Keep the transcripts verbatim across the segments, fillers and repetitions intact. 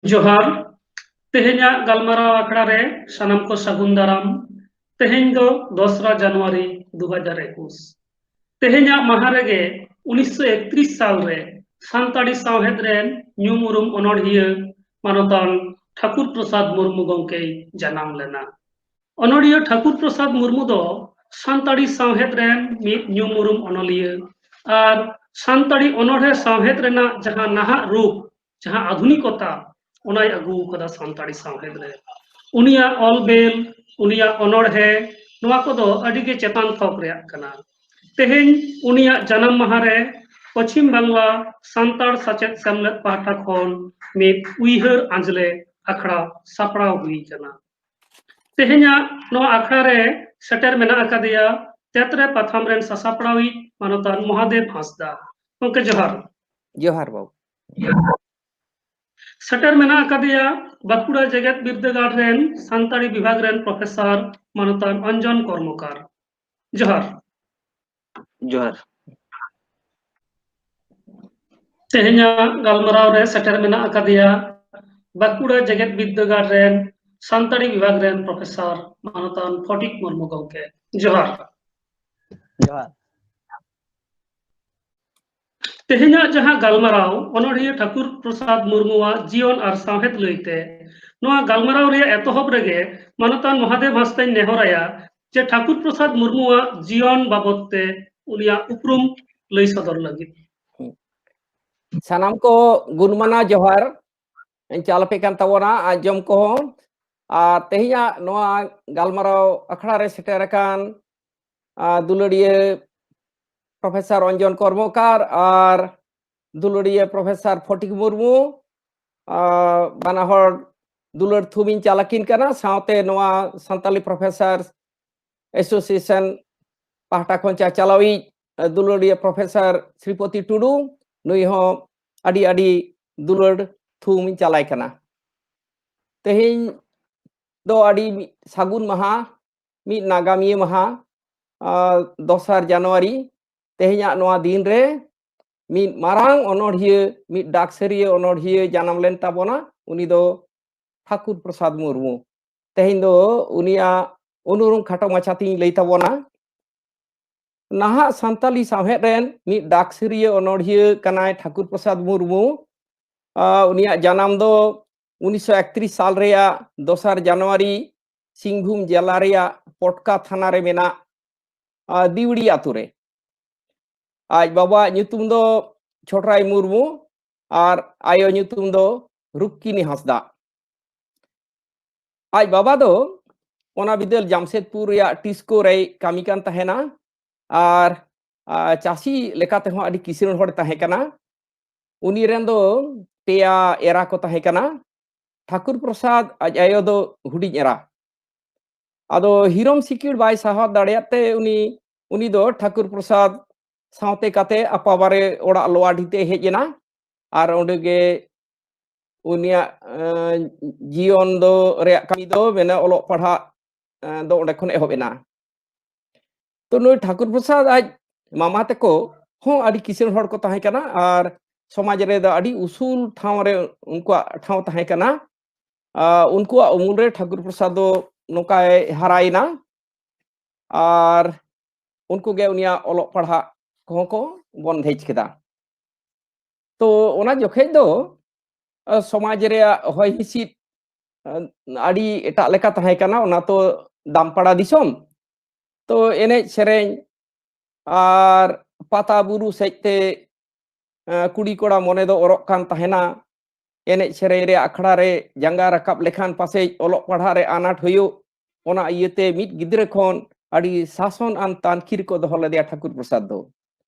ᱡᱚᱦᱟᱨ᱾ ᱛᱮᱦᱮᱧᱟᱜ ᱜᱟᱞᱢᱟᱨᱟᱣ ᱟᱠᱷᱲᱟ ᱨᱮ ᱥᱟᱱᱟᱢ ᱠᱚ ᱥᱟᱹᱜᱩᱱ ᱫᱟᱨᱟᱢ᱾ ᱛᱮᱦᱮᱧ ᱫᱚ ᱫᱚᱥᱨᱟ ᱡᱟᱱᱩᱣᱟᱨᱤ ᱫᱩ ᱦᱟᱡᱟᱨ ᱮᱠᱩᱥ᱾ ᱛᱮᱦᱮᱧᱟᱜ ᱢᱟᱦᱟ ᱨᱮᱜᱮ ᱩᱱᱤᱥᱥᱚ ᱮᱠᱛᱨᱤᱥ ᱥᱟᱞ ᱨᱮ ᱥᱟᱱᱛᱟᱲᱤ ᱥᱟᱶᱦᱮᱫ ᱨᱮᱱ ᱧᱩᱢ ᱩᱨᱩᱢ ᱚᱱᱚᱬᱦᱤᱭᱟᱹ ᱢᱟᱱᱚᱛᱟᱱ ᱴᱷᱟᱹᱠᱩᱨ ᱯᱨᱚᱥᱟᱫᱽ ᱢᱩᱨᱢᱩ ᱜᱚᱢᱠᱮᱭ ᱡᱟᱱᱟᱢ ᱞᱮᱱᱟ᱾ ᱚᱱᱚᱬᱦᱤᱭᱟᱹ ᱴᱷᱟᱹᱠᱩᱨ ᱯᱨᱚᱥᱟᱫᱽ ᱢᱩᱨᱢᱩ ᱫᱚ ᱥᱟᱱᱛᱟᱲᱤ ᱥᱟᱶᱦᱮᱫ ᱨᱮᱱ ᱢᱤᱫ ᱧᱩᱢ ᱩᱨᱩᱢ ᱚᱱᱚᱞᱤᱭᱟᱹ ᱟᱨ ᱥᱟᱱᱛᱟᱲᱤ ᱚᱱᱚᱬᱦᱮ ᱥᱟᱶᱦᱮᱫ ᱨᱮᱱᱟᱜ ᱡᱟᱦᱟᱸ ᱱᱟᱦᱟᱜ ᱨᱩᱯ, ᱡᱟᱦᱟᱸ ᱟᱫᱷᱩᱱᱤᱠᱚᱛᱟ, ᱚᱱᱟᱭ ᱟᱹᱜᱩ ᱟᱠᱟᱫᱟ ᱥᱟᱱᱛᱟᱲᱤ ᱥᱟᱶᱦᱮᱫ ᱨᱮ᱾ ᱩᱱᱤᱭᱟᱜ ᱚᱞ ᱵᱮᱞ, ᱩᱱᱤᱭᱟᱜ ᱚᱱᱚᱬᱦᱮ, ᱱᱚᱣᱟ ᱠᱚᱫᱚ ᱟᱹᱰᱤ ᱜᱮ ᱪᱮᱛᱟᱱ ᱛᱷᱚᱠ ᱨᱮᱭᱟᱜ ᱠᱟᱱᱟ᱾ ᱛᱮᱦᱮᱧ ᱩᱱᱤᱭᱟᱜ ᱡᱟᱱᱟᱢ ᱢᱟᱦᱟ ᱨᱮ ᱯᱚᱪᱷᱤᱢ ᱵᱟᱝᱞᱟ ᱥᱟᱱᱛᱟᱲ ᱥᱟᱪᱮᱫ ᱥᱮᱢᱞᱮᱫ ᱯᱟᱦᱴᱟ ᱠᱷᱚᱱ ᱢᱤᱫ ᱩᱭᱦᱟᱹᱨ ᱟᱸᱡᱽᱞᱮ ᱟᱠᱷᱲᱟ ᱥᱟᱯᱲᱟᱣ ᱦᱩᱭ ᱠᱟᱱᱟ᱾ ᱛᱮᱦᱮᱧᱟᱜ ᱱᱚᱣᱟ ᱟᱠᱷᱲᱟ ᱨᱮ ᱥᱮᱴᱮᱨ ᱢᱮᱱᱟᱜ ᱟᱠᱟᱫᱮᱭᱟ ᱛᱮᱛᱨᱮ ᱯᱟᱛᱷᱟᱢ ᱨᱮᱱ ᱥᱟᱥᱟᱯᱲᱟᱣᱤᱡ ᱢᱟᱱᱚᱛᱟᱱ ᱢᱚᱦᱟᱫᱮᱵ ᱦᱟᱸᱥᱫᱟ᱾ ᱜᱚᱢᱠᱮ ᱡᱚᱦᱟᱨ᱾ ᱡᱚᱦᱟᱨ ᱵᱟᱵᱩ᱾ ᱥᱮᱴᱮᱨ ᱢᱮᱱᱟᱜ ᱟᱠᱟᱫᱮᱭᱟ ᱵᱟᱸᱠᱩᱲᱟ ᱡᱮᱜᱮᱛ ᱵᱤᱨᱫᱟᱹᱜᱟᱲ ᱨᱮᱱ ᱥᱟᱱᱛᱟᱲᱤ ᱵᱤᱵᱷᱟᱜᱽ ᱨᱮᱱ ᱯᱨᱚᱯᱷᱮᱥᱚᱨ ᱢᱟᱱᱚᱛᱟᱱ ᱚᱧᱡᱚᱱ ᱠᱚᱨᱢᱚᱠᱟᱨ᱾ ᱡᱚᱦᱟᱨ᱾ ᱡᱚᱦᱟᱨ᱾ ᱛᱮᱦᱮᱧᱟᱜ ᱜᱟᱞᱢᱟᱨᱟᱣ ᱨᱮ ᱥᱮᱴᱮᱨ ᱢᱮᱱᱟᱜ ᱟᱠᱟᱫᱮᱭᱟ ᱵᱟᱸᱠᱩᱲᱟ ᱡᱮᱜᱮᱛ ᱵᱤᱨᱫᱟᱹᱜᱟᱲ ᱨᱮᱱ ᱥᱟᱱᱛᱟᱲᱤ ᱵᱤᱵᱷᱟᱜᱽ ᱨᱮᱱ ᱯᱨᱚᱯᱷᱮᱥᱚᱨ ᱢᱟᱱᱚᱛᱟᱱ ᱯᱷᱚᱴᱤᱠ ᱢᱩᱨᱢᱩ ᱜᱚᱢᱠᱮ᱾ ᱡᱚᱦᱟᱨ᱾ ᱡᱚᱦᱟᱨ᱾ ᱛᱮᱦᱮᱧᱟᱜ ᱡᱟᱦᱟᱸ ᱜᱟᱞᱢᱟᱨᱟᱣ ᱚᱱᱚᱬᱦᱤᱭᱟᱹ ᱴᱷᱟᱹᱠᱩᱨ ᱯᱨᱚᱥᱟᱫᱽ ᱢᱩᱨᱢᱩᱣᱟᱜ ᱡᱤᱭᱚᱱ ᱟᱨ ᱥᱟᱶᱦᱮᱫ ᱞᱟᱹᱭᱛᱮ, ᱱᱚᱣᱟ ᱜᱟᱞᱢᱟᱨᱟᱣ ᱨᱮᱭᱟᱜ ᱮᱛᱚᱦᱚᱵ ᱨᱮᱜᱮ ᱢᱟᱱᱚᱛᱟᱱ ᱢᱚᱦᱟᱫᱮᱵ ᱦᱟᱸᱥᱫᱟᱧ ᱱᱮᱦᱚᱨᱟᱭᱟ ᱡᱮ ᱴᱷᱟᱹᱠᱩᱨ ᱯᱨᱚᱥᱟᱫᱽ ᱢᱩᱨᱢᱩᱣᱟᱜ ᱡᱤᱭᱚᱱ ᱵᱟᱵᱚᱛ ᱛᱮ ᱩᱱᱤᱭᱟᱜ ᱩᱯᱨᱩᱢ ᱞᱟᱹᱭ ᱥᱚᱫᱚᱨ ᱞᱟᱹᱜᱤᱫ᱾ ᱥᱟᱱᱟᱢ ᱠᱚ ᱜᱩᱱᱢᱟᱱᱟ ᱡᱚᱦᱟᱨ ᱤᱧ ᱪᱟᱞ ᱟᱯᱮ ᱠᱟᱱ ᱛᱟᱵᱚᱱᱟ, ᱟᱸᱡᱚᱢ ᱠᱚᱦᱚᱸ᱾ ᱟᱨ ᱛᱮᱦᱮᱧᱟᱜ ᱱᱚᱣᱟ ᱜᱟᱞᱢᱟᱨᱟᱣ ᱟᱠᱷᱲᱟ ᱨᱮ ᱥᱮᱴᱮᱨ ᱟᱠᱟᱱ ᱟᱨ ᱫᱩᱞᱟᱹᱲᱤᱭᱟᱹ ᱯᱨᱚᱯᱷᱮᱥᱚᱨ ᱚᱧᱡᱚᱱ ᱠᱚᱨᱢᱚᱠᱟᱨ ᱟᱨ ᱫᱩᱞᱟᱹᱲᱤᱭᱟᱹ ᱯᱨᱚᱯᱷᱮᱥᱚᱨ ᱯᱷᱚᱴᱤᱠ ᱢᱩᱨᱢᱩ, ᱟᱨ ᱵᱟᱱᱟ ᱦᱚᱲ ᱫᱩᱞᱟᱹᱲ ᱛᱷᱩᱢ ᱤᱧ ᱪᱟᱞ ᱟᱹᱠᱤᱱ ᱠᱟᱱᱟ᱾ ᱥᱟᱶᱛᱮ ᱱᱚᱣᱟ ᱥᱟᱱᱛᱟᱞᱤ ᱯᱨᱚᱯᱷᱮᱥᱚᱨ ᱮᱥᱳᱥᱤᱭᱮᱥᱚᱱ ᱯᱟᱦᱴᱟ ᱠᱷᱚᱱ ᱪᱟᱪᱟᱞᱟᱣᱤᱡ ᱫᱩᱞᱟᱹᱲᱤᱭᱟᱹ ᱯᱨᱚᱯᱷᱮᱥᱚᱨ ᱥᱨᱤᱯᱚᱛᱤ ᱴᱩᱰᱩ, ᱱᱩᱭ ᱦᱚᱸ ᱟᱹᱰᱤ ᱟᱹᱰᱤ ᱫᱩᱞᱟᱹᱲ ᱛᱷᱩᱢ ᱤᱧ ᱪᱟᱞᱟᱭ ᱠᱟᱱᱟ᱾ ᱛᱮᱦᱮᱧ ᱫᱚ ᱟᱹᱰᱤ ᱢᱤᱫ ᱥᱟᱹᱜᱩᱱ ᱢᱟᱦᱟ, ᱢᱤᱫ ᱱᱟᱜᱟᱢᱤᱭᱟᱹ ᱢᱟᱦᱟ, ᱟᱨ ᱫᱚᱥᱟᱨ ᱡᱟᱱᱩᱣᱟᱨᱤ, ᱛᱮᱦᱮᱧᱟᱜ ᱱᱚᱣᱟ ᱫᱤᱱ ᱨᱮ ᱢᱤᱫ ᱢᱟᱨᱟᱝ ᱚᱱᱚᱬᱦᱤᱭᱟᱹ, ᱢᱤᱫ ᱰᱟᱠᱥᱟᱹᱨᱤᱭᱟᱹ ᱚᱱᱚᱬᱦᱤᱭᱟᱹ ᱡᱟᱱᱟᱢ ᱞᱮᱱ ᱛᱟᱵᱚᱱᱟ᱾ ᱩᱱᱤ ᱫᱚ ᱴᱷᱟᱠᱩᱨ ᱯᱨᱚᱥᱟᱫᱽ ᱢᱩᱨᱢᱩ᱾ ᱛᱮᱦᱮᱧ ᱫᱚ ᱩᱱᱤᱭᱟᱜ ᱩᱱᱩᱨᱩᱢ ᱠᱷᱟᱴᱚ ᱢᱟᱪᱷᱟ ᱛᱤᱧ ᱞᱟᱹᱭ ᱛᱟᱵᱚᱱᱟ᱾ ᱱᱟᱦᱟᱜ ᱥᱟᱱᱛᱟᱞᱤ ᱥᱟᱶᱦᱮᱫ ᱨᱮᱱ ᱢᱤᱫ ᱰᱟᱠᱥᱤᱨᱤᱭᱟᱹ ᱚᱱᱚᱬᱦᱤᱭᱟᱹ ᱠᱟᱱᱟᱭ ᱴᱷᱟᱠᱩᱨ ᱯᱨᱚᱥᱟᱫᱽ ᱢᱩᱨᱢᱩ᱾ ᱟᱨ ᱩᱱᱤᱭᱟᱜ ᱡᱟᱱᱟᱢ ᱫᱚ ᱩᱱᱤᱥᱥᱚ ᱮᱠᱛᱨᱤᱥ ᱥᱟᱞ ᱨᱮᱭᱟᱜ ᱫᱚᱥᱟᱨ ᱡᱟᱱᱩᱣᱟᱨᱤ ᱥᱤᱝᱵᱷᱩᱢ ᱡᱮᱞᱟ ᱨᱮᱭᱟᱜ ᱯᱚᱴᱠᱟ ᱛᱷᱟᱱᱟ ᱨᱮ ᱢᱮᱱᱟᱜ, ᱟᱨ, ᱫᱤᱣᱲᱤ ᱟᱛᱳ ᱨᱮ᱾ ᱟᱡ ᱵᱟᱵᱟᱣᱟᱜ ᱧᱩᱛᱩᱢ ᱫᱚ ᱪᱷᱚᱴᱨᱟᱭ ᱢᱩᱨᱢᱩ ᱟᱨ ᱟᱭᱳ ᱧᱩᱛᱩᱢ ᱫᱚ ᱨᱩᱠᱠᱤᱱᱤ ᱦᱟᱸᱥᱫᱟ᱾ ᱟᱡ ᱵᱟᱵᱟ ᱫᱚ ᱚᱱᱟ ᱵᱤᱫᱟᱹᱞ ᱡᱟᱢᱥᱮᱫᱽᱯᱩᱨ ᱨᱮᱭᱟᱜ ᱴᱤᱥᱠᱳ ᱨᱮᱭ ᱠᱟᱹᱢᱤ ᱠᱟᱱ ᱛᱟᱦᱮᱱᱟ ᱟᱨ, ᱟᱨ ᱪᱟᱹᱥᱤ ᱞᱮᱠᱟ ᱛᱮᱦᱚᱸ ᱟᱹᱰᱤ ᱠᱤᱥᱟᱹᱬ ᱦᱚᱲᱮ ᱛᱟᱦᱮᱸ ᱠᱟᱱᱟ᱾ ᱩᱱᱤ ᱨᱮᱱ ᱫᱚ ᱯᱮᱭᱟ ᱮᱨᱟ ᱠᱚ ᱛᱟᱦᱮᱸ ᱠᱟᱱᱟ᱾ ᱴᱷᱟᱠᱩᱨ ᱯᱨᱚᱥᱟᱫᱽ ᱟᱡ ᱟᱭᱳ ᱫᱚ ᱦᱩᱰᱤᱧ ᱮᱨᱟ᱾ ᱟᱫᱚ ᱦᱤᱨᱚᱢ ᱥᱤᱠᱤᱲ ᱵᱟᱭ ᱥᱟᱦᱟᱣ ᱫᱟᱲᱮᱭᱟᱜ ᱛᱮ ᱩᱱᱤ, ᱩᱱᱤ ᱫᱚ ᱴᱷᱟᱠᱩᱨ ᱯᱨᱚᱥᱟᱫᱽ ᱥᱟᱶᱛᱮ ᱠᱟᱛᱮ ᱟᱯᱟᱵᱟᱨᱮ ᱚᱲᱟᱜ ᱞᱳᱣᱟᱰᱤ ᱛᱮ ᱦᱮᱡ ᱮᱱᱟ ᱟᱨ ᱚᱸᱰᱮ ᱜᱮ ᱩᱱᱤᱭᱟᱜ, ᱮᱸ, ᱡᱤᱭᱚᱱ ᱫᱚ ᱨᱮᱭᱟᱜ ᱠᱟᱹᱢᱤ ᱫᱚ ᱢᱮᱱᱟ ᱚᱞᱚᱜ ᱯᱟᱲᱦᱟᱜ, ᱮᱸ, ᱫᱚ ᱚᱸᱰᱮ ᱠᱷᱚᱱ ᱮᱦᱚᱵ ᱮᱱᱟ᱾ ᱛᱚ ᱱᱩᱭ ᱴᱷᱟᱠᱩᱨ ᱯᱨᱚᱥᱟᱫᱽ ᱟᱡ ᱢᱟᱢᱟ ᱛᱟᱠᱚ ᱦᱚᱸ ᱟᱹᱰᱤ ᱠᱤᱥᱟᱹᱬ ᱦᱚᱲ ᱠᱚ ᱛᱟᱦᱮᱸ ᱠᱟᱱᱟ ᱟᱨ ᱥᱚᱢᱟᱡᱽ ᱨᱮᱫᱚ ᱟᱹᱰᱤ ᱩᱥᱩᱞ ᱴᱷᱟᱶ ᱨᱮ ᱩᱱᱠᱩᱣᱟᱜ ᱴᱷᱟᱶ ᱛᱟᱦᱮᱸ ᱠᱟᱱᱟ᱾ ᱟᱨ ᱩᱱᱠᱩᱣᱟᱜ ᱩᱢᱩᱞ ᱨᱮ ᱴᱷᱟᱠᱩᱨ ᱯᱨᱚᱥᱟᱫᱽ ᱫᱚ ᱱᱚᱝᱠᱟᱭ ᱦᱟᱨᱟᱭᱮᱱᱟ ᱟᱨ ᱩᱱᱠᱩ ᱜᱮ ᱩᱱᱤᱭᱟᱜ ᱚᱞᱚᱜ ᱯᱟᱲᱦᱟᱜ ᱠᱚᱦᱚᱸ ᱠᱚ ᱵᱚᱱᱫᱷᱮᱡᱽ ᱠᱮᱫᱟ᱾ ᱛᱚ ᱚᱱᱟ ᱡᱚᱠᱷᱮᱡ ᱫᱚ, ᱟ, ᱥᱚᱢᱟᱡᱽ ᱨᱮᱭᱟᱜ ᱦᱚᱭ ᱦᱤᱸᱥᱤᱫ, ᱟ, ᱟᱹᱰᱤ ᱮᱴᱟᱜ ᱞᱮᱠᱟ ᱛᱟᱦᱮᱸ ᱠᱟᱱᱟ᱾ ᱚᱱᱟ ᱛᱚ ᱫᱟᱢᱯᱟᱲᱟ ᱫᱤᱥᱚᱢ᱾ ᱛᱚ ᱮᱱᱮᱡ ᱥᱮᱨᱮᱧ ᱟᱨ ᱯᱟᱛᱟ ᱵᱩᱨᱩ ᱥᱮᱫ ᱛᱮ, ᱟ, ᱠᱩᱲᱤ ᱠᱚᱲᱟ ᱢᱚᱱᱮ ᱫᱚ ᱚᱨᱚᱜ ᱠᱟᱱ ᱛᱟᱦᱮᱱᱟ᱾ ᱮᱱᱮᱡ ᱥᱮᱨᱮᱧ ᱨᱮ ᱟᱠᱷᱲᱟ ᱨᱮ ᱡᱟᱸᱜᱟ ᱨᱟᱠᱟᱵ ᱞᱮᱠᱷᱟᱱ ᱯᱟᱥᱮᱡ ᱚᱞᱚᱜ ᱯᱟᱲᱦᱟᱜ ᱨᱮ ᱟᱱᱟᱴ ᱦᱩᱭᱩᱜ, ᱚᱱᱟ ᱤᱭᱟᱹᱛᱮ ᱢᱤᱫ ᱜᱤᱫᱽᱨᱟᱹ ᱠᱷᱚᱱ ᱟᱹᱰᱤ ᱥᱟᱥᱚᱱ ᱟᱱ ᱛᱟᱱᱠᱷᱤ ᱨᱮᱠᱚ ᱫᱚᱦᱚ ᱞᱮᱫᱮᱭᱟ ᱴᱷᱟᱹᱠᱩᱨ ᱯᱨᱚᱥᱟᱫᱽ ᱫᱚ᱾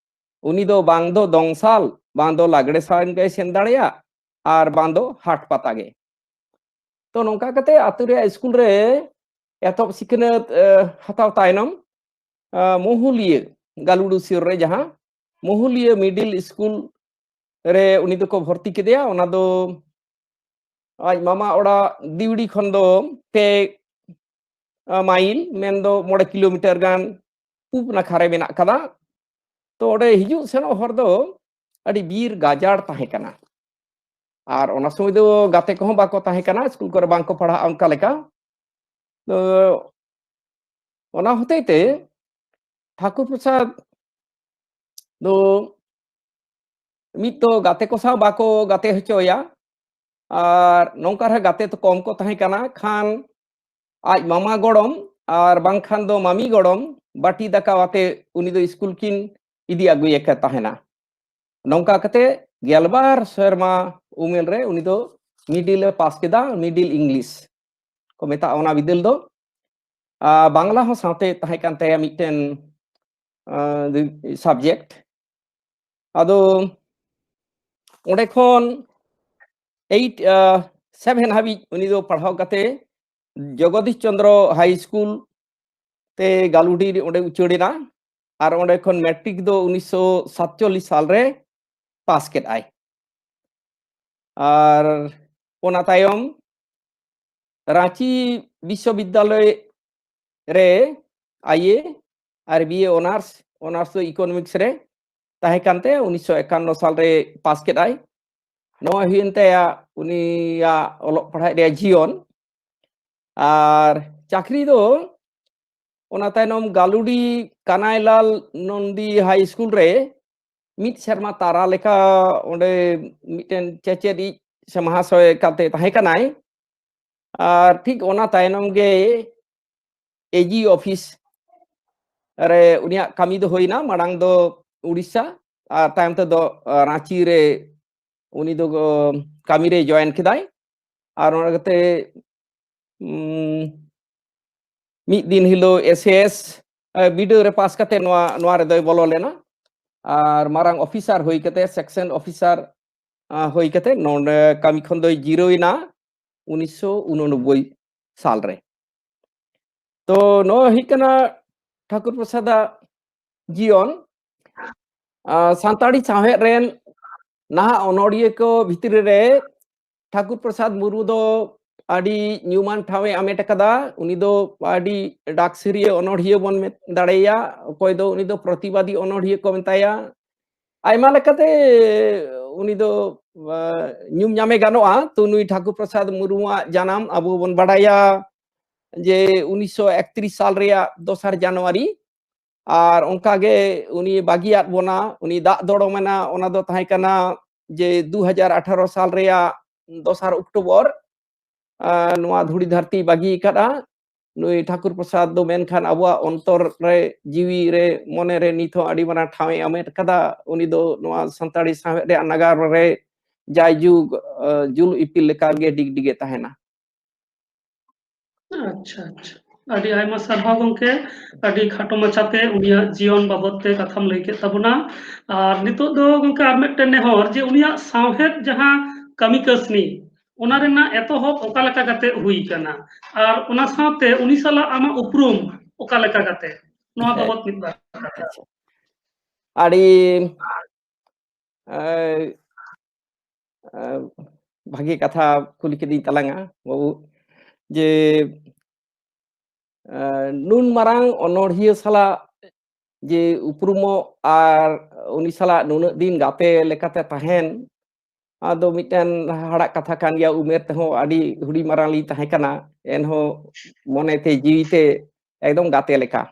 ᱩᱱᱤ ᱫᱚ ᱵᱟᱝ ᱫᱚ ᱫᱚᱝ ᱥᱟᱞ, ᱵᱟᱝ ᱫᱚ ᱞᱟᱜᱽᱲᱮ ᱥᱟᱞ ᱜᱮᱭ ᱥᱮᱱ ᱫᱟᱲᱮᱭᱟᱜ, ᱟᱨ ᱵᱟᱝ ᱫᱚ ᱦᱟᱴ ᱯᱟᱛᱟ ᱜᱮ᱾ ᱛᱚ ᱱᱚᱝᱠᱟ ᱠᱟᱛᱮ ᱟᱛᱳ ᱨᱮᱭᱟᱜ ᱥᱠᱩᱞ ᱨᱮ ᱮᱛᱚᱦᱚᱵ ᱥᱤᱠᱷᱱᱟᱹᱛ, ᱮ, ᱦᱟᱛᱟᱣ ᱛᱟᱭᱱᱚᱢ, ᱟ, ᱢᱚᱦᱩᱞᱤᱭᱟᱹ, ᱜᱟᱞᱩᱰᱩ ᱥᱩᱨ ᱨᱮ ᱡᱟᱦᱟᱸ ᱢᱚᱦᱩᱞᱤᱭᱟᱹ ᱢᱤᱰᱤᱞ ᱥᱠᱩᱞ ᱨᱮ ᱩᱱᱤ ᱫᱚᱠᱚ ᱵᱷᱚᱨᱛᱤ ᱠᱮᱫᱮᱭᱟ᱾ ᱚᱱᱟ ᱫᱚ ᱟᱡ ᱢᱟᱢᱟ ᱚᱲᱟᱜ ᱫᱤᱣᱲᱤ ᱠᱷᱚᱱ ᱫᱚ ᱯᱮ, ᱟ, ᱢᱟᱭᱤᱞ, ᱢᱮᱱᱫᱚ ᱢᱚᱬᱮ ᱠᱤᱞᱳᱢᱤᱴᱟᱨ ᱜᱟᱱ ᱯᱩᱵ ᱱᱟᱠᱷᱟ ᱨᱮ ᱢᱮᱱᱟᱜ ᱠᱟᱫᱟ᱾ ᱛᱚ ᱚᱸᱰᱮ ᱦᱤᱡᱩᱜ ᱥᱮᱱᱚᱜ ᱦᱚᱨ ᱫᱚ ᱟᱹᱰᱤ ᱵᱤᱨ ᱜᱟᱡᱟᱲ ᱛᱟᱦᱮᱸ ᱠᱟᱱᱟ᱾ ᱟᱨ ᱚᱱᱟ ᱥᱚᱢᱚᱭ ᱫᱚ ᱜᱟᱛᱮ ᱠᱚᱦᱚᱸ ᱵᱟᱠᱚ ᱛᱟᱦᱮᱸ ᱠᱟᱱᱟ, ᱥᱠᱩᱞ ᱠᱚᱨᱮ ᱵᱟᱝᱠᱚ ᱯᱟᱲᱦᱟᱜᱼᱟ ᱚᱱᱠᱟ ᱞᱮᱠᱟ᱾ ᱛᱚ ᱚᱱᱟ ᱦᱚᱛᱮᱡ ᱛᱮ ᱴᱷᱟᱠᱩᱨ ᱯᱨᱚᱥᱟᱫᱽ ᱫᱚ ᱢᱤᱫ ᱫᱚ ᱜᱟᱛᱮ ᱠᱚ ᱥᱟᱶ ᱵᱟᱠᱚ ᱜᱟᱛᱮ ᱦᱚᱪᱚᱭᱟ, ᱟᱨ ᱱᱚᱝᱠᱟ ᱨᱮ ᱜᱟᱛᱮ ᱫᱚ ᱠᱚᱢ ᱠᱚ ᱛᱟᱦᱮᱸ ᱠᱟᱱᱟ᱾ ᱠᱷᱟᱱ ᱟᱡ ᱢᱟᱢᱟ ᱜᱚᱲᱚᱢ ᱟᱨ ᱵᱟᱝᱠᱷᱟᱱ ᱫᱚ ᱢᱟᱢᱤ ᱜᱚᱲᱚᱢ ᱵᱟᱹᱴᱤ ᱫᱟᱠᱟ ᱟᱛᱮ ᱩᱱᱤ ᱫᱚ ᱥᱠᱩᱞ ᱠᱤᱱ ᱤᱫᱤ ᱟᱹᱜᱩᱭᱮ ᱠᱟᱱ ᱛᱟᱦᱮᱱᱟ᱾ ᱱᱚᱝᱠᱟ ᱠᱟᱛᱮ ᱜᱮᱞᱵᱟᱨ ᱥᱮᱨᱢᱟ ᱩᱢᱮᱨ ᱨᱮ ᱩᱱᱤ ᱫᱚ ᱢᱤᱰᱤᱞ ᱮ ᱯᱟᱥ ᱠᱮᱫᱟ, ᱢᱤᱰᱤᱞ ᱤᱝᱞᱤᱥ ᱠᱚ ᱢᱮᱛᱟᱜᱼᱟ ᱚᱱᱟ ᱵᱤᱫᱟᱹᱞ ᱫᱚ᱾ ᱟᱨ ᱵᱟᱝᱞᱟ ᱦᱚᱸ ᱥᱟᱶᱛᱮ ᱛᱟᱦᱮᱸ ᱠᱟᱱ ᱛᱟᱭᱟ ᱢᱤᱫᱴᱮᱱ ᱥᱟᱵᱡᱮᱠᱴ᱾ ᱟᱫᱚ ᱚᱸᱰᱮ ᱠᱷᱚᱱ ᱮᱭᱤᱴ ᱥᱮᱵᱷᱮᱱ ᱦᱟᱹᱵᱤᱡ ᱩᱱᱤ ᱫᱚ ᱯᱟᱲᱦᱟᱣ ᱠᱟᱛᱮ ᱡᱚᱜᱚᱫᱤᱥ ᱪᱚᱸᱫᱽᱨᱚ ᱦᱟᱭ ᱥᱠᱩᱞ ᱛᱮ ᱜᱟᱞᱩᱰᱤ ᱨᱮ ᱚᱸᱰᱮ ᱩᱪᱟᱹᱲ ᱮᱱᱟ᱾ ᱟᱨ ᱚᱸᱰᱮ ᱠᱷᱚᱱ ᱢᱮᱴᱨᱤᱠ ᱫᱚ ᱩᱱᱤᱥᱥᱚ ᱥᱟᱛᱪᱚᱞᱞᱤᱥ ᱥᱟᱞ ᱨᱮ ᱯᱟᱥ ᱠᱮᱫ ᱟᱭ᱾ ᱟᱨ ᱚᱱᱟ ᱛᱟᱭᱚᱢ ᱨᱟᱸᱪᱤ ᱵᱤᱥᱥᱚᱵᱤᱫᱽᱫᱟᱞᱚᱭ ᱨᱮ ᱟᱭᱮ ᱟᱨ ᱵᱤ ᱮ ᱚᱱᱟᱨᱥ, ᱚᱱᱟᱨᱥ ᱫᱚ ᱤᱠᱳᱱᱚᱢᱤᱠᱥ ᱨᱮ ᱛᱟᱦᱮᱸ ᱠᱟᱱ ᱛᱟᱭᱟ, ᱩᱱᱤᱥᱥᱚ ᱮᱠᱟᱱᱱᱚ ᱥᱟᱞ ᱨᱮ ᱯᱟᱥ ᱠᱮᱫ ᱟᱭ᱾ ᱱᱚᱣᱟ ᱦᱩᱭᱮᱱ ᱛᱟᱭᱟ ᱩᱱᱤᱭᱟᱜ ᱚᱞᱚᱜ ᱯᱟᱲᱦᱟᱜ ᱨᱮᱭᱟᱜ ᱡᱤᱭᱚᱱ᱾ ᱟᱨ ᱪᱟᱹᱠᱨᱤ ᱫᱚ ᱚᱱᱟ ᱛᱟᱭᱱᱚᱢ ᱜᱟᱞᱩᱰᱤ ᱠᱟᱱᱟᱭᱞᱟᱞ ᱱᱚᱱᱫᱤ ᱦᱟᱭ ᱥᱠᱩᱞ ᱨᱮ ᱢᱤᱫ ᱥᱮᱨᱢᱟ ᱛᱟᱨᱟ ᱞᱮᱠᱟ ᱚᱸᱰᱮ ᱢᱤᱫᱴᱮᱱ ᱪᱮᱪᱮᱫᱤᱡ ᱥᱮ ᱢᱟᱦᱟᱥᱚᱭ ᱠᱟᱛᱮ ᱛᱟᱦᱮᱸ ᱠᱟᱱᱟᱭ᱾ ᱟᱨ ᱴᱷᱤᱠ ᱚᱱᱟ ᱛᱟᱭᱱᱚᱢ ᱜᱮ ᱮᱡᱤ ᱚᱯᱷᱤᱥ ᱨᱮ ᱩᱱᱤᱭᱟᱜ ᱠᱟᱹᱢᱤ ᱫᱚ ᱦᱩᱭᱱᱟ᱾ ᱢᱟᱲᱟᱝ ᱫᱚ ᱩᱲᱤᱥᱥᱟ ᱟᱨ ᱛᱟᱭᱚᱢ ᱛᱮᱫᱚ ᱨᱟᱸᱪᱤ ᱨᱮ ᱩᱱᱤ ᱫᱚ ᱠᱟᱹᱢᱤ ᱨᱮ ᱡᱚᱭᱮᱱ ᱠᱮᱫᱟᱭ᱾ ᱟᱨ ᱚᱱᱟ ᱠᱟᱛᱮ ᱢᱤᱫ ᱫᱤᱱ ᱦᱤᱞᱳᱜ ᱮᱥ ᱮᱥ ᱵᱤᱰᱟᱹᱣ ᱨᱮ ᱯᱟᱥ ᱠᱟᱛᱮ ᱱᱚᱣᱟ ᱱᱚᱣᱟ ᱨᱮᱫᱚᱭ ᱵᱚᱞᱚ ᱞᱮᱱᱟ᱾ ᱟᱨ ᱢᱟᱨᱟᱝ ᱚᱯᱷᱤᱥᱟᱨ ᱦᱩᱭ ᱠᱟᱛᱮ, ᱥᱮᱠᱥᱚᱱ ᱚᱯᱷᱤᱥᱟᱨ ᱦᱩᱭ ᱠᱟᱛᱮ ᱱᱚᱰᱮ ᱠᱟᱹᱢᱤ ᱠᱷᱚᱱ ᱫᱚᱭ ᱡᱤᱨᱟᱹᱣ ᱮᱱᱟ ᱩᱱᱤᱥᱥᱚ ᱩᱱᱚᱱᱚᱵᱵᱳᱭ ᱥᱟᱞ ᱨᱮ᱾ ᱛᱚ ᱱᱚᱣᱟ ᱦᱩᱭᱩᱜ ᱠᱟᱱᱟ ᱴᱷᱟᱠᱩᱨ ᱯᱨᱚᱥᱟᱫᱟᱜ ᱡᱤᱭᱚᱱ᱾ ᱥᱟᱱᱛᱟᱲᱤ ᱥᱟᱶᱦᱮᱫ ᱨᱮᱱ ᱱᱟᱦᱟᱜ ᱚᱱᱚᱲᱤᱭᱟᱹ ᱠᱚ ᱵᱷᱤᱛᱨᱤ ᱨᱮ ᱴᱷᱟᱠᱩᱨ ᱯᱨᱚᱥᱟᱫᱽ ᱢᱩᱨᱢᱩ ᱫᱚ ᱟᱹᱰᱤ ᱧᱩᱢᱟᱱ ᱴᱷᱟᱶ ᱮ ᱦᱟᱢᱮᱴ ᱟᱠᱟᱫᱟ᱾ ᱩᱱᱤ ᱫᱚ ᱟᱹᱰᱤ ᱰᱟᱠᱥᱤᱨᱤᱭᱟᱹ ᱚᱱᱚᱲᱦᱤᱭᱟᱹ ᱵᱚᱱ ᱢᱮᱛ ᱫᱟᱲᱮᱭᱟᱭᱟ᱾ ᱚᱠᱚᱭ ᱫᱚ ᱩᱱᱤ ᱫᱚ ᱯᱨᱚᱛᱤᱵᱟᱫᱤ ᱚᱱᱚᱲᱦᱤᱭᱟᱹ ᱠᱚ ᱢᱮᱛᱟᱭᱟ᱾ ᱟᱭᱢᱟ ᱞᱮᱠᱟᱛᱮ ᱩᱱᱤ ᱫᱚ ᱧᱩᱢ ᱧᱟᱢᱮ ᱜᱟᱱᱚᱜᱼᱟ᱾ ᱛᱚ ᱱᱩᱭ ᱴᱷᱟᱠᱩᱨ ᱯᱨᱚᱥᱟᱫᱽ ᱢᱩᱨᱢᱩᱣᱟᱜ ᱡᱟᱱᱟᱢ ᱟᱵᱚ ᱵᱚᱱ ᱵᱟᱰᱟᱭᱟ ᱡᱮ ᱩᱱᱤᱥᱥᱚ ᱮᱠᱛᱨᱤᱥ ᱥᱟᱞ ᱨᱮᱭᱟᱜ ᱫᱚᱥᱟᱨ ᱡᱟᱱᱩᱣᱟᱨᱤ, ᱟᱨ ᱚᱱᱠᱟᱜᱮ ᱩᱱᱤ ᱵᱟᱹᱜᱤᱭᱟᱫ ᱵᱚᱱᱟ, ᱩᱱᱤ ᱫᱟᱜ ᱫᱚᱲᱚᱢᱮᱱᱟ᱾ ᱚᱱᱟ ᱫᱚ ᱛᱟᱦᱮᱸ ᱠᱟᱱᱟ ᱡᱮ ᱫᱩ ᱦᱟᱡᱟᱨ ᱟᱴᱷᱟᱨᱚ ᱥᱟᱞ ᱨᱮᱭᱟᱜ ᱫᱚᱥᱟᱨ ᱚᱠᱴᱳᱵᱚᱨ᱾ ᱟᱨ ᱱᱚᱣᱟ ᱫᱷᱩᱲᱤ ᱫᱷᱟᱹᱨᱛᱤ ᱵᱟᱹᱜᱤ ᱟᱠᱟᱫᱼᱟ᱾ ᱱᱩᱭ ᱴᱷᱟᱠᱩᱨ ᱯᱨᱚᱥᱟᱫᱽ ᱫᱚ ᱢᱮᱱᱠᱷᱟᱱ ᱟᱵᱚᱣᱟᱜ ᱚᱱᱛᱚᱨ ᱨᱮ, ᱡᱤᱣᱤ ᱨᱮ, ᱢᱚᱱᱮ ᱨᱮ ᱱᱤᱛ ᱦᱚᱸ ᱟᱹᱰᱤ ᱢᱟᱨᱟᱝ ᱴᱷᱟᱶ ᱮ ᱟᱢᱮᱫ ᱟᱠᱟᱫᱟ᱾ ᱩᱱᱤ ᱫᱚ ᱱᱚᱣᱟ ᱥᱟᱱᱛᱟᱲᱤ ᱥᱟᱶᱦᱮᱫ ᱨᱮᱭᱟᱜ ᱱᱟᱜᱟᱨ ᱨᱮ ᱡᱟᱭᱡᱩᱜᱽ, ᱟᱸ, ᱡᱩᱞᱩᱜ ᱤᱯᱤᱞ ᱞᱮᱠᱟᱜᱮ ᱰᱤᱜᱽ ᱰᱤᱜᱮ ᱛᱟᱦᱮᱱᱟ᱾ ᱟᱪᱪᱷᱟ, ᱟᱪᱪᱷᱟ᱾ ᱟᱹᱰᱤ ᱟᱭᱢᱟ ᱥᱟᱨᱦᱟᱣ ᱜᱚᱢᱠᱮ, ᱟᱹᱰᱤ ᱠᱷᱟᱴᱚ ᱢᱟᱪᱷᱟᱛᱮ ᱩᱱᱤᱭᱟᱜ ᱡᱤᱭᱚᱱ ᱵᱟᱵᱚᱫ ᱛᱮ ᱠᱟᱛᱷᱟᱢ ᱞᱟᱹᱭ ᱠᱮᱫ ᱛᱟᱵᱚᱱᱟ᱾ ᱟᱨ ᱱᱤᱛᱚᱜ ᱫᱚ ᱜᱚᱢᱠᱮ ᱟᱨ ᱢᱤᱫᱴᱮᱱ ᱱᱮᱦᱚᱨ ᱡᱮ ᱩᱱᱤᱭᱟᱜ ᱥᱟᱶᱦᱮᱫ ᱡᱟᱦᱟᱸ ᱠᱟᱹᱢᱤ ᱠᱟᱹᱥᱱᱤ, ᱚᱱᱟ ᱨᱮᱱᱟᱜ ᱮᱛᱚᱦᱚᱵ ᱚᱠᱟ ᱞᱮᱠᱟ ᱠᱟᱛᱮ ᱦᱩᱭ ᱠᱟᱱᱟ ᱟᱨ ᱚᱱᱟ ᱥᱟᱶᱛᱮ ᱩᱱᱤ ᱥᱟᱞᱟᱜ ᱟᱢᱟᱜ ᱩᱯᱨᱩᱢ ᱚᱠᱟ ᱞᱮᱠᱟ ᱠᱟᱛᱮ, ᱱᱚᱣᱟ ᱦᱮᱸ᱾ ᱵᱟᱵᱚᱫ ᱢᱤᱫ ᱵᱟᱨ ᱠᱟᱛᱷᱟ᱾ ᱟᱪᱪᱷᱟ᱾ ᱟᱹᱰᱤ, ᱮ, ᱮ, ᱵᱷᱟᱜᱮ ᱠᱟᱛᱷᱟ ᱠᱩᱞᱤ ᱠᱤᱫᱤᱧ ᱛᱟᱞᱟᱝᱟ ᱵᱟᱹᱵᱩ, ᱡᱮ, ᱮ, ᱱᱩᱱ ᱢᱟᱨᱟᱝ ᱚᱱᱚᱬᱦᱤᱭᱟᱹ ᱥᱟᱞᱟᱜ ᱡᱮ ᱩᱯᱨᱩᱢᱚᱜ ᱟᱨ ᱩᱱᱤ ᱥᱟᱞᱟᱜ ᱱᱩᱱᱟᱹᱜ ᱫᱤᱱ ᱜᱟᱛᱮ ᱞᱮᱠᱟᱛᱮ ᱛᱟᱦᱮᱱ, ᱟᱫᱚ ᱢᱤᱫᱴᱮᱱ ᱦᱟᱦᱟᱲᱟᱜ ᱠᱟᱛᱷᱟ ᱠᱟᱱ ᱜᱮᱭᱟ᱾ ᱩᱢᱮᱨ ᱛᱮᱦᱚᱸ ᱟᱹᱰᱤ ᱦᱩᱰᱤᱧ ᱢᱟᱨᱟᱝ ᱞᱤᱧ ᱛᱟᱦᱮᱸ ᱠᱟᱱᱟ, ᱮᱱᱦᱚᱸ ᱢᱚᱱᱮᱛᱮ ᱡᱤᱣᱤᱛᱮ ᱮᱠᱫᱚᱢ ᱜᱟᱛᱮ ᱞᱮᱠᱟ᱾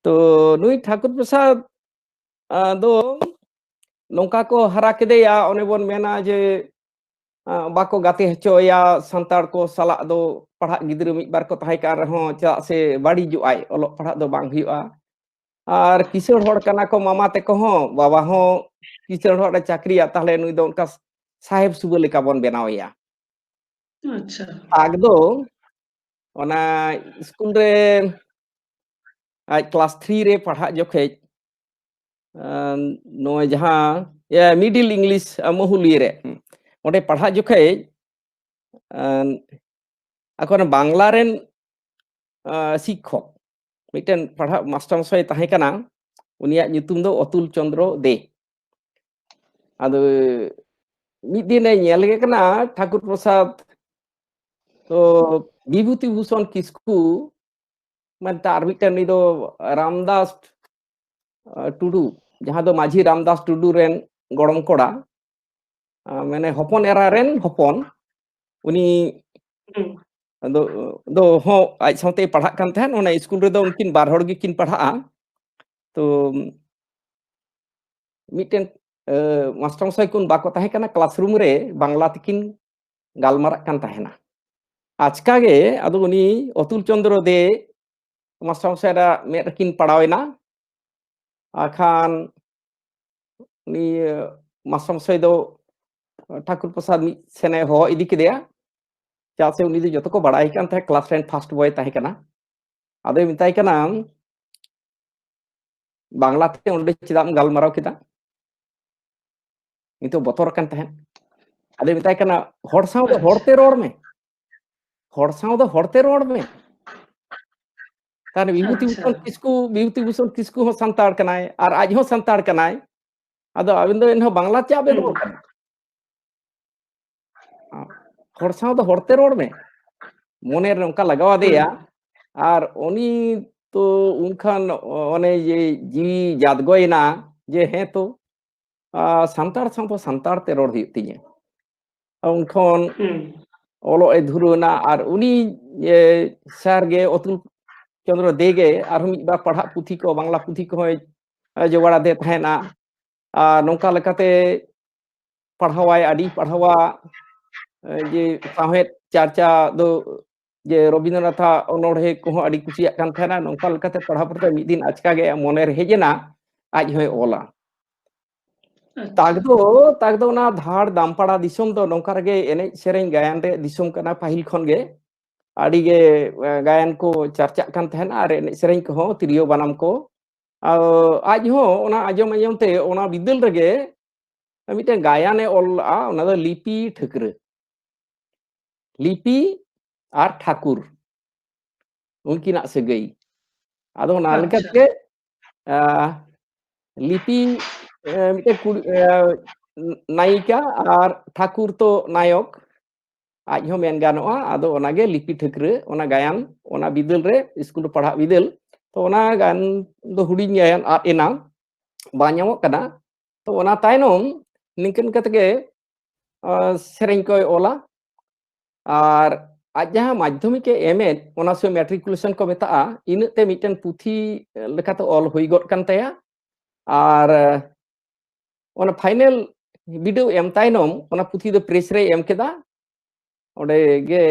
ᱛᱚ ᱱᱩᱭ ᱴᱷᱟᱠᱩᱨ ᱯᱨᱚᱥᱟᱫᱽ, ᱟ, ᱫᱚ ᱱᱚᱝᱠᱟ ᱠᱚ ᱦᱟᱨᱟ ᱠᱮᱫᱮᱭᱟ, ᱚᱱᱮ ᱵᱚᱱ ᱢᱮᱱᱟ ᱡᱮ, ᱟ, ᱵᱟᱠᱚ ᱜᱟᱛᱮ ᱦᱚᱪᱚᱭᱟ ᱥᱟᱱᱛᱟᱲ ᱠᱚ ᱥᱟᱞᱟᱜ ᱫᱚ᱾ ᱯᱟᱲᱦᱟᱜ ᱜᱤᱫᱽᱨᱟᱹ ᱢᱤᱫ ᱵᱟᱨ ᱠᱚ ᱛᱟᱦᱮᱸ ᱠᱟᱱ ᱨᱮᱦᱚᱸ, ᱪᱮᱫᱟᱜ ᱥᱮ ᱵᱟᱹᱲᱤᱡᱚᱜᱼᱟᱭ, ᱚᱞᱚᱜ ᱯᱟᱲᱦᱟᱜ ᱫᱚ ᱵᱟᱝ ᱦᱩᱭᱩᱜᱼᱟ᱾ ᱟᱨ ᱠᱤᱥᱟᱹᱬ ᱦᱚᱲ ᱠᱟᱱᱟ ᱠᱚ ᱢᱟᱢᱟ ᱛᱮᱠᱚ ᱦᱚᱸ, ᱵᱟᱵᱟ ᱦᱚᱸ ᱠᱤᱥᱟᱹᱬ ᱦᱚᱲ ᱮ ᱪᱟᱹᱠᱨᱤᱭᱟ, ᱛᱟᱦᱞᱮ ᱱᱩᱭ ᱫᱚ ᱚᱱᱠᱟ ᱥᱟᱦᱮᱵ ᱥᱩᱵᱟᱹ ᱞᱮᱠᱟ ᱵᱚᱱ ᱵᱮᱱᱟᱣᱮᱭᱟ᱾ ᱟᱪᱪᱷᱟ᱾ ᱟᱜ ᱫᱚ ᱚᱱᱟ ᱥᱠᱩᱞ ᱨᱮ ᱟᱡ ᱠᱞᱟᱥ ᱛᱷᱨᱤ ᱨᱮ ᱯᱟᱲᱦᱟᱜ ᱡᱚᱠᱷᱮᱡ, ᱟᱸ, ᱱᱚᱜᱼᱚᱭ ᱡᱟᱦᱟᱸ, ᱮ, ᱢᱤᱰᱤᱞ ᱤᱝᱞᱤᱥ, ᱟ, ᱢᱚᱦᱩᱞᱤ ᱨᱮ, ᱦᱩᱸ, ᱚᱸᱰᱮ ᱯᱟᱲᱦᱟᱜ ᱡᱚᱠᱷᱮᱡ, ᱟᱸ, ᱟᱠᱚ ᱚᱱᱟ ᱵᱟᱝᱞᱟ ᱨᱮᱱ, ᱟ, ᱥᱤᱠᱠᱷᱚᱠ, ᱢᱤᱫᱴᱮᱱ ᱯᱟᱲᱦᱟᱜ ᱢᱟᱥᱴᱟᱨ ᱢᱚᱥᱟᱭ ᱛᱟᱦᱮᱸ ᱠᱟᱱᱟ, ᱩᱱᱤᱭᱟᱜ ᱧᱩᱛᱩᱢ ᱫᱚ ᱚᱛᱩᱞ ᱪᱚᱸᱫᱽᱨᱚ ᱫᱮ᱾ ᱟᱫᱚ ᱢᱤᱫ ᱫᱤᱱᱮ ᱧᱮᱞ ᱜᱮ ᱠᱟᱱᱟ ᱴᱷᱟᱠᱩᱨ ᱯᱨᱚᱥᱟᱫᱽ, ᱛᱚ ᱵᱤᱵᱷᱩᱛᱤ ᱵᱷᱩᱥᱚᱱ ᱠᱤᱥᱠᱩ, ᱢᱟᱱᱮ ᱟᱨ ᱢᱤᱫᱴᱮᱱ ᱩᱱᱤ ᱫᱚ ᱨᱟᱢᱫᱟᱥ, ᱟ, ᱴᱩᱰᱩ, ᱡᱟᱦᱟᱸ ᱫᱚ ᱢᱟᱹᱡᱷᱤ ᱨᱟᱢᱫᱟᱥ ᱴᱩᱰᱩ ᱨᱮᱱ ᱜᱚᱲᱚᱢ ᱠᱚᱲᱟ, ᱟᱸ, ᱢᱟᱱᱮ ᱦᱚᱯᱚᱱ ᱮᱨᱟ ᱨᱮᱱ ᱦᱚᱯᱚᱱ, ᱩᱱᱤ ᱦᱩᱸ᱾ ᱫᱚ, ᱫᱚ ᱦᱚᱸ ᱟᱡ ᱥᱟᱶᱛᱮᱭ ᱯᱟᱲᱦᱟᱜ ᱠᱟᱱ ᱛᱟᱦᱮᱸᱫ᱾ ᱚᱱᱟ ᱥᱠᱩᱞ ᱨᱮᱫᱚ ᱩᱱᱠᱤᱱ ᱵᱟᱨ ᱦᱚᱲ ᱜᱮᱠᱤᱱ ᱯᱟᱲᱦᱟᱜᱼᱟ᱾ ᱛᱚ, ᱢᱤᱫᱴᱮᱱ, ᱮ, ᱢᱟᱥᱴᱟᱨ ᱢᱚᱥᱟᱭ ᱠᱤᱱ ᱵᱟᱠᱚ ᱛᱟᱦᱮᱸ ᱠᱟᱱᱟ, ᱠᱞᱟᱥᱨᱩᱢ ᱨᱮ ᱵᱟᱝᱞᱟ ᱛᱮᱠᱤᱱ ᱜᱟᱞᱢᱟᱨᱟᱜ ᱠᱟᱱ ᱛᱟᱦᱮᱱᱟ᱾ ᱟᱪᱠᱟ ᱜᱮ ᱟᱫᱚ ᱩᱱᱤ ᱚᱛᱩᱞ ᱪᱚᱸᱫᱽᱨᱚ ᱫᱮ ᱢᱟᱥᱴᱟᱨ ᱢᱚᱥᱟᱭᱟᱜ ᱢᱮᱫ ᱨᱮᱠᱤᱱ ᱯᱟᱲᱟᱣ ᱮᱱᱟ᱾ ᱟᱠᱷᱟᱱ ᱩᱱᱤ, ᱮ, ᱢᱟᱥᱴᱟᱨ ᱢᱚᱥᱟᱭ ᱫᱚ ᱴᱷᱟᱠᱩᱨ ᱯᱨᱚᱥᱟᱫᱽ ᱢᱤᱫ ᱥᱮᱱᱮ ᱦᱚᱦᱚ ᱤᱫᱤ ᱠᱮᱫᱮᱭᱟ, ᱪᱮᱫᱟᱜ ᱥᱮ ᱩᱱᱤ ᱫᱚ ᱡᱚᱛᱚ ᱠᱚ ᱵᱟᱲᱟᱭ ᱠᱟᱱ ᱛᱟᱦᱮᱸᱫ, ᱠᱞᱟᱥ ᱨᱮᱱ ᱯᱷᱟᱥᱴ ᱵᱚᱭ ᱛᱟᱦᱮᱸ ᱠᱟᱱᱟ᱾ ᱟᱫᱚᱭ ᱢᱮᱛᱟᱭ ᱠᱟᱱᱟ, "ᱵᱟᱝᱞᱟ ᱛᱮ ᱚᱸᱰᱮ ᱪᱮᱫᱟᱜ ᱮᱢ ᱜᱟᱞᱢᱟᱨᱟᱣ ᱠᱮᱫᱟ?" ᱱᱤᱛᱚᱜ ᱵᱚᱛᱚᱨ ᱟᱠᱟᱱ ᱛᱟᱦᱮᱸᱫ᱾ ᱟᱫᱚᱭ ᱢᱮᱛᱟᱭ ᱠᱟᱱᱟ, "ᱦᱚᱲ ᱥᱟᱶ ᱫᱚ ᱦᱚᱲᱛᱮ ᱨᱚᱲ ᱢᱮ, ᱦᱚᱲ ᱥᱟᱶ ᱫᱚ ᱦᱚᱲᱛᱮ ᱨᱚᱲ ᱢᱮ᱾" ᱛᱟᱦᱞᱮ ᱵᱤᱵᱷᱩᱛᱤ ᱟᱪᱪᱷᱟ᱾ ᱵᱷᱩᱥᱚᱱ ᱠᱤᱥᱠᱩ, ᱵᱤᱵᱷᱩᱛᱤ ᱵᱷᱩᱥᱚᱱ ᱠᱤᱥᱠᱩ ᱦᱚᱸ ᱥᱟᱱᱛᱟᱲ ᱠᱟᱱᱟᱭ ᱟᱨ ᱟᱡ ᱦᱚᱸ ᱥᱟᱱᱛᱟᱲ ᱠᱟᱱᱟᱭ᱾ ᱟᱫᱚ ᱟᱵᱮᱱ ᱫᱚ ᱮᱱᱦᱚᱸ ᱵᱟᱝᱞᱟ ᱪᱮᱫᱟᱜ ᱵᱮᱱ ᱦᱩᱸ᱾ ᱨᱚᱲ ᱠᱟᱱᱟ? ᱦᱚᱲ ᱥᱟᱶ ᱫᱚ ᱦᱚᱲᱛᱮ ᱨᱚᱲ ᱢᱮ, ᱢᱚᱱᱮ ᱨᱮ ᱚᱱᱠᱟ ᱞᱟᱜᱟᱣ ᱟᱫᱮᱭᱟ᱾ ᱦᱩᱸ᱾ ᱟᱨ ᱩᱱᱤ ᱛᱚ ᱩᱱᱠᱷᱟᱱ ᱚᱱᱮ ᱡᱮ ᱡᱤᱣᱤ ᱡᱟᱫᱜᱚᱭᱮᱱᱟ ᱡᱮ, "ᱦᱮᱸ ᱛᱚ, ᱟ, ᱥᱟᱱᱛᱟᱲ ᱥᱟᱶ ᱫᱚ ᱥᱟᱱᱛᱟᱲ ᱛᱮ ᱨᱚᱲ ᱦᱩᱭᱩᱜ ᱛᱤᱧᱟᱹ᱾" ᱩᱱ ᱠᱷᱚᱱ ᱦᱩᱸ᱾ ᱚᱞᱚᱜ ᱮ ᱫᱷᱩᱨᱟᱹᱣ ᱮᱱᱟ᱾ ᱟᱨ ᱩᱱᱤ, ᱮ, ᱥᱟᱨ ᱜᱮ, ᱚᱛᱩᱞ ᱪᱚᱸᱫᱽᱨᱚ ᱫᱮ ᱜᱮ ᱟᱨᱦᱚᱸ ᱢᱤᱫ ᱵᱟᱨ ᱯᱟᱲᱦᱟᱜ ᱯᱩᱛᱷᱤ ᱠᱚ, ᱵᱟᱝᱞᱟ ᱯᱩᱛᱷᱤ ᱠᱚᱦᱚᱸᱭ, ᱮ, ᱡᱚᱜᱟᱲ ᱟᱫᱮ ᱛᱟᱦᱮᱸᱱᱟ᱾ ᱟᱨ ᱱᱚᱝᱠᱟ ᱞᱮᱠᱟᱛᱮ ᱯᱟᱲᱦᱟᱣᱟᱭ, ᱟᱹᱰᱤ ᱯᱟᱲᱦᱟᱣᱟ, ᱮ, ᱡᱮ ᱥᱟᱶᱦᱮᱫ ᱪᱟᱨᱪᱟ ᱫᱚ, ᱡᱮ ᱨᱚᱵᱤᱱᱫᱨᱚᱱᱟᱛᱷᱟᱜ ᱚᱱᱚᱬᱦᱮ ᱠᱚᱦᱚᱸ ᱟᱹᱰᱤ ᱠᱩᱥᱤᱭᱟᱜ ᱠᱟᱱ ᱛᱟᱦᱮᱱᱟ᱾ ᱱᱚᱝᱠᱟ ᱞᱮᱠᱟᱛᱮ ᱯᱟᱲᱦᱟᱣ ᱯᱟᱲᱦᱟᱣ ᱢᱤᱫ ᱫᱤᱱ ᱟᱪᱠᱟ ᱜᱮ ᱢᱚᱱᱮ ᱨᱮ ᱦᱮᱡ ᱮᱱᱟ, ᱟᱡ ᱦᱚᱸᱭ ᱚᱞᱟ᱾ ᱟᱪᱪᱷᱟ᱾ ᱛᱟᱠ ᱫᱚ, ᱛᱟᱠ ᱫᱚ ᱚᱱᱟ ᱫᱷᱟᱲ ᱫᱟᱢᱯᱟᱲᱟ ᱫᱤᱥᱚᱢ ᱫᱚ ᱱᱚᱝᱠᱟ ᱨᱮᱜᱮ ᱮᱱᱮᱡ ᱥᱮᱨᱮᱧ ᱜᱟᱭᱟᱱ ᱨᱮ ᱫᱤᱥᱚᱢ ᱠᱟᱱᱟ ᱯᱟᱹᱦᱤᱞ ᱠᱷᱚᱱ ᱜᱮ᱾ ᱟᱹᱰᱤ ᱜᱮ, ᱮ, ᱜᱟᱭᱟᱱ ᱠᱚ ᱪᱟᱨᱪᱟᱜ ᱠᱟᱱ ᱛᱟᱦᱮᱱᱟ ᱟᱨ ᱮᱱᱮᱡ ᱥᱮᱨᱮᱧ ᱠᱚᱦᱚᱸ, ᱛᱤᱨᱭᱳ ᱵᱟᱱᱟᱢ ᱠᱚ᱾ ᱟᱨ ᱟᱡ ᱦᱚᱸ ᱚᱱᱟ ᱟᱸᱡᱚᱢ ᱟᱸᱡᱚᱢ ᱛᱮ ᱚᱱᱟ ᱵᱤᱫᱟᱹᱞ ᱨᱮᱜᱮ ᱢᱤᱫᱴᱮᱱ ᱜᱟᱭᱟᱱᱮ ᱚᱞ ᱞᱟᱜᱼᱟ, ᱚᱱᱟ ᱫᱚ ᱞᱤᱯᱤ ᱴᱷᱟᱹᱠᱨᱟᱹ᱾ ᱞᱤᱯᱤ ᱟᱨ ᱴᱷᱟᱹᱠᱩᱨ, ᱩᱱᱠᱤᱱᱟᱜ ᱥᱟᱹᱜᱟᱹᱭ᱾ ᱟᱫᱚ ᱚᱱᱟ ᱟᱪᱪᱷᱟ᱾ ᱞᱮᱠᱟᱛᱮ, ᱟ, ᱞᱤᱯᱤ, ᱮ, ᱢᱤᱫᱴᱮᱱ ᱠᱩᱲᱤ, ᱮ, ᱱᱟᱭᱤᱠᱟ ᱟᱨ ᱴᱷᱟᱹᱠᱩᱨ ᱛᱚ ᱱᱟᱭᱚᱠ, ᱟᱡ ᱦᱚᱸ ᱢᱮᱱ ᱜᱟᱱᱚᱜᱼᱟ᱾ ᱟᱫᱚ ᱚᱱᱟᱜᱮ ᱞᱤᱯᱤ ᱴᱷᱟᱹᱠᱨᱟᱹ, ᱚᱱᱟ ᱜᱟᱭᱟᱱ, ᱚᱱᱟ ᱵᱤᱫᱟᱹᱞ ᱨᱮ, ᱥᱠᱩᱞ ᱨᱮ ᱯᱟᱲᱦᱟᱜ ᱵᱤᱫᱟᱹᱞ, ᱛᱚ ᱚᱱᱟ ᱜᱟᱭᱟᱱ ᱫᱚ ᱦᱩᱰᱤᱧ ᱜᱟᱭᱟᱱ ᱟᱫ ᱮᱱᱟ, ᱵᱟᱝ ᱧᱟᱢᱚᱜ ᱠᱟᱱᱟ᱾ ᱛᱚ ᱚᱱᱟ ᱛᱟᱭᱱᱚᱢ ᱱᱤᱝᱠᱟᱹ ᱱᱤᱝᱠᱟᱹ ᱛᱮᱜᱮ ᱥᱮᱨᱮᱧ ᱠᱚᱭ ᱚᱞᱟ᱾ ᱟᱨ ᱟᱡ ᱡᱟᱦᱟᱸ ᱢᱟᱫᱽᱫᱷᱚᱢᱤᱠ ᱮ ᱮᱢᱮᱫ, ᱚᱱᱟ ᱥᱚᱢᱚᱭ ᱢᱮᱴᱨᱤᱠᱩᱞᱮᱥᱚᱱ ᱠᱚ ᱢᱮᱛᱟᱜᱼᱟ, ᱤᱱᱟᱹᱜ ᱛᱮ ᱢᱤᱫᱴᱮᱱ ᱯᱩᱛᱷᱤ ᱞᱮᱠᱟᱛᱮ ᱚᱞ ᱦᱩᱭ ᱜᱚᱫ ᱠᱟᱱ ᱛᱟᱭᱟ᱾ ᱟᱨ ᱚᱱᱟ ᱯᱷᱟᱭᱱᱮᱞ ᱵᱤᱰᱟᱹᱣ ᱮᱢ ᱛᱟᱭᱱᱚᱢ ᱚᱱᱟ ᱯᱩᱛᱷᱤ ᱫᱚ ᱯᱨᱮᱥ ᱨᱮᱭ ᱮᱢ ᱠᱮᱫᱟ᱾ ᱚᱸᱰᱮ ᱜᱮ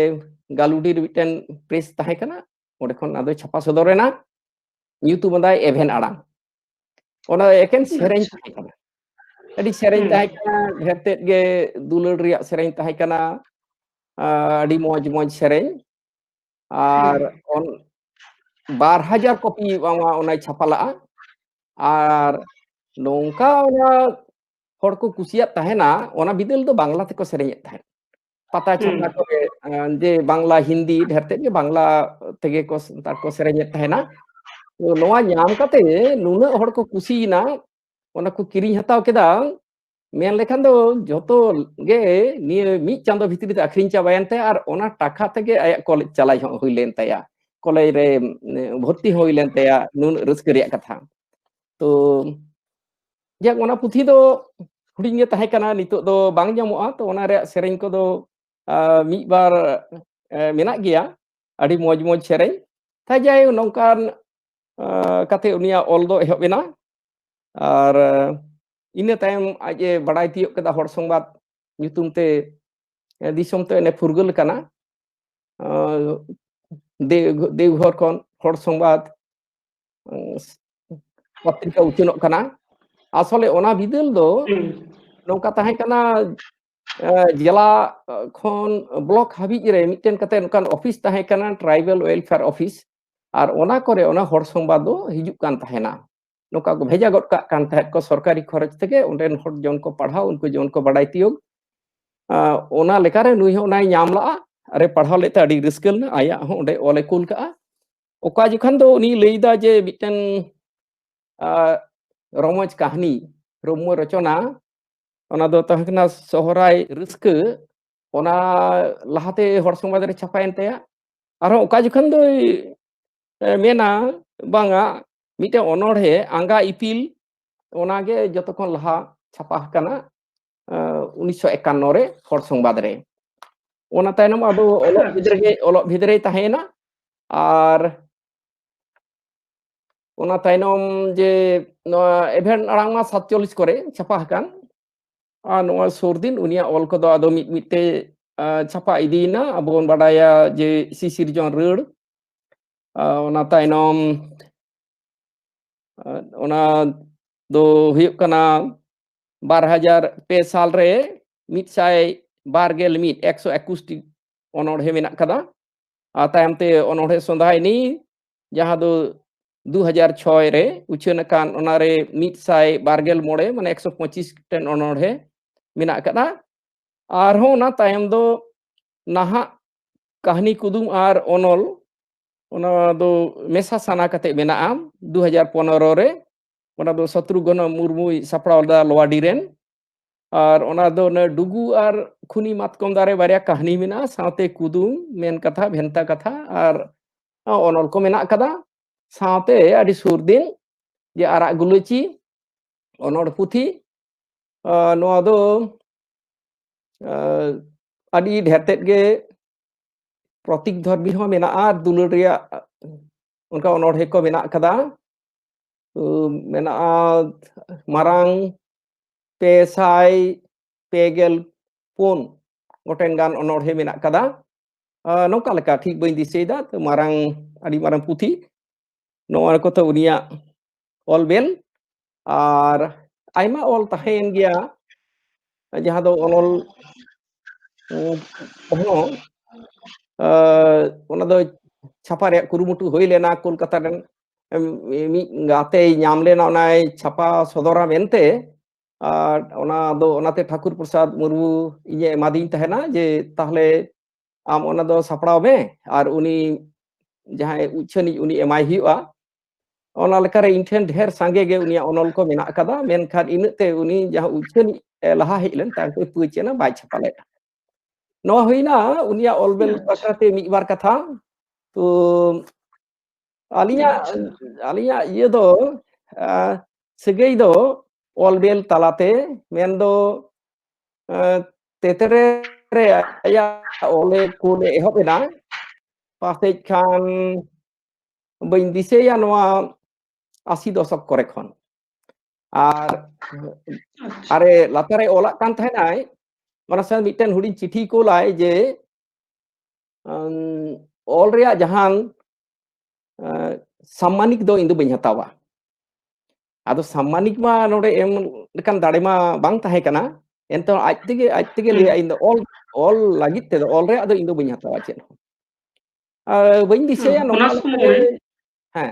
ᱜᱟᱞᱩᱰᱤ ᱨᱮ ᱢᱤᱫᱴᱮᱱ ᱯᱨᱮᱥ ᱛᱟᱦᱮᱸ ᱠᱟᱱᱟ, ᱚᱸᱰᱮ ᱠᱷᱚᱱ ᱟᱫᱚ ᱪᱷᱟᱯᱟ ᱥᱚᱫᱚᱨ ᱮᱱᱟ᱾ ᱧᱩᱛᱩᱢ ᱟᱫᱟᱭ ᱮᱵᱷᱮᱱ ᱟᱲᱟᱝ᱾ ᱚᱱᱟ ᱮᱠᱮᱱ ᱥᱮᱨᱮᱧ ᱛᱟᱦᱮᱸ ᱠᱟᱱᱟ, ᱟᱹᱰᱤ ᱥᱮᱨᱮᱧ ᱛᱟᱦᱮᱸ ᱠᱟᱱᱟ, ᱰᱷᱮᱨ ᱛᱮᱫ ᱜᱮ ᱫᱩᱞᱟᱹᱲ ᱨᱮᱭᱟᱜ ᱥᱮᱨᱮᱧ ᱛᱟᱦᱮᱸ ᱠᱟᱱᱟ᱾ ᱟᱹᱰᱤ ᱢᱚᱡᱽ ᱢᱚᱡᱽ ᱥᱮᱨᱮᱧ᱾ ᱟᱨ ᱵᱟᱨ ᱦᱟᱡᱟᱨ ᱠᱚᱯᱤ ᱚᱱᱟᱭ ᱪᱷᱟᱯᱟ ᱞᱟᱜᱼᱟ᱾ ᱟᱨ ᱱᱚᱝᱠᱟ ᱚᱱᱟ ᱦᱚᱲ ᱠᱚ ᱠᱩᱥᱤᱭᱟᱜ ᱛᱟᱦᱮᱱᱟ᱾ ᱚᱱᱟ ᱵᱤᱫᱟᱹᱞ ᱫᱚ ᱵᱟᱝᱞᱟ ᱛᱮᱠᱚ ᱥᱮᱨᱮᱧᱮᱫ ᱛᱟᱦᱮᱸᱫ, ᱯᱟᱛᱟ ᱪᱷᱟᱛᱟ ᱠᱚᱨᱮ᱾ ᱡᱮ ᱵᱟᱝᱞᱟ, ᱦᱤᱱᱫᱤ, ᱰᱷᱮᱨ ᱛᱮᱫ ᱜᱮ ᱵᱟᱝᱞᱟ ᱛᱮᱜᱮ ᱠᱚ, ᱥᱟᱱᱛᱟᱲ ᱠᱚ ᱥᱮᱨᱮᱧᱮᱫ ᱛᱟᱦᱮᱱᱟ᱾ ᱛᱚ ᱱᱚᱣᱟ ᱧᱟᱢ ᱠᱟᱛᱮ ᱱᱩᱱᱟᱹᱜ ᱦᱚᱲ ᱠᱚ ᱠᱩᱥᱤᱭᱮᱱᱟ, ᱚᱱᱟ ᱠᱚ ᱠᱤᱨᱤᱧ ᱦᱟᱛᱟᱣ ᱠᱮᱫᱟ᱾ ᱢᱮᱱ ᱞᱮᱠᱷᱟᱱ ᱫᱚ ᱡᱚᱛᱚ ᱜᱮ ᱱᱤᱭᱟᱹ ᱢᱤᱫ ᱪᱟᱸᱫᱚ ᱵᱷᱤᱛᱨᱤ ᱛᱮ ᱟᱠᱷᱨᱤᱧ ᱪᱟᱵᱟᱭᱮᱱ ᱛᱟᱭᱟ, ᱟᱨ ᱚᱱᱟ ᱴᱟᱠᱟ ᱛᱮᱜᱮ ᱟᱭᱟᱜ ᱠᱚᱞᱮᱡᱽ ᱪᱟᱞᱟᱣ ᱦᱚᱸ ᱦᱩᱭ ᱞᱮᱱ ᱛᱟᱭᱟ, ᱠᱚᱞᱮᱡᱽ ᱨᱮ ᱵᱷᱚᱨᱛᱤ ᱦᱚᱸ ᱦᱩᱭ ᱞᱮᱱ ᱛᱟᱭᱟ᱾ ᱱᱩᱱᱟᱹᱜ ᱨᱟᱹᱥᱠᱟᱹ ᱨᱮᱭᱟᱜ ᱠᱟᱛᱷᱟ᱾ ᱛᱚ ᱡᱟᱠ, ᱚᱱᱟ ᱯᱩᱛᱷᱤ ᱫᱚ ᱦᱩᱰᱤᱧ ᱜᱮ ᱛᱟᱦᱮᱸ ᱠᱟᱱᱟ, ᱱᱤᱛᱚᱜ ᱫᱚ ᱵᱟᱝ ᱧᱟᱢᱚᱜᱼᱟ᱾ ᱛᱚ ᱚᱱᱟ ᱨᱮᱭᱟᱜ ᱥᱮᱨᱮᱧ ᱠᱚᱫᱚ ᱢᱤᱫ ᱵᱟᱨ ᱢᱮᱱᱟᱜ ᱜᱮᱭᱟ, ᱟᱹᱰᱤ ᱢᱚᱡᱽ ᱢᱚᱡᱽ ᱥᱮᱨᱮᱧ᱾ ᱛᱟᱭ ᱡᱟᱭ ᱱᱚᱝᱠᱟᱱ ᱠᱟᱛᱮ ᱩᱱᱤᱭᱟᱜ ᱚᱞ ᱫᱚ ᱮᱦᱚᱵ ᱮᱱᱟ᱾ ᱟᱨ ᱤᱱᱟᱹ ᱛᱟᱭᱚᱢ ᱟᱡ ᱮ ᱵᱟᱲᱟᱭ ᱛᱤᱭᱳᱜ ᱠᱮᱫᱟ ᱦᱚᱲ ᱥᱚᱝᱵᱟᱫ ᱧᱩᱛᱩᱢ ᱛᱮ ᱫᱤᱥᱚᱢ ᱛᱮ ᱮᱱᱮ ᱯᱷᱩᱨᱜᱟᱹᱞ ᱠᱟᱱᱟ᱾ ᱫᱮᱣᱜᱷᱚᱨ ᱠᱷᱚᱱ ᱦᱚᱲ ᱥᱚᱝᱵᱟᱫ ᱯᱚᱛᱨᱤᱠᱟ ᱩᱪᱷᱟᱹᱱᱚᱜ ᱠᱟᱱᱟ᱾ ᱟᱥᱚᱞᱮ ᱚᱱᱟ ᱵᱤᱫᱟᱹᱞ ᱫᱚ ᱱᱚᱝᱠᱟ ᱛᱟᱦᱮᱸ ᱠᱟᱱᱟ, ᱡᱮᱞᱟ ᱠᱷᱚᱱ ᱵᱞᱚᱠ ᱦᱟᱹᱵᱤᱡ ᱨᱮ ᱢᱤᱫᱴᱮᱱ ᱠᱟᱛᱮ ᱱᱚᱝᱠᱟᱱ ᱚᱯᱷᱤᱥ ᱛᱟᱦᱮᱸ ᱠᱟᱱᱟ, ᱴᱨᱟᱭᱵᱟᱞ ᱣᱮᱞᱯᱷᱮᱭᱟᱨ ᱚᱯᱷᱤᱥ᱾ ᱟᱨ ᱚᱱᱟ ᱠᱚᱨᱮ ᱚᱱᱟ ᱦᱚᱲ ᱥᱚᱝᱵᱟᱫ ᱫᱚ ᱦᱤᱡᱩᱜ ᱠᱟᱱ ᱛᱟᱦᱮᱱᱟ᱾ ᱱᱚᱝᱠᱟ ᱠᱚ ᱵᱷᱮᱡᱟ ᱜᱚᱫ ᱠᱟᱜ ᱠᱟᱱ ᱛᱟᱦᱮᱸᱫ ᱠᱚ ᱥᱚᱨᱠᱟᱨᱤ ᱠᱷᱚᱨᱚᱪ ᱛᱮᱜᱮ, ᱚᱸᱰᱮᱱ ᱦᱚᱲ ᱡᱮᱢᱚᱱ ᱠᱚ ᱯᱟᱲᱦᱟᱣ, ᱩᱱᱠᱩ ᱡᱮᱢᱚᱱ ᱠᱚ ᱵᱟᱰᱟᱭ ᱛᱤᱭᱳᱜ᱾ ᱚᱱᱟ ᱞᱮᱠᱟᱨᱮ ᱱᱩᱭ ᱦᱚᱸ ᱚᱱᱟᱭ ᱧᱟᱢ ᱞᱟᱜᱼᱟ, ᱟᱨᱮ ᱯᱟᱲᱦᱟᱣ ᱞᱮᱫ ᱛᱮ ᱟᱹᱰᱤ ᱨᱟᱹᱥᱠᱟᱹ ᱞᱮᱱᱟ᱾ ᱟᱭᱟᱜ ᱦᱚᱸ ᱚᱸᱰᱮ ᱚᱞᱮ ᱠᱩᱞ ᱠᱟᱜᱼᱟ᱾ ᱚᱠᱟ ᱡᱚᱠᱷᱚᱱ ᱫᱚ ᱩᱱᱤ ᱞᱟᱹᱭᱫᱟ ᱡᱮ ᱢᱤᱫᱴᱮᱱ ᱨᱚᱢᱚᱡᱽ ᱠᱟᱹᱦᱱᱤ, ᱨᱚᱢᱚᱡᱽ ᱨᱚᱪᱚᱱᱟ, ᱚᱱᱟ ᱫᱚ ᱛᱟᱦᱮᱸ ᱠᱟᱱᱟ ᱥᱚᱦᱨᱟᱭ ᱨᱟᱹᱥᱠᱟᱹ᱾ ᱚᱱᱟ ᱞᱟᱦᱟᱛᱮ ᱦᱚᱲ ᱥᱚᱢᱟᱡᱽ ᱨᱮ ᱪᱷᱟᱯᱟᱭᱮᱱ ᱛᱟᱭᱟ᱾ ᱟᱨᱦᱚᱸ ᱚᱠᱟ ᱡᱚᱠᱷᱚᱱ ᱫᱚᱭ ᱢᱮᱱᱟ, ᱵᱟᱝᱟ, ᱢᱤᱫᱴᱮᱱ ᱚᱱᱚᱬᱦᱮ ᱟᱸᱜᱟ ᱤᱯᱤᱞ, ᱚᱱᱟᱜᱮ ᱡᱚᱛᱚ ᱠᱷᱚᱱ ᱞᱟᱦᱟ ᱪᱷᱟᱯᱟ ᱟᱠᱟᱱᱟ᱾ ᱩᱱᱤᱥᱥᱚ ᱮᱠᱟᱱᱱᱚ ᱨᱮ ᱦᱚᱲ ᱥᱚᱝᱵᱟᱫ ᱨᱮ᱾ ᱚᱱᱟ ᱛᱟᱭᱱᱚᱢ ᱟᱫᱚ ᱚᱞᱚᱜ ᱵᱷᱤᱛ ᱨᱮᱜᱮ, ᱚᱞᱚᱜ ᱵᱷᱤᱛ ᱨᱮᱭ ᱛᱟᱦᱮᱸᱭᱮᱱᱟ᱾ ᱟᱨ ᱚᱱᱟ ᱛᱟᱭᱱᱚᱢ ᱡᱮ ᱱᱚᱣᱟ ᱮᱵᱷᱮᱱ ᱟᱲᱟᱝ ᱢᱟ ᱥᱟᱛᱪᱚᱞᱞᱤᱥ ᱠᱚᱨᱮ ᱪᱷᱟᱯᱟ ᱟᱠᱟᱱ, ᱟᱨ ᱱᱚᱣᱟ ᱥᱩᱨ ᱫᱤᱱ ᱩᱱᱤᱭᱟᱜ ᱚᱞ ᱠᱚᱫᱚ ᱟᱫᱚ ᱢᱤᱫ ᱢᱤᱫ ᱛᱮ, ᱟ, ᱪᱷᱟᱯᱟ ᱤᱫᱤᱭᱮᱱᱟ᱾ ᱟᱵᱚ ᱵᱚᱱ ᱵᱟᱰᱟᱭᱟ ᱡᱮ ᱥᱤᱥᱤᱨᱡᱚᱱ ᱨᱟᱹᱲ, ᱟ, ᱚᱱᱟ ᱛᱟᱭᱱᱚᱢ, ᱟ, ᱚᱱᱟ ᱫᱚ ᱦᱩᱭᱩᱜ ᱠᱟᱱᱟ ᱵᱟᱨ ᱦᱟᱡᱟᱨ ᱯᱮ ᱥᱟᱞ ᱨᱮ ᱢᱤᱫ ᱥᱟᱭ ᱵᱟᱨ ᱜᱮᱞ ᱢᱤᱫ, ᱮᱠᱥᱚ ᱮᱠᱩᱥ ᱴᱤ ᱚᱱᱚᱬᱦᱮ ᱢᱮᱱᱟᱜ ᱠᱟᱫᱟ᱾ ᱟᱨ ᱛᱟᱭᱚᱢ ᱛᱮ ᱚᱱᱚᱬᱦᱮ ᱥᱚᱸᱫᱷᱟᱭᱱᱤ, ᱡᱟᱦᱟᱸ ᱫᱚ ᱫᱩ ᱦᱟᱡᱟᱨ ᱪᱷᱚᱭ ᱨᱮ ᱩᱪᱷᱟᱹᱱ ᱟᱠᱟᱱ, ᱚᱱᱟᱨᱮ ᱢᱤᱫ ᱥᱟᱭ ᱵᱟᱨ ᱜᱮᱞ ᱢᱚᱬᱮ, ᱢᱟᱱᱮ ᱮᱠᱥᱚ ᱯᱚᱸᱪᱤᱥ ᱴᱮᱱ ᱚᱱᱚᱬᱦᱮ ᱢᱮᱱᱟᱜ ᱟᱠᱟᱫᱟ᱾ ᱟᱨᱦᱚᱸ ᱚᱱᱟ ᱛᱟᱭᱚᱢ ᱫᱚ ᱱᱟᱦᱟᱜ ᱠᱟᱹᱦᱱᱤ, ᱠᱩᱫᱩᱢ ᱟᱨ ᱚᱱᱚᱞ, ᱚᱱᱟ ᱫᱚ ᱢᱮᱥᱟ ᱥᱟᱱᱟ ᱠᱟᱛᱮ ᱢᱮᱱᱟᱜᱼᱟ᱾ ᱫᱩ ᱦᱟᱡᱟᱨ ᱯᱚᱱᱨᱚ ᱨᱮ ᱚᱱᱟ ᱫᱚ ᱥᱚᱛᱨᱩᱜᱷᱚᱱ ᱢᱩᱨᱢᱩᱭ ᱥᱟᱯᱲᱟᱣ ᱞᱮᱫᱟ, ᱞᱳᱣᱟᱰᱤ ᱨᱮᱱ᱾ ᱟᱨ ᱚᱱᱟ ᱫᱚ ᱚᱱᱮ ᱰᱩᱜᱩ ᱟᱨ ᱠᱷᱩᱱᱤ ᱢᱟᱛᱠᱚᱢ ᱫᱟᱨᱮ ᱵᱟᱨᱭᱟ ᱠᱟᱹᱦᱱᱤ ᱢᱮᱱᱟᱜᱼᱟ, ᱥᱟᱶᱛᱮ ᱠᱩᱫᱩᱢ, ᱢᱮᱱ ᱠᱟᱛᱷᱟ, ᱵᱷᱮᱱᱛᱟ ᱠᱟᱛᱷᱟ ᱟᱨ ᱚᱱᱚᱞ ᱠᱚ ᱢᱮᱱᱟᱜ ᱠᱟᱫᱟ᱾ ᱥᱟᱶᱛᱮ ᱟᱹᱰᱤ ᱥᱩᱨ ᱫᱤᱱ ᱡᱮ ᱟᱨᱟᱜ ᱜᱩᱞᱟᱹᱪᱤ ᱚᱱᱚᱬ ᱯᱩᱛᱷᱤ, ᱟᱨ ᱱᱚᱣᱟ ᱫᱚ, ᱟᱨ ᱟᱹᱰᱤ ᱰᱷᱮᱨ ᱛᱮᱫ ᱜᱮ ᱯᱨᱚᱛᱤᱠ ᱫᱷᱚᱨᱢᱤ ᱦᱚᱸ ᱢᱮᱱᱟᱜᱼᱟ, ᱟᱨ ᱫᱩᱞᱟᱹᱲ ᱨᱮᱭᱟᱜ ᱚᱱᱠᱟ ᱚᱱᱚᱬᱦᱮ ᱠᱚ ᱢᱮᱱᱟᱜ ᱠᱟᱫᱟ᱾ ᱩ, ᱢᱮᱱᱟᱜᱼᱟ ᱢᱟᱨᱟᱝ ᱯᱮ ᱥᱟᱭ ᱯᱮ ᱜᱮᱞ ᱯᱩᱱ ᱜᱚᱴᱮᱱ ᱜᱟᱱ ᱚᱱᱚᱬᱦᱮ ᱢᱮᱱᱟᱜ ᱠᱟᱫᱟ᱾ ᱟ, ᱱᱚᱝᱠᱟ ᱞᱮᱠᱟ ᱴᱷᱤᱠ ᱵᱟᱹᱧ ᱫᱤᱥᱟᱹᱭᱮᱫᱟ, ᱛᱚ ᱢᱟᱨᱟᱝ, ᱟᱹᱰᱤ ᱢᱟᱨᱟᱝ ᱯᱩᱛᱷᱤ᱾ ᱱᱚᱣᱟ ᱠᱚᱛᱚ ᱩᱱᱤᱭᱟᱜ ᱚᱞ ᱵᱮᱞ, ᱟᱨ ᱟᱭᱢᱟ ᱚᱞ ᱛᱟᱦᱮᱸᱭᱮᱱ ᱜᱮᱭᱟ, ᱡᱟᱦᱟᱸ ᱫᱚ ᱚᱱᱚᱞ, ᱩᱸ, ᱦᱚᱸ, ᱟ, ᱚᱱᱟ ᱫᱚ ᱪᱷᱟᱯᱟ ᱨᱮᱭᱟᱜ ᱠᱩᱨᱩᱢᱩᱴᱩ ᱦᱩᱭ ᱞᱮᱱᱟ᱾ ᱠᱳᱞᱠᱟᱛᱟ ᱨᱮᱱ, ᱮᱢ, ᱢᱤᱫ ᱜᱟᱛᱮᱭ ᱧᱟᱢ ᱞᱮᱱᱟ, ᱚᱱᱟᱭ ᱪᱷᱟᱯᱟ ᱥᱚᱫᱚᱨᱟ ᱢᱮᱱᱛᱮ᱾ ᱟᱨ ᱚᱱᱟ ᱫᱚ, ᱚᱱᱟᱛᱮ ᱴᱷᱟᱠᱩᱨ ᱯᱨᱚᱥᱟᱫᱽ ᱢᱩᱨᱢᱩ ᱤᱧᱮ ᱮᱢᱟᱫᱤᱧ ᱛᱟᱦᱮᱱᱟ ᱡᱮ, "ᱛᱟᱦᱞᱮ ᱟᱢ ᱚᱱᱟ ᱫᱚ ᱥᱟᱯᱲᱟᱣ ᱢᱮ, ᱟᱨ ᱩᱱᱤ ᱡᱟᱦᱟᱸᱭ ᱩᱪᱷᱟᱹᱱᱤᱡ, ᱩᱱᱤ ᱮᱢᱟᱭ ᱦᱩᱭᱩᱜᱼᱟ᱾" ᱚᱱᱟ ᱞᱮᱠᱟᱨᱮ ᱤᱧ ᱴᱷᱮᱱ ᱰᱷᱮᱨ ᱥᱟᱸᱜᱮ ᱜᱮ ᱩᱱᱤᱭᱟᱜ ᱚᱱᱚᱞ ᱠᱚ ᱢᱮᱱᱟᱜ ᱟᱠᱟᱫᱟ, ᱢᱮᱱᱠᱷᱟᱱ ᱤᱱᱟᱹᱜ ᱛᱮ ᱩᱱᱤ ᱡᱟᱦᱟᱸ ᱩᱪᱷᱟᱹᱱᱤᱡ ᱮ ᱞᱟᱦᱟ ᱦᱮᱡ ᱞᱮᱱ, ᱛᱟᱭᱚᱢ ᱛᱮ ᱯᱟᱹᱪ ᱮᱱᱟ, ᱵᱟᱭ ᱪᱷᱟᱯᱟ ᱞᱮᱫᱼᱟ᱾ ᱱᱚᱣᱟ ᱦᱩᱭᱱᱟ ᱩᱱᱤᱭᱟᱜ ᱚᱞ ᱵᱮᱞ ᱟᱪᱪᱷᱟ᱾ ᱵᱟᱠᱷᱨᱟ ᱛᱮ ᱢᱤᱫ ᱵᱟᱨ ᱠᱟᱛᱷᱟ᱾ ᱛᱚ ᱟᱹᱞᱤᱧᱟᱜ, ᱟᱪᱪᱷᱟ᱾ ᱟᱹᱞᱤᱧᱟᱜ ᱤᱭᱟᱹ ᱫᱚ, ᱟ, ᱥᱟᱹᱜᱟᱹᱭ ᱫᱚ ᱚᱞ ᱵᱮᱞ ᱛᱟᱞᱟᱛᱮ, ᱢᱮᱱᱫᱚ ᱛᱮᱛᱨᱮ ᱨᱮ ᱟᱭᱟᱜ ᱚᱞᱮ ᱠᱳᱞᱮ ᱮᱦᱚᱵ ᱮᱱᱟ, ᱯᱟᱥᱮᱡ ᱠᱷᱟᱱ ᱵᱟᱹᱧ ᱫᱤᱥᱟᱹᱭᱟ, ᱱᱚᱣᱟ ᱟᱥᱤ ᱫᱚᱥᱚᱠ ᱠᱚᱨᱮ ᱠᱷᱚᱱ᱾ ᱟᱨ ᱟᱨᱮ ᱞᱟᱛᱟᱨᱮ ᱚᱞᱟᱜ ᱠᱟᱱ ᱛᱟᱦᱮᱱᱟᱭ, ᱢᱟᱱᱮ ᱥᱮ ᱢᱤᱫᱴᱮᱱ ᱦᱩᱰᱤᱧ ᱪᱤᱴᱷᱤ ᱠᱳᱞᱟᱭ ᱡᱮ, ᱚᱞ ᱨᱮᱭᱟᱜ ᱡᱟᱦᱟᱱ ᱥᱟᱢᱢᱟᱱᱤᱠ ᱫᱚ ᱤᱧ ᱫᱚ ᱵᱟᱹᱧ ᱦᱟᱛᱟᱣᱟ᱾ ᱟᱫᱚ ᱥᱟᱢᱢᱟᱱᱤᱠ ᱢᱟ ᱱᱚᱰᱮ ᱮᱢ ᱞᱮᱠᱟᱱ ᱫᱟᱲᱮ ᱢᱟ ᱵᱟᱝ ᱛᱟᱦᱮᱸ ᱠᱟᱱᱟ, ᱮᱱᱛᱮ ᱟᱡ ᱛᱮᱜᱮ ᱟᱡ ᱛᱮᱜᱮ ᱞᱟᱹᱭᱟ, ᱤᱧ ᱫᱚ ᱚᱞ ᱚᱞ ᱞᱟᱹᱜᱤᱫ ᱛᱮᱫᱚ, ᱚᱞ ᱨᱮᱭᱟᱜ ᱫᱚ ᱤᱧ ᱫᱚ ᱵᱟᱹᱧ ᱦᱟᱛᱟᱣᱟ ᱪᱮᱫ ᱦᱚᱸ᱾ ᱟᱨ ᱵᱟᱹᱧ ᱫᱤᱥᱟᱹᱭᱟ ᱚᱱᱟ ᱱᱚᱝᱠᱟ ᱞᱮᱠᱟᱛᱮ᱾ ᱥᱚᱢᱚᱭ ᱦᱮᱸ᱾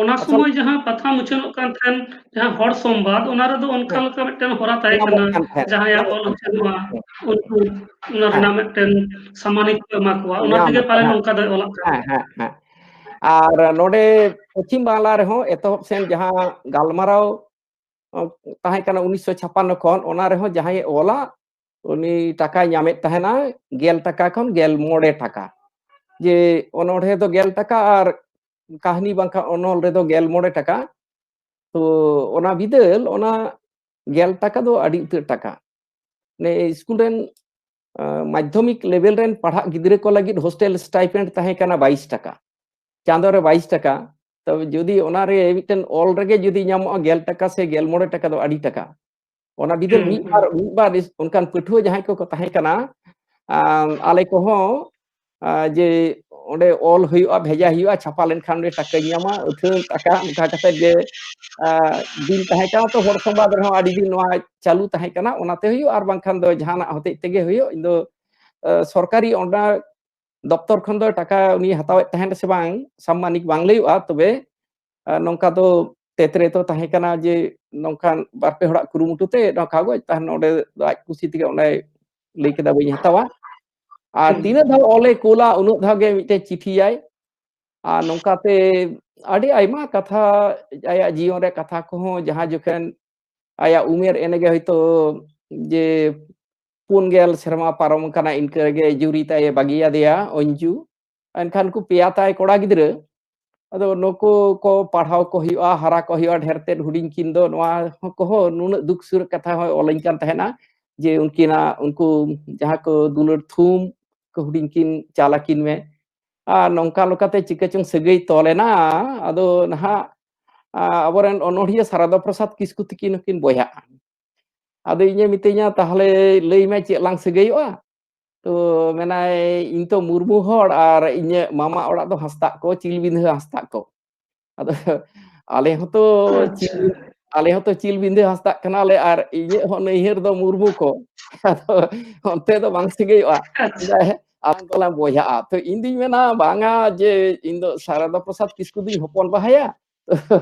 ᱚᱱᱟ ᱟᱪᱪᱷᱟ᱾ ᱥᱚᱢᱚᱭ ᱡᱟᱦᱟᱸ ᱯᱟᱛᱷᱟᱢ ᱩᱪᱷᱟᱹᱱᱚᱜ ᱠᱟᱱ ᱛᱟᱦᱮᱸᱱ, ᱡᱟᱦᱟᱸ ᱦᱚᱲ ᱥᱚᱢᱵᱟᱫ, ᱚᱱᱟ ᱨᱮᱫᱚ ᱚᱱᱠᱟ ᱦᱮᱸ᱾ ᱞᱮᱠᱟ ᱢᱤᱫᱴᱮᱱ ᱦᱚᱨᱟ ᱛᱟᱦᱮᱸ ᱧᱟᱢᱚᱜ ᱠᱟᱱᱟ, ᱠᱟᱱ ᱛᱟᱦᱮᱸᱫ, ᱡᱟᱦᱟᱸᱭᱟᱜ ᱧᱟᱢᱚᱜ ᱚᱞ ᱠᱟᱱ ᱛᱟᱦᱮᱸᱫ᱾ ᱩᱪᱷᱟᱹᱱᱚᱜᱼᱟ, ᱦᱮᱸ᱾ ᱩᱱᱠᱩ ᱚᱱᱟ ᱦᱮᱸ᱾ ᱨᱮᱱᱟᱜ ᱢᱤᱫᱴᱮᱱ ᱥᱟᱢᱟᱱᱤᱠ ᱠᱚ ᱮᱢᱟ ᱠᱚᱣᱟ, ᱚᱱᱟ ᱧᱟᱢ ᱛᱮᱜᱮ ᱟᱠᱚ, ᱯᱟᱞᱮᱱ ᱦᱮᱸ᱾ ᱚᱱᱠᱟ ᱫᱚᱭ ᱚᱞᱟᱜ ᱠᱟᱱᱟ᱾ ᱦᱮᱸ, ᱦᱮᱸ, ᱦᱮᱸ᱾ ᱟᱨ ᱱᱚᱰᱮ ᱯᱚᱪᱷᱤᱢ ᱵᱟᱝᱞᱟ ᱨᱮᱦᱚᱸ ᱮᱛᱚᱦᱚᱵ ᱥᱮᱱ ᱡᱟᱦᱟᱸ ᱜᱟᱞᱢᱟᱨᱟᱣ, ᱚ, ᱛᱟᱦᱮᱸ ᱠᱟᱱᱟ ᱩᱱᱤᱥᱥᱚ ᱪᱷᱟᱯᱟᱱᱱᱚ ᱠᱷᱚᱱ, ᱚᱱᱟ ᱨᱮᱦᱚᱸ ᱡᱟᱦᱟᱸᱭᱮ ᱚᱞᱟ, ᱩᱱᱤ ᱴᱟᱠᱟᱭ ᱧᱟᱢᱮᱫ ᱛᱟᱦᱮᱱᱟ ᱜᱮᱞ ᱴᱟᱠᱟ ᱠᱷᱚᱱ ᱜᱮᱞ ᱢᱚᱬᱮ ᱴᱟᱠᱟ᱾ ᱡᱮ ᱚᱱᱚᱬᱦᱮ ᱫᱚ ᱜᱮᱞ ᱴᱟᱠᱟ ᱟᱨ ᱠᱟᱹᱦᱱᱤ ᱵᱟᱝᱠᱷᱟᱱ ᱚᱱᱚᱞ ᱨᱮᱫᱚ ᱜᱮᱞ ᱢᱚᱬᱮ ᱴᱟᱠᱟ᱾ ᱛᱚ ᱚᱱᱟ ᱵᱤᱫᱟᱹᱞ, ᱚᱱᱟ ᱜᱮᱞ ᱴᱟᱠᱟ ᱫᱚ ᱟᱹᱰᱤ ᱩᱛᱟᱹᱨ ᱴᱟᱠᱟ᱾ ᱱᱮ ᱥᱠᱩᱞ ᱨᱮᱱ, ᱟ, ᱢᱟᱫᱽᱫᱷᱚᱢᱤᱠ ᱞᱮᱵᱮᱞ ᱨᱮᱱ ᱯᱟᱲᱦᱟᱜ ᱜᱤᱫᱽᱨᱟᱹ ᱠᱚ ᱞᱟᱹᱜᱤᱫ ᱦᱳᱥᱴᱮᱞ ᱥᱴᱟᱭᱯᱮᱱᱰ ᱛᱟᱦᱮᱸ ᱠᱟᱱᱟ ᱵᱟᱭᱤᱥ ᱴᱟᱠᱟ, ᱪᱟᱸᱫᱳ ᱨᱮ ᱵᱟᱭᱤᱥ ᱴᱟᱠᱟ᱾ ᱛᱚᱵᱮ ᱡᱩᱫᱤ ᱚᱱᱟᱨᱮ ᱢᱤᱫᱴᱮᱱ ᱚᱞ ᱨᱮᱜᱮ ᱡᱩᱫᱤ ᱧᱟᱢᱚᱜᱼᱟ ᱜᱮᱞ ᱴᱟᱠᱟ ᱥᱮ ᱜᱮᱞ ᱢᱚᱬᱮ ᱴᱟᱠᱟ, ᱫᱚ ᱟᱹᱰᱤ ᱴᱟᱠᱟ᱾ ᱚᱱᱟ ᱵᱤᱫᱟᱹᱞ ᱦᱩᱸ, ᱢᱤᱫ ᱦᱩᱸ᱾ ᱵᱟᱨ, ᱢᱤᱫ ᱵᱟᱨ ᱤᱥ-, ᱚᱱᱠᱟᱱ ᱯᱟᱹᱴᱷᱩᱣᱟᱹ ᱡᱟᱦᱟᱸᱭ ᱠᱚᱠᱚ ᱛᱟᱦᱮᱸ ᱠᱟᱱᱟ, ᱟᱢ, ᱟᱞᱮ ᱠᱚᱦᱚᱸ, ᱟ, ᱡᱮ ᱚᱸᱰᱮ ᱚᱞ ᱦᱩᱭᱩᱜᱼᱟ, ᱵᱷᱮᱡᱟ ᱦᱩᱭᱩᱜᱼᱟ, ᱪᱷᱟᱯᱟ ᱞᱮᱱᱠᱷᱟᱱ ᱚᱸᱰᱮ ᱴᱟᱠᱟᱧ ᱧᱟᱢᱟ, ᱟᱹᱛᱷᱟᱹᱱ ᱴᱟᱠᱟ, ᱚᱱᱠᱟ ᱠᱟᱛᱮ ᱜᱮ, ᱟ, ᱫᱤᱱ ᱛᱟᱦᱮᱸ ᱠᱟᱱᱟ᱾ ᱛᱚ ᱦᱚᱲ ᱥᱚᱢᱵᱟᱫ ᱨᱮᱦᱚᱸ ᱟᱹᱰᱤ ᱫᱤᱱ ᱱᱚᱣᱟ ᱪᱟᱹᱞᱩ ᱛᱟᱦᱮᱸ ᱠᱟᱱᱟ, ᱚᱱᱟᱛᱮ ᱦᱩᱭᱩᱜ, ᱟᱨ ᱵᱟᱝᱠᱷᱟᱱ ᱫᱚ ᱡᱟᱦᱟᱱᱟᱜ ᱦᱚᱛᱮᱡ ᱛᱮᱜᱮ ᱦᱩᱭᱩᱜ᱾ ᱤᱧ ᱫᱚ, ᱟ, ᱥᱚᱨᱠᱟᱨᱤ ᱚᱸᱰᱮ ᱫᱚᱯᱛᱚᱨ ᱠᱷᱚᱱ ᱫᱚ ᱴᱟᱠᱟ ᱩᱱᱤ ᱦᱟᱛᱟᱣᱮᱫ ᱛᱟᱦᱮᱸᱱ ᱥᱮ ᱵᱟᱝ, ᱥᱟᱢᱢᱟᱱᱤᱠ ᱵᱟᱝ ᱞᱟᱹᱭᱚᱜᱼᱟ, ᱛᱚᱵᱮ, ᱟ, ᱱᱚᱝᱠᱟ ᱫᱚ ᱛᱮᱛᱨᱮ ᱛᱚ ᱛᱟᱦᱮᱸ ᱠᱟᱱᱟ ᱡᱮ ᱱᱚᱝᱠᱟᱱ ᱵᱟᱨ ᱯᱮ ᱦᱚᱲᱟᱜ ᱠᱩᱨᱩᱢᱩᱴᱩ ᱛᱮ ᱱᱚᱣᱟ ᱠᱟᱜᱚᱡᱽ ᱛᱟᱦᱮᱱ, ᱚᱸᱰᱮ ᱫᱚ ᱟᱡ ᱠᱩᱥᱤ ᱛᱮᱜᱮ ᱚᱱᱟᱭ ᱞᱟᱹᱭ ᱠᱮᱫᱟ, "ᱵᱟᱹᱧ ᱦᱟᱛᱟᱣᱟ᱾" ᱟᱨ ᱦᱩᱸ᱾ ᱛᱤᱱᱟᱹᱜ ᱫᱷᱟᱣ ᱚᱞᱮ ᱠᱳᱞᱟ, ᱩᱱᱟᱹᱜ ᱫᱷᱟᱣ ᱜᱮ ᱢᱤᱫᱴᱮᱱ ᱪᱤᱴᱷᱤᱭᱟᱭ᱾ ᱟᱨ ᱱᱚᱝᱠᱟᱛᱮ ᱟᱹᱰᱤ ᱟᱭᱢᱟ ᱠᱟᱛᱷᱟ, ᱟᱭᱟᱜ ᱡᱤᱭᱚᱱ ᱨᱮ ᱠᱟᱛᱷᱟ ᱠᱚᱦᱚᱸ, ᱡᱟᱦᱟᱸ ᱡᱚᱠᱷᱚᱱ ᱟᱭᱟᱜ ᱩᱢᱮᱨ ᱮᱱᱮᱜᱮ ᱦᱚᱭᱛᱳ ᱡᱮ ᱯᱩᱱ ᱜᱮᱞ ᱥᱮᱨᱢᱟ ᱯᱟᱨᱚᱢ ᱟᱠᱟᱱᱟ, ᱤᱱᱠᱟᱹ ᱨᱮᱜᱮ ᱡᱩᱨᱤ ᱛᱟᱭᱮ ᱵᱟᱹᱜᱤᱭᱟᱫᱮᱭᱟ ᱚᱧᱡᱩ᱾ ᱮᱱᱠᱷᱟᱱ ᱠᱚ ᱯᱮᱭᱟ ᱛᱟᱭ ᱠᱚᱲᱟ ᱜᱤᱫᱽᱨᱟᱹ, ᱟᱫᱚ ᱱᱩᱠᱩ ᱠᱚ ᱯᱟᱲᱦᱟᱣ ᱠᱚ ᱦᱩᱭᱩᱜᱼᱟ, ᱦᱟᱨᱟ ᱠᱚ ᱦᱩᱭᱩᱜᱼᱟ, ᱰᱷᱮᱨ ᱛᱮᱫ ᱦᱩᱰᱤᱧ ᱠᱤᱱ ᱫᱚ, ᱱᱚᱣᱟ ᱠᱚᱦᱚᱸ ᱱᱩᱱᱟᱹᱜ ᱫᱩᱠ ᱥᱩᱨ ᱠᱟᱛᱷᱟ ᱦᱚᱸᱭ ᱚᱞᱟᱹᱧ ᱠᱟᱱ ᱛᱟᱦᱮᱱᱟ ᱡᱮ ᱩᱱᱠᱤᱱᱟᱜ, ᱩᱱᱠᱩ ᱡᱟᱦᱟᱸ ᱠᱚ ᱫᱩᱞᱟᱹᱲ ᱛᱷᱩᱢ ᱠᱚ ᱦᱩᱰᱤᱧ ᱠᱤᱱ ᱪᱟᱞ ᱟᱹᱠᱤᱱ ᱢᱮ᱾ ᱟᱨ ᱱᱚᱝᱠᱟ ᱞᱮᱠᱟᱛᱮ ᱪᱤᱠᱟᱹ ᱪᱚᱝ ᱥᱟᱹᱜᱟᱹᱭ ᱛᱚᱞ ᱮᱱᱟ᱾ ᱟᱫᱚ ᱱᱟᱦᱟᱜ, ᱟ, ᱟᱵᱚᱨᱮᱱ ᱚᱱᱚᱲᱦᱤᱭᱟᱹ ᱥᱟᱨᱟᱫᱟ ᱯᱨᱚᱥᱟᱫᱽ ᱠᱤᱥᱠᱩ ᱛᱤᱠᱤᱱ ᱦᱚᱸᱠᱤᱱ ᱵᱚᱭᱦᱟᱜᱼᱟ᱾ ᱟᱫᱚ ᱤᱧᱮ ᱢᱤᱛᱟᱹᱧᱟ, "ᱛᱟᱦᱞᱮ ᱞᱟᱹᱭ ᱢᱮ, ᱪᱮᱫ ᱞᱟᱝ ᱥᱟᱹᱜᱟᱹᱭᱚᱜᱼᱟ?" ᱛᱚ ᱢᱮᱱᱟᱭ, "ᱤᱧ ᱛᱚ ᱢᱩᱨᱢᱩ ᱦᱚᱲ ᱟᱨ ᱤᱧᱟᱹᱜ ᱢᱟᱢᱟ ᱚᱲᱟᱜ ᱫᱚ ᱦᱟᱸᱥᱫᱟᱜ ᱠᱚ, ᱪᱤᱞᱵᱤᱸᱫᱷᱟᱹ ᱦᱟᱸᱥᱫᱟᱜ ᱠᱚ᱾" ᱟᱫᱚ ᱟᱞᱮ ᱦᱚᱸᱛᱚ ᱟᱪᱪᱷᱟ᱾ ᱪᱤᱞ-, ᱟᱞᱮ ᱦᱚᱸᱛᱚ ᱪᱤᱞᱵᱤᱸᱫᱷᱟᱹ ᱦᱟᱸᱥᱫᱟᱜ ᱠᱟᱱᱟᱞᱮ ᱟᱨ ᱤᱧᱟᱹᱜ ᱦᱚᱸ ᱱᱟᱹᱭᱦᱟᱹᱨ ᱫᱚ ᱢᱩᱨᱢᱩ ᱠᱚ᱾ ᱟᱫᱚ ᱚᱱᱛᱮ ᱫᱚ ᱵᱟᱝ ᱥᱟᱹᱜᱟᱹᱭᱚᱜᱼᱟ᱾ ᱟᱪᱪᱷᱟ᱾ ᱟᱞᱟᱝ ᱫᱚᱞᱟᱝ ᱵᱚᱭᱦᱟᱜᱼᱟ᱾ ᱛᱚ ᱤᱧ ᱫᱩᱧ ᱢᱮᱱᱟ, "ᱵᱟᱝᱟ, ᱡᱮ ᱤᱧ ᱫᱚ ᱥᱟᱨᱟᱫᱟ ᱯᱨᱚᱥᱟᱫᱽ ᱠᱤᱥᱠᱩ ᱫᱩᱧ ᱦᱚᱯᱚᱱ ᱵᱟᱦᱟᱭᱟ᱾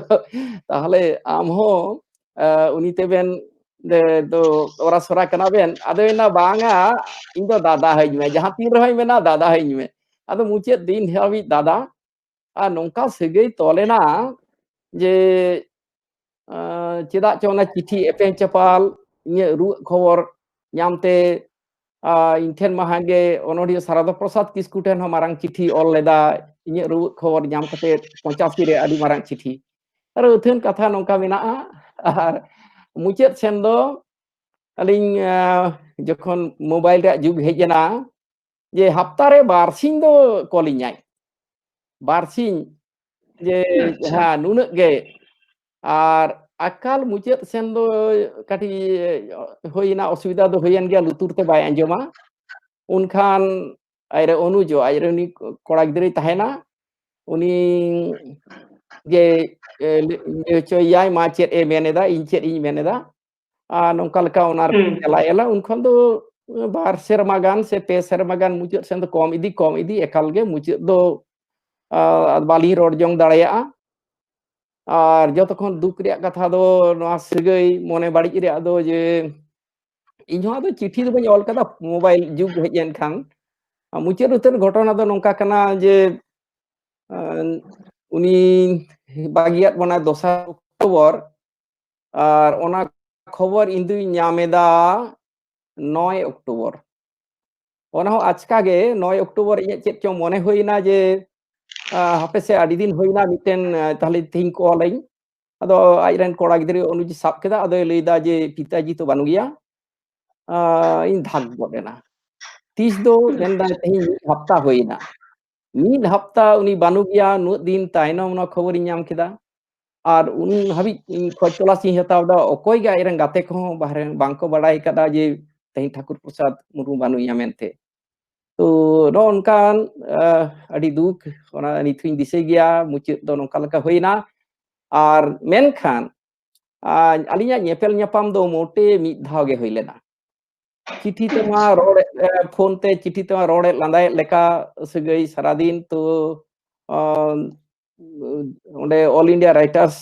ᱛᱟᱦᱞᱮ ᱟᱢ ᱦᱚᱸ, ᱮ, ᱩᱱᱤ ᱛᱮᱵᱮᱱ ᱫᱮ-, ᱫᱚ ᱚᱨᱟ ᱥᱚᱨᱟ ᱠᱟᱱᱟ ᱵᱮᱱ?" ᱟᱫᱚᱭ ᱢᱮᱱᱟ, "ᱵᱟᱝᱟ, ᱤᱧ ᱫᱚ ᱫᱟᱫᱟ ᱦᱟᱹᱧ ᱢᱮ, ᱡᱟᱦᱟᱸ ᱛᱤᱱ ᱨᱮᱦᱚᱸᱭ ᱢᱮᱱᱟ, ᱫᱟᱫᱟ ᱦᱟᱹᱧ ᱢᱮ᱾" ᱟᱫᱚ ᱢᱩᱪᱟᱹᱫ ᱫᱤᱱ ᱦᱟᱹᱵᱤᱡ ᱫᱟᱫᱟ᱾ ᱟᱨ ᱱᱚᱝᱠᱟ ᱥᱟᱹᱜᱟᱹᱭ ᱛᱚᱞ ᱮᱱᱟ ᱡᱮ, ᱟᱸ, ᱪᱮᱫᱟᱜ ᱪᱚ ᱚᱱᱟ ᱪᱤᱴᱷᱤ ᱮᱯᱮᱢ ᱪᱟᱯᱟᱞ, ᱤᱧᱟᱹᱜ ᱨᱩᱣᱟᱹᱜ ᱠᱷᱚᱵᱚᱨ ᱧᱟᱢᱛᱮ, ᱟᱸ, ᱤᱧ ᱴᱷᱮᱱ ᱢᱟ ᱦᱟᱸᱜᱮ ᱚᱱᱚᱲᱦᱤᱭᱟᱹ ᱥᱟᱨᱟᱫᱟ ᱯᱨᱚᱥᱟᱫᱽ ᱠᱤᱥᱠᱩ ᱴᱷᱮᱱ ᱦᱚᱸ ᱢᱟᱨᱟᱝ ᱪᱤᱴᱷᱤ ᱚᱞ ᱞᱮᱫᱟ, ᱤᱧᱟᱹᱜ ᱨᱩᱣᱟᱹᱜ ᱠᱷᱚᱵᱚᱨ ᱧᱟᱢ ᱠᱟᱛᱮ ᱯᱚᱸᱪᱟᱥᱤ ᱨᱮ ᱟᱹᱰᱤ ᱢᱟᱨᱟᱝ ᱪᱤᱴᱷᱤ᱾ ᱟᱨ ᱟᱹᱛᱷᱟᱹᱱ ᱠᱟᱛᱷᱟ ᱱᱚᱝᱠᱟ ᱢᱮᱱᱟᱜᱼᱟ᱾ ᱟᱨ ᱢᱩᱪᱟᱹᱫ ᱥᱮᱱ ᱫᱚ ᱟᱹᱞᱤᱧ, ᱟᱸ, ᱡᱚᱠᱷᱚᱱ ᱢᱳᱵᱟᱭᱤᱞ ᱨᱮᱭᱟᱜ ᱡᱩᱜᱽ ᱦᱮᱡ ᱮᱱᱟ, ᱡᱮ ᱦᱟᱯᱛᱟ ᱨᱮ ᱵᱟᱨ ᱥᱤᱧ ᱫᱚ ᱠᱚᱞᱤᱧᱟᱭ, ᱵᱟᱨ ᱥᱤᱧ᱾ ᱡᱮ ᱟᱪᱪᱷᱟ᱾ ᱦᱮᱸ, ᱱᱩᱱᱟᱹᱜ ᱜᱮ᱾ ᱟᱨ ᱟᱠᱟᱞ ᱢᱩᱪᱟᱹᱫ ᱥᱮᱱ ᱫᱚ ᱠᱟᱹᱴᱤᱡ ᱦᱩᱭᱮᱱᱟ, ᱚᱥᱩᱵᱤᱫᱷᱟ ᱫᱚ ᱦᱩᱭᱮᱱ ᱜᱮᱭᱟ, ᱞᱩᱛᱩᱨ ᱛᱮ ᱵᱟᱭ ᱟᱸᱡᱚᱢᱟ᱾ ᱩᱱᱠᱷᱟᱱ ᱟᱡᱨᱮ ᱚᱱᱩᱡᱚ, ᱟᱡᱨᱮ ᱩᱱᱤ ᱠᱚᱲᱟ ᱜᱤᱫᱽᱨᱟᱹᱭ ᱛᱟᱦᱮᱱᱟ, ᱩᱱᱤ ᱜᱮ, ᱮ, ᱞᱟᱹᱭ ᱦᱚᱪᱚᱭᱮᱭᱟᱭ, "ᱢᱟ ᱪᱮᱫ ᱮ ᱢᱮᱱ ᱮᱫᱟ, ᱤᱧ ᱪᱮᱫ ᱤᱧ ᱢᱮᱱ ᱮᱫᱟ?" ᱟᱨ ᱱᱚᱝᱠᱟ ᱞᱮᱠᱟ ᱚᱱᱟ ᱨᱮᱠᱚ ᱦᱩᱸ᱾ ᱪᱟᱞᱟᱣ ᱮᱱᱟ᱾ ᱩᱱ ᱠᱷᱚᱱ ᱫᱚ ᱵᱟᱨ ᱥᱮᱨᱢᱟ ᱜᱟᱱ ᱥᱮ ᱯᱮ ᱥᱮᱨᱢᱟ ᱜᱟᱱ ᱢᱩᱪᱟᱹᱫ ᱥᱮᱱ ᱫᱚ ᱠᱚᱢ ᱤᱫᱤ, ᱠᱚᱢ ᱤᱫᱤ, ᱮᱠᱟᱞ ᱜᱮ ᱢᱩᱪᱟᱹᱫ ᱫᱚ, ᱟᱨ ᱵᱟᱹᱞᱤᱧ ᱨᱚᱲ ᱡᱚᱝ ᱫᱟᱲᱮᱭᱟᱜᱼᱟ᱾ ᱟᱨ ᱡᱚᱛᱚ ᱠᱷᱚᱱ ᱫᱩᱠ ᱨᱮᱭᱟᱜ ᱠᱟᱛᱷᱟ ᱫᱚ ᱱᱚᱣᱟ ᱥᱟᱹᱜᱟᱹᱭ ᱢᱚᱱᱮ ᱵᱟᱹᱲᱤᱡ ᱨᱮᱭᱟᱜ ᱫᱚ ᱡᱮ ᱤᱧ ᱦᱚᱸ ᱟᱫᱚ ᱪᱤᱴᱷᱤ ᱫᱚ ᱵᱟᱹᱧ ᱚᱞ ᱠᱟᱫᱟ, ᱢᱳᱵᱟᱭᱤᱞ ᱡᱩᱜᱽ ᱦᱮᱡ ᱮᱱ ᱠᱷᱟᱱ᱾ ᱟᱨ ᱢᱩᱪᱟᱹᱫ ᱩᱛᱟᱹᱨ ᱜᱷᱚᱴᱚᱱᱟ ᱫᱚ ᱱᱚᱝᱠᱟ ᱠᱟᱱᱟ ᱡᱮ, ᱟᱸ, ᱩᱱᱤ ᱵᱟᱹᱜᱤᱭᱟᱫ ᱵᱚᱱᱟᱭ ᱫᱚᱥᱟᱨ ᱚᱠᱴᱳᱵᱚᱨ, ᱟᱨ ᱚᱱᱟ ᱠᱷᱚᱵᱚᱨ ᱤᱧ ᱫᱩᱧ ᱧᱟᱢ ᱮᱫᱟ ᱱᱚᱭ ᱚᱠᱴᱳᱵᱚᱨ᱾ ᱚᱱᱟ ᱦᱚᱸ ᱟᱪᱠᱟ ᱜᱮ ᱱᱚᱭ ᱚᱠᱴᱳᱵᱚᱨ ᱤᱧᱟᱹᱜ ᱪᱮᱫ ᱪᱚᱝ ᱢᱚᱱᱮ ᱦᱩᱭᱱᱟ ᱡᱮ, ᱦᱟᱯᱮ ᱥᱮ, ᱟᱹᱰᱤ ᱫᱤᱱ ᱦᱩᱭᱱᱟ, ᱢᱤᱫᱴᱮᱱ ᱛᱟᱦᱞᱮ ᱛᱮᱦᱮᱧ ᱠᱚᱞ ᱟᱹᱧ᱾ ᱟᱫᱚ ᱟᱡᱨᱮᱱ ᱠᱚᱲᱟ ᱜᱤᱫᱽᱨᱟᱹ ᱚᱱᱩᱡ ᱥᱟᱵ ᱠᱮᱫᱟ, ᱟᱫᱚᱭ ᱞᱟᱹᱭᱫᱟ ᱡᱮ ᱯᱤᱛᱟᱡᱤ ᱛᱚ ᱵᱟᱹᱱᱩᱜ ᱜᱮᱭᱟ, ᱤᱧ ᱫᱷᱟᱠ ᱜᱚᱫ ᱮᱱᱟ᱾ ᱛᱤᱥ ᱫᱚ ᱢᱮᱱᱫᱟᱭ ᱛᱮᱦᱮᱧ ᱢᱤᱫ ᱦᱟᱯᱛᱟ ᱦᱩᱭᱱᱟ, ᱢᱤᱫ ᱦᱟᱯᱛᱟ ᱩᱱᱤ ᱵᱟᱹᱱᱩᱜ ᱜᱮᱭᱟ, ᱩᱱᱟᱹᱜ ᱫᱤᱱ ᱛᱟᱭᱱᱚᱢ ᱚᱱᱟ ᱠᱷᱚᱵᱚᱨᱤᱧ ᱧᱟᱢ ᱠᱮᱫᱟ᱾ ᱟᱨ ᱩᱱ ᱦᱟᱹᱵᱤᱡ ᱤᱧ ᱠᱷᱚᱡᱽ ᱛᱚᱞᱟᱥ ᱤᱧ ᱦᱟᱛᱟᱣ ᱮᱫᱟ, ᱚᱠᱚᱭ ᱜᱮ ᱟᱡᱨᱮᱱ ᱜᱟᱛᱮ ᱠᱚᱦᱚᱸ ᱵᱟᱦᱨᱮ ᱵᱟᱝᱠᱚ ᱵᱟᱲᱟᱭ ᱠᱟᱫᱟ ᱡᱮ ᱛᱮᱦᱮᱧ ᱴᱷᱟᱠᱩᱨ ᱯᱨᱚᱥᱟᱫᱽ ᱢᱩᱨᱢᱩ ᱵᱟᱹᱱᱩᱜ ᱮᱭᱟ ᱢᱮᱱᱛᱮ᱾ ᱛᱚ ᱱᱚᱜᱼᱚ ᱱᱚᱝᱠᱟᱱ ᱟᱹᱰᱤ ᱫᱩᱠ, ᱚᱱᱟ ᱱᱤᱛ ᱦᱚᱸᱧ ᱫᱤᱥᱟᱹᱭ ᱜᱮᱭᱟ᱾ ᱢᱩᱪᱟᱹᱫ ᱫᱚ ᱱᱚᱝᱠᱟ ᱞᱮᱠᱟ ᱦᱩᱭᱱᱟ᱾ ᱟᱨ ᱢᱮᱱᱠᱷᱟᱱ ᱟᱹᱞᱤᱧᱟᱜ ᱧᱮᱯᱮᱞ ᱧᱟᱯᱟᱢ ᱫᱚ ᱢᱚᱴᱮ ᱢᱤᱫ ᱫᱷᱟᱣ ᱜᱮ ᱦᱩᱭ ᱞᱮᱱᱟ᱾ ᱪᱤᱴᱷᱤ ᱛᱮᱢᱟ ᱨᱚᱲ, ᱯᱷᱳᱱ ᱛᱮ ᱪᱤᱴᱷᱤ ᱛᱮᱢᱟ ᱨᱚᱲᱮᱫ ᱞᱟᱸᱫᱟᱭᱮᱫ ᱞᱮᱠᱟ ᱥᱟᱹᱜᱟᱹᱭ ᱥᱟᱨᱟᱫᱤᱱ᱾ ᱛᱚ ᱚᱸᱰᱮ All India Writers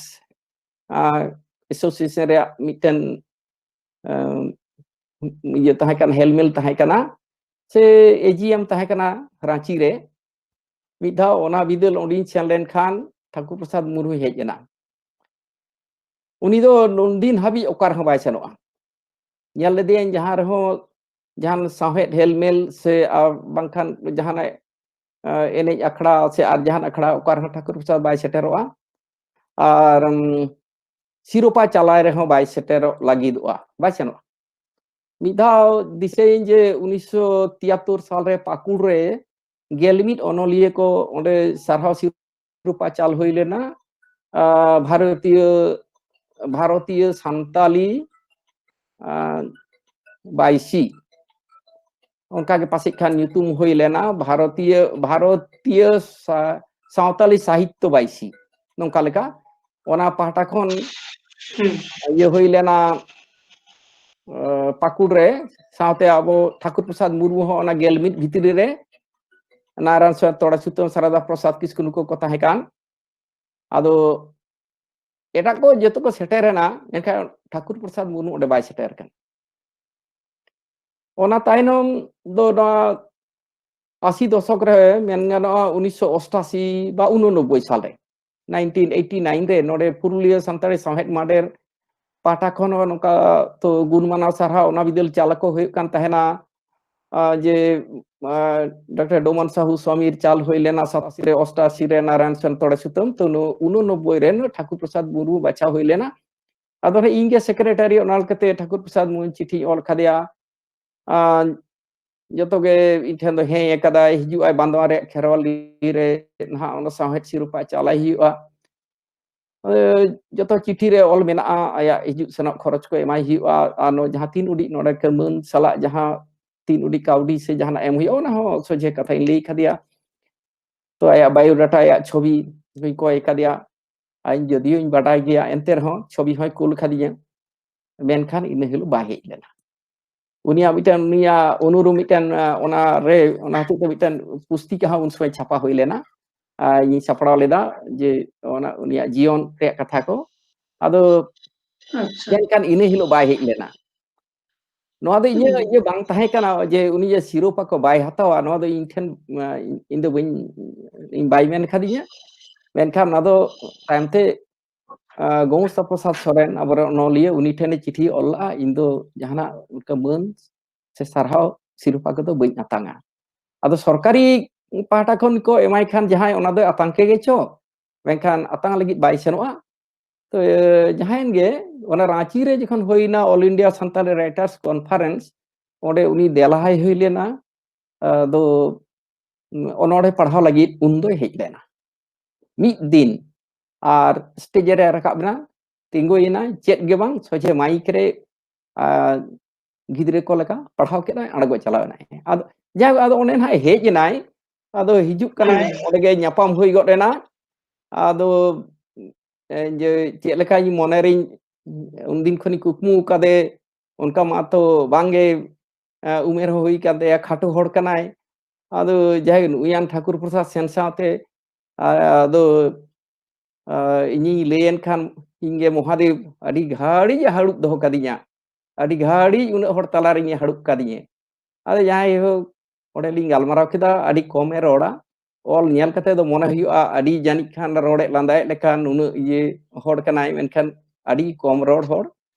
Association ᱨᱮᱭᱟᱜ ᱢᱤᱫᱴᱮᱱ ᱤᱭᱟᱹ ᱛᱟᱦᱮᱸ ᱠᱟᱱᱟ, ᱦᱮᱞᱢᱮᱞ ᱛᱟᱦᱮᱸ ᱠᱟᱱᱟ, ᱥᱮ ᱮᱡᱤᱮᱢ ᱛᱟᱦᱮᱸ ᱠᱟᱱᱟ ᱨᱟᱸᱪᱤ ᱨᱮ᱾ ᱢᱤᱫ ᱫᱷᱟᱣ ᱚᱱᱟ ᱵᱤᱫᱟᱹᱞ ᱚᱸᱰᱮᱧ ᱥᱮᱱ ᱞᱮᱱᱠᱷᱟᱱ ᱴᱷᱟᱠᱩᱨ ᱯᱨᱚᱥᱟᱫᱽ ᱢᱩᱨᱢᱩᱭ ᱦᱮᱡ ᱮᱱᱟ᱾ ᱩᱱᱤ ᱫᱚ ᱱᱩᱱᱫᱤᱱ ᱦᱟᱹᱵᱤᱡ ᱚᱠᱟ ᱨᱮᱦᱚᱸ ᱵᱟᱭ ᱥᱮᱱᱚᱜᱼᱟ᱾ ᱧᱮᱞ ᱞᱮᱫᱮᱭᱟᱹᱧ ᱡᱟᱦᱟᱸ ᱨᱮᱦᱚᱸ, ᱡᱟᱦᱟᱱ ᱥᱟᱶᱦᱮᱫ ᱦᱮᱞᱢᱮᱞ ᱥᱮ ᱟᱨ ᱵᱟᱝᱠᱷᱟᱱ ᱡᱟᱦᱟᱱᱟᱜ ᱮᱱᱮᱡ ᱟᱠᱷᱲᱟ ᱥᱮ ᱟᱨ ᱡᱟᱦᱟᱱ ᱟᱠᱷᱲᱟ, ᱚᱠᱟ ᱨᱮᱦᱚᱸ ᱴᱷᱟᱠᱩᱨ ᱯᱨᱚᱥᱟᱫᱽ ᱵᱟᱭ ᱥᱮᱴᱮᱨᱚᱜᱼᱟ᱾ ᱟᱨ ᱥᱤᱨᱳᱯᱟ ᱪᱟᱞᱟᱭ ᱨᱮᱦᱚᱸ ᱵᱟᱭ ᱥᱮᱴᱮᱨᱚᱜ ᱞᱟᱹᱜᱤᱫᱚᱜᱼᱟ, ᱵᱟᱭ ᱥᱮᱱᱚᱜᱼᱟ᱾ ᱢᱤᱫ ᱫᱷᱟᱣ ᱫᱤᱥᱟᱹᱭᱟᱹᱧ ᱡᱮ ᱩᱱᱤᱥᱥᱚ ᱛᱤᱭᱟᱛᱛᱳᱨ ᱥᱟᱞᱨᱮ ᱯᱟᱹᱠᱩᱲ ᱨᱮ ᱜᱮᱞ ᱢᱤᱫ ᱚᱱᱚᱞᱤᱭᱟᱹ ᱠᱚ ᱚᱸᱰᱮ ᱥᱟᱨᱦᱟᱣ ᱥᱤᱨᱳᱯᱟ ᱪᱟᱞ ᱦᱩᱭ ᱞᱮᱱᱟ᱾ ᱵᱷᱟᱨᱚᱛᱤᱭᱚ, ᱵᱷᱟᱨᱚᱛᱤᱭᱚ ᱥᱟᱱᱛᱟᱞᱤ ᱵᱟᱭᱥᱤ, ᱚᱱᱠᱟᱜᱮ ᱯᱟᱥᱮᱡ ᱠᱷᱟᱱ ᱧᱩᱛᱩᱢ ᱦᱩᱭ ᱞᱮᱱᱟ, ᱵᱷᱟᱨᱚᱛᱤᱭᱚ, ᱵᱷᱟᱨᱚᱛᱤᱭᱚ ᱥᱟᱶᱛᱟᱞᱤ ᱥᱟᱦᱤᱛᱛᱚ ᱵᱟᱭᱥᱤ, ᱱᱚᱝᱠᱟ ᱞᱮᱠᱟ᱾ ᱚᱱᱟ ᱯᱟᱦᱴᱟ ᱠᱷᱚᱱ ᱤᱭᱟᱹ ᱦᱩᱭ ᱞᱮᱱᱟ ᱯᱟᱹᱠᱩᱲ ᱨᱮ, ᱥᱟᱶᱛᱮ ᱟᱵᱚ ᱴᱷᱟᱠᱩᱨ ᱯᱨᱚᱥᱟᱫᱽ ᱢᱩᱨᱢᱩ ᱦᱚᱸ ᱚᱱᱟ ᱜᱮᱞ ᱢᱤᱫ ᱵᱷᱤᱛᱨᱤ ᱨᱮ, ᱱᱟᱨᱟᱭᱚᱱ ᱥᱚᱨᱮᱱ, ᱛᱚᱲᱟ ᱥᱩᱛᱟᱹᱢ, ᱥᱟᱨᱟᱫᱟ ᱯᱨᱚᱥᱟᱫᱽ ᱠᱤᱥᱠᱩ, ᱱᱩᱠᱩ ᱠᱚ ᱛᱟᱦᱮᱸ ᱠᱟᱱ᱾ ᱟᱫᱚ ᱮᱴᱟᱜ ᱠᱚ ᱡᱚᱛᱚ ᱠᱚ ᱥᱮᱴᱮᱨ ᱮᱱᱟ, ᱢᱮᱱᱠᱷᱟᱱ ᱴᱷᱟᱠᱩᱨ ᱯᱨᱚᱥᱟᱫᱽ ᱢᱩᱨᱢᱩ ᱚᱸᱰᱮ ᱵᱟᱭ ᱥᱮᱴᱮᱨ ᱟᱠᱟᱱᱟ᱾ ᱚᱱᱟ ᱛᱟᱭᱱᱚᱢ ᱫᱚ ᱱᱚᱣᱟ ᱟᱥᱤ ᱫᱚᱥᱚᱠ ᱨᱮ ᱢᱮᱱ ᱜᱟᱱᱚᱜᱼᱟ, ᱩᱱᱤᱥᱥᱚ ᱚᱥᱴᱟᱥᱤ ᱵᱟ ᱩᱱᱚᱱᱚᱵᱵᱳᱭ ᱥᱟᱞᱨᱮ, ᱱᱟᱭᱤᱱᱴᱤᱱ ᱮᱭᱤᱴᱤ ᱱᱟᱭᱤᱱ ᱨᱮ ᱱᱚᱰᱮ ᱯᱩᱨᱩᱞᱤᱭᱟᱹ ᱥᱟᱱᱛᱟᱲᱤ ᱥᱟᱶᱦᱮᱫ ᱢᱟᱰᱮᱨ ᱯᱟᱦᱴᱟ ᱠᱷᱚᱱ ᱦᱚᱸ ᱱᱚᱝᱠᱟ ᱛᱚ ᱜᱩᱱ ᱢᱟᱱᱟᱣ ᱥᱟᱨᱦᱟᱣ ᱚᱱᱟ ᱵᱤᱫᱟᱹᱞ ᱪᱟᱞ ᱟᱠᱚ ᱦᱩᱭᱩᱜ ᱠᱟᱱ ᱛᱟᱦᱮᱱᱟ᱾ ᱡᱮ ᱰᱚᱠᱴᱚᱨ ᱰᱳᱢᱚᱱ ᱥᱟᱦᱩ ᱥᱣᱟᱢᱤᱨ ᱪᱟᱞ ᱦᱩᱭ ᱞᱮᱱᱟ, ᱥᱟᱛᱟᱥᱤ ᱨᱮ, ᱚᱥᱴᱟᱥᱤ ᱨᱮ ᱱᱟᱨᱟᱭᱚᱱ ᱥᱮᱱ ᱛᱚᱲᱮ ᱥᱩᱛᱟᱹᱢ, ᱛᱚ ᱱᱩ-, ᱩᱱᱚᱱᱚᱵᱵᱳᱭ ᱨᱮ ᱱᱩ ᱴᱷᱟᱠᱩᱨ ᱯᱨᱚᱥᱟᱫᱽ ᱢᱩᱨᱢᱩ ᱵᱟᱪᱷᱟᱣ ᱦᱩᱭ ᱞᱮᱱᱟ᱾ ᱟᱫᱚ ᱱᱟᱦᱟᱜ ᱤᱧ ᱜᱮ ᱥᱮᱠᱨᱮᱴᱟᱨᱤ, ᱚᱱᱟ ᱞᱮᱠᱟᱛᱮ ᱴᱷᱟᱠᱩᱨ ᱯᱨᱚᱥᱟᱫᱽ ᱢᱩᱨᱢᱩ ᱪᱤᱴᱷᱤᱧ ᱚᱞ ᱠᱟᱫᱮᱭᱟ᱾ ᱟᱨ ᱡᱚᱛᱚ ᱜᱮ ᱤᱧ ᱴᱷᱮᱱ ᱫᱚ ᱦᱮᱸ ᱟᱠᱟᱫᱟᱭ, ᱦᱤᱡᱩᱜ ᱟᱭ ᱵᱟᱸᱫᱣᱟᱱ ᱨᱮᱭᱟᱜ ᱠᱷᱮᱨᱣᱟᱞᱤ ᱨᱮ ᱱᱟᱦᱟᱜ ᱚᱱᱟ ᱥᱟᱶᱦᱮᱫ ᱥᱤᱨᱯᱷᱟᱹ ᱪᱟᱞᱟᱭ ᱦᱩᱭᱩᱜᱼᱟ᱾ ᱮ, ᱡᱚᱛᱚ ᱪᱤᱴᱷᱤ ᱨᱮ ᱚᱞ ᱢᱮᱱᱟᱜᱼᱟ, ᱟᱭᱟᱜ ᱦᱤᱡᱩᱜ ᱥᱮᱱᱚᱜ ᱠᱷᱚᱨᱚᱪ ᱠᱚ ᱮᱢᱟᱭ ᱦᱩᱭᱩᱜᱼᱟ, ᱟᱨ ᱱᱚᱣᱟ ᱡᱟᱦᱟᱸ ᱛᱤᱱ ᱩᱰᱤᱡ ᱱᱚᱰᱮ ᱠᱟᱹᱢᱟᱹᱱ ᱥᱟᱞᱟᱜ ᱡᱟᱦᱟᱸ ᱛᱤᱱ ᱩᱰᱤᱡ ᱠᱟᱹᱣᱰᱤ ᱥᱮ ᱡᱟᱦᱟᱱᱟᱜ ᱮᱢ ᱦᱩᱭᱩᱜᱼᱟ, ᱚᱱᱟ ᱦᱚᱸ ᱥᱚᱡᱷᱮ ᱠᱟᱛᱷᱟᱧ ᱞᱟᱹᱭ ᱠᱟᱫᱮᱭᱟ᱾ ᱛᱚ ᱟᱭᱟᱜ ᱵᱟᱭᱳᱰᱟᱴᱟ, ᱟᱭᱟᱜ ᱪᱷᱚᱵᱤ ᱦᱚᱸᱧ ᱠᱚᱭ ᱠᱟᱫᱮᱭᱟ᱾ ᱟᱨ ᱤᱧ ᱡᱚᱫᱤᱭᱳᱧ ᱵᱟᱰᱟᱭ ᱜᱮᱭᱟ, ᱮᱱᱛᱮ ᱨᱮᱦᱚᱸ ᱪᱷᱚᱵᱤ ᱦᱚᱸᱭ ᱠᱩᱞ ᱠᱟᱫᱤᱧᱟ, ᱢᱮᱱᱠᱷᱟᱱ ᱤᱱᱟᱹ ᱦᱤᱞᱳᱜ ᱵᱟᱭ ᱦᱮᱡ ᱞᱮᱱᱟ᱾ ᱩᱱᱤᱭᱟᱜ ᱢᱤᱫᱴᱮᱱ, ᱩᱱᱤᱭᱟᱜ ᱚᱱᱩᱨᱩᱢ ᱢᱤᱫᱴᱮᱱ, ᱟ, ᱚᱱᱟ ᱨᱮ, ᱚᱱᱟ ᱦᱚᱛᱮᱡ ᱛᱮ ᱢᱤᱫᱴᱮᱱ ᱯᱩᱥᱛᱤᱠᱟ ᱦᱚᱸ ᱩᱱ ᱥᱚᱢᱚᱭ ᱪᱷᱟᱯᱟ ᱦᱩᱭ ᱞᱮᱱᱟ᱾ ᱟ, ᱤᱧ ᱥᱟᱯᱲᱟᱣ ᱞᱮᱫᱟ ᱡᱮ ᱚᱱᱟ ᱩᱱᱤᱭᱟᱜ ᱡᱤᱭᱚᱱ ᱨᱮᱭᱟᱜ ᱠᱟᱛᱷᱟ ᱠᱚ᱾ ᱟᱫᱚ ᱟᱪᱪᱷᱟ᱾ ᱢᱮᱱᱠᱷᱟᱱ ᱤᱱᱟᱹ ᱦᱤᱞᱳᱜ ᱵᱟᱭ ᱦᱮᱡ ᱞᱮᱱᱟ᱾ ᱱᱚᱣᱟ ᱫᱚ ᱤᱧᱟᱹᱜ ᱦᱩᱸ᱾ ᱤᱭᱟᱹ ᱵᱟᱝ ᱛᱟᱦᱮᱸ ᱠᱟᱱᱟ ᱡᱮ ᱩᱱᱤ ᱡᱮ ᱥᱤᱨᱳᱯᱟ ᱠᱚ ᱵᱟᱭ ᱦᱟᱛᱟᱣᱟ, ᱱᱚᱣᱟ ᱫᱚ ᱤᱧ ᱴᱷᱮᱱ, ᱟ, ᱤᱧ ᱫᱚ ᱵᱟᱹᱧ, ᱤᱧ ᱵᱟᱭ ᱢᱮᱱ ᱠᱟᱫᱤᱧᱟ᱾ ᱢᱮᱱᱠᱷᱟᱱ ᱚᱱᱟ ᱫᱚ ᱛᱟᱭᱚᱢ ᱛᱮ, ᱟ, ᱜᱚᱝᱥᱟ ᱯᱨᱚᱥᱟᱫᱽ ᱥᱚᱨᱮᱱ, ᱟᱵᱚᱨᱮᱱ ᱚᱱᱚᱞᱤᱭᱟᱹ, ᱩᱱᱤ ᱴᱷᱮᱱᱮ ᱪᱤᱴᱷᱤ ᱚᱞ ᱞᱟᱜᱼᱟ, "ᱤᱧ ᱫᱚ ᱡᱟᱦᱟᱱᱟᱜ ᱚᱱᱠᱟ ᱢᱟᱹᱱ ᱥᱮ ᱥᱟᱨᱦᱟᱣ ᱥᱤᱨᱯᱟ ᱠᱚᱫᱚ ᱵᱟᱹᱧ ᱟᱛᱟᱝᱟ᱾ ᱟᱫᱚ ᱥᱚᱨᱠᱟᱨᱤ ᱯᱟᱦᱴᱟ ᱠᱷᱚᱱ ᱠᱚ ᱮᱢᱟᱭ ᱠᱷᱟᱱ ᱡᱟᱦᱟᱸᱭ, ᱚᱱᱟ ᱫᱚ ᱟᱛᱟᱝ ᱠᱮ ᱜᱮᱪᱚ, ᱢᱮᱱᱠᱷᱟᱱ ᱟᱛᱟᱝ ᱞᱟᱹᱜᱤᱫ ᱵᱟᱭ ᱥᱮᱱᱚᱜᱼᱟ᱾" ᱛᱚ, ᱮ, ᱡᱟᱦᱟᱸᱭᱮᱱ ᱜᱮ, ᱚᱱᱟ ᱨᱟᱸᱪᱤ ᱨᱮ ᱡᱚᱠᱷᱚᱱ ᱦᱩᱭᱱᱟ All India Santali Writers Conference, ᱚᱸᱰᱮ ᱩᱱᱤ ᱫᱮᱞᱟᱭ ᱦᱩᱭ ᱞᱮᱱᱟ᱾ ᱟᱫᱚ, ᱩᱸ, ᱚᱱᱚᱬᱦᱮ ᱯᱟᱲᱦᱟᱣ ᱞᱟᱹᱜᱤᱫ ᱩᱱ ᱫᱚᱭ ᱦᱮᱡ ᱞᱮᱱᱟ᱾ ᱢᱤᱫ ᱫᱤᱱ ᱟᱨ ᱥᱴᱮᱡ ᱨᱮ ᱨᱟᱠᱟᱵ ᱮᱱᱟ, ᱛᱤᱸᱜᱩᱭᱮᱱᱟᱭ, ᱪᱮᱫ ᱜᱮ ᱵᱟᱝ, ᱥᱚᱡᱷᱮ ᱢᱟᱭᱤᱠ ᱨᱮ, ᱟ, ᱜᱤᱫᱽᱨᱟᱹ ᱠᱚ ᱞᱮᱠᱟ ᱯᱟᱲᱦᱟᱣ ᱠᱮᱫᱟᱭ, ᱟᱬᱜᱚ ᱪᱟᱞᱟᱣ ᱮᱱᱟᱭ᱾ ᱟᱫᱚ ᱡᱟᱭᱦᱳᱠ, ᱟᱫᱚ ᱚᱱᱮ ᱱᱟᱦᱟᱜ ᱦᱮᱡ ᱮᱱᱟᱭ, ᱟᱫᱚ ᱦᱤᱡᱩᱜ ᱠᱟᱱᱟᱭ, ᱦᱮᱸ᱾ ᱚᱸᱰᱮ ᱜᱮ ᱧᱟᱯᱟᱢ ᱦᱩᱭ ᱜᱚᱫ ᱮᱱᱟ᱾ ᱟᱫᱚ, ᱮ, ᱡᱮ ᱪᱮᱫ ᱞᱮᱠᱟ ᱤᱧ ᱢᱚᱱᱮ ᱨᱤᱧ, ᱩᱱᱫᱤᱱ ᱠᱷᱚᱱᱤᱧ ᱠᱩᱠᱢᱩ ᱟᱠᱟᱫᱮ, ᱚᱱᱠᱟ ᱢᱟ ᱛᱚ ᱵᱟᱝᱜᱮ, ᱮ, ᱩᱢᱮᱨ ᱦᱚᱸ ᱦᱩᱭ ᱠᱟᱱ ᱛᱟᱭᱟ, ᱠᱷᱟᱴᱚ ᱦᱚᱲ ᱠᱟᱱᱟᱭ᱾ ᱟᱫᱚ ᱡᱟᱭᱦᱳᱠ, ᱱᱩᱭᱟᱱ ᱴᱷᱟᱠᱩᱨ ᱯᱨᱚᱥᱟᱫᱽ ᱥᱮᱱ ᱥᱟᱶᱛᱮ, ᱟ-, ᱟᱫᱚ, ᱟ, ᱤᱧᱤᱧ ᱞᱟᱹᱭᱮᱱ ᱠᱷᱟᱱ, ᱤᱧ ᱜᱮ ᱢᱚᱦᱟᱫᱮᱵ ᱟᱹᱰᱤ ᱜᱷᱟᱹᱲᱤᱡ ᱮ ᱦᱟᱹᱲᱩᱵ ᱫᱚᱦᱚ ᱠᱟᱫᱤᱧᱟ, ᱟᱹᱰᱤ ᱜᱷᱟᱹᱲᱤᱡ ᱩᱱᱟᱹᱜ ᱦᱚᱲ ᱛᱟᱞᱟᱨᱤᱧ ᱦᱟᱹᱲᱩᱵ ᱠᱟᱫᱤᱧᱟ᱾ ᱟᱫᱚ ᱡᱟᱭᱦᱳᱠ, ᱚᱸᱰᱮ ᱞᱤᱧ ᱜᱟᱞᱢᱟᱨᱟᱣ ᱠᱮᱫᱟ, ᱟᱹᱰᱤ ᱠᱚᱢᱮ ᱨᱚᱲᱟ᱾ ᱚᱞ ᱧᱮᱞ ᱠᱟᱛᱮ ᱫᱚ ᱢᱚᱱᱮ ᱦᱩᱭᱩᱜᱼᱟ, ᱟᱹᱰᱤ ᱡᱟᱹᱱᱤᱡ ᱠᱷᱟᱱ ᱨᱚᱲᱮ ᱞᱟᱸᱫᱟᱭᱮᱫ ᱞᱮᱠᱟ, ᱱᱩᱱᱟᱹᱜ ᱤᱭᱟᱹ ᱦᱚᱲ ᱠᱟᱱᱟᱭ, ᱢᱮᱱᱠᱷᱟᱱ ᱟᱹᱰᱤ ᱠᱚᱢ ᱨᱚᱲ ᱦᱚᱲ,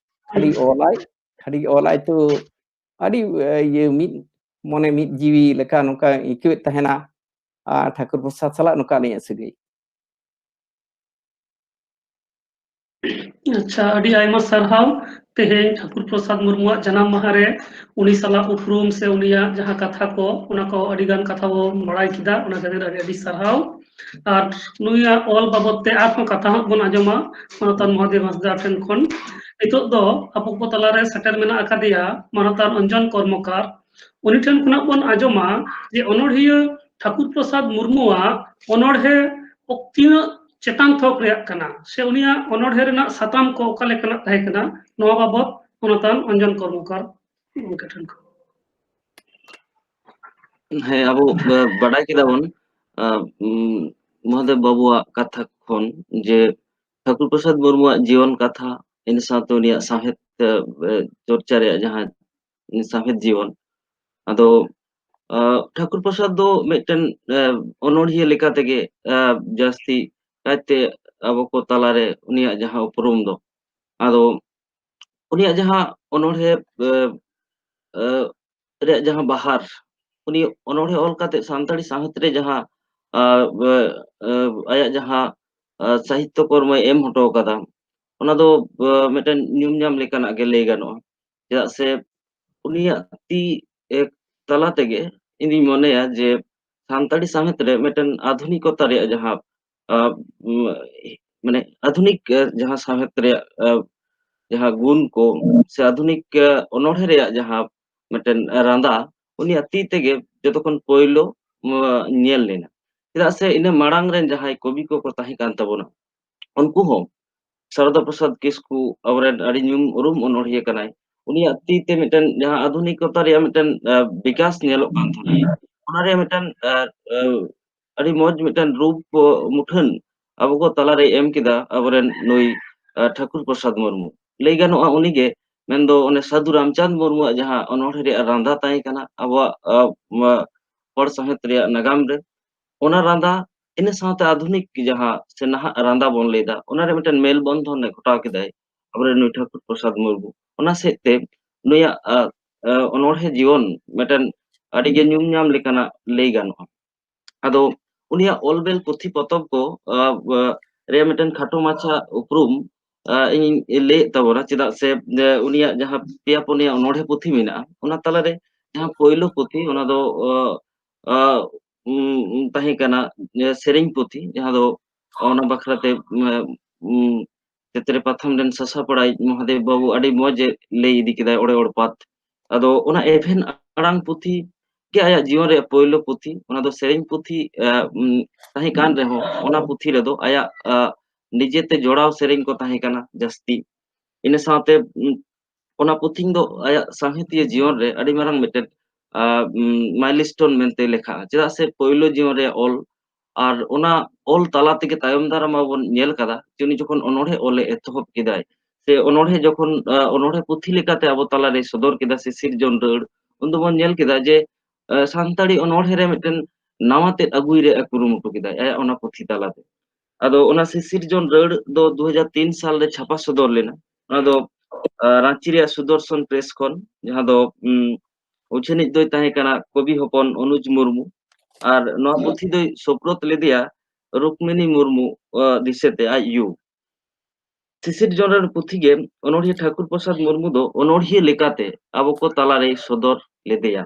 ᱠᱷᱟᱹᱞᱤ ᱦᱩᱸ᱾ ᱚᱞᱟᱭ, ᱠᱷᱟᱹᱞᱤ ᱚᱞᱟᱭ ᱛᱚ ᱟᱹᱰᱤ, ᱮ, ᱤᱭᱟᱹ ᱢᱤᱫ, ᱢᱚᱱᱮ ᱢᱤᱫ ᱡᱤᱣᱤ ᱞᱮᱠᱟ ᱱᱚᱝᱠᱟ ᱟᱹᱭᱠᱟᱹᱣᱮᱫ ᱛᱟᱦᱮᱱᱟ᱾ ᱟᱨ ᱴᱷᱟᱹᱠᱩᱨ ᱯᱨᱚᱥᱟᱫᱽ ᱥᱟᱞᱟᱜ ᱱᱚᱝᱠᱟ ᱟᱹᱞᱤᱧᱟᱜ ᱥᱟᱹᱜᱟᱹᱭ᱾ ᱟᱪᱪᱷᱟ, ᱟᱹᱰᱤ ᱟᱭᱢᱟ ᱥᱟᱨᱦᱟᱣ᱾ ᱛᱮᱦᱮᱧ ᱴᱷᱟᱹᱠᱩᱨ ᱯᱨᱚᱥᱟᱫᱽ ᱢᱩᱨᱢᱩᱣᱟᱜ ᱡᱟᱱᱟᱢ ᱢᱟᱦᱟ ᱨᱮ ᱩᱱᱤ ᱥᱟᱞᱟᱜ ᱩᱯᱨᱩᱢ ᱥᱮ ᱩᱱᱤᱭᱟᱜ ᱡᱟᱦᱟᱸ ᱠᱟᱛᱷᱟ ᱠᱚ, ᱚᱱᱟ ᱠᱚ ᱟᱹᱰᱤ ᱜᱟᱱ ᱠᱟᱛᱷᱟ ᱵᱚᱱ ᱵᱟᱲᱟᱭ ᱠᱮᱫᱟ, ᱚᱱᱟ ᱠᱷᱟᱹᱛᱤᱨ ᱟᱹᱰᱤ ᱟᱹᱰᱤ ᱥᱟᱨᱦᱟᱣ᱾ ᱟᱨ ᱱᱩᱭᱟᱜ ᱚᱞ ᱵᱟᱵᱚᱫ ᱛᱮ ᱟᱨᱦᱚᱸ ᱠᱟᱛᱷᱟ ᱦᱚᱸ ᱵᱚᱱ ᱟᱸᱡᱚᱢᱟ ᱢᱟᱱᱚᱛᱟᱱ ᱢᱚᱦᱟᱫᱮᱵ ᱦᱟᱸᱥᱫᱟ ᱴᱷᱮᱱ ᱠᱷᱚᱱ᱾ ᱱᱤᱛᱚᱜ ᱫᱚ ᱟᱵᱚ ᱠᱚ ᱛᱟᱞᱟᱨᱮ ᱥᱮᱴᱮᱨ ᱢᱮᱱᱟᱜ ᱟᱠᱟᱫᱮᱭᱟ ᱢᱟᱱᱚᱛᱟᱱ ᱚᱧᱡᱚᱱ ᱠᱚᱨᱢᱚᱠᱟᱨ᱾ ᱩᱱᱤ ᱴᱷᱮᱱ ᱠᱷᱚᱱᱟᱜ ᱵᱚᱱ ᱟᱸᱡᱚᱢᱟ ᱡᱮ ᱚᱱᱚᱬᱦᱤᱭᱟᱹ ᱴᱷᱟᱹᱠᱩᱨ ᱯᱨᱚᱥᱟᱫᱽ ᱢᱩᱨᱢᱩᱣᱟᱜ ᱚᱱᱚᱬᱦᱮ ᱛᱤᱱᱟᱹᱜ ᱪᱮᱛᱟᱱ ᱛᱷᱚᱠ ᱨᱮᱭᱟᱜ ᱠᱟᱱᱟ, ᱥᱮ ᱩᱱᱤᱭᱟᱜ ᱚᱱᱚᱬᱦᱮ ᱨᱮᱱᱟᱜ ᱥᱟᱛᱟᱢ ᱠᱚ ᱚᱠᱟ ᱞᱮᱠᱟᱱᱟᱜ ᱛᱟᱦᱮᱸ ᱠᱟᱱᱟ, ᱱᱚᱣᱟ ᱵᱟᱵᱚᱛ ᱢᱟᱱᱚᱛᱟᱱ ᱚᱧᱡᱚᱱ ᱠᱚᱨᱢᱚᱠᱟᱨ ᱜᱚᱢᱠᱮ ᱴᱷᱮᱱ ᱠᱷᱚᱱ᱾ ᱦᱮᱸ, ᱟᱵᱚ ᱵᱟ-, ᱵᱟᱰᱟᱭ ᱠᱮᱫᱟ ᱵᱚᱱ, ᱟᱸ, ᱩᱢ, ᱢᱚᱦᱟᱫᱮᱵ ᱵᱟᱵᱩᱣᱟᱜ ᱠᱟᱛᱷᱟ ᱠᱷᱚᱱ ᱡᱮ ᱴᱷᱟᱹᱠᱩᱨ ᱯᱨᱚᱥᱟᱫᱽ ᱢᱩᱨᱢᱩᱣᱟᱜ ᱡᱤᱭᱚᱱ ᱠᱟᱛᱷᱟ, ᱤᱱᱟᱹ ᱥᱟᱶᱛᱮ ᱩᱱᱤᱭᱟᱜ ᱥᱟᱶᱦᱮᱫ, ᱮ, ᱮ, ᱪᱚᱨᱪᱟ ᱨᱮᱭᱟᱜ ᱡᱟᱦᱟᱸ ᱥᱟᱶᱦᱮᱫ ᱡᱤᱭᱚᱱ, ᱟᱫᱚ, ᱟᱸ, ᱴᱷᱟᱹᱠᱩᱨ ᱯᱨᱚᱥᱟᱫᱽ ᱫᱚ ᱢᱤᱫᱴᱮᱱ, ᱮ, ᱚᱱᱚᱬᱦᱤᱭᱟᱹ ᱞᱮᱠᱟ ᱛᱮᱜᱮ, ᱮ, ᱡᱟᱹᱥᱛᱤ ᱠᱟᱭᱛᱮ ᱟᱵᱚ ᱠᱚ ᱛᱟᱞᱟᱨᱮ ᱩᱱᱤᱭᱟᱜ ᱡᱟᱦᱟᱸ ᱩᱯᱨᱩᱢ ᱫᱚ, ᱟᱫᱚ ᱩᱱᱤᱭᱟᱜ ᱡᱟᱦᱟᱸ ᱚᱱᱚᱬᱦᱮ, ᱮ, ᱮ, ᱨᱮᱭᱟᱜ ᱡᱟᱦᱟᱸ ᱵᱟᱦᱟᱨ, ᱩᱱᱤ ᱚᱱᱚᱬᱦᱮ ᱚᱞ ᱠᱟᱛᱮ ᱥᱟᱱᱛᱟᱲᱤ ᱥᱟᱶᱦᱮᱫ ᱨᱮ ᱡᱟᱦᱟᱸ, ᱟ, ᱮ, ᱮ, ᱟᱭᱟᱜ ᱡᱟᱦᱟᱸ, ᱟ, ᱥᱟᱦᱤᱛᱛᱚ ᱠᱚᱨᱢᱚᱭ ᱮᱢ ᱦᱚᱴᱚ ᱠᱟᱫᱟ, ᱚᱱᱟ ᱫᱚ, ᱟ, ᱢᱤᱫᱴᱮᱱ ᱧᱩᱢ ᱧᱟᱢ ᱞᱮᱠᱟᱱᱟᱜ ᱜᱮ ᱞᱟᱹᱭ ᱜᱟᱱᱚᱜᱼᱟ᱾ ᱪᱮᱫᱟᱜ ᱥᱮ ᱩᱱᱤᱭᱟᱜ ᱛᱤ, ᱮ, ᱛᱟᱞᱟ ᱛᱮᱜᱮ ᱤᱧ ᱫᱩᱧ ᱢᱚᱱᱮᱭᱟ ᱡᱮ ᱥᱟᱱᱛᱟᱲᱤ ᱥᱟᱶᱦᱮᱫ ᱨᱮ ᱢᱤᱫᱴᱮᱱ ᱟᱫᱷᱩᱱᱤᱠᱚᱛᱟ ᱨᱮᱭᱟᱜ ᱡᱟᱦᱟᱸ, ᱟ, ᱩᱢ, ᱢᱟᱱᱮ ᱟᱫᱷᱩᱱᱤᱠ, ᱮ, ᱡᱟᱦᱟᱸ ᱥᱟᱶᱦᱮᱫ ᱨᱮᱭᱟᱜ, ᱟ, ᱡᱟᱦᱟᱸ ᱜᱩᱱ ᱠᱚ ᱥᱮ ᱟᱫᱷᱩᱱᱤᱠ, ᱟ, ᱚᱱᱚᱬᱦᱮ ᱨᱮᱭᱟᱜ ᱡᱟᱦᱟᱸ ᱢᱤᱫᱴᱮᱱ ᱨᱟᱸᱫᱟ ᱩᱱᱤᱭᱟᱜ ᱛᱤ ᱛᱮᱜᱮ ᱡᱚᱛᱚ ᱠᱷᱚᱱ ᱯᱳᱭᱞᱳ, ᱩᱢ, ᱧᱮᱞ ᱞᱮᱱᱟ᱾ ᱪᱮᱫᱟᱜ ᱥᱮ ᱤᱱᱟᱹ ᱢᱟᱲᱟᱝ ᱨᱮᱱ ᱡᱟᱦᱟᱸᱭ ᱠᱚᱵᱤ ᱠᱚᱠᱚ ᱛᱟᱦᱮᱸ ᱠᱟᱱ ᱛᱟᱵᱚᱱᱟ, ᱩᱱᱠᱩ ᱦᱚᱸ ᱥᱟᱨᱚᱫᱟ ᱯᱨᱚᱥᱟᱫᱽ ᱠᱤᱥᱠᱩ ᱟᱵᱚᱨᱮᱱ ᱟᱹᱰᱤ ᱧᱩᱢ ᱩᱨᱩᱢ ᱚᱱᱚᱬᱦᱤᱭᱟᱹ ᱠᱟᱱᱟᱭ᱾ ᱩᱱᱤᱭᱟᱜ ᱛᱤ ᱛᱮ ᱢᱤᱫᱴᱮᱱ ᱡᱟᱦᱟᱸ ᱟᱫᱷᱩᱱᱤᱠᱚᱛᱟ ᱨᱮᱭᱟᱜ ᱢᱤᱫᱴᱮᱱ, ᱟ, ᱵᱤᱠᱟᱥ ᱧᱮᱞᱚᱜ ᱠᱟᱱ ᱛᱟᱦᱮᱸᱱᱟ᱾ ᱚᱱᱟ ᱨᱮᱭᱟᱜ ᱢᱤᱫᱴᱮᱱ, ᱟ, ᱟ, ᱟᱹᱰᱤ ᱢᱚᱡᱽ ᱢᱤᱫᱴᱮᱱ ᱨᱩᱯ, ᱟ, ᱢᱩᱴᱷᱟᱹᱱ ᱟᱵᱚ ᱠᱚ ᱛᱟᱞᱟᱨᱮ ᱮᱢ ᱠᱮᱫᱟ ᱟᱵᱚᱨᱮᱱ ᱱᱩᱭ, ᱟ, ᱴᱷᱟᱹᱠᱩᱨ ᱯᱨᱚᱥᱟᱫᱽ ᱢᱩᱨᱢᱩ᱾ ᱞᱟᱹᱭ ᱜᱟᱱᱚᱜᱼᱟ ᱩᱱᱤᱜᱮ, ᱢᱮᱱᱫᱚ ᱚᱱᱮ ᱥᱟᱹᱫᱷᱩ ᱨᱟᱢᱪᱟᱸᱫᱽ ᱢᱩᱨᱢᱩᱣᱟᱜ ᱡᱟᱦᱟᱸ ᱚᱱᱚᱬᱦᱮ ᱨᱮᱭᱟᱜ ᱨᱟᱸᱫᱟ ᱛᱟᱦᱮᱸ ᱠᱟᱱᱟ ᱟᱵᱚᱣᱟᱜ, ᱟ, ᱢᱟ, ᱦᱚᱲ ᱥᱟᱶᱦᱮᱫ ᱨᱮᱭᱟᱜ ᱱᱟᱜᱟᱢ ᱨᱮ, ᱚᱱᱟ ᱨᱟᱸᱫᱟ ᱤᱱᱟᱹ ᱥᱟᱶᱛᱮ ᱟᱫᱷᱩᱱᱤᱠ ᱡᱟᱦᱟᱸ ᱥᱮ ᱱᱟᱦᱟᱜ ᱨᱟᱸᱫᱟ ᱵᱚᱱ ᱞᱟᱹᱭᱫᱟ, ᱚᱱᱟᱨᱮ ᱢᱤᱫᱴᱮᱱ ᱢᱮᱞ ᱵᱚᱱᱫᱷᱚᱱ ᱮ ᱜᱷᱚᱴᱟᱣ ᱠᱮᱫᱟᱭ ᱟᱵᱚᱨᱮᱱ ᱱᱩᱭ ᱴᱷᱟᱹᱠᱩᱨ ᱯᱨᱚᱥᱟᱫᱽ ᱢᱩᱨᱢᱩ᱾ ᱚᱱᱟ ᱥᱮᱫ ᱛᱮ ᱱᱩᱭᱟᱜ, ᱟ, ᱟ, ᱚᱱᱚᱬᱦᱮ ᱡᱤᱭᱚᱱ ᱢᱤᱫᱴᱮᱱ ᱟᱹᱰᱤ ᱜᱮ ᱧᱩᱢ ᱧᱟᱢ ᱞᱮᱠᱟᱱᱟᱜ ᱞᱟᱹᱭ ᱜᱟᱱᱚᱜᱼᱟ᱾ ᱟᱫᱚ ᱩᱱᱤᱭᱟᱜ ᱚᱞ ᱵᱮᱞ ᱯᱩᱛᱷᱤ ᱯᱚᱛᱚᱵ ᱠᱚ, ᱟ, ᱟ, ᱨᱮᱭᱟᱜ ᱢᱤᱫᱴᱮᱱ ᱠᱷᱟᱴᱚ ᱢᱟᱪᱷᱟ ᱩᱯᱨᱩᱢ, ᱟ, ᱤᱧᱤᱧ ᱞᱟᱹᱭᱮᱫ ᱛᱟᱵᱚᱱᱟ, ᱪᱮᱫᱟᱜ ᱥᱮ, ᱮ, ᱩᱱᱤᱭᱟᱜ ᱡᱟᱦᱟᱸ ᱯᱮᱭᱟ ᱯᱩᱱᱭᱟ ᱚᱱᱚᱬᱦᱮ ᱯᱩᱛᱷᱤ ᱢᱮᱱᱟᱜᱼᱟ, ᱚᱱᱟ ᱛᱟᱞᱟᱨᱮ ᱡᱟᱦᱟᱸ ᱯᱳᱭᱞᱳ ᱯᱩᱛᱷᱤ, ᱚᱱᱟ ᱫᱚ, ᱟ, ᱟ, ᱩᱢ, ᱩᱢ, ᱛᱟᱦᱮᱸ ᱠᱟᱱᱟ, ᱮ, ᱥᱮᱨᱮᱧ ᱯᱩᱛᱷᱤ, ᱡᱟᱦᱟᱸ ᱫᱚ ᱚᱱᱟ ᱵᱟᱠᱷᱨᱟᱛᱮ, ᱩᱢ, ᱩᱢ, ᱛᱮᱛᱨᱮ ᱯᱟᱛᱷᱟᱢ ᱨᱮᱱ ᱥᱟᱥᱟᱯᱟᱲᱟᱭᱤᱡ ᱢᱚᱦᱟᱫᱮᱵ ᱵᱟᱹᱵᱩ ᱟᱹᱰᱤ ᱢᱚᱡᱽ ᱮ ᱞᱟᱹᱭ ᱤᱫᱤ ᱠᱮᱫᱟᱭ, ᱚᱲᱮ ᱚᱲᱯᱟᱛ᱾ ᱟᱫᱚ ᱚᱱᱟ ᱮᱵᱷᱮᱱ ᱟᱲᱟᱝ ᱯᱩᱛᱷᱤ ᱜᱮ ᱟᱭᱟᱜ ᱡᱤᱭᱚᱱ ᱨᱮᱭᱟᱜ ᱯᱳᱭᱞᱳ ᱯᱩᱛᱷᱤ᱾ ᱚᱱᱟ ᱫᱚ ᱥᱮᱨᱮᱧ ᱯᱩᱛᱷᱤ, ᱮ, ᱩᱢ, ᱛᱟᱦᱮᱸ ᱠᱟᱱ ᱨᱮᱦᱚᱸ, ᱚᱱᱟ ᱯᱩᱛᱷᱤ ᱨᱮᱫᱚ ᱟᱭᱟᱜ, ᱟ, ᱱᱤᱡᱮᱛᱮ ᱡᱚᱲᱟᱣ ᱥᱮᱨᱮᱧ ᱠᱚ ᱛᱟᱦᱮᱸ ᱠᱟᱱᱟ ᱡᱟᱹᱥᱛᱤ᱾ ᱤᱱᱟᱹ ᱥᱟᱶᱛᱮ, ᱩᱢ, ᱚᱱᱟ ᱯᱩᱛᱷᱤ ᱫᱚ ᱟᱭᱟᱜ ᱥᱟᱶᱦᱮᱫᱤᱭᱟᱹ ᱡᱤᱭᱚᱱ ᱨᱮ ᱟᱹᱰᱤ ᱢᱟᱨᱟᱝ ᱢᱤᱫᱴᱮᱱ, ᱟ, ᱩᱢ, milestone ᱢᱮᱱᱛᱮ ᱞᱮᱠᱷᱟᱜᱼᱟ, ᱪᱮᱫᱟᱜ ᱥᱮ ᱯᱳᱭᱞᱳ ᱡᱤᱭᱚᱱ ᱨᱮᱭᱟᱜ ᱚᱞ, ᱟᱨ ᱚᱱᱟ ᱚᱞ ᱛᱟᱞᱟ ᱛᱮᱜᱮ ᱛᱟᱭᱚᱢ ᱫᱟᱨᱟᱢ ᱟᱵᱚ ᱵᱚᱱ ᱧᱮᱞ ᱠᱟᱫᱟ ᱡᱮ ᱩᱱᱤ ᱡᱚᱠᱷᱚᱱ ᱚᱱᱚᱬᱦᱮ ᱚᱞᱮ ᱮᱛᱚᱦᱚᱵ ᱠᱮᱫᱟᱭ, ᱥᱮ ᱚᱱᱚᱬᱦᱮ ᱡᱚᱠᱷᱚᱱ, ᱟ, ᱚᱱᱚᱬᱦᱮ ᱯᱩᱛᱷᱤ ᱞᱮᱠᱟᱛᱮ ᱟᱵᱚ ᱛᱟᱞᱟᱨᱮ ᱥᱚᱫᱚᱨ ᱠᱮᱫᱟ, ᱥᱤᱥᱤᱨ ᱡᱚᱱ ᱨᱟᱹᱲ, ᱩᱱ ᱫᱚᱵᱚᱱ ᱧᱮᱞ ᱠᱮᱫᱟ ᱡᱮ, ᱟ, ᱥᱟᱱᱛᱟᱲᱤ ᱚᱱᱚᱬᱦᱮ ᱨᱮ ᱢᱤᱫᱴᱮᱱ ᱱᱟᱣᱟ ᱛᱮᱫ ᱟᱹᱜᱩᱭ ᱨᱮ ᱠᱩᱨᱩᱢᱩᱴᱩ ᱠᱮᱫᱟᱭ ᱟᱭᱟᱜ ᱚᱱᱟ ᱯᱩᱛᱷᱤ ᱛᱟᱞᱟᱛᱮ᱾ ᱟᱫᱚ ᱚᱱᱟ ᱥᱤᱥᱤᱨ ᱡᱚᱱ ᱨᱟᱹᱲ ᱫᱚ ᱫᱩ ᱦᱟᱡᱟᱨ ᱛᱤᱱ ᱥᱟᱞ ᱨᱮ ᱪᱷᱟᱯᱟ ᱥᱚᱫᱚᱨ ᱞᱮᱱᱟ᱾ ᱚᱱᱟ ᱫᱚ, ᱟ, ᱨᱟᱸᱪᱤ ᱨᱮᱭᱟᱜ ᱥᱩᱫᱚᱨᱥᱚᱱ ᱯᱨᱮᱥ ᱠᱷᱚᱱ, ᱡᱟᱦᱟᱸ ᱫᱚ, ᱩᱢ, ᱩᱪᱷᱟᱹᱱᱤᱡ ᱫᱚᱭ ᱛᱟᱦᱮᱸ ᱠᱟᱱᱟ ᱠᱚᱵᱤ ᱦᱚᱯᱚᱱ ᱚᱱᱩᱡᱽ ᱢᱩᱨᱢᱩ, ᱟᱨ ᱱᱚᱣᱟ ᱯᱩᱛᱷᱤ ᱫᱚᱭ ᱥᱳᱯᱨᱳᱫ ᱞᱮᱫᱮᱭᱟ ᱨᱩᱠᱢᱤᱱᱤ ᱢᱩᱨᱢᱩ, ᱟ, ᱫᱤᱥᱟᱹᱛᱮ ᱟᱡ ᱭᱩ᱾ ᱥᱤᱥᱤᱨ ᱡᱚᱱ ᱨᱟᱹᱲ ᱯᱩᱛᱷᱤ ᱜᱮ ᱚᱱᱚᱬᱦᱤᱭᱟᱹ ᱴᱷᱟᱹᱠᱩᱨ ᱯᱨᱚᱥᱟᱫᱽ ᱢᱩᱨᱢᱩ ᱫᱚ ᱚᱱᱚᱬᱦᱤᱭᱟᱹ ᱞᱮᱠᱟᱛᱮ ᱟᱵᱚ ᱠᱚ ᱛᱟᱞᱟᱨᱮᱭ ᱥᱚᱫᱚᱨ ᱞᱮᱫᱮᱭᱟ᱾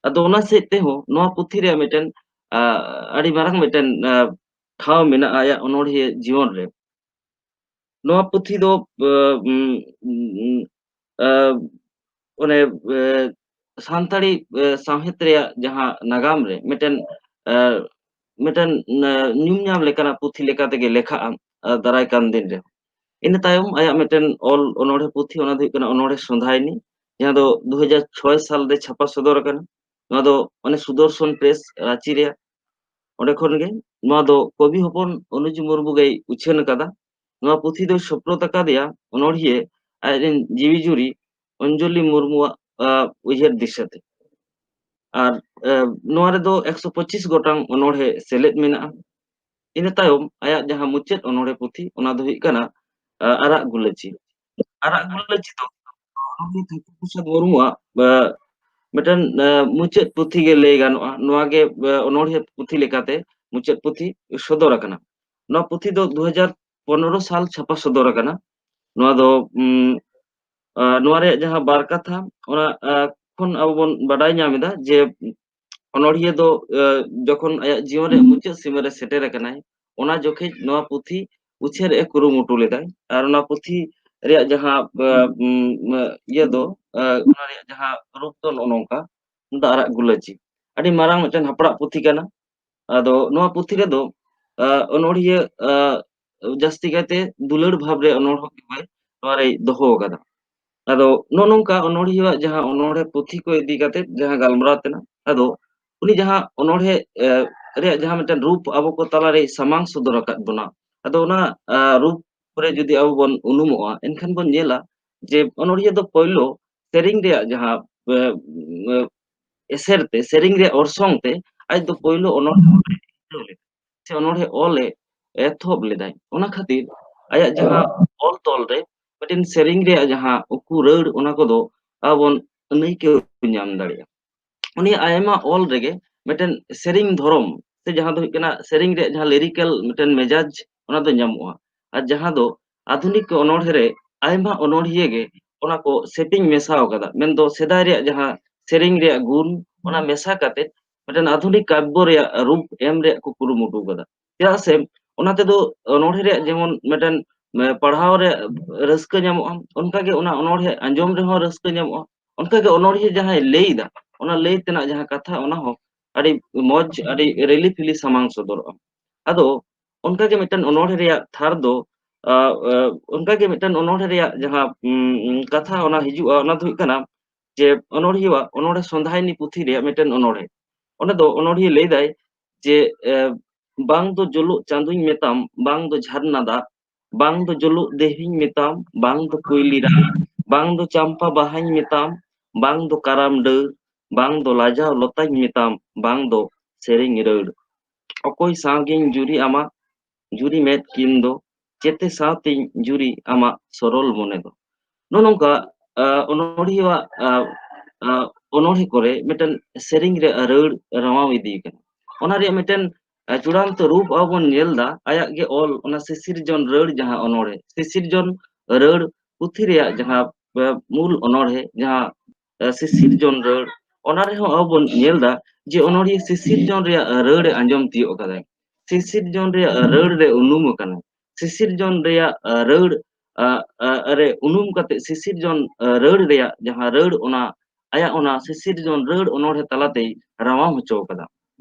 ᱟᱫᱚ ᱚᱱᱟ ᱥᱮᱫ ᱛᱮᱦᱚᱸ ᱱᱚᱣᱟ ᱯᱩᱛᱷᱤ ᱨᱮᱭᱟᱜ ᱢᱤᱫᱴᱮᱱ, ᱟ, ᱟᱹᱰᱤ ᱢᱟᱨᱟᱝ ᱢᱤᱫᱴᱮᱱ, ᱟ, ᱴᱷᱟᱶ ᱢᱮᱱᱟᱜᱼᱟ ᱟᱭᱟᱜ ᱚᱱᱚᱬᱦᱤᱭᱟᱹ ᱡᱤᱭᱚᱱ ᱨᱮ᱾ ᱱᱚᱣᱟ ᱯᱩᱛᱷᱤ ᱫᱚ, ᱟ, ᱩᱢ, ᱩᱢ, ᱟ, ᱚᱱᱮ, ᱟ, ᱥᱟᱱᱛᱟᱲᱤ, ᱟ, ᱥᱟᱶᱦᱮᱫ ᱨᱮᱭᱟᱜ ᱡᱟᱦᱟᱸ ᱱᱟᱜᱟᱢ ᱨᱮ ᱢᱤᱫᱴᱮᱱ, ᱟ, ᱢᱤᱫᱴᱮᱱ, ᱟ, ᱧᱩᱢ ᱧᱟᱢ ᱞᱮᱠᱟᱱᱟᱜ ᱯᱩᱛᱷᱤ ᱞᱮᱠᱟ ᱛᱮᱜᱮ ᱞᱮᱠᱷᱟᱜᱼᱟ, ᱟ, ᱫᱟᱨᱟᱭ ᱠᱟᱱ ᱫᱤᱱ ᱨᱮ᱾ ᱤᱱᱟᱹ ᱛᱟᱭᱚᱢ ᱟᱭᱟᱜ ᱢᱤᱫᱴᱮᱱ ᱚᱞ ᱚᱱᱚᱬᱦᱮ ᱯᱩᱛᱷᱤ, ᱚᱱᱟ ᱫᱚ ᱦᱩᱭᱩᱜ ᱠᱟᱱᱟ ᱚᱱᱚᱬᱦᱮ ᱥᱚᱸᱫᱷᱟᱭᱱᱤ, ᱡᱟᱦᱟᱸ ᱫᱚ ᱫᱩ ᱦᱟᱡᱟᱨ ᱪᱷᱚᱭ ᱥᱟᱞ ᱨᱮ ᱪᱷᱟᱯᱟ ᱥᱚᱫᱚᱨ ᱟᱠᱟᱱᱟ᱾ ᱱᱚᱣᱟ ᱫᱚ ᱚᱱᱮ ᱥᱩᱫᱚᱨᱥᱚᱱ ᱯᱨᱮᱥ ᱨᱟᱸᱪᱤ ᱨᱮᱭᱟᱜ, ᱚᱸᱰᱮ ᱠᱷᱚᱱ ᱜᱮ᱾ ᱱᱚᱣᱟ ᱫᱚ ᱠᱚᱵᱤ ᱦᱚᱯᱚᱱ ᱚᱱᱩᱡᱽ ᱢᱩᱨᱢᱩ ᱜᱮᱭ ᱩᱪᱷᱟᱹᱱ ᱟᱠᱟᱫᱟ᱾ ᱱᱚᱣᱟ ᱯᱩᱛᱷᱤ ᱫᱚᱭ ᱥᱳᱯᱨᱳᱫ ᱟᱠᱟᱫᱮᱭᱟ ᱚᱱᱚᱬᱦᱤᱭᱟᱹ ᱟᱡ ᱨᱮᱱ ᱡᱤᱣᱤ ᱡᱩᱨᱤ ᱚᱧᱡᱚᱞᱤ ᱢᱩᱨᱢᱩᱣᱟᱜ, ᱟ, ᱩᱭᱦᱟᱹᱨ ᱫᱤᱥᱟᱹᱛᱮ᱾ ᱟᱨ, ᱟ, ᱱᱚᱣᱟ ᱨᱮᱫᱚ ᱮᱠᱥᱚ ᱯᱚᱸᱪᱤᱥ ᱜᱚᱴᱟᱝ ᱚᱱᱚᱬᱦᱮ ᱥᱮᱞᱮᱫ ᱢᱮᱱᱟᱜᱼᱟ᱾ ᱤᱱᱟᱹ ᱛᱟᱭᱚᱢ ᱟᱭᱟᱜ ᱡᱟᱦᱟᱸ ᱢᱩᱪᱟᱹᱫ ᱚᱱᱚᱬᱦᱮ ᱯᱩᱛᱷᱤ, ᱚᱱᱟ ᱫᱚ ᱦᱩᱭᱩᱜ ᱠᱟᱱᱟ, ᱟ, ᱟᱨᱟᱜ ᱜᱩᱞᱟᱹᱪᱤ᱾ ᱟᱨᱟᱜ ᱜᱩᱞᱟᱹᱪᱤ ᱫᱚ ᱨᱚᱵᱤᱱᱫᱨᱚᱱᱟᱛᱷ ᱴᱷᱟᱠᱩᱨ ᱯᱨᱚᱥᱟᱫᱽ ᱢᱩᱨᱢᱩᱣᱟᱜ, ᱟ, ᱢᱤᱫᱴᱮᱱ ᱢᱩᱪᱟᱹᱫ ᱯᱩᱛᱷᱤ ᱜᱮ ᱞᱟᱹᱭ ᱜᱟᱱᱚᱜᱼᱟ᱾ ᱱᱚᱣᱟ ᱜᱮ ᱚᱱᱚᱬᱦᱮ ᱯᱩᱛᱷᱤ ᱞᱮᱠᱟᱛᱮ ᱢᱩᱪᱟᱹᱫ ᱯᱩᱛᱷᱤ ᱥᱚᱫᱚᱨ ᱟᱠᱟᱱᱟ᱾ ᱱᱚᱣᱟ ᱯᱩᱛᱷᱤ ᱫᱚ ᱫᱩ ᱦᱟᱡᱟᱨ ᱯᱚᱱᱨᱚ ᱥᱟᱞ ᱪᱷᱟᱯᱟ ᱥᱚᱫᱚᱨ ᱟᱠᱟᱱᱟ᱾ ᱱᱚᱣᱟ ᱫᱚ ᱱᱚᱣᱟ ᱨᱮᱭᱟᱜ ᱡᱟᱦᱟᱸ ᱵᱟᱨ ᱠᱟᱛᱷᱟ, ᱚᱱᱟ ᱠᱷᱚᱱ ᱟᱵᱚ ᱵᱚᱱ ᱵᱟᱰᱟᱭ ᱧᱟᱢ ᱮᱫᱟ ᱡᱮ ᱚᱱᱚᱬᱦᱤᱭᱟᱹ ᱫᱚ ᱡᱚᱠᱷᱚᱱ ᱟᱭᱟᱜ ᱡᱤᱭᱚᱱ ᱨᱮᱭᱟᱜ ᱢᱩᱪᱟᱹᱫ ᱥᱤᱢᱟᱹ ᱨᱮ ᱥᱮᱴᱮᱨ ᱟᱠᱟᱱᱟᱭ, ᱚᱱᱟ ᱡᱚᱠᱷᱮᱡ ᱱᱚᱣᱟ ᱯᱩᱛᱷᱤ ᱩᱪᱷᱟᱹᱱ ᱨᱮᱭᱟᱜ ᱮ ᱠᱩᱨᱩᱢᱩᱴᱩ ᱞᱮᱫᱟᱭ᱾ ᱟᱨ ᱚᱱᱟ ᱯᱩᱛᱷᱤ ᱨᱮᱭᱟᱜ ᱡᱟᱦᱟᱸ ᱤᱭᱟᱹ ᱫᱚ, ᱚᱱᱟ ᱨᱮᱭᱟᱜ ᱡᱟᱦᱟᱸ ᱨᱩᱯ ᱫᱚ ᱱᱚᱜᱼᱚ ᱱᱚᱝᱠᱟ, ᱫᱟᱜ ᱟᱨᱟᱜ ᱜᱩᱞᱟᱹᱪᱤ᱾ ᱟᱹᱰᱤ ᱢᱟᱨᱟᱝ ᱢᱤᱫᱴᱮᱱ ᱦᱟᱯᱲᱟᱜ ᱯᱩᱛᱷᱤ ᱠᱟᱱᱟ᱾ ᱟᱫᱚ ᱱᱚᱣᱟ ᱯᱩᱛᱷᱤ ᱨᱮᱫᱚ ᱚᱱᱚᱬᱦᱤᱭᱟᱹ ᱡᱟᱹᱥᱛᱤ ᱠᱟᱭᱛᱮ ᱫᱩᱞᱟᱹᱲ ᱵᱷᱟᱵᱽ ᱨᱮ ᱚᱱᱚᱬᱦᱮ ᱱᱚᱣᱟ ᱨᱮᱭ ᱫᱚᱦᱚ ᱟᱠᱟᱫᱟ᱾ ᱟᱫᱚ ᱱᱚᱜᱼᱚ ᱱᱚᱝᱠᱟ ᱚᱱᱚᱬᱦᱤᱭᱟᱹᱣᱟᱜ ᱡᱟᱦᱟᱸ ᱚᱱᱚᱬᱦᱮ ᱯᱩᱛᱷᱤ ᱠᱚ ᱤᱫᱤ ᱠᱟᱛᱮ ᱡᱟᱦᱟᱸ ᱜᱟᱞᱢᱟᱨᱟᱣ ᱛᱮᱱᱟᱜ, ᱟᱫᱚ ᱩᱱᱤ ᱡᱟᱦᱟᱸ ᱚᱱᱚᱬᱦᱮ ᱨᱮᱭᱟᱜ ᱡᱟᱦᱟᱸ ᱢᱤᱫᱴᱮᱱ ᱨᱩᱯ ᱟᱵᱚ ᱠᱚ ᱛᱟᱞᱟᱨᱮᱭ ᱥᱟᱢᱟᱝ ᱥᱚᱫᱚᱨ ᱟᱠᱟᱫ ᱵᱚᱱᱟ, ᱟᱫᱚ ᱚᱱᱟ ᱨᱩᱯ ᱠᱚᱨᱮ ᱡᱩᱫᱤ ᱟᱵᱚ ᱵᱚᱱ ᱩᱱᱩᱢᱚᱜᱼᱟ, ᱮᱱᱠᱷᱟᱱ ᱵᱚᱱ ᱧᱮᱞᱟ ᱡᱮ ᱚᱱᱚᱬᱦᱤᱭᱟᱹ ᱫᱚ ᱯᱳᱭᱞᱳ ᱥᱮᱨᱮᱧ ᱨᱮᱭᱟᱜ ᱡᱟᱦᱟᱸ ᱮᱥᱮᱨ ᱛᱮ, ᱥᱮᱨᱮᱧ ᱨᱮᱭᱟᱜ ᱚᱨᱥᱚᱝ ᱛᱮ ᱟᱡ ᱫᱚ ᱯᱳᱭᱞᱳ ᱚᱱᱚᱬᱦᱮ ᱚᱞ ᱞᱮᱫᱟ, ᱥᱮ ᱚᱱᱚᱬᱦᱮ ᱚᱞ ᱮ ᱮᱛᱚᱦᱚᱵ ᱞᱮᱫᱟᱭ᱾ ᱚᱱᱟ ᱠᱷᱟᱹᱛᱤᱨ ᱟᱭᱟᱜ ᱡᱟᱦᱟᱸ ᱚᱞ ᱛᱚᱞ ᱨᱮ ᱢᱤᱫᱴᱮᱱ ᱥᱮᱨᱮᱧ ᱨᱮᱭᱟᱜ ᱡᱟᱦᱟᱸ ᱩᱠᱩ ᱨᱟᱹᱲ, ᱚᱱᱟ ᱠᱚᱫᱚ ᱟᱵᱚ ᱵᱚᱱ ᱟᱹᱱᱟᱹᱭᱠᱟᱹᱣ ᱧᱟᱢ ᱫᱟᱲᱮᱭᱟᱜᱼᱟ᱾ ᱩᱱᱤᱭᱟᱜ ᱟᱭᱢᱟ ᱚᱞ ᱨᱮᱜᱮ ᱢᱤᱫᱴᱮᱱ ᱥᱮᱨᱮᱧ ᱫᱷᱚᱨᱚᱢ, ᱥᱮ ᱡᱟᱦᱟᱸ ᱫᱚ ᱦᱩᱭᱩᱜ ᱠᱟᱱᱟ ᱥᱮᱨᱮᱧ ᱨᱮᱭᱟᱜ ᱡᱟᱦᱟᱸ ᱞᱤᱨᱤᱠᱮᱞ ᱢᱤᱫᱴᱮᱱ ᱢᱮᱡᱟᱡᱽ, ᱚᱱᱟ ᱫᱚ ᱧᱟᱢᱚᱜᱼᱟ᱾ ᱟᱨ ᱡᱟᱦᱟᱸ ᱫᱚ ᱟᱫᱷᱩᱱᱤᱠ ᱚᱱᱚᱬᱦᱮ ᱨᱮ ᱟᱭᱢᱟ ᱚᱱᱚᱬᱦᱤᱭᱟᱹ ᱜᱮ ᱚᱱᱟ ᱠᱚ ᱥᱮᱯᱮᱧ ᱢᱮᱥᱟ ᱟᱠᱟᱫᱟ, ᱢᱮᱱᱫᱚ ᱥᱮᱫᱟᱭ ᱨᱮᱭᱟᱜ ᱡᱟᱦᱟᱸ ᱥᱮᱨᱮᱧ ᱨᱮᱭᱟᱜ ᱜᱩᱱ, ᱚᱱᱟ ᱢᱮᱥᱟ ᱠᱟᱛᱮ ᱢᱤᱫᱴᱮᱱ ᱟᱫᱷᱩᱱᱤᱠ ᱠᱟᱵᱽᱵᱚ ᱨᱮᱭᱟᱜ ᱨᱩᱯ ᱮᱢ ᱨᱮᱭᱟᱜ ᱠᱚ ᱠᱩᱨᱩᱢᱩᱴᱩ ᱟᱠᱟᱫᱟ᱾ ᱪᱮᱫᱟᱜ ᱥᱮ ᱚᱱᱟ ᱛᱮᱫᱚ ᱚᱱᱚᱬᱦᱮ ᱨᱮᱭᱟᱜ ᱡᱮᱢᱚᱱ ᱢᱤᱫᱴᱮᱱ ᱯᱟᱲᱦᱟᱣ ᱨᱮ ᱨᱟᱹᱥᱠᱟᱹ ᱧᱟᱢᱚᱜᱼᱟ, ᱚᱱᱠᱟᱜᱮ ᱚᱱᱟ ᱚᱱᱚᱬᱦᱮ ᱟᱸᱡᱚᱢ ᱨᱮᱦᱚᱸ ᱨᱟᱹᱥᱠᱟᱹ ᱧᱟᱢᱚᱜᱼᱟ, ᱚᱱᱠᱟᱜᱮ ᱚᱱᱚᱬᱦᱤᱭᱟᱹ ᱡᱟᱦᱟᱸᱭ ᱞᱟᱹᱭ ᱮᱫᱟ, ᱚᱱᱟ ᱞᱟᱹᱭ ᱛᱮᱱᱟᱜ ᱡᱟᱦᱟᱸ ᱠᱟᱛᱷᱟ, ᱚᱱᱟ ᱦᱚᱸ ᱟᱹᱰᱤ ᱢᱚᱡᱽ, ᱟᱹᱰᱤ ᱨᱤᱞᱤ ᱯᱷᱤᱞᱤ ᱥᱟᱢᱟᱝ ᱥᱚᱫᱚᱨᱚᱜᱼᱟ᱾ ᱟᱫᱚ ᱚᱱᱠᱟᱜᱮ ᱢᱤᱫᱴᱮᱱ ᱚᱱᱚᱬᱦᱮ ᱨᱮᱭᱟᱜ ᱛᱷᱟᱨ ᱫᱚ, ᱟ, ᱟ, ᱚᱱᱠᱟᱜᱮ ᱢᱤᱫᱴᱮᱱ ᱚᱱᱚᱬᱦᱮ ᱨᱮᱭᱟᱜ ᱡᱟᱦᱟᱸ ᱩᱢ, ᱠᱟᱛᱷᱟ ᱚᱱᱟ ᱦᱤᱡᱩᱜᱼᱟ, ᱚᱱᱟ ᱫᱚ ᱦᱩᱭᱩᱜ ᱠᱟᱱᱟ ᱡᱮ ᱚᱱᱚᱬᱦᱤᱭᱟᱹᱣᱟᱜ ᱚᱱᱚᱬᱦᱮ ᱥᱚᱸᱫᱷᱟᱭᱱᱤ ᱯᱩᱛᱷᱤ ᱨᱮᱭᱟᱜ ᱢᱤᱫᱴᱮᱱ ᱚᱱᱚᱬᱦᱮ᱾ ᱚᱸᱰᱮ ᱫᱚ ᱚᱱᱚᱬᱦᱤᱭᱟᱹ ᱞᱟᱹᱭᱫᱟᱭ ᱡᱮ, ᱮ, ᱵᱟᱝ ᱫᱚ ᱡᱩᱞᱩᱜ ᱪᱟᱸᱫᱚᱧ ᱢᱮᱛᱟᱢ, ᱵᱟᱝ ᱫᱚ ᱡᱷᱟᱨᱱᱟ ᱫᱟᱜ, ᱵᱟᱝ ᱫᱚ ᱡᱩᱞᱩᱜ ᱫᱮᱦᱤᱧ ᱢᱮᱛᱟᱢ, ᱵᱟᱝ ᱫᱚ ᱠᱩᱭᱞᱤ ᱨᱟᱜ, ᱵᱟᱝ ᱫᱚ ᱪᱟᱢᱯᱟ ᱵᱟᱦᱟᱧ ᱢᱮᱛᱟᱢ, ᱵᱟᱝ ᱫᱚ ᱠᱟᱨᱟᱢ ᱰᱟᱹᱨ, ᱵᱟᱝ ᱫᱚ ᱞᱟᱡᱟᱣ ᱞᱚᱛᱟᱧ ᱢᱮᱛᱟᱢ, ᱵᱟᱝ ᱫᱚ ᱥᱮᱨᱮᱧ ᱨᱟᱹᱲ᱾ ᱚᱠᱚᱭ ᱥᱟᱶ ᱜᱤᱧ ᱡᱩᱨᱤ ᱟᱢᱟ, ᱡᱩᱨᱤ ᱢᱮᱫ ᱠᱤᱱ ᱫᱚ, ᱪᱮᱛᱮ ᱥᱟᱶᱛᱤᱧ ᱡᱩᱨᱤ ᱟᱢᱟᱜ ᱥᱚᱨᱚᱞ ᱢᱚᱱᱮ ᱫᱚ᱾ ᱱᱚᱜᱼᱚ ᱱᱚᱝᱠᱟ, ᱟ, ᱚᱱᱚᱬᱦᱤᱭᱟᱹᱣᱟᱜ, ᱟ, ᱟ, ᱚᱱᱚᱬᱦᱮ ᱠᱚᱨᱮ ᱢᱤᱫᱴᱮᱱ ᱥᱮᱨᱮᱧ ᱨᱮ ᱨᱟᱹᱲ ᱨᱟᱣᱟᱣ ᱤᱫᱤ ᱠᱟᱱᱟ᱾ ᱚᱱᱟ ᱨᱮᱭᱟᱜ ᱢᱤᱫᱴᱮᱱ, ᱟᱸ, ᱪᱩᱲᱟᱱᱛᱚ ᱨᱩᱯ ᱟᱵᱚ ᱵᱚᱱ ᱧᱮᱞ ᱮᱫᱟ, ᱟᱭᱟᱜ ᱜᱮ ᱚᱞ, ᱚᱱᱟ ᱥᱤᱥᱤᱨᱡᱚᱱ ᱨᱟᱹᱲ ᱡᱟᱦᱟᱸ ᱚᱱᱚᱬᱦᱮ, ᱥᱤᱥᱤᱨᱡᱚᱱ ᱨᱟᱹᱲ ᱯᱩᱛᱷᱤ ᱨᱮᱭᱟᱜ ᱡᱟᱦᱟᱸ, ᱟᱸ, ᱢᱩᱞ ᱚᱱᱚᱬᱦᱮ, ᱡᱟᱦᱟᱸ, ᱟᱸ, ᱥᱤᱥᱤᱨᱡᱚᱱ ᱨᱟᱹᱲ, ᱚᱱᱟ ᱨᱮᱦᱚᱸ ᱟᱵᱚ ᱵᱚᱱ ᱧᱮᱞ ᱮᱫᱟ ᱡᱮ ᱚᱱᱚᱬᱦᱤᱭᱟᱹ ᱥᱤᱥᱤᱨᱡᱚᱱ ᱨᱮᱭᱟᱜ ᱨᱟᱹᱲ ᱮ ᱟᱸᱡᱚᱢ ᱛᱤᱭᱳᱜ ᱠᱟᱫᱟᱭ, ᱥᱤᱥᱤᱨᱡᱚᱱ ᱨᱮᱭᱟᱜ ᱨᱟᱹᱲ ᱨᱮ ᱩᱱᱩᱢ ᱟᱠᱟᱱᱟᱭ, ᱥᱤᱥᱤᱨᱡᱚᱱ ᱨᱮᱭᱟᱜ, ᱟᱸ, ᱨᱟᱹᱲ, ᱟᱸ, ᱟᱸ, ᱨᱮ ᱩᱱᱩᱢ ᱠᱟᱛᱮ ᱥᱤᱥᱤᱨᱡᱚᱱ, ᱟᱸ, ᱨᱟᱹᱲ ᱨᱮᱭᱟᱜ ᱡᱟᱦᱟᱸ ᱨᱟᱹᱲ, ᱚᱱᱟ ᱟᱭᱟᱜ ᱚᱱᱟ ᱥᱤᱥᱤᱨᱡᱚᱱ ᱨᱟᱹᱲ ᱚᱱᱚᱬᱦᱮ ᱛᱟᱞᱟᱛᱮᱭ ᱨᱟᱣᱟᱣ ᱦᱚᱪᱚ ᱟᱠᱟᱫᱟ᱾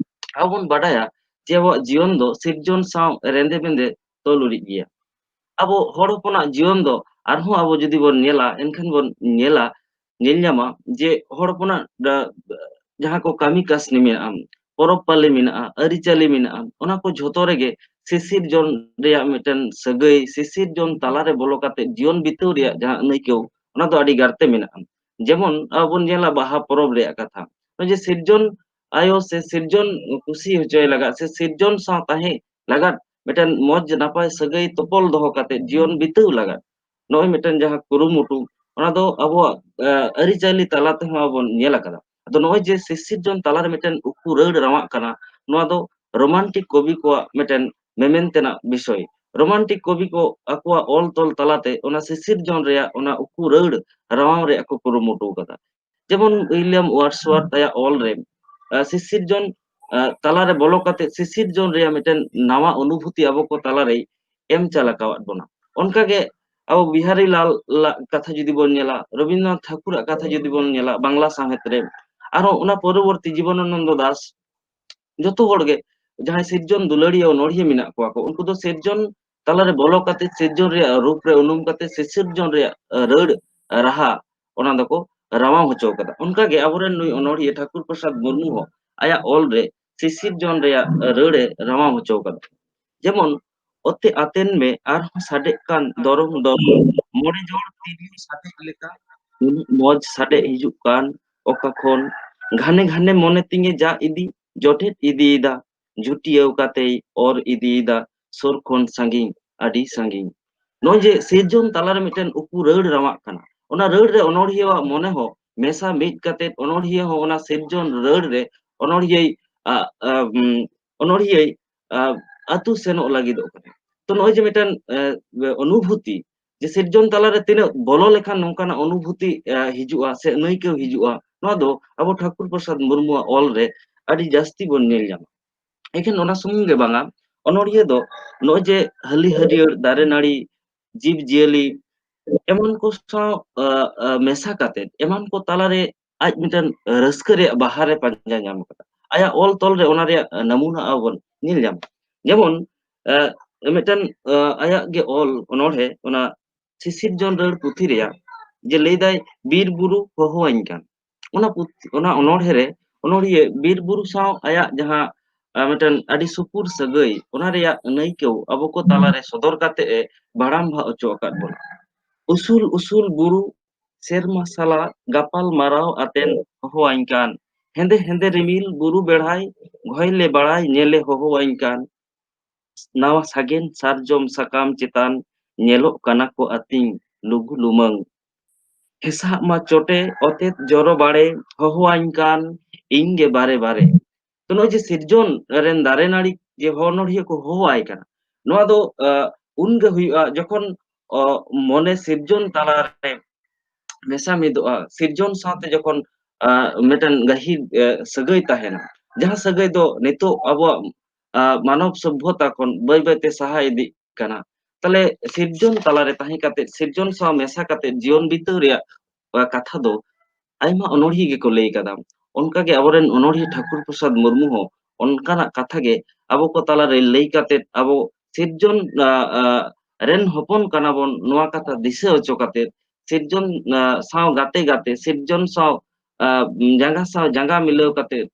ᱟᱵᱚ ᱵᱚᱱ ᱵᱟᱰᱟᱭᱟ ᱡᱮ ᱟᱵᱚᱣᱟᱜ ᱡᱤᱭᱚᱱ ᱫᱚ ᱥᱤᱨᱡᱚᱱ ᱥᱟᱶ ᱨᱮᱸᱫᱮ ᱵᱮᱸᱫᱮ ᱛᱚᱞ ᱩᱨᱤᱡ ᱜᱮᱭᱟ᱾ ᱟᱵᱚ ᱦᱚᱲ ᱦᱚᱯᱚᱱᱟᱜ ᱡᱤᱭᱚᱱ ᱫᱚ ᱟᱨᱦᱚᱸ ᱟᱵᱚ ᱡᱩᱫᱤ ᱵᱚᱱ ᱧᱮᱞᱟ, ᱮᱱᱠᱷᱟᱱ ᱵᱚᱱ ᱧᱮᱞᱟ, ᱧᱮᱞ ᱧᱟᱢᱟ ᱡᱮ ᱦᱚᱲ ᱦᱚᱯᱚᱱᱟᱜ ᱰᱟ-, ᱡᱟᱦᱟᱸ ᱠᱚ ᱠᱟᱹᱢᱤ ᱠᱟᱹᱥᱱᱤ ᱢᱮᱱᱟᱜᱼᱟ, ᱯᱚᱨᱚᱵᱽ ᱯᱟᱹᱞᱤ ᱢᱮᱱᱟᱜᱼᱟ, ᱟᱹᱨᱤᱪᱟᱹᱞᱤ ᱢᱮᱱᱟᱜᱼᱟ, ᱚᱱᱟ ᱠᱚ ᱡᱷᱚᱛᱚ ᱨᱮᱜᱮ ᱥᱤᱥᱤᱨᱡᱚᱱ ᱨᱮᱭᱟᱜ ᱢᱤᱫᱴᱮᱱ ᱥᱟᱹᱜᱟᱹᱭ, ᱥᱤᱥᱤᱨᱡᱚᱱ ᱛᱟᱞᱟᱨᱮ ᱵᱚᱞᱚ ᱠᱟᱛᱮ ᱡᱤᱭᱚᱱ ᱵᱤᱛᱟᱹᱣ ᱨᱮᱭᱟᱜ ᱡᱟᱦᱟᱸ ᱟᱹᱱᱟᱹᱭᱠᱟᱹᱣ, ᱚᱱᱟ ᱫᱚ ᱟᱹᱰᱤ ᱜᱟᱨᱛᱮ ᱢᱮᱱᱟᱜᱼᱟ᱾ ᱡᱮᱢᱚᱱ ᱟᱵᱚ ᱵᱚᱱ ᱧᱮᱞᱟ ᱵᱟᱦᱟ ᱯᱚᱨᱚᱵᱽ ᱨᱮᱭᱟᱜ ᱠᱟᱛᱷᱟ, ᱱᱚᱜᱼᱚᱭ ᱡᱮ ᱥᱤᱨᱡᱚᱱ ᱟᱭᱳ ᱥᱮ ᱥᱤᱨᱡᱚᱱ ᱠᱩᱥᱤ ᱦᱚᱪᱚᱭ ᱞᱟᱜᱟᱫ ᱥᱮ ᱥᱤᱨᱡᱚᱱ ᱥᱟᱶ ᱛᱟᱦᱮᱸ ᱞᱟᱜᱟᱫ ᱢᱤᱫᱴᱮᱱ ᱢᱚᱡᱽ ᱱᱟᱯᱟᱭ ᱥᱟᱹᱜᱟᱹᱭ ᱛᱚᱯᱚᱞ ᱫᱚᱦᱚ ᱠᱟᱛᱮ ᱡᱤᱭᱚᱱ ᱵᱤᱛᱟᱹᱣ ᱞᱟᱜᱟᱫ ᱱᱚᱜᱼᱚᱭ ᱢᱤᱫᱴᱮᱱ ᱡᱟᱦᱟᱸ ᱠᱩᱨᱩᱢᱩᱴᱩ, ᱚᱱᱟ ᱫᱚ ᱟᱵᱚᱣᱟᱜ, ᱮ, ᱟᱹᱨᱤᱪᱟᱹᱞᱤ ᱛᱟᱞᱟ ᱛᱮᱦᱚᱸ ᱵᱚᱱ ᱧᱮᱞ ᱟᱠᱟᱫᱟ᱾ ᱟᱫᱚ ᱱᱚᱜᱼᱚᱭ ᱡᱮ ᱥᱤᱥᱤᱨᱡᱚᱱ ᱛᱟᱞᱟᱨᱮ ᱢᱤᱫᱴᱮᱱ ᱩᱠᱩ ᱨᱟᱹᱲ ᱨᱟᱣᱟᱜ ᱠᱟᱱᱟ, ᱱᱚᱣᱟ ᱫᱚ ᱨᱳᱢᱟᱱᱴᱤᱠ ᱠᱚᱵᱤ ᱠᱚᱣᱟᱜ ᱢᱤᱫᱴᱮᱱ ᱢᱮᱢᱮᱱ ᱛᱮᱱᱟᱜ ᱵᱤᱥᱚᱭ᱾ ᱨᱳᱢᱟᱱᱴᱤᱠ ᱠᱚᱵᱤ ᱠᱚ ᱟᱠᱚᱣᱟᱜ ᱚᱞ ᱛᱚᱞ ᱛᱟᱞᱟᱛᱮ ᱚᱱᱟ ᱥᱤᱥᱤᱨᱡᱚᱱ ᱨᱮᱭᱟᱜ ᱚᱱᱟ ᱩᱠᱩ ᱨᱟᱹᱲ ᱨᱟᱣᱟᱣ ᱨᱮᱭᱟᱜ ᱠᱚ ᱠᱩᱨᱩᱢᱩᱴᱩ ᱟᱠᱟᱫᱟ᱾ ᱡᱮᱢᱚᱱ ᱩᱭᱞᱤᱭᱟᱢ ᱳᱣᱟᱨᱰᱥᱣᱟᱨᱛᱷ ᱟᱭᱟᱜ ᱚᱞ ᱨᱮ, ᱟ, ᱥᱤᱥᱤᱨᱡᱚᱱ, ᱟ, ᱛᱟᱞᱟᱨᱮ ᱵᱚᱞᱚ ᱠᱟᱛᱮ ᱥᱤᱥᱤᱨᱡᱚᱱ ᱨᱮᱭᱟᱜ ᱢᱤᱫᱴᱮᱱ ᱱᱟᱣᱟ ᱚᱱᱩᱵᱷᱩᱛᱤ ᱟᱵᱚ ᱠᱚ ᱛᱟᱞᱟᱨᱮᱭ ᱮᱢ ᱪᱟᱞ ᱟᱠᱟᱣᱟᱫ ᱵᱚᱱᱟ᱾ ᱚᱱᱠᱟᱜᱮ ᱟᱵᱚ ᱵᱤᱦᱟᱨᱤ ᱞᱟᱞ ᱞᱟ-, ᱠᱟᱛᱷᱟ ᱡᱩᱫᱤ ᱵᱚᱱ ᱧᱮᱞᱟ, ᱨᱚᱵᱤᱱᱫᱨᱚᱱᱟᱛᱷ ᱴᱷᱟᱹᱠᱩᱨᱟᱜ ᱠᱟᱛᱷᱟ ᱡᱩᱫᱤ ᱵᱚᱱ ᱧᱮᱞᱟ ᱵᱟᱝᱞᱟ ᱥᱟᱶᱦᱮᱫ ᱨᱮ, ᱟᱨᱦᱚᱸ ᱚᱱᱟ ᱯᱚᱨᱚᱵᱚᱨᱛᱤ ᱡᱤᱵᱚᱱᱟᱱᱚᱱᱫᱚ ᱫᱟᱥ, ᱡᱚᱛᱚ ᱦᱚᱲ ᱜᱮ ᱡᱟᱦᱟᱸᱭ ᱥᱤᱨᱡᱚᱱ ᱫᱩᱞᱟᱹᱲᱤᱭᱟᱹ ᱚᱱᱚᱬᱦᱤᱭᱟᱹ ᱢᱮᱱᱟᱜ ᱠᱚᱣᱟ ᱠᱚ, ᱩᱱᱠᱩ ᱫᱚ ᱥᱤᱨᱡᱚᱱ ᱛᱟᱞᱟᱨᱮ ᱵᱚᱞᱚ ᱠᱟᱛᱮ, ᱥᱤᱨᱡᱚᱱ ᱨᱮᱭᱟᱜ ᱨᱩᱯ ᱨᱮ ᱩᱱᱩᱢ ᱠᱟᱛᱮ, ᱥᱤᱥᱤᱨᱡᱚᱱ ᱨᱮᱭᱟᱜ ᱨᱟᱹᱲ ᱨᱟᱦᱟ ᱚᱱᱟ ᱫᱚᱠᱚ ᱨᱟᱣᱟᱣ ᱦᱚᱪᱚ ᱠᱟᱫᱟ᱾ ᱚᱱᱠᱟᱜᱮ ᱟᱵᱚᱨᱮᱱ ᱱᱩᱭ ᱚᱱᱚᱬᱦᱤᱭᱟᱹ ᱴᱷᱟᱹᱠᱩᱨ ᱯᱨᱚᱥᱟᱫᱽ ᱢᱩᱨᱢᱩ ᱦᱚᱸ ᱟᱭᱟᱜ ᱚᱞ ᱨᱮ ᱥᱤᱥᱤᱨᱡᱚᱱ ᱨᱮᱭᱟᱜ ᱨᱟᱹᱲ ᱮ ᱨᱟᱣᱟᱣ ᱦᱚᱪᱚ ᱠᱟᱫᱟ᱾ ᱡᱮᱢᱚᱱ, ᱚᱛᱮ ᱟᱛᱮᱱ ᱢᱮ ᱟᱨᱦᱚᱸ ᱥᱟᱰᱮᱜ ᱠᱟᱱ ᱫᱚᱨᱚᱝ ᱫᱚᱨᱚᱝ, ᱢᱚᱬᱮ ᱡᱚᱲ ᱛᱤᱨᱭᱳ ᱥᱟᱰᱮᱜ ᱞᱮᱠᱟ, ᱩᱱᱟᱹᱜ ᱢᱚᱡᱽ ᱥᱟᱰᱮ ᱦᱤᱡᱩᱜ ᱠᱟᱱ ᱚᱠᱟ ᱠᱷᱚᱱ, ᱜᱷᱟᱱᱮ ᱜᱷᱟᱱᱮ ᱢᱚᱱᱮ ᱛᱤᱧᱮ ᱡᱟ ᱤᱫᱤ, ᱡᱚᱴᱮᱫ ᱤᱫᱤᱭᱮᱫᱟ, ᱡᱷᱩᱴᱭᱟᱹᱣ ᱠᱟᱛᱮᱭ ᱚᱨ ᱤᱫᱤᱭᱮᱫᱟ, ᱥᱩᱨ ᱠᱷᱚᱱ ᱥᱟᱺᱜᱤᱧ, ᱟᱹᱰᱤ ᱥᱟᱺᱜᱤᱧ᱾ ᱱᱚᱜᱼᱚᱭ ᱡᱮ ᱥᱤᱨᱡᱚᱱ ᱛᱟᱞᱟᱨᱮ ᱢᱤᱫᱴᱮᱱ ᱩᱠᱩ ᱨᱟᱹᱲ ᱨᱟᱣᱟᱜ ᱠᱟᱱᱟ, ᱚᱱᱟ ᱨᱟᱹᱲ ᱨᱮ ᱚᱱᱚᱬᱦᱤᱭᱟᱹᱣᱟᱜ ᱢᱚᱱᱮ ᱦᱚᱸ ᱢᱮᱥᱟ ᱢᱤᱫ ᱠᱟᱛᱮ ᱚᱱᱚᱲᱦᱤᱭᱟᱹ ᱦᱚᱸ ᱚᱱᱟ ᱥᱤᱨᱡᱚᱱ ᱨᱟᱹᱲ ᱨᱮ ᱚᱱᱚᱲᱦᱤᱭᱟᱹᱭ, ᱟ, ᱟ, ᱩᱢ, ᱚᱱᱚᱲᱦᱤᱭᱟᱹᱭ, ᱟ, ᱟᱹᱛᱩ ᱥᱮᱱᱚᱜ ᱞᱟᱹᱜᱤᱫᱚᱜ ᱠᱟᱱᱟ᱾ ᱛᱚ ᱱᱚᱜᱼᱚᱭ ᱡᱮ ᱢᱤᱫᱴᱟᱝ, ᱮ, ᱚᱱᱩᱵᱷᱩᱛᱤ, ᱡᱮ ᱥᱤᱨᱡᱚᱱ ᱛᱟᱞᱟᱨᱮ ᱛᱤᱱᱟᱹᱜ ᱵᱚᱞᱚ ᱞᱮᱠᱷᱟᱱ ᱱᱚᱝᱠᱟᱱᱟᱜ ᱚᱱᱩᱵᱷᱩᱛᱤ, ᱮ, ᱦᱤᱡᱩᱜᱼᱟ ᱥᱮ ᱟᱹᱱᱟᱹᱭᱠᱟᱹᱣ ᱦᱤᱡᱩᱜᱼᱟ, ᱱᱚᱣᱟ ᱫᱚ ᱟᱵᱚ ᱴᱷᱟᱠᱩᱨ ᱯᱨᱚᱥᱟᱫᱽ ᱢᱩᱨᱢᱩᱣᱟᱜ ᱚᱞ ᱨᱮ ᱟᱹᱰᱤ ᱡᱟᱹᱥᱛᱤ ᱵᱚᱱ ᱧᱮᱞ ᱧᱟᱢᱟ᱾ ᱮᱠᱷᱮᱱ ᱚᱱᱟ ᱥᱩᱢᱩᱝ ᱜᱮ ᱵᱟᱝᱟ, ᱚᱱᱚᱲᱦᱤᱭᱟᱹ ᱫᱚ ᱱᱚᱜᱼᱚᱭ ᱡᱮ ᱦᱟᱹᱞᱤ ᱦᱟᱹᱨᱭᱟᱹᱲ ᱫᱟᱨᱮ ᱱᱟᱹᱲᱤ, ᱡᱤᱵᱽ ᱡᱤᱭᱟᱹᱞᱤ ᱮᱢᱟᱱ ᱠᱚ ᱥᱟᱶ, ᱟ, ᱟ, ᱢᱮᱥᱟ ᱠᱟᱛᱮ ᱮᱢᱟᱱ ᱠᱚ ᱛᱟᱞᱟᱨᱮ ᱟᱡ ᱢᱤᱫᱴᱮᱱ ᱨᱟᱹᱥᱠᱟᱹ ᱨᱮᱭᱟᱜ ᱵᱟᱦᱟ ᱨᱮ ᱯᱟᱸᱡᱟ ᱧᱟᱢ ᱠᱟᱫᱟ᱾ ᱟᱭᱟᱜ ᱚᱞ ᱛᱚᱞ ᱨᱮ ᱚᱱᱟ ᱨᱮᱭᱟᱜ ᱱᱟᱢᱩᱱᱟ ᱟᱵᱚ ᱵᱚᱱ ᱧᱮᱞ ᱧᱟᱢᱟ᱾ ᱡᱮᱢᱚᱱ, ᱟ, ᱢᱤᱫᱴᱮᱱ, ᱟ, ᱟᱭᱟᱜ ᱜᱮ ᱚᱞ ᱚᱱᱚᱲᱦᱮ, ᱚᱱᱟ ᱥᱤᱥᱤᱨᱡᱚᱱ ᱨᱟᱹᱲ ᱯᱩᱛᱷᱤ ᱨᱮᱭᱟᱜ ᱡᱮ ᱞᱟᱹᱭᱫᱟᱭ, "ᱵᱤᱨ ᱵᱩᱨᱩ ᱦᱚᱦᱚᱣᱟᱹᱧ ᱠᱟᱱ", ᱚᱱᱟ ᱯᱩᱛᱷᱤ, ᱚᱱᱟ ᱚᱱᱚᱲᱦᱮ ᱨᱮ ᱚᱱᱚᱲᱦᱤᱭᱟᱹ ᱵᱤᱨ ᱵᱩᱨᱩ ᱥᱟᱶ ᱟᱭᱟᱜ ᱡᱟᱦᱟᱸ, ᱟ, ᱢᱤᱫᱴᱮᱱ ᱟᱹᱰᱤ ᱥᱩᱯᱩᱨ ᱥᱟᱹᱜᱟᱹᱭ, ᱚᱱᱟ ᱨᱮᱭᱟᱜ ᱟᱹᱱᱟᱹᱭᱠᱟᱹᱣ ᱟᱵᱚ ᱠᱚ ᱛᱟᱞᱟᱨᱮ ᱥᱚᱫᱚᱨ ᱠᱟᱛᱮ ᱮ ᱵᱟᱲᱟᱢ ᱵᱷᱟᱜ ᱦᱚᱪᱚ ᱟᱠᱟᱫ ᱵᱚᱱᱟ᱾ ᱩᱥᱩᱞ ᱩᱥᱩᱞ ᱵᱩᱨᱩ ᱥᱮᱨᱢᱟ ᱥᱟᱞᱟᱜ ᱜᱟᱯᱟᱞ ᱢᱟᱨᱟᱣ ᱟᱛᱮᱱ ᱦᱚᱦᱚᱣᱟᱹᱧ ᱠᱟᱱ, ᱦᱮᱸᱫᱮ ᱦᱮᱸᱫᱮ ᱨᱤᱢᱤᱞ ᱵᱩᱨᱩ ᱵᱮᱲᱦᱟᱭ ᱜᱷᱚᱭᱞᱮ ᱵᱟᱲᱟᱭ ᱧᱮᱞᱮ ᱦᱚᱦᱚᱣᱟᱹᱧ ᱠᱟᱱ, ᱱᱟᱣᱟ ᱥᱟᱜᱮᱱ ᱥᱟᱨᱡᱚᱢ ᱥᱟᱠᱟᱢ ᱪᱮᱛᱟᱱ ᱧᱮᱞᱚᱜ ᱠᱟᱱᱟ ᱠᱚ ᱟᱹᱛᱤᱧ ᱞᱩᱜᱩ ᱞᱩᱢᱟᱹᱝ᱾ ᱦᱮᱸᱥᱟᱜ ᱢᱟ ᱪᱚᱴᱮ ᱚᱛᱮᱛ ᱡᱚᱨᱚ ᱵᱟᱲᱮ ᱦᱚᱦᱚᱣᱟᱹᱧ ᱠᱟᱱ ᱤᱧ ᱜᱮ ᱵᱟᱨᱮ ᱵᱟᱨᱮ᱾ ᱛᱚ ᱱᱚᱜᱼᱚᱭ ᱡᱮ ᱥᱤᱨᱡᱚᱱ ᱨᱮᱱ ᱫᱟᱨᱮ ᱱᱟᱹᱲᱤ ᱡᱮ ᱚᱱᱚᱲᱦᱤᱭᱟᱹ ᱠᱚ ᱦᱚᱦᱚᱣᱟᱭ ᱠᱟᱱᱟ, ᱱᱚᱣᱟ ᱫᱚ, ᱟ, ᱩᱱᱜᱮ ᱦᱩᱭᱩᱜᱼᱟ ᱡᱚᱠᱷᱚᱱ, ᱚ, ᱢᱚᱱᱮ ᱥᱤᱨᱡᱚᱱ ᱛᱟᱞᱟᱨᱮ ᱢᱮᱥᱟ ᱢᱤᱫᱚᱜᱼᱟ, ᱥᱤᱨᱡᱚᱱ ᱥᱟᱶᱛᱮ ᱡᱚᱠᱷᱚᱱ, ᱟ, ᱢᱤᱫᱴᱮᱱ ᱜᱟᱹᱦᱤᱨ, ᱮ, ᱥᱟᱹᱜᱟᱹᱭ ᱛᱟᱦᱮᱱᱟ, ᱡᱟᱦᱟᱸ ᱥᱟᱹᱜᱟᱹᱭ ᱫᱚ ᱱᱤᱛᱚᱜ ᱟᱵᱚᱣᱟᱜ, ᱟ, ᱢᱟᱱᱚᱵ ᱥᱚᱵᱷᱚᱛᱟ ᱠᱷᱚᱱ ᱵᱟᱹᱭ ᱵᱟᱹᱭᱛᱮ ᱥᱟᱦᱟ ᱤᱫᱤᱜ ᱠᱟᱱᱟ᱾ ᱛᱟᱦᱞᱮ ᱥᱤᱨᱡᱚᱱ ᱛᱟᱞᱟᱨᱮ ᱛᱟᱦᱮᱸ ᱠᱟᱛᱮ, ᱥᱤᱨᱡᱚᱱ ᱥᱟᱶ ᱢᱮᱥᱟ ᱠᱟᱛᱮ ᱡᱤᱭᱚᱱ ᱵᱤᱛᱟᱹᱣ ᱨᱮᱭᱟᱜ, ᱟ, ᱠᱟᱛᱷᱟ ᱫᱚ ᱟᱭᱢᱟ ᱚᱱᱚᱲᱦᱤᱭᱟᱹ ᱜᱮᱠᱚ ᱞᱟᱹᱭ ᱠᱟᱫᱟ᱾ ᱚᱱᱠᱟᱜᱮ ᱟᱵᱚᱨᱮᱱ ᱚᱱᱚᱲᱦᱤᱭᱟᱹ ᱴᱷᱟᱹᱠᱩᱨ ᱯᱨᱚᱥᱟᱫᱽ ᱢᱩᱨᱢᱩ ᱦᱚᱸ ᱚᱱᱠᱟᱱᱟᱜ ᱠᱟᱛᱷᱟ ᱜᱮ ᱟᱵᱚ ᱠᱚ ᱛᱟᱞᱟᱨᱮ ᱞᱟᱹᱭ ᱠᱟᱛᱮ, ᱟᱵᱚ ᱥᱤᱨᱡᱚᱱ, ᱟ, ᱟ, ᱨᱮᱱ ᱦᱚᱯᱚᱱ ᱠᱟᱱᱟ ᱵᱚᱱ, ᱱᱚᱣᱟ ᱠᱟᱛᱷᱟ ᱫᱤᱥᱟᱹ ᱦᱚᱪᱚ ᱠᱟᱛᱮ, ᱥᱤᱨᱡᱚᱱ, ᱟ, ᱥᱟᱶ ᱜᱟᱛᱮ ᱜᱟᱛᱮ, ᱥᱤᱨᱡᱚᱱ ᱥᱟᱶ, ᱟ, ᱡᱟᱸᱜᱟ ᱥᱟᱶ ᱡᱟᱸᱜᱟ ᱢᱤᱞᱟᱹᱣ ᱠᱟᱛᱮ,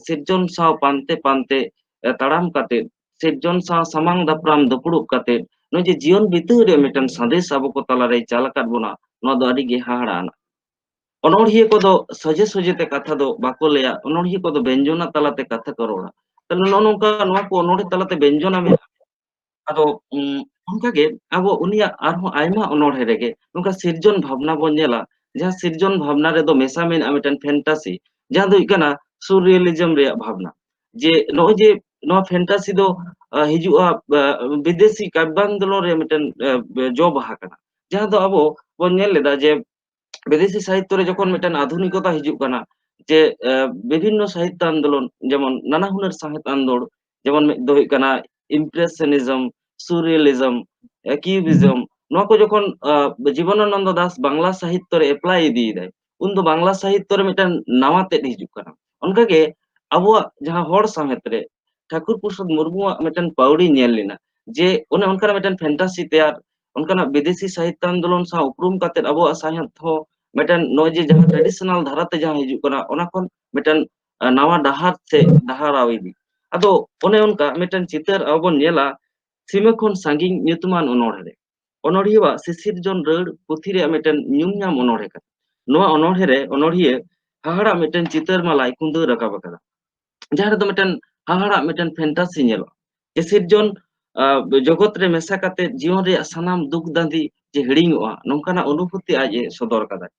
ᱥᱤᱨᱡᱚᱱ ᱥᱟᱶ ᱯᱟᱱᱛᱮ ᱯᱟᱱᱛᱮ, ᱮ, ᱛᱟᱲᱟᱢ ᱠᱟᱛᱮ, ᱥᱤᱨᱡᱚᱱ ᱥᱟᱶ ᱥᱟᱢᱟᱝ ᱫᱟᱯᱨᱟᱢ ᱫᱩᱯᱲᱩᱵ ᱠᱟᱛᱮ, ᱱᱚᱜᱼᱚᱭ ᱡᱮ ᱡᱤᱭᱚᱱ ᱵᱤᱛᱟᱹᱣ ᱨᱮᱭᱟᱜ ᱢᱤᱫᱴᱟᱝ ᱥᱟᱸᱫᱮᱥ ᱟᱵᱚ ᱠᱚ ᱛᱟᱞᱟᱨᱮᱭ ᱪᱟᱞ ᱟᱠᱟᱫ ᱵᱚᱱᱟ, ᱱᱚᱣᱟ ᱫᱚ ᱟᱹᱰᱤ ᱜᱮ ᱦᱟᱦᱟᱲᱟ ᱟᱱᱟᱜ᱾ ᱚᱱᱚᱲᱦᱤᱭᱟᱹ ᱠᱚᱫᱚ ᱥᱚᱡᱷᱮ ᱥᱚᱡᱷᱮ ᱛᱮ ᱠᱟᱛᱷᱟ ᱫᱚ ᱵᱟᱠᱚ ᱞᱟᱹᱭᱟ, ᱚᱱᱚᱲᱦᱤᱭᱟᱹ ᱠᱚᱫᱚ ᱵᱮᱧᱡᱚᱱᱟ ᱛᱟᱞᱟᱛᱮ ᱠᱟᱛᱷᱟ ᱠᱚ ᱨᱚᱲᱟ᱾ ᱛᱟᱦᱞᱮ ᱱᱚᱜᱼᱚ ᱱᱚᱝᱠᱟ ᱱᱚᱣᱟ ᱠᱚ ᱚᱱᱚᱲᱦᱮ ᱛᱟᱞᱟᱛᱮ ᱵᱮᱧᱡᱚᱱᱟ ᱢᱮᱱᱟᱜᱼᱟ᱾ ᱟᱫᱚ, ᱩᱢ, ᱚᱱᱠᱟᱜᱮ ᱟᱵᱚ ᱩᱱᱤᱭᱟᱜ ᱟᱨᱦᱚᱸ ᱟᱭᱢᱟ ᱚᱱᱚᱲᱦᱮ ᱨᱮᱜᱮ ᱱᱚᱝᱠᱟ ᱥᱤᱨᱡᱚᱱ ᱵᱷᱟᱵᱽᱱᱟ ᱵᱚᱱ ᱧᱮᱞᱟ, ᱡᱟᱦᱟᱸ ᱥᱤᱨᱡᱚᱱ ᱵᱷᱟᱵᱽᱱᱟ ᱨᱮᱫᱚ ᱢᱮᱥᱟ ᱢᱮᱱᱟᱜᱼᱟ ᱢᱤᱫᱴᱮᱱ ᱯᱷᱮᱱᱴᱟᱥᱤ, ᱡᱟᱦᱟᱸ ᱫᱚ ᱦᱩᱭᱩᱜ ᱠᱟᱱᱟ ᱥᱩᱨ ᱨᱤᱭᱮᱞᱤᱡᱚᱢ ᱨᱮᱭᱟᱜ ᱵᱷᱟᱵᱽᱱᱟ᱾ ᱡᱮ ᱱᱚᱜᱼᱚᱭ ᱡᱮ ᱱᱚᱣᱟ ᱯᱷᱮᱱᱴᱟᱥᱤ ᱫᱚ, ᱟᱸ, ᱦᱤᱡᱩᱜᱼᱟ, ᱟᱸ, ᱵᱤᱫᱮᱥᱤ ᱠᱟᱵᱽᱭᱟᱱᱫᱳᱞᱚᱱ ᱨᱮᱭᱟᱜ ᱢᱤᱫᱴᱮᱱ, ᱟᱸ, ᱡᱚ ᱵᱟᱦᱟ ᱠᱟᱱᱟ᱾ ᱡᱟᱦᱟᱸ ᱫᱚ ᱟᱵᱚ ᱵᱚᱱ ᱧᱮᱞ ᱞᱮᱫᱟ ᱡᱮ ᱵᱤᱫᱮᱥᱤ ᱥᱟᱦᱤᱛᱛᱚ ᱨᱮ ᱡᱚᱠᱷᱚᱱ ᱢᱤᱫᱴᱮᱱ ᱟᱫᱷᱩᱱᱤᱠᱚᱛᱟ ᱦᱤᱡᱩᱜ ᱠᱟᱱᱟ, ᱡᱮ, ᱟᱸ, ᱵᱤᱵᱷᱤᱱᱱᱚ ᱥᱟᱦᱤᱛᱛᱚ ᱟᱱᱫᱳᱞᱚᱱ, ᱡᱮᱢᱚᱱ ᱱᱟᱱᱟ ᱦᱩᱱᱟᱹᱨ ᱥᱟᱶᱦᱮᱫ ᱟᱱᱫᱳᱲ, ᱡᱮᱢᱚᱱ ᱢᱤᱫ ᱫᱚ ᱦᱩᱭᱩᱜ ᱠᱟᱱᱟ ᱤᱢᱯᱨᱮᱥᱚᱱᱤᱡᱚᱢ, ᱥᱩᱨᱤᱭᱟᱞᱤᱡᱚᱢ, ᱠᱤᱣᱵᱤᱡᱚᱢ, ᱱᱚᱣᱟ ᱠᱚ ᱡᱚᱠᱷᱚᱱ, ᱟᱸ, ᱡᱤᱵᱚᱱᱟᱱᱚᱱᱫᱚ ᱫᱟᱥ ᱵᱟᱝᱞᱟ ᱥᱟᱦᱤᱛᱛᱚ ᱨᱮ ᱮᱯᱞᱟᱭ ᱤᱫᱤᱭᱮᱫᱟᱭ, ᱩᱱᱫᱚ ᱵᱟᱝᱞᱟ ᱥᱟᱦᱤᱛᱛᱚ ᱨᱮ ᱢᱤᱫᱴᱮᱱ ᱱᱟᱣᱟ ᱛᱮᱫ ᱦᱤᱡᱩᱜ ᱠᱟᱱᱟ᱾ ᱚᱱᱠᱟᱜᱮ ᱟᱵᱚᱣᱟᱜ ᱡᱟᱦᱟᱸ ᱦᱚᱲ ᱥᱟᱶᱦᱮᱫ ᱨᱮ ᱴᱷᱟᱠᱩᱨ ᱯᱨᱚᱥᱟᱫᱽ ᱢᱩᱨᱢᱩᱣᱟᱜ ᱢᱤᱫᱴᱮᱱ ᱯᱟᱹᱣᱲᱤ ᱧᱮᱞ ᱞᱮᱱᱟ, ᱡᱮ ᱚᱱᱮ ᱚᱱᱠᱟᱱᱟᱜ ᱢᱤᱫᱴᱮᱱ ᱯᱷᱮᱱᱴᱟᱥᱤ ᱛᱮᱭᱟᱨ, ᱚᱱᱠᱟᱱᱟᱜ ᱵᱤᱫᱮᱥᱤ ᱥᱟᱦᱤᱛᱛᱚ ᱟᱱᱫᱳᱞᱚᱱ ᱥᱟᱶ ᱩᱯᱨᱩᱢ ᱠᱟᱛᱮᱫ ᱟᱵᱚᱣᱟᱜ ᱥᱟᱶᱦᱮᱫ ᱦᱚᱸ ᱢᱤᱫᱴᱮᱱ ᱱᱚᱜᱼᱚᱭ ᱡᱮ ᱡᱟᱦᱟᱸ ᱴᱨᱮᱰᱤᱥᱚᱱᱟᱞ ᱫᱷᱟᱨᱟᱛᱮ ᱡᱟᱦᱟᱸ ᱦᱤᱡᱩᱜ ᱠᱟᱱᱟ, ᱚᱱᱟ ᱠᱷᱚᱱ ᱢᱤᱫᱴᱮᱱ, ᱟᱸ, ᱱᱟᱣᱟ ᱰᱟᱦᱟᱨ ᱥᱮ ᱰᱟᱦᱟᱨᱟᱣ ᱤᱫᱤ᱾ ᱟᱫᱚ ᱚᱱᱮ ᱚᱱᱠᱟ ᱢᱤᱫᱴᱮᱱ ᱪᱤᱛᱟᱹᱨ ᱟᱵᱚ ᱵᱚᱱ ᱧᱮᱞᱟ ᱥᱤᱢᱟᱹ ᱠᱷᱚᱱ ᱥᱟᱺᱜᱤᱧ ᱧᱩᱛᱩᱢᱟᱱ ᱚᱱᱚᱬᱦᱮ ᱨᱮ᱾ ᱚᱱᱚᱬᱦᱤᱭᱟᱹᱣᱟᱜ ᱥᱤᱥᱤᱨᱡᱚᱱ ᱨᱟᱹᱲ ᱯᱩᱛᱷᱤ ᱨᱮᱭᱟᱜ ᱢᱤᱫᱴᱮᱱ ᱧᱩᱢ ᱧᱟᱢ ᱚᱱᱚᱬᱦᱮ ᱠᱟᱱᱟ᱾ ᱱᱚᱣᱟ ᱚᱱᱚᱬᱦᱮ ᱨᱮ ᱚᱱᱚᱬᱦᱤᱭᱟᱹ ᱦᱟᱦᱟᱲᱟᱜ ᱢᱤᱫᱴᱮᱱ ᱪᱤᱛᱟᱹᱨ ᱢᱟᱞᱟᱭ ᱠᱩᱸᱫᱟᱹᱣ ᱨᱟᱠᱟᱵ ᱟᱠᱟᱫᱟ, ᱡᱟᱦᱟᱸ ᱨᱮᱫᱚ ᱢᱤᱫᱴᱮᱱ ᱦᱟᱦᱟᱲᱟᱜ ᱢᱤᱫᱴᱮᱱ ᱯᱷᱮᱱᱴᱟᱥᱤ ᱧᱮᱞᱚᱜᱼᱟ᱾ ᱡᱮ ᱥᱤᱨᱡᱚᱱ, ᱟᱸ, ᱡᱚᱜᱚᱛ ᱨᱮ ᱢᱮᱥᱟ ᱠᱟᱛᱮ ᱡᱤᱭᱚᱱ ᱨᱮᱭᱟᱜ ᱥᱟᱱᱟᱢ ᱫᱩᱠ ᱫᱟᱸᱫᱤ ᱡᱮ ᱦᱤᱲᱤᱧᱚᱜᱼᱟ, ᱱᱚᱝᱠᱟᱱᱟᱜ ᱚᱱᱩᱵᱷᱩᱛᱤ ᱟᱡ ᱮ ᱥᱚᱫᱚᱨ ᱠᱟᱫᱟᱭ᱾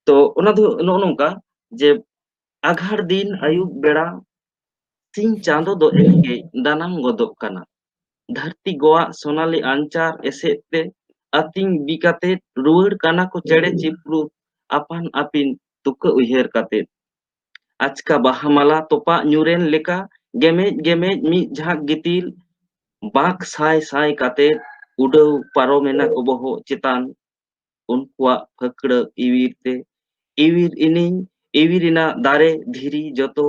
ᱛᱚ ᱚᱱᱟ ᱫᱚ ᱱᱚᱜᱼᱚ ᱱᱚᱝᱠᱟ ᱡᱮ ᱟᱜᱷᱟᱲ ᱫᱤᱱ ᱟᱹᱭᱩᱵ ᱵᱮᱲᱟ ᱥᱤᱧ ᱪᱟᱸᱫᱚ ᱫᱚ ᱮᱱᱮᱜᱮ ᱫᱟᱱᱟᱝ ᱜᱚᱫᱚᱜ ᱠᱟᱱᱟ᱾ ᱫᱷᱟᱹᱨᱛᱤ ᱜᱚᱣᱟᱜ ᱥᱳᱱᱟᱞᱤ ᱟᱧᱪᱟᱨ ᱮᱥᱮᱫ ᱛᱮ ᱟᱹᱛᱤᱧ ᱵᱤ ᱠᱟᱛᱮ ᱨᱩᱣᱟᱹᱲ ᱠᱟᱱᱟ ᱠᱚ ᱪᱮᱬᱮ ᱪᱤᱯᱨᱩᱫ ᱟᱯᱟᱱ ᱟᱹᱯᱤᱱ ᱛᱩᱠᱟᱹ ᱩᱭᱦᱟᱹᱨ ᱠᱟᱛᱮ᱾ ᱟᱪᱠᱟ ᱵᱟᱦᱟ ᱢᱟᱞᱟ ᱛᱚᱯᱟᱜ ᱧᱩᱨᱮᱱ ᱞᱮᱠᱟ ᱜᱮᱢᱮᱡ ᱜᱮᱢᱮᱡ ᱢᱤᱫ ᱡᱷᱟᱸᱠ ᱜᱤᱛᱤᱞ ᱵᱟᱸᱠ ᱥᱟᱭ ᱥᱟᱭ ᱠᱟᱛᱮ ᱩᱰᱟᱹᱣ ᱯᱟᱨᱚᱢᱮᱱᱟ ᱠᱚ ᱵᱚᱦᱚᱜ ᱪᱮᱛᱟᱱ᱾ ᱩᱱᱠᱩᱣᱟᱜ ᱯᱷᱟᱹᱠᱲᱟᱹ ᱤᱣᱤᱨ ᱛᱮ ᱤᱣᱤᱨ ᱤᱱᱤᱧ ᱤᱣᱤᱨ ᱮᱱᱟ ᱫᱟᱨᱮ ᱫᱷᱤᱨᱤ ᱡᱚᱛᱚ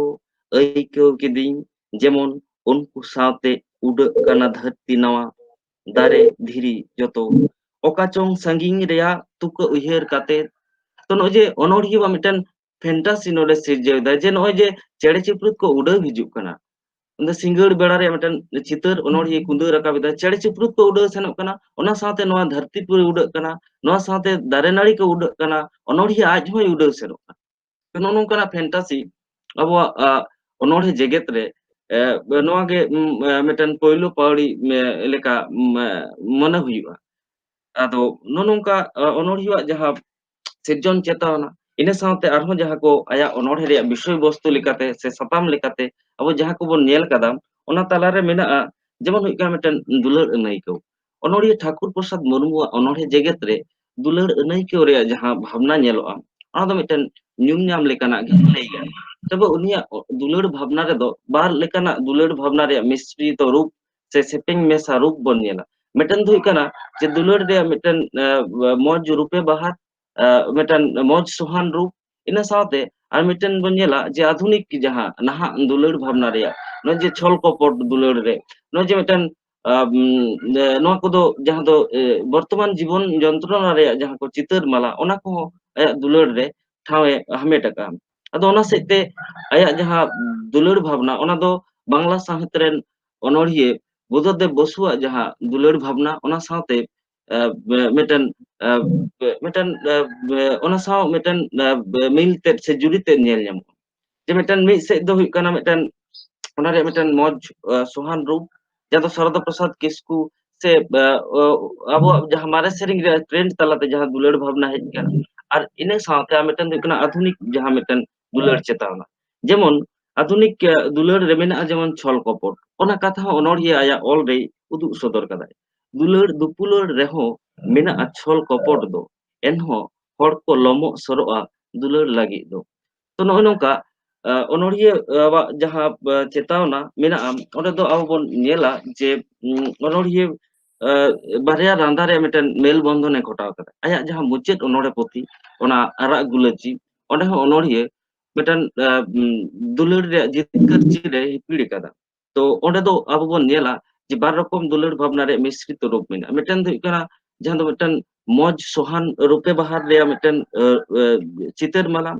ᱟᱹᱭᱠᱟᱹᱣ ᱠᱤᱫᱤᱧ ᱡᱮᱢᱚᱱ ᱩᱱᱠᱩ ᱥᱟᱶᱛᱮ ᱩᱰᱟᱹᱜ ᱠᱟᱱᱟ ᱫᱷᱟᱹᱨᱛᱤ ᱱᱟᱣᱟ ᱫᱟᱨᱮ ᱫᱷᱤᱨᱤ ᱡᱚᱛᱚ ᱚᱠᱟ ᱪᱚᱝ ᱥᱟᱺᱜᱤᱧ ᱨᱮᱭᱟᱜ ᱛᱩᱠᱟᱹ ᱩᱭᱦᱟᱹᱨ ᱠᱟᱛᱮ᱾ ᱛᱚ ᱱᱚᱜᱼᱚᱭ ᱡᱮ ᱚᱱᱚᱬᱦᱤᱭᱟᱹᱣᱟᱜ ᱢᱤᱫᱴᱮᱱ ᱯᱷᱮᱱᱴᱟᱥᱤ ᱱᱚᱰᱮ ᱥᱤᱨᱡᱟᱹᱣ ᱮᱫᱟᱭ ᱡᱮ ᱱᱚᱜᱼᱚᱭ ᱡᱮ ᱪᱮᱬᱮ ᱪᱤᱯᱨᱩᱫ ᱠᱚ ᱩᱰᱟᱹᱣ ᱦᱤᱡᱩᱜ ᱠᱟᱱᱟ, ᱚᱸᱰᱮ ᱥᱤᱸᱜᱟᱹᱲ ᱵᱮᱲᱟ ᱨᱮᱭᱟᱜ ᱢᱤᱫᱴᱮᱱ ᱪᱤᱛᱟᱹᱨ ᱚᱱᱚᱬᱦᱤᱭᱟᱹ ᱠᱩᱸᱫᱟᱹᱣ ᱨᱟᱠᱟᱵ ᱮᱫᱟ᱾ ᱪᱮᱬᱮ ᱪᱤᱯᱨᱩᱫ ᱠᱚ ᱩᱰᱟᱹᱣ ᱥᱮᱱᱚᱜ ᱠᱟᱱᱟ, ᱚᱱᱟ ᱥᱟᱶᱛᱮ ᱱᱚᱣᱟ ᱫᱷᱟᱹᱨᱛᱤ ᱯᱩᱨᱤ ᱩᱰᱟᱹᱜ ᱠᱟᱱᱟ, ᱱᱚᱣᱟ ᱥᱟᱶᱛᱮ ᱫᱟᱨᱮ ᱱᱟᱹᱲᱤ ᱠᱚ ᱩᱰᱟᱹᱜ ᱠᱟᱱᱟ, ᱚᱱᱚᱬᱦᱤᱭᱟᱹ ᱟᱡ ᱦᱚᱸᱭ ᱩᱰᱟᱹᱣ ᱥᱮᱱᱚᱜ ᱠᱟᱱᱟ᱾ ᱱᱚᱜᱼᱚ ᱱᱚᱝᱠᱟᱱᱟᱜ ᱯᱷᱮᱱᱴᱟᱥᱤ ᱟᱵᱚᱣᱟᱜ, ᱟ, ᱚᱱᱚᱬᱦᱮ ᱡᱮᱜᱮᱛ ᱨᱮ, ᱮ, ᱱᱚᱣᱟ ᱜᱮ, ᱩᱢ, ᱮ, ᱢᱤᱫᱴᱮᱱ ᱯᱳᱭᱞᱳ ᱯᱟᱹᱣᱲᱤ, ᱮ, ᱞᱮᱠᱟ, ᱩᱢ, ᱮ, ᱢᱚᱱᱮ ᱦᱩᱭᱩᱜᱼᱟ᱾ ᱟᱫᱚ ᱱᱚᱜᱼᱚ ᱱᱚᱝᱠᱟ, ᱟ, ᱚᱱᱚᱬᱦᱤᱭᱟᱹᱣᱟᱜ ᱡᱟᱦᱟᱸ ᱥᱤᱨᱡᱚᱱ ᱪᱮᱛᱟᱣᱱᱟ᱾ ᱤᱱᱟᱹ ᱥᱟᱶᱛᱮ ᱟᱨᱦᱚᱸ ᱡᱟᱦᱟᱸ ᱠᱚ ᱟᱭᱟᱜ ᱚᱱᱚᱬᱦᱮ ᱨᱮᱭᱟᱜ ᱵᱤᱥᱚᱭ ᱵᱚᱥᱛᱩ ᱞᱮᱠᱟᱛᱮ ᱥᱮ ᱥᱟᱛᱟᱢ ᱞᱮᱠᱟᱛᱮ ᱟᱵᱚ ᱡᱟᱦᱟᱸ ᱠᱚᱵᱚᱱ ᱧᱮᱞ ᱠᱟᱫᱟ, ᱚᱱᱟ ᱛᱟᱞᱟᱨᱮ ᱢᱮᱱᱟᱜᱼᱟ, ᱡᱮᱢᱚᱱ ᱦᱩᱭᱩᱜ ᱠᱟᱱᱟ ᱢᱤᱫᱴᱮᱱ ᱫᱩᱞᱟᱹᱲ ᱟᱹᱱᱟᱹᱭᱠᱟᱹᱣ᱾ ᱚᱱᱚᱬᱦᱤᱭᱟᱹ ᱴᱷᱟᱹᱠᱩᱨ ᱯᱨᱚᱥᱟᱫᱽ ᱢᱩᱨᱢᱩᱣᱟᱜ ᱚᱱᱚᱬᱦᱮ ᱡᱮᱜᱮᱛ ᱨᱮ ᱫᱩᱞᱟᱹᱲ ᱟᱹᱱᱟᱹᱭᱠᱟᱹᱣ ᱨᱮᱭᱟᱜ ᱡᱟᱦᱟᱸ ᱵᱷᱟᱵᱽᱱᱟ ᱧᱮᱞᱚᱜᱼᱟ, ᱚᱱᱟ ᱫᱚ ᱢᱤᱫᱴᱮᱱ ᱧᱩᱢ ᱧᱟᱢ ᱞᱮᱠᱟᱱᱟᱜ ᱜᱮ ᱞᱟᱹᱭ ᱜᱟᱱᱚᱜᱼᱟ᱾ ᱛᱚᱵᱮ ᱩᱱᱤᱭᱟᱜ ᱫᱩᱞᱟᱹᱲ ᱵᱷᱟᱵᱽᱱᱟ ᱨᱮᱫᱚ ᱵᱟᱨ ᱞᱮᱠᱟᱱᱟᱜ ᱫᱩᱞᱟᱹᱲ ᱵᱷᱟᱵᱽᱱᱟ ᱨᱮᱭᱟᱜ ᱢᱤᱥᱨᱤᱛᱚ ᱨᱩᱯ ᱥᱮ ᱥᱮᱯᱮᱧ ᱢᱮᱥᱟ ᱨᱩᱯ ᱵᱚᱱ ᱧᱮᱞᱟ᱾ ᱢᱤᱫᱴᱮᱱ ᱫᱚ ᱦᱩᱭᱩᱜ ᱠᱟᱱᱟ ᱡᱮ ᱫᱩᱞᱟᱹᱲ ᱨᱮᱭᱟᱜ ᱢᱤᱫᱴᱮᱱ, ᱮ, ᱢᱚᱡᱽ ᱨᱩᱯᱮ ᱵᱟᱦᱟᱨ, ᱮ, ᱢᱤᱫᱴᱮᱱ ᱢᱚᱡᱽ ᱥᱚᱦᱟᱱ ᱨᱩᱯ᱾ ᱤᱱᱟᱹ ᱥᱟᱶᱛᱮ ᱟᱨ ᱢᱤᱫᱴᱮᱱ ᱵᱚᱱ ᱧᱮᱞᱟ ᱡᱮ ᱟᱫᱷᱩᱱᱤᱠ ᱡᱟᱦᱟᱸ ᱱᱟᱦᱟᱜ ᱫᱩᱞᱟᱹᱲ ᱵᱷᱟᱵᱽᱱᱟ ᱨᱮᱭᱟᱜ, ᱱᱚᱜᱼᱚᱭ ᱡᱮ ᱪᱷᱚᱞ ᱠᱚᱯᱚᱴ ᱫᱩᱞᱟᱹᱲ ᱨᱮ, ᱱᱚᱜᱼᱚᱭ ᱡᱮ ᱢᱤᱫᱴᱮᱱ, ᱟᱢ, ᱮ, ᱱᱚᱣᱟ ᱠᱚᱫᱚ ᱡᱟᱦᱟᱸ ᱫᱚ, ᱮ, ᱵᱚᱨᱛᱚᱢᱟᱱ ᱡᱤᱵᱚᱱ ᱡᱚᱱᱛᱨᱚᱱᱟ ᱨᱮᱭᱟᱜ ᱡᱟᱦᱟᱸ ᱠᱚ ᱪᱤᱛᱟᱹᱨ ᱢᱟᱞᱟ, ᱚᱱᱟ ᱠᱚᱦᱚᱸ ᱟᱭᱟᱜ ᱫᱩᱞᱟᱹᱲ ᱨᱮ ᱴᱷᱟᱶ ᱮ ᱦᱟᱢᱮᱴ ᱟᱠᱟᱫᱼᱟ᱾ ᱟᱫᱚ ᱚᱱᱟ ᱥᱮᱫ ᱛᱮ ᱟᱭᱟᱜ ᱡᱟᱦᱟᱸ ᱫᱩᱞᱟᱹᱲ ᱵᱷᱟᱵᱽᱱᱟ, ᱚᱱᱟ ᱫᱚ ᱵᱟᱝᱞᱟ ᱥᱟᱶᱦᱮᱫ ᱨᱮᱱ ᱚᱱᱚᱬᱦᱤᱭᱟᱹ ᱵᱩᱫᱷᱚᱫᱮᱵ ᱵᱚᱥᱩᱣᱟᱜ ᱡᱟᱦᱟᱸ ᱫᱩᱞᱟᱹᱲ ᱵᱷᱟᱵᱽᱱᱟ, ᱚᱱᱟ ᱥᱟᱶᱛᱮ, ᱮ, ᱢᱤᱫᱴᱮᱱ, ᱮ, ᱢᱤᱫᱴᱮᱱ, ᱮ, ᱚᱱᱟ ᱥᱟᱶ ᱢᱤᱫᱴᱮᱱ, ᱮ, ᱢᱤᱞ ᱛᱮᱫ ᱥᱮ ᱡᱩᱨᱤ ᱛᱮᱫ ᱧᱮᱞ ᱧᱟᱢᱚᱜᱼᱟ᱾ ᱡᱮ ᱢᱤᱫᱴᱮᱱ ᱢᱤᱫ ᱥᱮᱫ ᱫᱚ ᱦᱩᱭᱩᱜ ᱠᱟᱱᱟ ᱢᱤᱫᱴᱮᱱ, ᱚᱱᱟ ᱨᱮᱭᱟᱜ ᱢᱤᱫᱴᱮᱱ ᱢᱚᱡᱽ, ᱮ, ᱥᱚᱦᱟᱱ ᱨᱩᱯ, ᱡᱟᱦᱟᱸ ᱫᱚ ᱥᱟᱨᱚᱫᱟ ᱯᱨᱚᱥᱟᱫᱽ ᱠᱤᱥᱠᱩ ᱥᱮ, ᱮ, ᱚ, ᱟᱵᱚᱣᱟᱜ ᱡᱟᱦᱟᱸ ᱢᱟᱨᱮ ᱥᱮᱨᱮᱧ ᱨᱮᱭᱟᱜ trend ᱛᱟᱞᱟᱛᱮ ᱡᱟᱦᱟᱸ ᱫᱩᱞᱟᱹᱲ ᱵᱷᱟᱵᱽᱱᱟ ᱦᱮᱡ ᱟᱠᱟᱱᱟ, ᱟᱨ ᱤᱱᱟᱹ ᱥᱟᱶᱛᱮ ᱟᱨ ᱢᱤᱫᱴᱮᱱ ᱫᱚ ᱦᱩᱭᱩᱜ ᱠᱟᱱᱟ ᱟᱫᱷᱩᱱᱤᱠ ᱡᱟᱦᱟᱸ ᱢᱤᱫᱴᱮᱱ ᱫᱩᱞᱟᱹᱲ ᱪᱮᱛᱟᱣᱱᱟ᱾ ᱡᱮᱢᱚᱱ ᱟᱫᱷᱩᱱᱤᱠ, ᱮ, ᱫᱩᱞᱟᱹᱲ ᱨᱮ ᱢᱮᱱᱟᱜᱼᱟ ᱡᱮᱢᱚᱱ ᱪᱷᱚᱞ ᱠᱚᱯᱚᱴ᱾ ᱚᱱᱟ ᱠᱟᱛᱷᱟ ᱦᱚᱸ ᱚᱱᱚᱬᱦᱤᱭᱟᱹ ᱟᱭᱟᱜ ᱚᱞ ᱨᱮᱭ ᱩᱫᱩᱜ ᱥᱚᱫᱚᱨ ᱠᱟᱫᱟᱭ᱾ ᱫᱩᱞᱟᱹᱲ ᱫᱩᱯᱩᱞᱟᱹᱲ ᱨᱮᱦᱚᱸ ᱢᱮᱱᱟᱜᱼᱟ ᱪᱷᱚᱞ ᱠᱚᱯᱚᱴ ᱫᱚ, ᱮᱱᱦᱚᱸ ᱦᱚᱲ ᱠᱚ ᱞᱚᱢᱚᱜ ᱥᱚᱨᱚᱜᱼᱟ ᱫᱩᱞᱟᱹᱲ ᱞᱟᱹᱜᱤᱫ ᱫᱚ᱾ ᱛᱚ, ᱱᱚᱜᱼᱚᱭ ᱱᱚᱝᱠᱟ, ᱮ, ᱚᱱᱚᱬᱦᱤᱭᱟᱹ ᱟᱜ ᱡᱟᱦᱟᱸ, ᱮ, ᱪᱮᱛᱟᱣᱱᱟ ᱢᱮᱱᱟᱜᱼᱟ, ᱚᱸᱰᱮ ᱫᱚ ᱟᱵᱚ ᱵᱚᱱ ᱧᱮᱞᱟ ᱡᱮ, ᱩᱢ, ᱚᱱᱚᱬᱦᱤᱭᱟᱹ, ᱮ, ᱵᱟᱨᱭᱟ ᱨᱟᱸᱫᱟ ᱨᱮᱭᱟᱜ ᱢᱤᱫᱴᱮᱱ ᱢᱮᱞ ᱵᱚᱱᱫᱷᱚᱱᱮ ᱜᱷᱚᱴᱟᱣ ᱠᱟᱫᱟ᱾ ᱟᱭᱟᱜ ᱡᱟᱦᱟᱸ ᱢᱩᱪᱟᱹᱫ ᱚᱱᱚᱬᱦᱮ ᱯᱩᱛᱷᱤ, ᱚᱱᱟ ᱟᱨᱟᱜ ᱜᱩᱞᱟᱹᱪᱤ, ᱚᱸᱰᱮ ᱦᱚᱸ ᱚᱱᱚᱬᱦᱤᱭᱟᱹ ᱢᱤᱫᱴᱮᱱ, ᱮ, ᱩᱢ, ᱫᱩᱞᱟᱹᱲ ᱨᱮᱭᱟᱜ ᱡᱤᱛᱠᱟᱹᱨ ᱪᱤᱨ ᱮ ᱦᱤᱯᱤᱲ ᱠᱟᱫᱟ᱾ ᱛᱚ, ᱚᱸᱰᱮ ᱫᱚ ᱟᱵᱚ ᱵᱚᱱ ᱧᱮᱞᱟ ᱡᱮ ᱵᱟᱨ ᱨᱚᱠᱚᱢ ᱫᱩᱞᱟᱹᱲ ᱵᱷᱟᱵᱽᱱᱟ ᱨᱮᱭᱟᱜ ᱢᱤᱥᱨᱤᱛᱚ ᱨᱩᱯ ᱢᱮᱱᱟᱜᱼᱟ᱾ ᱢᱤᱫᱴᱮᱱ ᱫᱚ ᱦᱩᱭᱩᱜ ᱠᱟᱱᱟ ᱡᱟᱦᱟᱸ ᱫᱚ ᱢᱤᱫᱴᱮᱱ ᱢᱚᱡᱽ ᱥᱚᱦᱟᱱ ᱨᱩᱯᱮ ᱵᱟᱦᱟᱨ ᱨᱮᱭᱟᱜ ᱢᱤᱫᱴᱮᱱ, ᱮ, ᱮ, ᱪᱤᱛᱟᱹᱨ ᱢᱟᱞᱟ᱾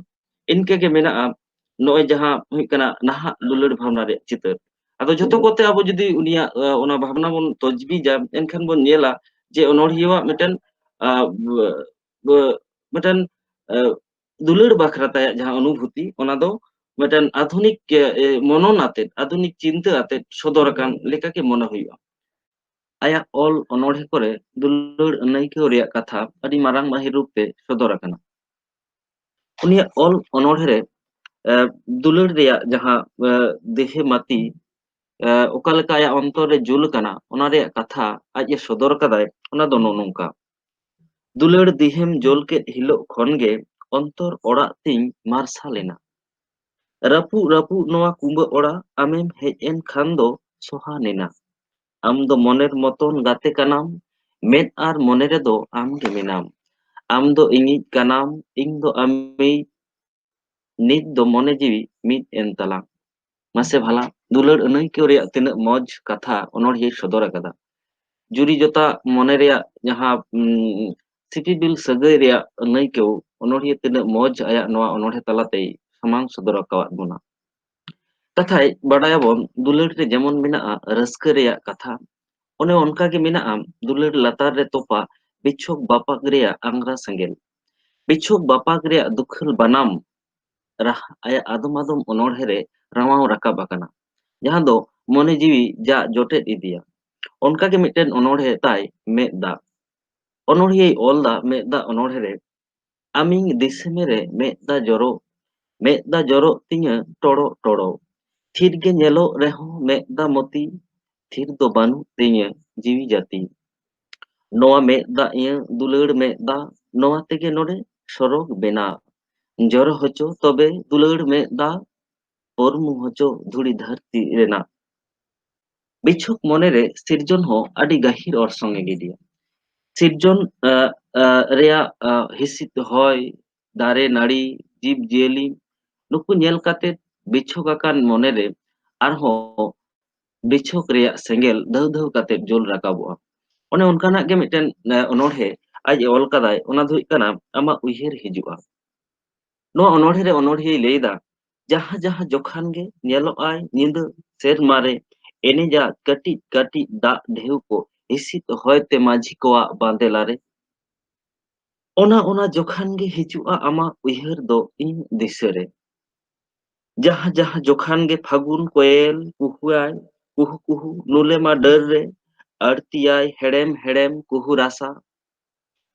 ᱤᱱᱠᱟᱹ ᱜᱮ ᱢᱮᱱᱟᱜᱼᱟ ᱱᱚᱜᱼᱚᱭ ᱡᱟᱦᱟᱸ ᱦᱩᱭᱩᱜ ᱠᱟᱱᱟ ᱱᱟᱦᱟᱜ ᱫᱩᱞᱟᱹᱲ ᱵᱷᱟᱵᱽᱱᱟ ᱨᱮᱭᱟᱜ ᱪᱤᱛᱟᱹᱨ᱾ ᱟᱫᱚ ᱡᱷᱚᱛᱚ ᱠᱚᱛᱮ ᱟᱵᱚ ᱡᱩᱫᱤ ᱩᱱᱤᱭᱟᱜ, ᱮ, ᱚᱱᱟ ᱵᱷᱟᱵᱽᱱᱟ ᱵᱚᱱ ᱛᱚᱡᱽᱵᱤᱡᱟ, ᱮᱱᱠᱷᱟᱱ ᱵᱚᱱ ᱧᱮᱞᱟ ᱡᱮ ᱚᱱᱚᱬᱦᱤᱭᱟᱹᱣᱟᱜ ᱢᱤᱫᱴᱮᱱ, ᱟ, ᱵ-, ᱵ-, ᱢᱤᱫᱴᱮᱱ, ᱮ, ᱫᱩᱞᱟᱹᱲ ᱵᱟᱠᱷᱨᱟ ᱛᱟᱭᱟᱜ ᱡᱟᱦᱟᱸ ᱚᱱᱩᱵᱷᱩᱛᱤ, ᱚᱱᱟ ᱫᱚ ᱢᱤᱫᱴᱮᱱ ᱟᱫᱷᱩᱱᱤᱠ, ᱮ, ᱮ, ᱢᱚᱱᱚᱱ ᱟᱛᱮᱫ, ᱟᱫᱷᱩᱱᱤᱠ ᱪᱤᱱᱛᱟᱹ ᱟᱛᱮᱫ ᱥᱚᱫᱚᱨ ᱟᱠᱟᱱ ᱞᱮᱠᱟ ᱜᱮ ᱢᱚᱱᱮ ᱦᱩᱭᱩᱜᱼᱟ᱾ ᱟᱭᱟᱜ ᱚᱞ ᱚᱱᱚᱬᱦᱮ ᱠᱚᱨᱮ ᱫᱩᱞᱟᱹᱲ ᱟᱹᱱᱟᱹᱭᱠᱟᱹᱣ ᱨᱮᱭᱟᱜ ᱠᱟᱛᱷᱟ ᱟᱹᱰᱤ ᱢᱟᱨᱟᱝ ᱢᱟᱹᱦᱤᱨ ᱨᱩᱯ ᱛᱮ ᱥᱚᱫᱚᱨ ᱟᱠᱟᱱᱟ᱾ ᱩᱱᱤᱭᱟᱜ ᱚᱞ ᱚᱱᱚᱬᱦᱮ ᱨᱮ ᱫᱩᱞᱟᱹᱲ ᱨᱮᱭᱟᱜ ᱡᱟᱦᱟᱸ ᱫᱮᱦᱮ ᱢᱟᱹᱛᱤ ᱚᱠᱟ ᱞᱮᱠᱟ ᱟᱭᱟᱜ ᱚᱱᱛᱚᱨ ᱨᱮ ᱡᱩᱞ ᱟᱠᱟᱱᱟ, ᱚᱱᱟ ᱨᱮᱭᱟᱜ ᱠᱟᱛᱷᱟ ᱟᱡ ᱮ ᱥᱚᱫᱚᱨ ᱟᱠᱟᱫᱟᱭ, ᱚᱱᱟ ᱫᱚ ᱱᱚᱜᱼᱚ ᱱᱚᱝᱠᱟ: ᱫᱩᱞᱟᱹᱲ ᱫᱤᱦᱮᱢ ᱡᱳᱞ ᱠᱮᱫ ᱦᱤᱞᱳᱜ ᱠᱷᱚᱱ ᱜᱮ ᱚᱱᱛᱚᱨ ᱚᱲᱟᱜ ᱛᱤᱧ ᱢᱟᱨᱥᱟᱞ ᱮᱱᱟ᱾ ᱨᱟᱹᱯᱩᱫ ᱨᱟᱹᱯᱩᱫ ᱱᱚᱣᱟ ᱠᱩᱸᱵᱟᱹ ᱚᱲᱟᱜ ᱟᱢᱮᱢ ᱦᱮᱡ ᱮᱱ ᱠᱷᱟᱱ ᱫᱚ ᱥᱚᱦᱟᱱ ᱮᱱᱟ᱾ ᱟᱢ ᱫᱚ ᱢᱚᱱᱮᱨ ᱢᱚᱛᱚᱱ ᱜᱟᱛᱮ ᱠᱟᱱᱟᱢ, ᱢᱮᱫ ᱟᱨ ᱢᱚᱱᱮ ᱨᱮᱫᱚ ᱟᱢ ᱜᱮ ᱢᱮᱱᱟᱢ᱾ ᱟᱢ ᱫᱚ ᱤᱧᱤᱡ ᱠᱟᱱᱟᱢ, ᱤᱧ ᱫᱚ ᱟᱢᱤᱡ, ᱱᱤᱛ ᱫᱚ ᱢᱚᱱᱮ ᱡᱤᱣᱤ ᱢᱤᱫ ᱮᱱ ᱛᱟᱞᱟᱝ᱾ ᱢᱟᱥᱮ ᱵᱷᱟᱞᱟ, ᱫᱩᱞᱟᱹᱲ ᱟᱹᱱᱟᱹᱭᱠᱟᱹᱣ ᱨᱮᱭᱟᱜ ᱛᱤᱱᱟᱹᱜ ᱢᱚᱡᱽ ᱠᱟᱛᱷᱟ ᱚᱱᱚᱬᱦᱤᱭᱟᱹᱭ ᱥᱚᱫᱚᱨ ᱟᱠᱟᱫᱟ᱾ ᱡᱩᱨᱤ ᱡᱚᱛᱟ ᱢᱚᱱᱮ ᱨᱮᱭᱟᱜ ᱡᱟᱦᱟᱸ, ᱩᱸ, ᱥᱤᱯᱤᱵᱤᱞ ᱥᱟᱹᱜᱟᱹᱭ ᱨᱮᱭᱟᱜ ᱟᱹᱱᱟᱹᱭᱠᱟᱹᱣ ᱚᱱᱚᱬᱦᱤᱭᱟᱹ ᱛᱤᱱᱟᱹᱜ ᱢᱚᱡᱽ ᱟᱭᱟᱜ ᱱᱚᱣᱟ ᱚᱱᱚᱬᱦᱮ ᱛᱟᱞᱟᱛᱮᱭ ᱥᱟᱢᱟᱝ ᱥᱚᱫᱚᱨ ᱟᱠᱟᱣᱟᱫ ᱵᱚᱱᱟ᱾ ᱠᱟᱛᱷᱟᱭ ᱵᱟᱰᱟᱭᱟᱵᱚᱱ, ᱫᱩᱞᱟᱹᱲ ᱨᱮ ᱡᱮᱢᱚᱱ ᱢᱮᱱᱟᱜᱼᱟ ᱨᱟᱹᱥᱠᱟᱹ ᱨᱮᱭᱟᱜ ᱠᱟᱛᱷᱟ, ᱚᱱᱮ ᱚᱱᱠᱟ ᱜᱮ ᱢᱮᱱᱟᱜᱼᱟ ᱫᱩᱞᱟᱹᱲ ᱞᱟᱛᱟᱨ ᱨᱮ ᱛᱚᱯᱟ ᱵᱤᱪᱷᱚᱠ ᱵᱟᱯᱟᱠ ᱨᱮᱭᱟᱜ ᱟᱝᱜᱽᱨᱟ ᱥᱮᱸᱜᱮᱞ᱾ ᱵᱤᱪᱷᱚᱠ ᱵᱟᱯᱟᱠ ᱨᱮᱭᱟᱜ ᱫᱩᱠᱷᱟᱹᱞ ᱵᱟᱱᱟᱢ ᱨᱟᱦᱟ ᱟᱭᱟᱜ ᱟᱫᱚᱢ ᱟᱫᱚᱢ ᱚᱱᱚᱬᱦᱮ ᱨᱮ ᱨᱟᱣᱟᱣ ᱨᱟᱠᱟᱵ ᱟᱠᱟᱱᱟ, ᱡᱟᱦᱟᱸ ᱫᱚ ᱢᱚᱱᱮ ᱡᱤᱣᱤ ᱡᱟᱜ ᱡᱚᱴᱮᱫ ᱤᱫᱤᱭᱟ᱾ ᱚᱱᱠᱟ ᱜᱮ ᱢᱤᱫᱴᱮᱱ ᱚᱱᱚᱬᱦᱮ ᱛᱟᱭ ᱢᱮᱫ ᱫᱟᱜ᱾ ᱚᱱᱚᱬᱦᱤᱭᱟᱹᱭ ᱚᱞ ᱫᱟ ᱢᱮᱫ ᱫᱟᱜ ᱚᱱᱚᱬᱦᱮ ᱨᱮ, ᱟᱢᱤᱧ ᱫᱤᱥᱚᱢᱮ ᱨᱮ ᱢᱮᱫ ᱫᱟᱜ ᱡᱚᱨᱚ, ᱢᱮᱫ ᱫᱟᱜ ᱡᱚᱨᱚᱜ ᱛᱤᱧᱟᱹ ᱴᱚᱲᱚᱜ ᱴᱚᱲᱚᱜ᱾ ᱛᱷᱤᱨ ᱜᱮ ᱧᱮᱞᱚᱜ ᱨᱮᱦᱚᱸ ᱢᱮᱫ ᱫᱟᱜ ᱢᱚᱛᱤ, ᱛᱷᱤᱨ ᱫᱚ ᱵᱟᱹᱱᱩᱜ ᱛᱤᱧᱟᱹ ᱡᱤᱣᱤ ᱡᱟᱹᱛᱤ᱾ ᱱᱚᱣᱟ ᱢᱮᱫ ᱫᱟᱜ ᱤᱭᱟᱹ ᱫᱩᱞᱟᱹᱲ ᱢᱮᱫ ᱫᱟᱜ, ᱱᱚᱣᱟ ᱛᱮᱜᱮ ᱱᱚᱰᱮ ᱥᱚᱨᱚᱜᱽ ᱵᱮᱱᱟᱣ᱾ ᱡᱚᱨᱚ ᱦᱚᱪᱚ ᱛᱚᱵᱮ ᱫᱩᱞᱟᱹᱲ ᱢᱮᱫ ᱫᱟᱜ, ᱯᱚᱨᱢᱩ ᱦᱚᱪᱚ ᱫᱷᱩᱲᱤ ᱫᱷᱟᱹᱨᱛᱤ ᱨᱮᱱᱟᱜ᱾ ᱵᱤᱪᱷᱚᱠ ᱢᱚᱱᱮᱨᱮ ᱥᱤᱨᱡᱚᱱ ᱦᱚᱸ ᱟᱹᱰᱤ ᱜᱟᱹᱦᱤᱨ ᱚᱨᱥᱚᱝ ᱮ ᱜᱤᱰᱤᱭᱟ᱾ ᱥᱤᱨᱡᱚᱱ, ᱟ, ᱟ, ᱨᱮᱭᱟᱜ, ᱟ, ᱦᱤᱥᱤᱫ ᱦᱚᱭ, ᱫᱟᱨᱮ ᱱᱟᱹᱲᱤ, ᱡᱤᱵᱽ ᱡᱤᱭᱟᱹᱞᱤ, ᱱᱩᱠᱩ ᱧᱮᱞ ᱠᱟᱛᱮ ᱵᱤᱪᱷᱚᱠ ᱟᱠᱟᱱ ᱢᱚᱱᱮᱨᱮ ᱟᱨᱦᱚᱸ ᱵᱤᱪᱷᱚᱠ ᱨᱮᱭᱟᱜ ᱥᱮᱸᱜᱮᱞ ᱫᱷᱟᱹᱣ ᱫᱷᱟᱹᱣ ᱠᱟᱛᱮ ᱡᱩᱞ ᱨᱟᱠᱟᱵᱚᱜᱼᱟ᱾ ᱚᱱᱮ ᱚᱱᱠᱟᱱᱟᱜ ᱜᱮ ᱢᱤᱫᱴᱮᱱ, ᱮ, ᱚᱱᱚᱬᱦᱮ ᱟᱡ ᱮ ᱚᱞ ᱠᱟᱫᱟᱭ, ᱚᱱᱟ ᱫᱚ ᱦᱩᱭᱩᱜ ᱠᱟᱱᱟ ᱟᱢᱟᱜ ᱩᱭᱦᱟᱹᱨ ᱦᱤᱡᱩᱜᱼᱟ᱾ ᱱᱚᱣᱟ ᱚᱱᱚᱬᱦᱮ ᱨᱮ ᱚᱱᱚᱬᱦᱤᱭᱟᱹᱭ ᱞᱟᱹᱭ ᱮᱫᱟ, ᱡᱟᱦᱟᱸ ᱡᱟᱦᱟᱸ ᱡᱚᱠᱷᱟᱱ ᱜᱮ ᱧᱮᱞᱚᱜ ᱟᱭ ᱧᱤᱫᱟᱹ ᱥᱮᱨᱢᱟ ᱨᱮ ᱮᱱᱮᱡᱟ ᱠᱟᱹᱴᱤᱡ ᱠᱟᱹᱴᱤᱡ ᱫᱟᱜ ᱰᱷᱮᱣ ᱠᱚ ᱦᱤᱥᱤᱫ ᱦᱚᱭᱛᱮ ᱢᱟᱹᱡᱷᱤ ᱠᱚᱣᱟᱜ ᱵᱟᱸᱫᱮ ᱞᱟᱨᱮ᱾ ᱚᱱᱟ ᱚᱱᱟ ᱡᱚᱠᱷᱟᱱ ᱜᱮ ᱦᱤᱡᱩᱜᱼᱟ ᱟᱢᱟᱜ ᱩᱭᱦᱟᱹᱨ ᱫᱚ ᱤᱧ ᱫᱤᱥᱟᱹ ᱨᱮ᱾ ᱡᱟᱦᱟᱸ ᱡᱟᱦᱟᱸ ᱡᱚᱠᱷᱟᱱ ᱜᱮ ᱯᱷᱟᱹᱜᱩᱱ ᱠᱚᱭᱮᱞ ᱠᱩᱦᱩᱣᱟᱭ, ᱠᱩᱦᱩ ᱠᱩᱦᱩ ᱱᱩᱞᱮᱢᱟ ᱰᱟᱹᱨ ᱨᱮ ᱟᱹᱲᱛᱤᱭᱟᱭ ᱦᱮᱲᱮᱢ ᱦᱮᱲᱮᱢ ᱠᱩᱦᱩ ᱨᱟᱥᱟ᱾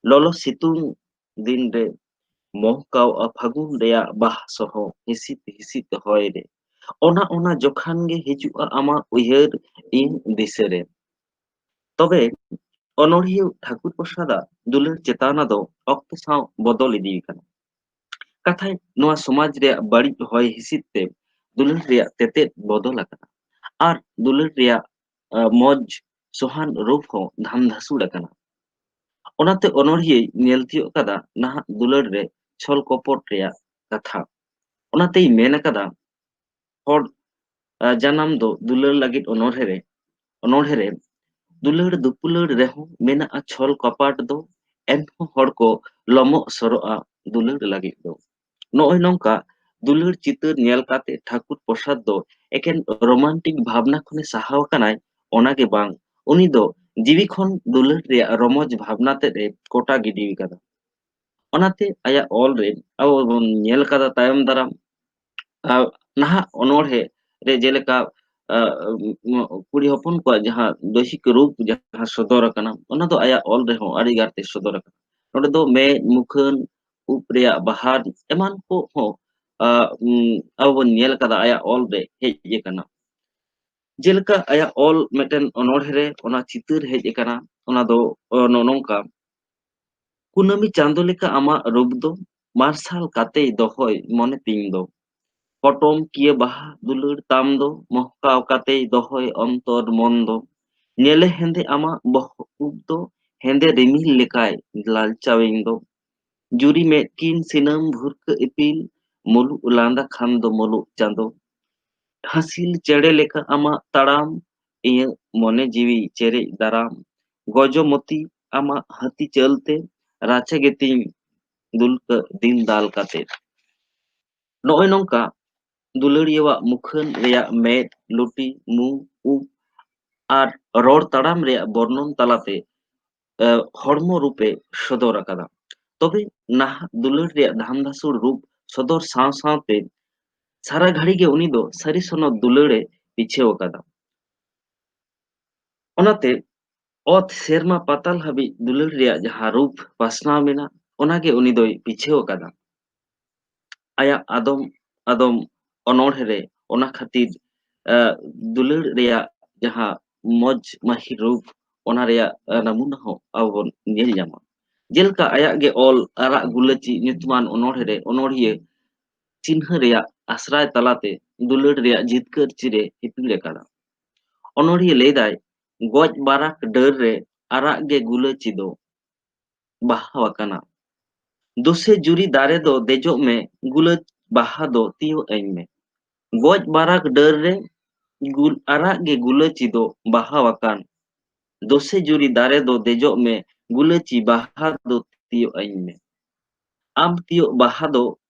ᱞᱚᱞᱚ ᱥᱤᱛᱩᱝ ᱫᱤᱱ ᱨᱮ ᱢᱚᱦᱠᱟᱣᱜᱼᱟ ᱯᱷᱟᱹᱜᱩᱱ ᱨᱮᱭᱟᱜ ᱵᱟᱦᱟ ᱥᱚᱦᱚ ᱦᱤᱥᱤᱫ ᱦᱤᱥᱤᱫ ᱦᱚᱭ ᱨᱮ᱾ ᱚᱱᱟ ᱚᱱᱟ ᱡᱚᱠᱷᱟᱱ ᱜᱮ ᱦᱤᱡᱩᱜᱼᱟ ᱟᱢᱟᱜ ᱩᱭᱦᱟᱹᱨ ᱤᱧ ᱫᱤᱥᱟᱹ ᱨᱮ᱾ ᱛᱚᱵᱮ ᱚᱱᱚᱬᱦᱤᱭᱟᱹ ᱴᱷᱟᱹᱠᱩᱨ ᱯᱨᱚᱥᱟᱫᱟᱜ ᱫᱩᱞᱟᱹᱲ ᱪᱮᱛᱟᱱᱟ ᱫᱚ ᱚᱠᱛᱚ ᱥᱟᱶ ᱵᱚᱫᱚᱞ ᱤᱫᱤ ᱟᱠᱟᱱᱟ᱾ ᱠᱟᱛᱷᱟᱭ ᱱᱚᱣᱟ ᱥᱚᱢᱟᱡᱽ ᱨᱮᱭᱟᱜ ᱵᱟᱹᱲᱤᱡ ᱦᱚᱭ ᱦᱤᱥᱤᱫ ᱛᱮ ᱫᱩᱞᱟᱹᱲ ᱨᱮᱭᱟᱜ ᱛᱮᱛᱮᱫ ᱵᱚᱫᱚᱞ ᱟᱠᱟᱱᱟ ᱟᱨ ᱫᱩᱞᱟᱹᱲ ᱨᱮᱭᱟᱜ, ᱟᱸ, ᱢᱚᱡᱽ ᱥᱚᱦᱟᱱ ᱨᱩᱯ ᱦᱚᱸ ᱫᱷᱟᱢᱫᱷᱟᱥᱩᱲ ᱟᱠᱟᱱᱟ᱾ ᱚᱱᱟᱛᱮ ᱚᱱᱚᱬᱦᱤᱭᱟᱹᱭ ᱧᱮᱞ ᱛᱤᱭᱳᱜ ᱠᱟᱫᱟ ᱱᱟᱦᱟᱜ ᱫᱩᱞᱟᱹᱲ ᱨᱮ ᱪᱷᱚᱞ ᱠᱚᱯᱚᱴ ᱨᱮᱭᱟᱜ ᱠᱟᱛᱷᱟ᱾ ᱚᱱᱟᱛᱮᱭ ᱢᱮᱱ ᱟᱠᱟᱫᱟ, ᱦᱚᱲ, ᱟᱸ, ᱡᱟᱱᱟᱢ ᱫᱚ ᱫᱩᱞᱟᱹᱲ ᱞᱟᱹᱜᱤᱫ ᱚᱱᱚᱬᱦᱮ ᱨᱮ, ᱚᱱᱚᱬᱦᱮ ᱨᱮ ᱫᱩᱞᱟᱹᱲ ᱫᱩᱯᱩᱞᱟᱹᱲ ᱨᱮᱦᱚᱸ ᱢᱮᱱᱟᱜᱼᱟ ᱪᱷᱚᱞ ᱠᱚᱯᱟᱴ ᱫᱚ, ᱮᱱᱦᱚᱸ ᱦᱚᱲ ᱠᱚ ᱞᱚᱢᱚᱜ ᱥᱚᱨᱚᱜᱼᱟ ᱫᱩᱞᱟᱹᱲ ᱞᱟᱹᱜᱤᱫ ᱫᱚ᱾ ᱱᱚᱜᱼᱚᱭ ᱱᱚᱝᱠᱟ ᱫᱩᱞᱟᱹᱲ ᱪᱤᱛᱟᱹᱨ ᱧᱮᱞ ᱠᱟᱛᱮ ᱴᱷᱟᱹᱠᱩᱨ ᱯᱨᱚᱥᱟᱫᱽ ᱫᱚ ᱮᱠᱮᱱ ᱨᱳᱢᱟᱱᱴᱤᱠ ᱵᱷᱟᱵᱽᱱᱟ ᱠᱷᱚᱱᱮ ᱥᱟᱦᱟᱣ ᱟᱠᱟᱱᱟᱭ, ᱚᱱᱟ ᱜᱮ ᱵᱟᱝ, ᱩᱱᱤ ᱫᱚ ᱡᱤᱣᱤ ᱠᱷᱚᱱ ᱫᱩᱞᱟᱹᱲ ᱨᱮᱭᱟᱜ ᱨᱚᱢᱚᱡᱽ ᱵᱷᱟᱵᱽᱱᱟ ᱛᱮᱫ ᱮ ᱠᱚᱴᱟ ᱜᱤᱰᱤ ᱟᱠᱟᱫᱟ᱾ ᱚᱱᱟᱛᱮ ᱟᱭᱟᱜ ᱚᱞ ᱨᱮ ᱟᱵᱚ ᱵᱚᱱ ᱧᱮᱞ ᱠᱟᱫᱟ ᱛᱟᱭᱚᱢ ᱫᱟᱨᱟᱢ, ᱟᱨ ᱱᱟᱦᱟᱜ ᱚᱱᱚᱬᱦᱮ ᱨᱮ ᱡᱮᱞᱮᱠᱟ, ᱟᱸ, ᱠᱩᱲᱤ ᱦᱚᱯᱚᱱ ᱠᱚᱣᱟᱜ ᱡᱟᱦᱟᱸ ᱫᱳᱭᱦᱤᱠ ᱨᱩᱯ ᱡᱟᱦᱟᱸ ᱥᱚᱫᱚᱨ ᱟᱠᱟᱱᱟ, ᱚᱱᱟ ᱫᱚ ᱟᱭᱟᱜ ᱚᱞ ᱨᱮᱦᱚᱸ ᱟᱹᱰᱤ ᱜᱟᱨᱛᱮ ᱥᱚᱫᱚᱨ ᱟᱠᱟᱱᱟ᱾ ᱱᱚᱰᱮ ᱫᱚ ᱢᱮᱫ, ᱢᱩᱠᱷᱟᱹᱱ, ᱩᱵ ᱨᱮᱭᱟᱜ ᱵᱟᱦᱟᱨ ᱮᱢᱟᱱ ᱠᱚᱦᱚᱸ, ᱟᱸ, ᱩᱢ, ᱟᱵᱚ ᱵᱚᱱ ᱧᱮᱞ ᱟᱠᱟᱫᱟ ᱟᱭᱟᱜ ᱚᱞ ᱨᱮ ᱦᱮᱡ ᱟᱠᱟᱱᱟ᱾ ᱡᱮᱞᱮᱠᱟ ᱟᱭᱟᱜ ᱚᱞ ᱢᱤᱫᱴᱮᱱ ᱚᱱᱚᱬᱦᱮ ᱨᱮ ᱚᱱᱟ ᱪᱤᱛᱟᱹᱨ ᱦᱮᱡ ᱟᱠᱟᱱᱟ, ᱚᱱᱟ ᱫᱚ, ᱚ, ᱱᱚᱜᱼᱚ ᱱᱚᱝᱠᱟ, ᱠᱩᱱᱟᱹᱢᱤ ᱪᱟᱸᱫᱚ ᱞᱮᱠᱟ ᱟᱢᱟᱜ ᱨᱩᱯ ᱫᱚ, ᱢᱟᱨᱥᱟᱞ ᱠᱟᱛᱮᱭ ᱫᱚᱦᱚᱭ ᱢᱚᱱᱮ ᱛᱤᱧ ᱫᱚ᱾ ᱯᱚᱴᱚᱢ ᱠᱤᱭᱟᱹ ᱵᱟᱦᱟ ᱫᱩᱞᱟᱹᱲ ᱛᱟᱢ ᱫᱚ, ᱢᱚᱦᱠᱟᱣ ᱠᱟᱛᱮᱭ ᱫᱚᱦᱚᱭ ᱚᱱᱛᱚᱨ ᱢᱚᱱ ᱫᱚ᱾ ᱧᱮᱞᱮ ᱦᱮᱸᱫᱮ ᱟᱢᱟᱜ ᱵᱚᱦᱚᱜ ᱩᱵ ᱫᱚ, ᱦᱮᱸᱫᱮ ᱨᱤᱢᱤᱞ ᱞᱮᱠᱟᱭ ᱞᱟᱞᱪᱟᱣᱤᱧ ᱫᱚ᱾ ᱡᱩᱨᱤ ᱢᱮᱫ ᱠᱤᱱ ᱥᱤᱱᱟᱹᱢ ᱵᱷᱩᱨᱠᱟᱹ ᱤᱯᱤᱞ, ᱢᱩᱞᱩᱜ ᱞᱟᱸᱫᱟ ᱠᱷᱟᱱ ᱫᱚ ᱢᱩᱞᱩᱜ ᱪᱟᱸᱫᱚ᱾ ᱦᱟᱹᱥᱤᱞ ᱪᱮᱬᱮ ᱞᱮᱠᱟ ᱟᱢᱟᱜ ᱛᱟᱲᱟᱢ, ᱤᱧᱟᱹᱜ ᱢᱚᱱᱮ ᱡᱤᱣᱤ ᱪᱮᱨᱮᱡ ᱫᱟᱨᱟᱢ᱾ ᱜᱚᱡᱚᱢᱚᱛᱤ ᱟᱢᱟᱜ ᱦᱟᱹᱛᱤ ᱪᱟᱹᱞᱛᱮ, ᱨᱟᱪᱟ ᱜᱮᱛᱤᱧ ᱫᱩᱞᱠᱟᱹ ᱫᱤᱱ ᱫᱟᱞ ᱠᱟᱛᱮ᱾ ᱱᱚᱜᱼᱚᱭ ᱱᱚᱝᱠᱟ ᱫᱩᱞᱟᱹᱲᱤᱭᱟᱹᱣᱟᱜ ᱢᱩᱠᱷᱟᱹᱱ ᱨᱮᱭᱟᱜ ᱢᱮᱫ, ᱞᱩᱴᱤ, ᱢᱩ, ᱩᱵ ᱟᱨ ᱨᱚᱲ ᱛᱟᱲᱟᱢ ᱨᱮᱭᱟᱜ ᱵᱚᱨᱱᱚᱱ ᱛᱟᱞᱟᱛᱮ, ᱮ, ᱦᱚᱲᱢᱚ ᱨᱩᱯᱮ ᱥᱚᱫᱚᱨ ᱟᱠᱟᱫᱟ᱾ ᱛᱚᱵᱮ ᱱᱟᱦᱟᱜ ᱫᱩᱞᱟᱹᱲ ᱨᱮᱭᱟᱜ ᱫᱷᱟᱢᱫᱷᱟᱥᱩᱲ ᱨᱩᱯ ᱥᱚᱫᱚᱨ ᱥᱟᱶ ᱥᱟᱶᱛᱮ ᱥᱟᱨᱟ ᱜᱷᱟᱹᱲᱤ ᱜᱮ ᱩᱱᱤ ᱫᱚ ᱥᱟᱹᱨᱤ ᱥᱚᱱᱚᱛ ᱫᱩᱞᱟᱹᱲᱮ ᱯᱤᱪᱷᱟᱹᱣ ᱟᱠᱟᱫᱟ᱾ ᱚᱱᱟᱛᱮ ᱚᱛ ᱥᱮᱨᱢᱟ ᱯᱟᱛᱟᱞ ᱦᱟᱹᱵᱤᱡ ᱫᱩᱞᱟᱹᱲ ᱨᱮᱭᱟᱜ ᱡᱟᱦᱟᱸ ᱨᱩᱯ ᱯᱟᱥᱱᱟᱣ ᱢᱮᱱᱟᱜ, ᱚᱱᱟᱜᱮ ᱩᱱᱤ ᱫᱚᱭ ᱯᱤᱪᱷᱟᱹᱣ ᱟᱠᱟᱫᱟ᱾ ᱟᱭᱟᱜ ᱟᱫᱚᱢ ᱟᱫᱚᱢ ᱚᱱᱚᱬᱦᱮ ᱨᱮ ᱚᱱᱟ ᱠᱷᱟᱹᱛᱤᱨ, ᱟᱸ, ᱫᱩᱞᱟᱹᱲ ᱨᱮᱭᱟᱜ ᱡᱟᱦᱟᱸ ᱢᱚᱡᱽ ᱢᱟᱹᱦᱤᱨ ᱨᱩᱯ, ᱚᱱᱟ ᱨᱮᱭᱟᱜ, ᱟᱸ, ᱱᱟᱢᱩᱱᱟ ᱦᱚᱸ ᱟᱵᱚ ᱵᱚᱱ ᱧᱮᱞ ᱧᱟᱢᱟ᱾ ᱡᱮᱞᱮᱠᱟ ᱟᱭᱟᱜ ᱜᱮ ᱚᱞ ᱟᱨᱟᱜ ᱜᱩᱞᱟᱹᱪᱤ ᱧᱩᱛᱩᱢᱟᱱ ᱚᱱᱚᱬᱦᱮ ᱨᱮ ᱚᱱᱚᱬᱦᱤᱭᱟᱹ ᱪᱤᱱᱦᱟᱹ ᱨᱮᱭᱟᱜ ᱟᱥᱨᱟᱭ ᱛᱟᱞᱟᱛᱮ ᱫᱩᱞᱟᱹᱲ ᱨᱮᱭᱟᱜ ᱡᱤᱛᱠᱟᱹᱨ ᱪᱤᱨᱮ ᱦᱤᱯᱤᱲ ᱟᱠᱟᱫᱟ᱾ ᱚᱱᱚᱬᱦᱤᱭᱟᱹ ᱞᱟᱹᱭᱫᱟᱭ, "ᱜᱚᱡ ᱵᱟᱨᱟᱠ ᱰᱟᱹᱨ ᱨᱮ ᱟᱨᱟᱜ ᱜᱮ ᱜᱩᱞᱟᱹᱪᱤ ᱫᱚ ᱵᱟᱦᱟ ᱟᱠᱟᱱᱟ᱾ ᱫᱳᱥᱮ ᱡᱩᱨᱤ ᱫᱟᱨᱮ ᱫᱚ ᱫᱮᱡᱚᱜ ᱢᱮ, ᱜᱩᱞᱟᱹᱪ ᱵᱟᱦᱟ ᱫᱚ ᱛᱤᱭᱳᱜ ᱟᱹᱧ ᱢᱮ᱾ ᱜᱚᱡ ᱵᱟᱨᱟᱠ ᱰᱟᱹᱨ ᱨᱮ ᱜᱩᱞ-, ᱟᱨᱟᱜ ᱜᱮ ᱜᱩᱞᱟᱹᱪᱤ ᱫᱚ ᱵᱟᱦᱟ ᱟᱠᱟᱱ᱾ ᱫᱳᱥᱮ ᱡᱩᱨᱤ ᱫᱟᱨᱮ ᱫᱚ ᱫᱮᱡᱚᱜ ᱢᱮ, ᱜᱩᱞᱟᱹᱪᱤ ᱵᱟᱦᱟ ᱫᱚ ᱛᱤᱭᱳᱜ ᱟᱹᱧ ᱢᱮ᱾ ᱟᱢ ᱛᱤᱭᱳᱜ ᱵᱟᱦᱟ ᱫᱚ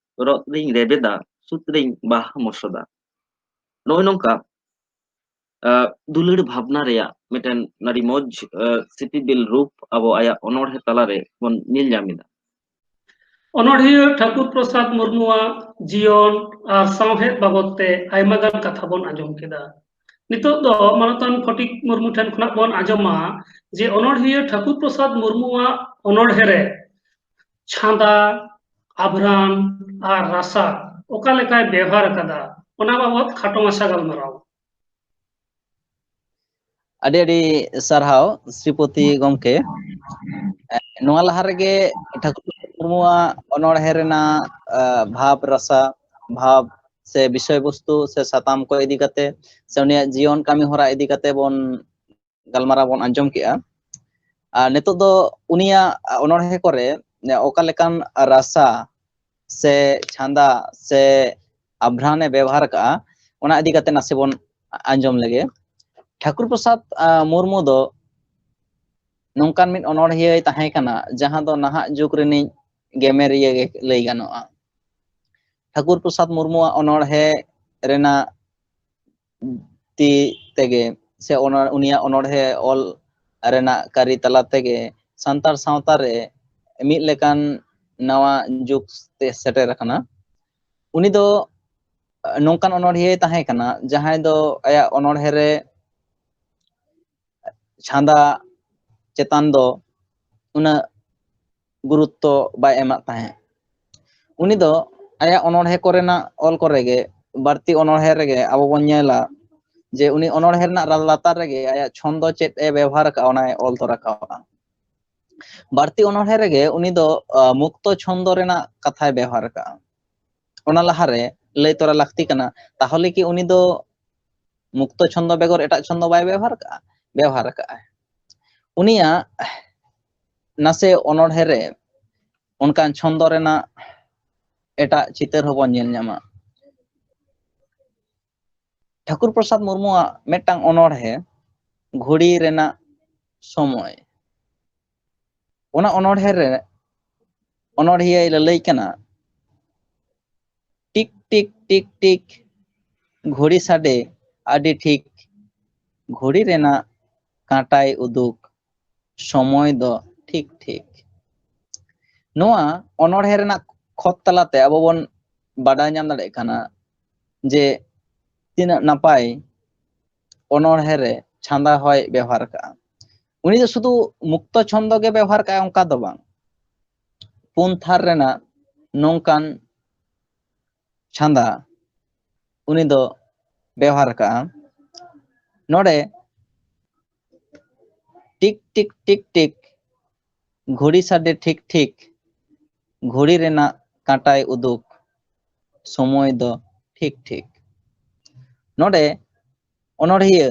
ᱨᱚᱜ ᱨᱤᱧ ᱨᱮᱵᱮᱫᱟ, ᱥᱩᱫ ᱨᱤᱧ ᱵᱟᱦᱟ ᱢᱚᱥᱚᱫᱟ᱾" ᱱᱚᱜᱼᱚᱭ ᱱᱚᱝᱠᱟ, ᱟᱸ, ᱫᱩᱞᱟᱹᱲ ᱵᱷᱟᱵᱽᱱᱟ ᱨᱮᱭᱟᱜ ᱢᱤᱫᱴᱮᱱ ᱟᱹᱰᱤ ᱢᱚᱡᱽ, ᱟᱸ, ᱥᱤᱯᱤᱵᱤᱞ ᱨᱩᱯ ᱟᱵᱚ ᱟᱭᱟᱜ ᱚᱱᱚᱬᱦᱮ ᱛᱟᱞᱟᱨᱮ ᱵᱚᱱ ᱧᱮᱞ ᱧᱟᱢ ᱮᱫᱟ᱾ ᱚᱱᱚᱬᱦᱤᱭᱟᱹ ᱴᱷᱟᱹᱠᱩᱨ ᱯᱨᱚᱥᱟᱫᱽ ᱢᱩᱨᱢᱩᱣᱟᱜ ᱡᱤᱭᱚᱱ ᱟᱨ ᱥᱟᱶᱦᱮᱫ ᱵᱟᱵᱚᱫ ᱛᱮ ᱟᱭᱢᱟ ᱜᱟᱱ ᱠᱟᱛᱷᱟ ᱵᱚᱱ ᱟᱸᱡᱚᱢ ᱠᱮᱫᱟ᱾ ᱱᱤᱛᱚᱜ ᱫᱚ ᱢᱟᱱᱚᱛᱟᱱ ᱯᱷᱚᱴᱤᱠ ᱢᱩᱨᱢᱩ ᱴᱷᱮᱱ ᱠᱷᱚᱱᱟᱜ ᱵᱚᱱ ᱟᱸᱡᱚᱢᱟ ᱡᱮ ᱚᱱᱚᱬᱦᱤᱭᱟᱹ ᱴᱷᱟᱹᱠᱩᱨ ᱯᱨᱚᱥᱟᱫᱽ ᱢᱩᱨᱢᱩᱣᱟᱜ ᱚᱱᱚᱬᱦᱮ ᱨᱮ ᱪᱷᱟᱸᱫᱟ, ᱟᱵᱷᱨᱟᱱ ᱟᱨ ᱨᱟᱥᱟ ᱚᱠᱟ ᱞᱮᱠᱟᱭ ᱵᱮᱣᱦᱟᱨ ᱟᱠᱟᱫᱟ, ᱚᱱᱟ ᱵᱟᱵᱚᱫ ᱠᱷᱟᱴᱚ ᱢᱟᱪᱷᱟ ᱜᱟᱞᱢᱟᱨᱟᱣ᱾ ᱟᱹᱰᱤ ᱟᱹᱰᱤ ᱥᱟᱨᱦᱟᱣ ᱥᱨᱤᱯᱚᱛᱤ ᱜᱚᱢᱠᱮ᱾ ᱮ, ᱱᱚᱣᱟ ᱞᱟᱦᱟ ᱨᱮᱜᱮ ᱴᱷᱟᱹᱠᱩᱨ ᱢᱩᱨᱢᱩᱣᱟᱜ ᱚᱱᱚᱬᱦᱮ ᱨᱮᱱᱟᱜ, ᱮ, ᱵᱷᱟᱵᱽ ᱨᱟᱥᱟ, ᱵᱷᱟᱵᱽ ᱥᱮ ᱵᱤᱥᱚᱭ ᱵᱚᱥᱛᱩ ᱥᱮ ᱥᱟᱛᱟᱢ ᱠᱚ ᱤᱫᱤ ᱠᱟᱛᱮ ᱥᱮ ᱩᱱᱤᱭᱟᱜ ᱡᱤᱭᱚᱱ ᱠᱟᱹᱢᱤ ᱦᱚᱨᱟ ᱤᱫᱤ ᱠᱟᱛᱮ ᱵᱚᱱ ᱜᱟᱞᱢᱟᱨᱟᱣ ᱵᱚᱱ ᱟᱸᱡᱚᱢ ᱠᱮᱜᱼᱟ᱾ ᱟᱨ ᱱᱤᱛᱚᱜ ᱫᱚ ᱩᱱᱤᱭᱟᱜ ᱚᱱᱚᱬᱦᱮ ᱠᱚᱨᱮ ᱚᱠᱟ ᱞᱮᱠᱟᱱ ᱨᱟᱥᱟ ᱥᱮ ᱪᱷᱟᱸᱫᱟ ᱥᱮ ᱟᱵᱷᱨᱟᱱ ᱮ ᱵᱮᱵᱚᱦᱟᱨ ᱠᱟᱜᱼᱟ, ᱚᱱᱟ ᱤᱫᱤ ᱠᱟᱛᱮ ᱱᱟᱥᱮ ᱵᱚᱱ ᱟᱸᱡᱚᱢ ᱞᱮᱜᱮ᱾ ᱴᱷᱟᱹᱠᱩᱨ ᱯᱨᱚᱥᱟᱫᱽ, ᱟ, ᱢᱩᱨᱢᱩ ᱫᱚ ᱱᱚᱝᱠᱟᱱ ᱢᱤᱫ ᱚᱱᱚᱬᱦᱤᱭᱟᱹᱭ ᱛᱟᱦᱮᱸ ᱠᱟᱱᱟ, ᱡᱟᱦᱟᱸ ᱫᱚ ᱱᱟᱦᱟᱜ ᱡᱩᱜᱽ ᱨᱤᱱᱤᱡ ᱜᱮᱢᱮᱨᱤᱭᱟᱹ ᱜᱮ ᱞᱟᱹᱭ ᱜᱟᱱᱚᱜᱼᱟ᱾ ᱴᱷᱟᱹᱠᱩᱨ ᱯᱨᱚᱥᱟᱫᱽ ᱢᱩᱨᱢᱩᱣᱟᱜ ᱚᱱᱚᱬᱦᱮ ᱨᱮᱱᱟᱜ ᱛᱤ ᱛᱮᱜᱮ ᱥᱮ ᱚᱱᱟ, ᱩᱱᱤᱭᱟᱜ ᱚᱱᱚᱬᱦᱮ ᱚᱞ ᱨᱮᱱᱟᱜ ᱠᱟᱹᱨᱤ ᱛᱟᱞᱟ ᱛᱮᱜᱮ ᱥᱟᱱᱛᱟᱲ ᱥᱟᱶᱛᱟ ᱨᱮ ᱢᱤᱫ ᱞᱮᱠᱟᱱ ᱱᱟᱣᱟ ᱡᱩᱜᱽ ᱛᱮ ᱥᱮᱴᱮᱨ ᱟᱠᱟᱱᱟ᱾ ᱩᱱᱤ ᱫᱚ ᱱᱚᱝᱠᱟᱱ ᱚᱱᱚᱬᱦᱤᱭᱟᱹᱭ ᱛᱟᱦᱮᱸ ᱠᱟᱱᱟ, ᱡᱟᱦᱟᱸᱭ ᱫᱚ ᱟᱭᱟᱜ ᱚᱱᱚᱬᱦᱮ ᱨᱮ ᱪᱷᱟᱸᱫᱟ ᱪᱮᱛᱟᱱ ᱫᱚ ᱩᱱᱟᱹᱜ ᱜᱩᱨᱩᱛᱛᱚ ᱵᱟᱭ ᱮᱢᱟᱜ ᱛᱟᱦᱮᱸᱫ᱾ ᱩᱱᱤ ᱫᱚ ᱟᱭᱟᱜ ᱚᱱᱚᱬᱦᱮ ᱠᱚᱨᱮᱱᱟᱜ ᱚᱞ ᱠᱚᱨᱮ ᱜᱮ, ᱵᱟᱹᱲᱛᱤ ᱚᱱᱚᱬᱦᱮ ᱨᱮᱜᱮ ᱟᱵᱚ ᱵᱚᱱ ᱧᱮᱞᱟ ᱡᱮ ᱩᱱᱤ ᱚᱱᱚᱬᱦᱮ ᱨᱮᱱᱟᱜ ᱨᱟᱡᱽ ᱞᱟᱛᱟᱨ ᱨᱮᱜᱮ ᱟᱭᱟᱜ ᱪᱷᱚᱱᱫᱚ ᱪᱮᱫ ᱮ ᱵᱮᱣᱦᱟᱨ ᱟᱠᱟᱫᱼᱟ, ᱚᱱᱟᱭ ᱚᱞ ᱛᱚᱨᱟ ᱠᱟᱜᱼᱟ᱾ ᱵᱟᱹᱲᱛᱤ ᱚᱱᱚᱬᱦᱮ ᱨᱮᱜᱮ ᱩᱱᱤ ᱫᱚ, ᱟ, ᱢᱩᱠᱛᱚ ᱪᱷᱚᱱᱫᱚ ᱨᱮᱱᱟᱜ ᱠᱟᱛᱷᱟᱭ ᱵᱮᱣᱦᱟᱨ ᱟᱠᱟᱫᱼᱟ᱾ ᱚᱱᱟ ᱞᱟᱦᱟᱨᱮ ᱞᱟᱹᱭ ᱛᱚᱨᱟ ᱞᱟᱹᱠᱛᱤ ᱠᱟᱱᱟ, ᱛᱟᱦᱚᱞᱮ ᱠᱤ ᱩᱱᱤ ᱫᱚ ᱢᱩᱠᱛᱚ ᱪᱷᱚᱱᱫᱚ ᱵᱮᱜᱚᱨ ᱮᱴᱟᱜ ᱪᱷᱚᱱᱫᱚ ᱵᱟᱭ ᱵᱮᱣᱦᱟᱨ ᱟᱠᱟᱫᱼᱟ? ᱵᱮᱣᱦᱟᱨ ᱟᱠᱟᱫᱼᱟᱭ᱾ ᱩᱱᱤᱭᱟᱜ ᱱᱟᱥᱮ ᱚᱱᱚᱬᱦᱮ ᱨᱮ ᱚᱱᱠᱟᱱ ᱪᱷᱚᱱᱫᱚ ᱨᱮᱱᱟᱜ ᱮᱴᱟᱜ ᱪᱤᱛᱟᱹᱨ ᱦᱚᱸᱵᱚᱱ ᱧᱮᱞ ᱧᱟᱢᱟ᱾ ᱴᱷᱟᱹᱠᱩᱨ ᱯᱨᱚᱥᱟᱫᱽ ᱢᱩᱨᱢᱩᱣᱟᱜ ᱢᱤᱫᱴᱟᱝ ᱚᱱᱚᱬᱦᱮ ᱜᱷᱩᱲᱤ ᱨᱮᱱᱟᱜ ᱥᱚᱢᱚᱭ, ᱚᱱᱟ ᱚᱱᱚᱬᱦᱮ ᱨᱮ ᱚᱱᱚᱬᱦᱤᱭᱟᱹᱭ ᱞᱟᱹᱞᱟᱹᱭ ᱠᱟᱱᱟ, ᱴᱤᱠ ᱴᱤᱠ ᱴᱤᱠ ᱴᱤᱠ ᱜᱷᱩᱲᱤ ᱥᱟᱰᱮ ᱟᱹᱰᱤ ᱴᱷᱤᱠ, ᱜᱷᱩᱲᱤ ᱨᱮᱱᱟᱜ ᱠᱟᱸᱴᱟᱭ ᱩᱫᱩᱜ ᱥᱚᱢᱚᱭ ᱫᱚ ᱴᱷᱤᱠ ᱴᱷᱤᱠ᱾ ᱱᱚᱣᱟ ᱚᱱᱚᱬᱦᱮ ᱨᱮᱱᱟᱜ ᱠᱷᱚᱛ ᱛᱟᱞᱟᱛᱮ ᱟᱵᱚ ᱵᱚᱱ ᱵᱟᱰᱟᱭ ᱧᱟᱢ ᱫᱟᱲᱮᱭᱟᱜ ᱠᱟᱱᱟ ᱡᱮ ᱛᱤᱱᱟᱹᱜ ᱱᱟᱯᱟᱭ ᱚᱱᱚᱬᱦᱮ ᱨᱮ ᱪᱷᱟᱸᱫᱟ ᱦᱚᱸᱭ ᱵᱮᱣᱦᱟᱨ ᱠᱟᱜᱼᱟ᱾ ᱩᱱᱤ ᱫᱚ ᱥᱩᱫᱷᱩ ᱢᱩᱠᱛᱚ ᱪᱷᱚᱱᱫᱚ ᱜᱮ ᱵᱮᱣᱦᱟᱨ ᱠᱟᱜᱼᱟ ᱚᱱᱠᱟ ᱫᱚ ᱵᱟᱝ, ᱯᱩᱱ ᱛᱷᱟᱨ ᱨᱮᱱᱟᱜ ᱱᱚᱝᱠᱟᱱ ᱪᱷᱟᱸᱫᱟ ᱩᱱᱤ ᱫᱚ ᱵᱮᱣᱦᱟᱨ ᱟᱠᱟᱫᱼᱟ᱾ ᱱᱚᱰᱮ ᱴᱤᱠ ᱴᱤᱠ ᱴᱤᱠ ᱴᱤᱠ ᱜᱷᱩᱲᱤ ᱥᱟᱰᱮ ᱴᱷᱤᱠ ᱴᱷᱤᱠ, ᱜᱷᱩᱲᱤ ᱨᱮᱱᱟᱜ ᱠᱟᱸᱴᱟᱭ ᱩᱫᱩᱜ ᱥᱚᱢᱚᱭ ᱫᱚ ᱴᱷᱤᱠ ᱴᱷᱤᱠ᱾ ᱱᱚᱰᱮ ᱚᱱᱚᱬᱦᱤᱭᱟᱹ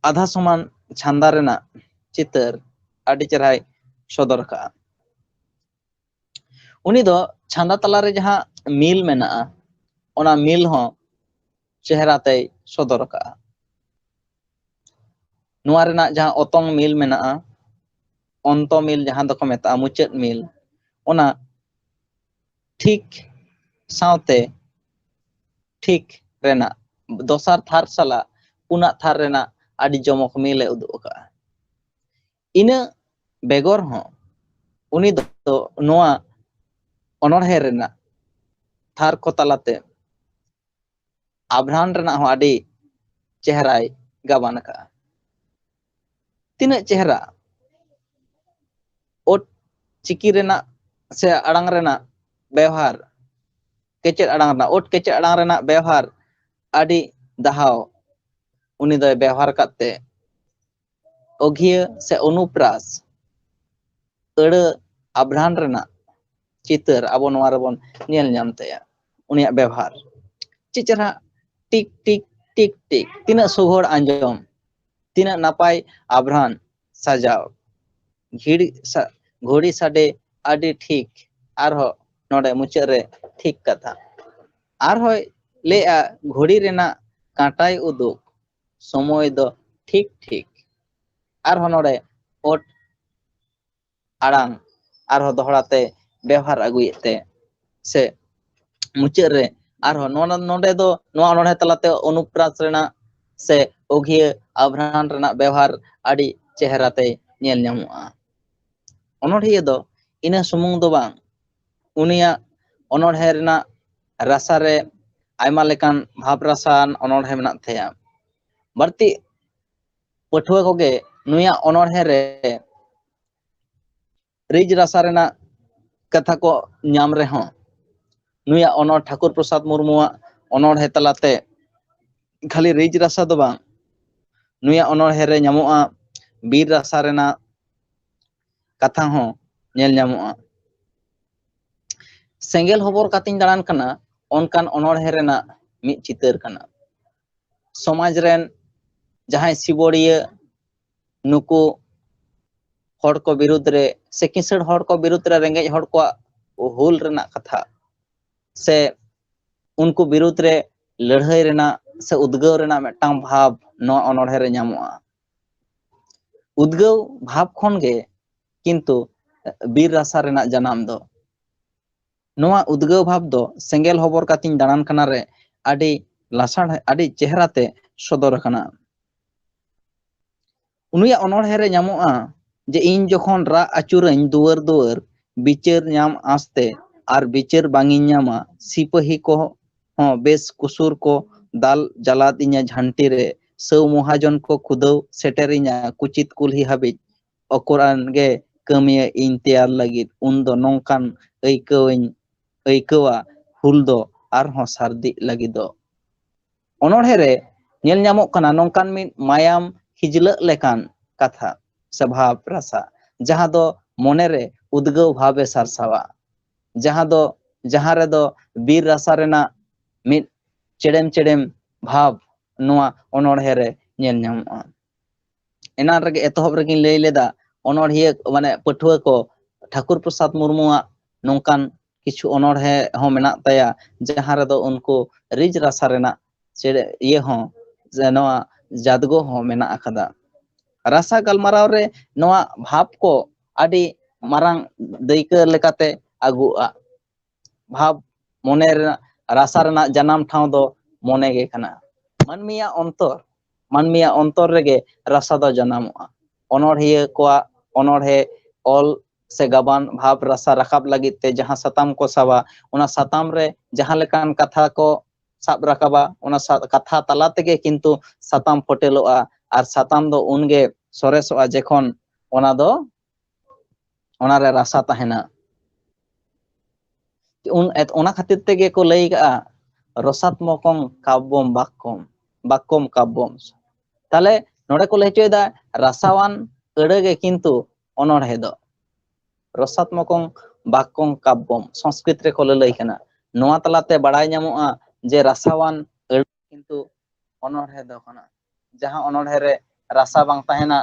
ᱟᱫᱷᱟ ᱥᱚᱢᱟᱱ ᱪᱷᱟᱸᱫᱟ ᱨᱮᱱᱟᱜ ᱪᱤᱛᱟᱹᱨ ᱟᱹᱰᱤ ᱪᱮᱦᱨᱟᱭ ᱥᱚᱫᱚᱨ ᱟᱠᱟᱫᱼᱟ᱾ ᱩᱱᱤ ᱫᱚ ᱪᱷᱟᱸᱫᱟ ᱛᱟᱞᱟᱨᱮ ᱡᱟᱦᱟᱸ ᱢᱤᱞ ᱢᱮᱱᱟᱜᱼᱟ, ᱚᱱᱟ ᱢᱤᱞ ᱦᱚᱸ ᱪᱮᱦᱨᱟ ᱛᱮᱭ ᱥᱚᱫᱚᱨ ᱟᱠᱟᱫᱼᱟ᱾ ᱱᱚᱣᱟ ᱨᱮᱱᱟᱜ ᱡᱟᱦᱟᱸ ᱚᱛᱚᱝ ᱢᱤᱞ ᱢᱮᱱᱟᱜᱼᱟ, ᱚᱱᱛᱚ ᱢᱤᱞ ᱡᱟᱦᱟᱸ ᱫᱚᱠᱚ ᱢᱮᱛᱟᱜᱼᱟ ᱢᱩᱪᱟᱹᱫ ᱢᱤᱞ, ᱚᱱᱟ ᱴᱷᱤᱠ ᱥᱟᱶᱛᱮ ᱴᱷᱤᱠ ᱨᱮᱱᱟᱜ ᱫᱚᱥᱟᱨ ᱛᱷᱟᱨ ᱥᱟᱞᱟᱜ ᱯᱩᱱᱟᱜ ᱛᱷᱟᱨ ᱨᱮᱱᱟᱜ ᱟᱹᱰᱤ ᱡᱚᱢᱚᱠ ᱢᱤᱞ ᱮ ᱩᱫᱩᱜ ᱟᱠᱟᱫᱼᱟ᱾ ᱤᱱᱟᱹ ᱵᱮᱜᱚᱨ ᱦᱚᱸ ᱩᱱᱤ ᱫᱚ ᱱᱚᱣᱟ ᱚᱱᱚᱬᱦᱮ ᱨᱮᱱᱟᱜ ᱛᱷᱟᱨ ᱠᱚ ᱛᱟᱞᱟᱛᱮ ᱟᱵᱷᱨᱟᱱ ᱨᱮᱱᱟᱜ ᱦᱚᱸ ᱟᱹᱰᱤ ᱪᱮᱦᱨᱟᱭ ᱜᱟᱵᱟᱱ ᱟᱠᱟᱫᱼᱟ᱾ ᱛᱤᱱᱟᱹᱜ ᱪᱮᱦᱨᱟ ᱪᱤᱠᱤ ᱨᱮᱱᱟᱜ ᱥᱮ ᱟᱲᱟᱝ ᱨᱮᱱᱟᱜ ᱵᱮᱣᱦᱟᱨ, ᱠᱮᱪᱮᱫ ᱟᱲᱟᱝ ᱨᱮᱱᱟᱜ, ᱳᱴ ᱠᱮᱪᱮᱫ ᱟᱲᱟᱝ ᱨᱮᱱᱟᱜ ᱵᱮᱣᱦᱟᱨ ᱟᱹᱰᱤ ᱫᱷᱟᱣ ᱩᱱᱤ ᱫᱚᱭ ᱵᱮᱣᱦᱟᱨ ᱟᱠᱟᱫ ᱛᱮ ᱚᱜᱷᱤᱭᱟᱹ ᱥᱮ ᱚᱱᱩᱯᱨᱟᱥ ᱟᱹᱲᱟᱹ ᱟᱵᱷᱨᱟᱱ ᱨᱮᱱᱟᱜ ᱪᱤᱛᱟᱹᱨ ᱟᱵᱚ ᱱᱚᱣᱟ ᱨᱮᱵᱚᱱ ᱧᱮᱞ ᱧᱟᱢ ᱛᱟᱭᱟ, ᱩᱱᱤᱭᱟᱜ ᱵᱮᱣᱦᱟᱨ᱾ ᱪᱮᱫ ᱪᱮᱨᱦᱟ, ᱴᱤᱠ ᱴᱤᱠ ᱴᱤᱠ ᱴᱤᱠ, ᱛᱤᱱᱟᱹᱜ ᱥᱩᱜᱷᱚᱲ ᱟᱸᱡᱚᱢ, ᱛᱤᱱᱟᱹᱜ ᱱᱟᱯᱟᱭ ᱟᱵᱷᱨᱟᱱ ᱥᱟᱡᱟᱣ, ᱜᱷᱤᱲ ᱥᱟ-, ᱜᱷᱩᱲᱤ ᱥᱟᱰᱮ ᱟᱹᱰᱤ ᱴᱷᱤᱠ, ᱟᱨᱦᱚᱸ ᱱᱚᱰᱮ ᱢᱩᱪᱟᱹᱫ ᱨᱮ ᱴᱷᱤᱠ ᱠᱟᱛᱷᱟ᱾ ᱟᱨᱦᱚᱸᱭ ᱞᱟᱹᱭᱮᱜᱼᱟ, ᱜᱷᱩᱲᱤ ᱨᱮᱱᱟᱜ ᱠᱟᱸᱴᱟᱭ ᱩᱫᱩᱜ, ᱥᱚᱢᱚᱭ ᱫᱚ ᱴᱷᱤᱠ ᱴᱷᱤᱠ᱾ ᱟᱨᱦᱚᱸ ᱱᱚᱰᱮ ᱳᱴ ᱟᱲᱟᱝ ᱟᱨᱦᱚᱸ ᱫᱚᱦᱲᱟ ᱛᱮ ᱵᱮᱣᱦᱟᱨ ᱟᱹᱜᱩᱭᱮᱫ ᱛᱮ, ᱥᱮ ᱢᱩᱪᱟᱹᱫ ᱨᱮ ᱟᱨᱦᱚᱸ ᱱᱚᱣᱟ, ᱱᱚᱰᱮ ᱫᱚ ᱱᱚᱣᱟ ᱚᱱᱚᱬᱦᱮ ᱛᱟᱞᱟᱛᱮ ᱚᱱᱩᱯᱨᱟᱥ ᱨᱮᱱᱟᱜ ᱥᱮ ᱚᱜᱷᱤᱭᱟᱹ ᱟᱵᱷᱨᱟᱱ ᱨᱮᱱᱟᱜ ᱵᱮᱣᱦᱟᱨ ᱟᱹᱰᱤ ᱪᱮᱦᱨᱟ ᱛᱮ ᱧᱮᱞ ᱧᱟᱢᱚᱜᱼᱟ᱾ ᱚᱱᱚᱬᱦᱤᱭᱟᱹ ᱫᱚ ᱤᱱᱟᱹ ᱥᱩᱢᱩᱝ ᱫᱚ ᱵᱟᱝ, ᱩᱱᱤᱭᱟᱜ ᱚᱱᱚᱬᱦᱮ ᱨᱮᱱᱟᱜ ᱨᱟᱥᱟ ᱨᱮ ᱟᱭᱢᱟ ᱞᱮᱠᱟᱱ ᱵᱷᱟᱵᱽ ᱨᱟᱥᱟᱣᱟᱱ ᱚᱱᱚᱬᱦᱮ ᱢᱮᱱᱟᱜ ᱛᱟᱭᱟ᱾ ᱵᱟᱹᱲᱛᱤ ᱯᱟᱹᱴᱷᱩᱣᱟᱹ ᱠᱚᱜᱮ ᱱᱩᱭᱟᱜ ᱚᱱᱚᱬᱦᱮ ᱨᱮ ᱨᱤᱡ ᱨᱟᱥᱟ ᱨᱮᱱᱟᱜ ᱠᱟᱛᱷᱟ ᱠᱚ ᱧᱟᱢ ᱨᱮᱦᱚᱸ, ᱱᱩᱭᱟᱜ ᱚᱱᱚᱬ ᱴᱷᱟᱹᱠᱩᱨ ᱯᱨᱚᱥᱟᱫᱽ ᱢᱩᱨᱢᱩᱣᱟᱜ ᱚᱱᱚᱬᱦᱮ ᱛᱟᱞᱟᱛᱮ ᱠᱷᱟᱹᱞᱤ ᱨᱤᱡ ᱨᱟᱥᱟ ᱫᱚ ᱵᱟᱝ, ᱱᱩᱭᱟᱜ ᱚᱱᱚᱬᱦᱮ ᱨᱮ ᱧᱟᱢᱚᱜᱼᱟ ᱵᱤᱨ ᱨᱟᱥᱟ ᱨᱮᱱᱟᱜ ᱠᱟᱛᱷᱟ ᱦᱚᱸ ᱧᱮᱞ ᱧᱟᱢᱚᱜᱼᱟ᱾ ᱥᱮᱸᱜᱮᱞ ᱦᱚᱵᱚᱨ ᱠᱟᱛᱮᱧ ᱫᱟᱬᱟᱱ ᱠᱟᱱᱟ ᱚᱱᱠᱟᱱ ᱚᱱᱚᱬᱦᱮ ᱨᱮᱱᱟᱜ ᱢᱤᱫ ᱪᱤᱛᱟᱹᱨ ᱠᱟᱱᱟ᱾ ᱥᱚᱢᱟᱡᱽ ᱨᱮᱱ ᱡᱟᱦᱟᱸᱭ ᱥᱤᱵᱚᱲᱤᱭᱟᱹ, ᱱᱩᱠᱩ ᱦᱚᱲ ᱠᱚ ᱵᱤᱨᱩᱫᱽ ᱨᱮ ᱥᱮ ᱠᱤᱥᱟᱹᱬ ᱦᱚᱲ ᱠᱚ ᱵᱤᱨᱩᱫᱽ ᱨᱮ ᱨᱮᱸᱜᱮᱡ ᱦᱚᱲ ᱠᱚᱣᱟᱜ ᱦᱩᱞ ᱨᱮᱱᱟᱜ ᱠᱟᱛᱷᱟ ᱥᱮ ᱩᱱᱠᱩ ᱵᱤᱨᱩᱫᱽ ᱨᱮ ᱞᱟᱹᱲᱦᱟᱹᱭ ᱨᱮᱱᱟᱜ ᱥᱮ ᱩᱫᱽᱜᱟᱹᱣ ᱨᱮᱱᱟᱜ ᱢᱤᱫᱴᱟᱝ ᱵᱷᱟᱵᱽ ᱱᱚᱣᱟ ᱚᱱᱚᱬᱦᱮ ᱨᱮ ᱧᱟᱢᱚᱜᱼᱟ᱾ ᱩᱫᱽᱜᱟᱹᱣ ᱵᱷᱟᱵᱽ ᱠᱷᱚᱱ ᱜᱮ ᱠᱤᱱᱛᱩ ᱵᱤᱨ ᱨᱟᱥᱟ ᱨᱮᱱᱟᱜ ᱡᱟᱱᱟᱢ ᱫᱚ᱾ ᱱᱚᱣᱟ ᱩᱫᱽᱜᱟᱹᱣ ᱵᱷᱟᱵᱽ ᱫᱚ ᱥᱮᱸᱜᱮᱞ ᱦᱚᱵᱚᱨ ᱠᱟᱛᱮᱧ ᱫᱟᱬᱟᱱ ᱠᱟᱱᱟ ᱨᱮ ᱟᱹᱰᱤ ᱞᱟᱥᱟᱲ, ᱟᱹᱰᱤ ᱪᱮᱦᱨᱟ ᱛᱮ ᱥᱚᱫᱚᱨ ᱟᱠᱟᱱᱟ᱾ ᱩᱱᱤᱭᱟᱜ ᱚᱱᱚᱬᱦᱮ ᱨᱮ ᱧᱟᱢᱚᱜᱼᱟ ᱡᱮ, ᱤᱧ ᱡᱚᱠᱷᱚᱱ ᱨᱟᱜ ᱟᱹᱪᱩᱨᱟᱹᱧ ᱫᱩᱣᱟᱹᱨ ᱫᱩᱣᱟᱹᱨ, ᱵᱤᱪᱟᱹᱨ ᱧᱟᱢ ᱟᱸᱥᱛᱮ, ᱟᱨ ᱵᱤᱪᱟᱹᱨ ᱵᱟᱝ ᱤᱧ ᱧᱟᱢᱟ, ᱥᱤᱯᱟᱹᱦᱤ ᱠᱚ ᱦᱚᱸ ᱵᱮᱥ ᱠᱩᱥᱩᱨ ᱠᱚ ᱫᱟᱞ ᱡᱟᱞᱟᱫ ᱤᱧᱟ ᱡᱷᱟᱱᱴᱤ ᱨᱮ, ᱥᱟᱹᱣ ᱢᱚᱦᱟᱡᱚᱱ ᱠᱚ ᱠᱷᱩᱫᱟᱹᱣ ᱥᱮᱴᱮᱨ ᱤᱧᱟ ᱠᱩᱪᱤᱛ ᱠᱩᱞᱦᱤ ᱦᱟᱹᱵᱤᱡ, ᱚᱠᱚᱨᱟᱱ ᱜᱮ ᱠᱟᱹᱢᱤᱭᱟᱹ ᱤᱧ ᱛᱮᱭᱟᱨ ᱞᱟᱹᱜᱤᱫ, ᱩᱱᱫᱚ ᱱᱚᱝᱠᱟᱱ ᱟᱹᱭᱠᱟᱹᱣᱟᱹᱧ ᱟᱹᱭᱠᱟᱹᱣᱟ, ᱦᱩᱞ ᱫᱚ ᱟᱨᱦᱚᱸ ᱥᱟᱹᱨᱫᱤᱜ ᱞᱟᱹᱜᱤᱫᱚᱜ᱾ ᱚᱱᱚᱬᱦᱮ ᱨᱮ ᱧᱮᱞ ᱧᱟᱢᱚᱜ ᱠᱟᱱᱟ ᱱᱚᱝᱠᱟᱱ ᱢᱤᱫ ᱢᱟᱭᱟᱢ ᱠᱷᱤᱡᱞᱟᱹᱜ ᱞᱮᱠᱟᱱ ᱠᱟᱛᱷᱟ ᱥᱮ ᱵᱷᱟᱵᱽ ᱨᱟᱥᱟ, ᱡᱟᱦᱟᱸ ᱫᱚ ᱢᱚᱱᱮᱨᱮ ᱩᱫᱽᱜᱟᱹᱣ ᱵᱷᱟᱵᱽ ᱮ ᱥᱟᱨᱥᱟᱣᱟ, ᱡᱟᱦᱟᱸ ᱫᱚ, ᱡᱟᱦᱟᱸ ᱨᱮᱫᱚ ᱵᱤᱨ ᱨᱟᱥᱟ ᱨᱮᱱᱟᱜ ᱢᱤᱫ ᱪᱮᱲᱮᱢ ᱪᱮᱲᱮᱢ ᱵᱷᱟᱵᱽ ᱱᱚᱣᱟ ᱚᱱᱚᱬᱦᱮ ᱨᱮ ᱧᱮᱞ ᱧᱟᱢᱚᱜᱼᱟ᱾ ᱮᱱᱟᱱ ᱨᱮᱜᱮ, ᱮᱛᱚᱦᱚᱵ ᱨᱮᱜᱮᱧ ᱞᱟᱹᱭ ᱞᱮᱫᱟ, ᱚᱱᱚᱬᱦᱤᱭᱟᱹ ᱢᱟᱱᱮ ᱯᱟᱹᱴᱷᱩᱣᱟᱹ ᱠᱚ ᱴᱷᱟᱹᱠᱩᱨ ᱯᱨᱚᱥᱟᱫᱽ ᱢᱩᱨᱢᱩᱣᱟᱜ ᱱᱚᱝᱠᱟᱱ ᱠᱤᱪᱷᱩ ᱚᱱᱚᱬᱦᱮ ᱦᱚᱸ ᱢᱮᱱᱟᱜ ᱛᱟᱭᱟ, ᱡᱟᱦᱟᱸ ᱨᱮᱫᱚ ᱩᱱᱠᱩ ᱨᱤᱡ ᱨᱟᱥᱟ ᱨᱮᱱᱟᱜ ᱪᱮᱲᱮ ᱤᱭᱟᱹ ᱦᱚᱸ, ᱡᱮ ᱱᱚᱣᱟ ᱡᱟᱫᱽᱜᱚ ᱦᱚᱸ ᱢᱮᱱᱟᱜ ᱟᱠᱟᱫᱟ᱾ ᱨᱟᱥᱟ ᱜᱟᱞᱢᱟᱨᱟᱣ ᱨᱮ ᱱᱚᱣᱟ ᱵᱷᱟᱵᱽ ᱠᱚ ᱟᱹᱰᱤ ᱢᱟᱨᱟᱝ ᱫᱟᱹᱭᱠᱟᱹ ᱞᱮᱠᱟᱛᱮ ᱟᱹᱜᱩᱜᱼᱟ᱾ ᱵᱷᱟᱵᱽ ᱢᱚᱱᱮ ᱨᱮᱱᱟᱜ, ᱨᱟᱥᱟ ᱨᱮᱱᱟᱜ ᱡᱟᱱᱟᱢ ᱴᱷᱟᱶ ᱫᱚ ᱢᱚᱱᱮ ᱜᱮ ᱠᱟᱱᱟ᱾ ᱢᱟᱹᱱᱢᱤᱭᱟᱜ ᱚᱱᱛᱚᱨ, ᱢᱟᱹᱱᱢᱤᱭᱟᱜ ᱚᱱᱛᱚᱨ ᱨᱮᱜᱮ ᱨᱟᱥᱟ ᱫᱚ ᱡᱟᱱᱟᱢᱚᱜᱼᱟ᱾ ᱚᱱᱚᱬᱦᱤᱭᱟᱹ ᱠᱚᱣᱟᱜ ᱚᱱᱚᱬᱦᱮ ᱚᱞ ᱥᱮ ᱜᱟᱵᱟᱱ ᱵᱷᱟᱵᱽ ᱨᱟᱥᱟ ᱨᱟᱠᱟᱵ ᱞᱟᱹᱜᱤᱫ ᱛᱮ ᱡᱟᱦᱟᱸ ᱥᱟᱛᱟᱢ ᱠᱚ ᱥᱟᱵᱟ, ᱚᱱᱟ ᱥᱟᱛᱟᱢ ᱨᱮ ᱡᱟᱦᱟᱸ ᱞᱮᱠᱟᱱ ᱠᱟᱛᱷᱟ ᱠᱚ ᱥᱟᱵ ᱨᱟᱠᱟᱵᱟ, ᱚᱱᱟ ᱥᱟ-, ᱠᱟᱛᱷᱟ ᱛᱟᱞᱟ ᱛᱮᱜᱮ ᱠᱤᱱᱛᱩ ᱥᱟᱛᱟᱢ ᱯᱷᱚᱴᱮᱞᱚᱜᱼᱟ᱾ ᱟᱨ ᱥᱟᱛᱟᱢ ᱫᱚ ᱩᱱᱜᱮ ᱥᱚᱨᱮᱥᱚᱜᱼᱟ ᱡᱮᱠᱷᱚᱱ ᱚᱱᱟ ᱫᱚ, ᱚᱱᱟᱨᱮ ᱨᱟᱥᱟ ᱛᱟᱦᱮᱱᱟ᱾ ᱩᱱ, ᱮᱛ-, ᱚᱱᱟ ᱠᱷᱟᱹᱛᱤᱨ ᱛᱮᱜᱮ ᱠᱚ ᱞᱟᱹᱭ ᱠᱟᱜᱼᱟ, "ᱨᱚᱥᱟᱛᱢᱚᱠᱚᱢ ᱠᱟᱵᱵᱚᱢ ᱵᱟᱠᱠᱚᱢ, ᱵᱟᱠᱠᱚᱢ ᱠᱟᱵᱵᱚᱢ᱾" ᱛᱟᱦᱞᱮ ᱱᱚᱰᱮ ᱠᱚ ᱞᱟᱹᱭ ᱦᱚᱪᱚᱭᱮᱫᱟ, ᱨᱟᱥᱟᱣᱟᱱ ᱟᱹᱲᱟᱹ ᱜᱮ ᱠᱤᱱᱛᱩ ᱚᱱᱚᱬᱦᱮ ᱫᱚ᱾ "ᱨᱚᱥᱟᱛᱢᱚᱠᱚᱢ ᱵᱟᱠᱠᱚᱢ ᱠᱟᱵᱵᱚᱢ", ᱥᱚᱝᱥᱠᱨᱤᱛ ᱨᱮᱠᱚ ᱞᱟᱹᱞᱟᱹᱭ ᱠᱟᱱᱟ᱾ ᱱᱚᱣᱟ ᱛᱟᱞᱟᱛᱮ ᱵᱟᱲᱟᱭ ᱧᱟᱢᱚᱜᱼᱟ ᱡᱮ ᱨᱟᱥᱟᱣᱟᱱ ᱟᱹᱲᱟᱹ ᱠᱤᱱᱛᱩ ᱚᱱᱚᱬᱦᱮ ᱫᱚ ᱠᱟᱱᱟ᱾ ᱡᱟᱦᱟᱸ ᱚᱱᱚᱬᱦᱮ ᱨᱮ ᱨᱟᱥᱟ ᱵᱟᱝ ᱛᱟᱦᱮᱱᱟ,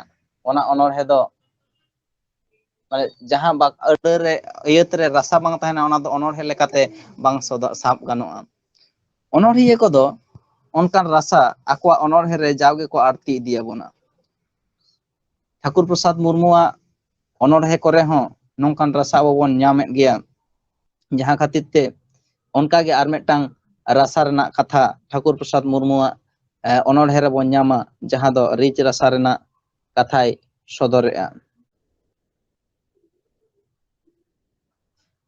ᱚᱱᱟ ᱚᱱᱚᱬᱦᱮ ᱫᱚ, ᱢᱟᱱᱮ, ᱡᱟᱦᱟᱸ ᱵᱟᱠ-, ᱟᱹᱲᱟᱹ ᱨᱮ, ᱟᱹᱭᱟᱹᱛ ᱨᱮ ᱨᱟᱥᱟ ᱵᱟᱝ ᱛᱟᱦᱮᱱᱟ, ᱚᱱᱟ ᱫᱚ ᱚᱱᱚᱬᱦᱮ ᱞᱮᱠᱟᱛᱮ ᱵᱟᱝ ᱥᱚᱫᱚ-, ᱥᱟᱵ ᱜᱟᱱᱚᱜᱼᱟ᱾ ᱚᱱᱚᱬᱦᱤᱭᱟᱹ ᱠᱚᱫᱚ ᱚᱱᱠᱟᱱ ᱨᱟᱥᱟ ᱟᱠᱚᱣᱟᱜ ᱚᱱᱚᱬᱦᱮ ᱨᱮ ᱡᱟᱣ ᱜᱮᱠᱚ ᱟᱬᱛᱤ ᱤᱫᱤᱭᱟᱵᱚᱱᱟ᱾ ᱴᱷᱟᱹᱠᱩᱨ ᱯᱨᱚᱥᱟᱫᱽ ᱢᱩᱨᱢᱩᱣᱟᱜ ᱚᱱᱚᱬᱦᱮ ᱠᱚᱨᱮ ᱦᱚᱸ ᱱᱚᱝᱠᱟᱱ ᱨᱟᱥᱟ ᱟᱵᱚ ᱵᱚᱱ ᱧᱟᱢᱮᱫ ᱜᱮᱭᱟ, ᱡᱟᱦᱟᱸ ᱠᱷᱟᱹᱛᱤᱨ ᱛᱮ ᱚᱱᱠᱟᱜᱮ ᱟᱨ ᱢᱤᱫᱴᱟᱝ ᱨᱟᱥᱟ ᱨᱮᱱᱟᱜ ᱠᱟᱛᱷᱟ ᱴᱷᱟᱹᱠᱩᱨ ᱯᱨᱚᱥᱟᱫᱽ ᱢᱩᱨᱢᱩᱣᱟᱜ, ᱮ, ᱚᱱᱚᱬᱦᱮ ᱨᱮᱵᱚᱱ ᱧᱟᱢᱟ, ᱡᱟᱦᱟᱸ ᱫᱚ ᱨᱤᱪ ᱨᱟᱥᱟ ᱨᱮᱱᱟᱜ ᱠᱟᱛᱷᱟᱭ ᱥᱚᱫᱚᱨᱮᱜᱼᱟ᱾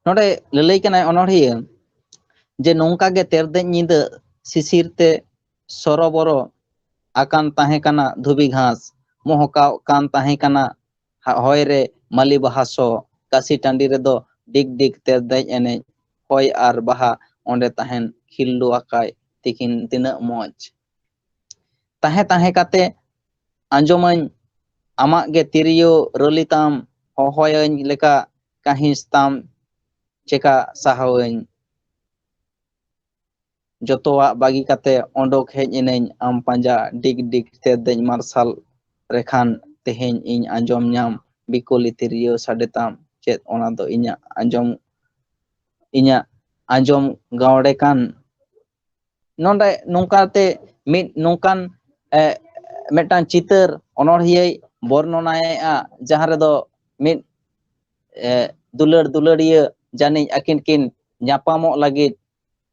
ᱱᱚᱰᱮ ᱞᱟᱹᱞᱟᱹᱭ ᱠᱟᱱᱟᱭ ᱚᱱᱚᱬᱦᱤᱭᱟᱹ ᱡᱮ, "ᱱᱚᱝᱠᱟ ᱜᱮ ᱛᱮᱨᱫᱮᱡ ᱧᱤᱫᱟᱹ ᱥᱤᱥᱤᱨ ᱛᱮ ᱥᱚᱨᱚᱵᱚᱨᱚ ᱟᱠᱟᱱ ᱛᱟᱦᱮᱸ ᱠᱟᱱᱟ ᱫᱷᱩᱵᱤ ᱜᱷᱟᱥ, ᱢᱚᱦᱚᱠᱟᱣ ᱠᱟᱱ ᱛᱟᱦᱮᱸ ᱠᱟᱱᱟ ᱦᱟ-, ᱦᱚᱭ ᱨᱮ ᱢᱟᱹᱞᱤ ᱵᱟᱦᱟ ᱥᱚ᱾ ᱠᱟᱹᱥᱤ ᱴᱟᱺᱰᱤ ᱨᱮᱫᱚ ᱰᱤᱜᱽ ᱰᱤᱜᱽ ᱛᱮᱨᱫᱮᱡ ᱮᱱᱮᱡ, ᱦᱚᱭ ᱟᱨ ᱵᱟᱦᱟ ᱚᱸᱰᱮ ᱛᱟᱦᱮᱱ, ᱠᱷᱤᱞᱰᱩ ᱟᱠᱟᱭ ᱛᱤᱠᱤᱱ ᱛᱤᱱᱟᱹᱜ ᱢᱚᱡᱽ᱾ ᱛᱟᱦᱮᱸ ᱛᱟᱦᱮᱸ ᱠᱟᱛᱮ ᱟᱸᱡᱚᱢᱟᱹᱧ ᱟᱢᱟᱜ ᱜᱮ ᱛᱤᱨᱭᱳ ᱨᱟᱹᱞᱤ ᱛᱟᱢ, ᱦᱚᱦᱚᱭᱟᱹᱧ ᱞᱮᱠᱟ ᱠᱟᱹᱦᱤᱥ ᱛᱟᱢ, ᱪᱮᱠᱟ ᱥᱟᱦᱟᱣᱟᱹᱧ᱾ ᱡᱚᱛᱚᱣᱟᱜ ᱵᱟᱹᱜᱤ ᱠᱟᱛᱮ ᱚᱰᱚᱠ ᱦᱮᱡ ᱮᱱᱟᱹᱧ ᱟᱢ ᱯᱟᱸᱡᱟ, ᱰᱤᱜᱽ ᱰᱤᱜᱽ ᱛᱮᱨᱫᱮᱡ ᱢᱟᱨᱥᱟᱞ ᱨᱮᱠᱷᱟᱱ ᱛᱮᱦᱮᱧ ᱤᱧ ᱟᱸᱡᱚᱢ ᱧᱟᱢ ᱵᱤᱠᱚᱞᱤ ᱛᱤᱨᱭᱳ ᱥᱟᱰᱮ ᱛᱟᱢ᱾ ᱪᱮᱫ ᱚᱱᱟ ᱫᱚ ᱤᱧᱟᱹᱜ ᱟᱸᱡᱚᱢ, ᱤᱧᱟᱹᱜ ᱟᱸᱡᱚᱢ ᱜᱟᱣᱲᱮ ᱠᱟᱱ? ᱱᱚᱰᱮ ᱱᱚᱝᱠᱟᱛᱮ ᱢᱤᱫ ᱱᱚᱝᱠᱟᱱ, ᱮ, ᱢᱤᱫᱴᱟᱝ ᱪᱤᱛᱟᱹᱨ ᱚᱱᱚᱬᱦᱤᱭᱟᱹᱭ ᱵᱚᱨᱱᱚᱱᱟᱭᱮᱫᱼᱟ, ᱡᱟᱦᱟᱸ ᱨᱮᱫᱚ ᱢᱤᱫ, ᱮ, ᱫᱩᱞᱟᱹᱲ ᱫᱩᱞᱟᱹᱲᱤᱭᱟᱹ ᱡᱟᱹᱱᱤᱡ ᱟᱹᱠᱤᱱ ᱠᱤᱱ ᱧᱟᱯᱟᱢᱚᱜ ᱞᱟᱹᱜᱤᱫ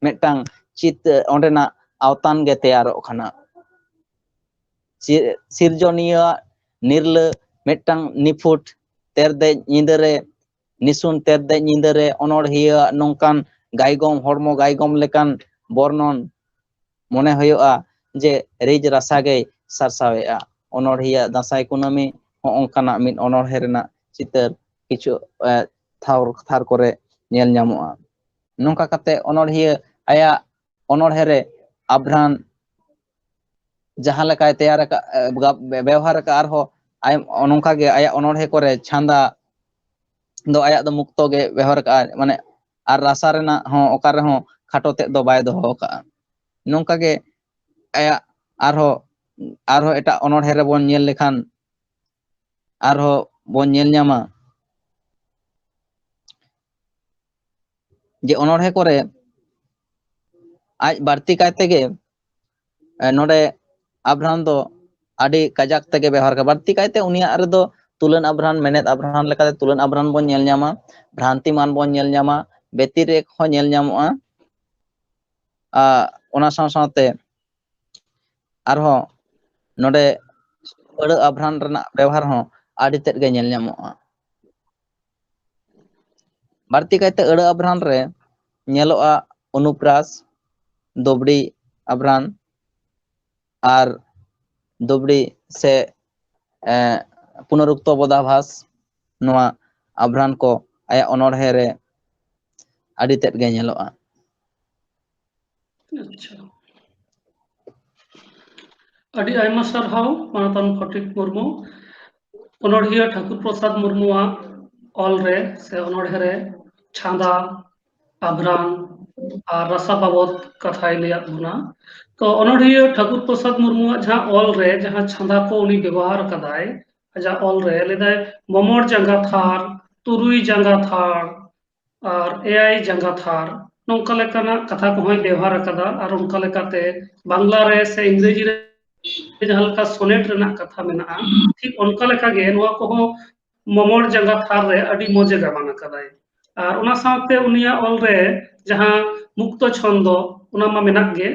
ᱢᱤᱫᱴᱟᱝ ᱪᱤᱛᱟᱹᱨ ᱚᱸᱰᱮᱱᱟᱜ ᱟᱣᱛᱟᱱ ᱜᱮ ᱛᱮᱭᱟᱨᱚᱜ ᱠᱟᱱᱟ᱾ ᱥᱤ-, ᱥᱤᱨᱡᱚᱱᱤᱭᱟᱹᱣᱟᱜ ᱱᱤᱨᱞᱟᱹ ᱢᱤᱫᱴᱟᱝ ᱱᱤᱯᱷᱩᱴ ᱛᱮᱨᱫᱮᱡ ᱧᱤᱫᱟᱹᱨᱮ, ᱱᱤᱥᱩᱱ ᱛᱮᱨᱫᱮᱡ ᱧᱤᱫᱟᱹᱨᱮ ᱚᱱᱚᱬᱦᱤᱭᱟᱹᱣᱟᱜ ᱱᱚᱝᱠᱟᱱ ᱜᱟᱭᱜᱚᱢ, ᱦᱚᱲᱢᱚ ᱜᱟᱭᱜᱚᱢ ᱞᱮᱠᱟᱱ ᱵᱚᱨᱱᱚᱱ ᱢᱚᱱᱮ ᱦᱩᱭᱩᱜᱼᱟ ᱡᱮ ᱨᱤᱡ ᱨᱟᱥᱟ ᱜᱮᱭ ᱥᱟᱨᱥᱟᱣᱮᱫᱼᱟ᱾ ᱚᱱᱚᱬᱦᱤᱭᱟᱹ ᱫᱟᱸᱥᱟᱭ ᱠᱩᱱᱟᱹᱢᱤ ᱦᱚᱸ ᱚᱱᱠᱟᱱᱟᱜ ᱢᱤᱫ ᱚᱱᱚᱬᱦᱮ ᱨᱮᱱᱟᱜ ᱪᱤᱛᱟᱹᱨ ᱠᱤᱪᱷᱩ, ᱮ, ᱴᱷᱟᱶ ᱛᱷᱟᱨ ᱠᱚᱨᱮ ᱧᱮᱞ ᱧᱟᱢᱚᱜᱼᱟ᱾ ᱱᱚᱝᱠᱟ ᱠᱟᱛᱮ ᱚᱱᱚᱬᱦᱤᱭᱟᱹ ᱟᱭᱟᱜ ᱚᱱᱚᱬᱦᱮ ᱨᱮ ᱟᱵᱷᱨᱟᱱ ᱡᱟᱦᱟᱸ ᱞᱮᱠᱟᱭ ᱛᱮᱭᱟᱨ ᱟᱠᱟᱫ, ᱮ, ᱵᱮᱣᱦᱟᱨ ᱟᱠᱟᱫ, ᱟᱨᱦᱚᱸ ᱟᱭ-, ᱱᱚᱝᱠᱟ ᱜᱮ ᱟᱭᱟᱜ ᱚᱱᱚᱬᱦᱮ ᱠᱚᱨᱮ ᱪᱷᱟᱸᱫᱟ ᱫᱚ ᱟᱭᱟᱜ ᱫᱚ ᱢᱩᱠᱛᱚ ᱜᱮ ᱵᱮᱣᱦᱟᱨ ᱟᱠᱟᱫᱼᱟ, ᱢᱟᱱᱮ ᱟᱨ ᱨᱟᱥᱟ ᱨᱮᱱᱟᱜ ᱦᱚᱸ ᱚᱠᱟ ᱨᱮᱦᱚᱸ ᱠᱷᱟᱴᱚ ᱛᱮᱫ ᱫᱚ ᱵᱟᱭ ᱫᱚᱦᱚ ᱟᱠᱟᱫᱼᱟ᱾ ᱱᱚᱝᱠᱟ ᱜᱮ ᱟᱭᱟᱜ ᱟᱨᱦᱚᱸ, ᱟᱨᱦᱚᱸ ᱮᱴᱟᱜ ᱚᱱᱚᱬᱦᱮ ᱨᱮᱵᱚᱱ ᱧᱮᱞ ᱞᱮᱠᱷᱟᱱ ᱟᱨᱦᱚᱸ ᱵᱚᱱ ᱧᱮᱞ ᱧᱟᱢᱟ ᱡᱮ ᱚᱱᱚᱬᱦᱮ ᱠᱚᱨᱮ ᱟᱡ ᱵᱟᱹᱲᱛᱤ ᱠᱟᱭ ᱛᱮᱜᱮ, ᱮ, ᱱᱚᱰᱮ ᱟᱵᱷᱨᱟᱱ ᱫᱚ ᱟᱹᱰᱤ ᱠᱟᱡᱟᱠ ᱛᱮᱜᱮ ᱵᱮᱣᱦᱟᱨ ᱠᱟᱜᱼᱟ᱾ ᱵᱟᱹᱲᱛᱤ ᱠᱟᱭᱛᱮ ᱩᱱᱤᱭᱟᱜ ᱨᱮᱫᱚ ᱛᱩᱞᱟᱹᱱ ᱟᱵᱷᱨᱟᱱ, ᱢᱮᱱᱮᱛ ᱟᱵᱷᱨᱟᱱ ᱞᱮᱠᱟᱛᱮ ᱛᱩᱞᱟᱹᱱ ᱟᱵᱷᱨᱟᱱ ᱵᱚᱱ ᱧᱮᱞ ᱧᱟᱢᱟ, ᱵᱷᱨᱟᱱᱛᱤᱢᱟᱱ ᱵᱚᱱ ᱧᱮᱞ ᱧᱟᱢᱟ, ᱵᱮᱛᱤᱨᱮᱠ ᱦᱚᱸ ᱧᱮᱞ ᱧᱟᱢᱚᱜᱼᱟ᱾ ᱟ, ᱚᱱᱟ ᱥᱟᱶ ᱥᱟᱶᱛᱮ ᱟᱨᱦᱚᱸ ᱱᱚᱰᱮ ᱟᱹᱲᱟᱹ ᱟᱵᱷᱨᱟᱱ ᱨᱮᱱᱟᱜ ᱵᱮᱣᱦᱟᱨ ᱦᱚᱸ ᱟᱹᱰᱤ ᱛᱮᱫ ᱜᱮ ᱧᱮᱞ ᱧᱟᱢᱚᱜᱼᱟ᱾ ᱵᱟᱹᱲᱛᱤ ᱠᱟᱭᱛᱮ ᱟᱹᱲᱟᱹ ᱟᱵᱷᱨᱟᱱ ᱨᱮ ᱧᱮᱞᱚᱜᱼᱟ ᱚᱱᱩᱯᱨᱟᱥ, ᱫᱳᱵᱲᱤ ᱟᱵᱷᱨᱟᱱ ᱟᱨ ᱫᱳᱵᱲᱤ ᱥᱮ, ᱮ, ᱯᱩᱱᱚᱨᱩᱠᱛᱚ ᱵᱚᱫᱟᱵᱷᱟᱥ, ᱱᱚᱣᱟ ᱟᱵᱷᱨᱟᱱ ᱠᱚ ᱟᱭᱟᱜ ᱚᱱᱚᱬᱦᱮ ᱨᱮ ᱟᱹᱰᱤ ᱛᱮᱫ ᱜᱮ ᱧᱮᱞᱚᱜᱼᱟ᱾ ᱟᱪᱪᱷᱟ᱾ ᱟᱹᱰᱤ ᱟᱭᱢᱟ ᱥᱟᱨᱦᱟᱣ ᱢᱟᱱᱚᱛᱟᱱ ᱯᱷᱚᱴᱤᱠ ᱢᱩᱨᱢᱩ᱾ ᱚᱱᱚᱬᱦᱤᱭᱟᱹ ᱴᱷᱟᱹᱠᱩᱨ ᱯᱨᱚᱥᱟᱫᱽ ᱢᱩᱨᱢᱩᱣᱟᱜ ᱚᱞ ᱨᱮ ᱥᱮ ᱚᱱᱚᱬᱦᱮ ᱨᱮ ᱪᱷᱟᱸᱫᱟ, ᱟᱵᱷᱨᱟᱱ ᱟᱨ ᱨᱟᱥᱟ ᱵᱟᱵᱚᱫ ᱠᱟᱛᱷᱟᱭ ᱞᱟᱹᱭᱟᱫ ᱵᱚᱱᱟ᱾ ᱛᱚ ᱚᱱᱚᱬᱦᱤᱭᱟᱹ ᱴᱷᱟᱹᱠᱩᱨ ᱯᱨᱚᱥᱟᱫᱽ ᱢᱩᱨᱢᱩᱣᱟᱜ ᱡᱟᱦᱟᱸ ᱚᱞ ᱨᱮ ᱡᱟᱦᱟᱸ ᱪᱷᱟᱸᱫᱟ ᱠᱚ ᱩᱱᱤ ᱵᱮᱵᱚᱦᱟᱨ ᱟᱠᱟᱫᱟᱭ ᱟᱡᱟᱜ ᱚᱞ ᱨᱮ, ᱞᱟᱹᱭᱫᱟᱭ ᱢᱚᱢᱚᱬ ᱡᱟᱸᱜᱟ ᱛᱷᱟᱨ, ᱛᱩᱨᱩᱭ ᱡᱟᱸᱜᱟ ᱛᱷᱟᱨ ᱟᱨ ᱮᱭᱟᱭ ᱡᱟᱸᱜᱟ ᱛᱷᱟᱨ, ᱱᱚᱝᱠᱟ ᱞᱮᱠᱟᱱᱟᱜ ᱠᱟᱛᱷᱟ ᱠᱚᱦᱚᱸᱭ ᱵᱮᱣᱦᱟᱨ ᱟᱠᱟᱫᱟ᱾ ᱟᱨ ᱚᱱᱠᱟ ᱞᱮᱠᱟᱛᱮ ᱵᱟᱝᱞᱟ ᱨᱮ ᱥᱮ ᱤᱝᱨᱮᱡᱤ ᱨᱮ ᱡᱟᱦᱟᱸ ᱞᱮᱠᱟ ᱥᱚᱱᱮᱴ ᱨᱮᱱᱟᱜ ᱠᱟᱛᱷᱟ ᱢᱮᱱᱟᱜᱼᱟ, ᱴᱷᱤᱠ ᱚᱱᱠᱟ ᱞᱮᱠᱟᱜᱮ ᱱᱚᱣᱟ ᱠᱚᱦᱚᱸ ᱢᱚᱢᱚᱬ ᱡᱟᱸᱜᱟ ᱛᱷᱟᱨ ᱨᱮ ᱟᱹᱰᱤ ᱢᱚᱡᱽ ᱮ ᱜᱟᱵᱟᱱ ᱟᱠᱟᱫᱟᱭ᱾ ᱟᱨ ᱚᱱᱟ ᱥᱟᱶᱛᱮ ᱩᱱᱤᱭᱟᱜ ᱚᱞ ᱨᱮ ᱡᱟᱦᱟᱸ ᱢᱩᱠᱛᱚ ᱪᱷᱚᱱᱫᱚ, ᱚᱱᱟ ᱢᱟ ᱢᱮᱱᱟᱜ ᱜᱮ᱾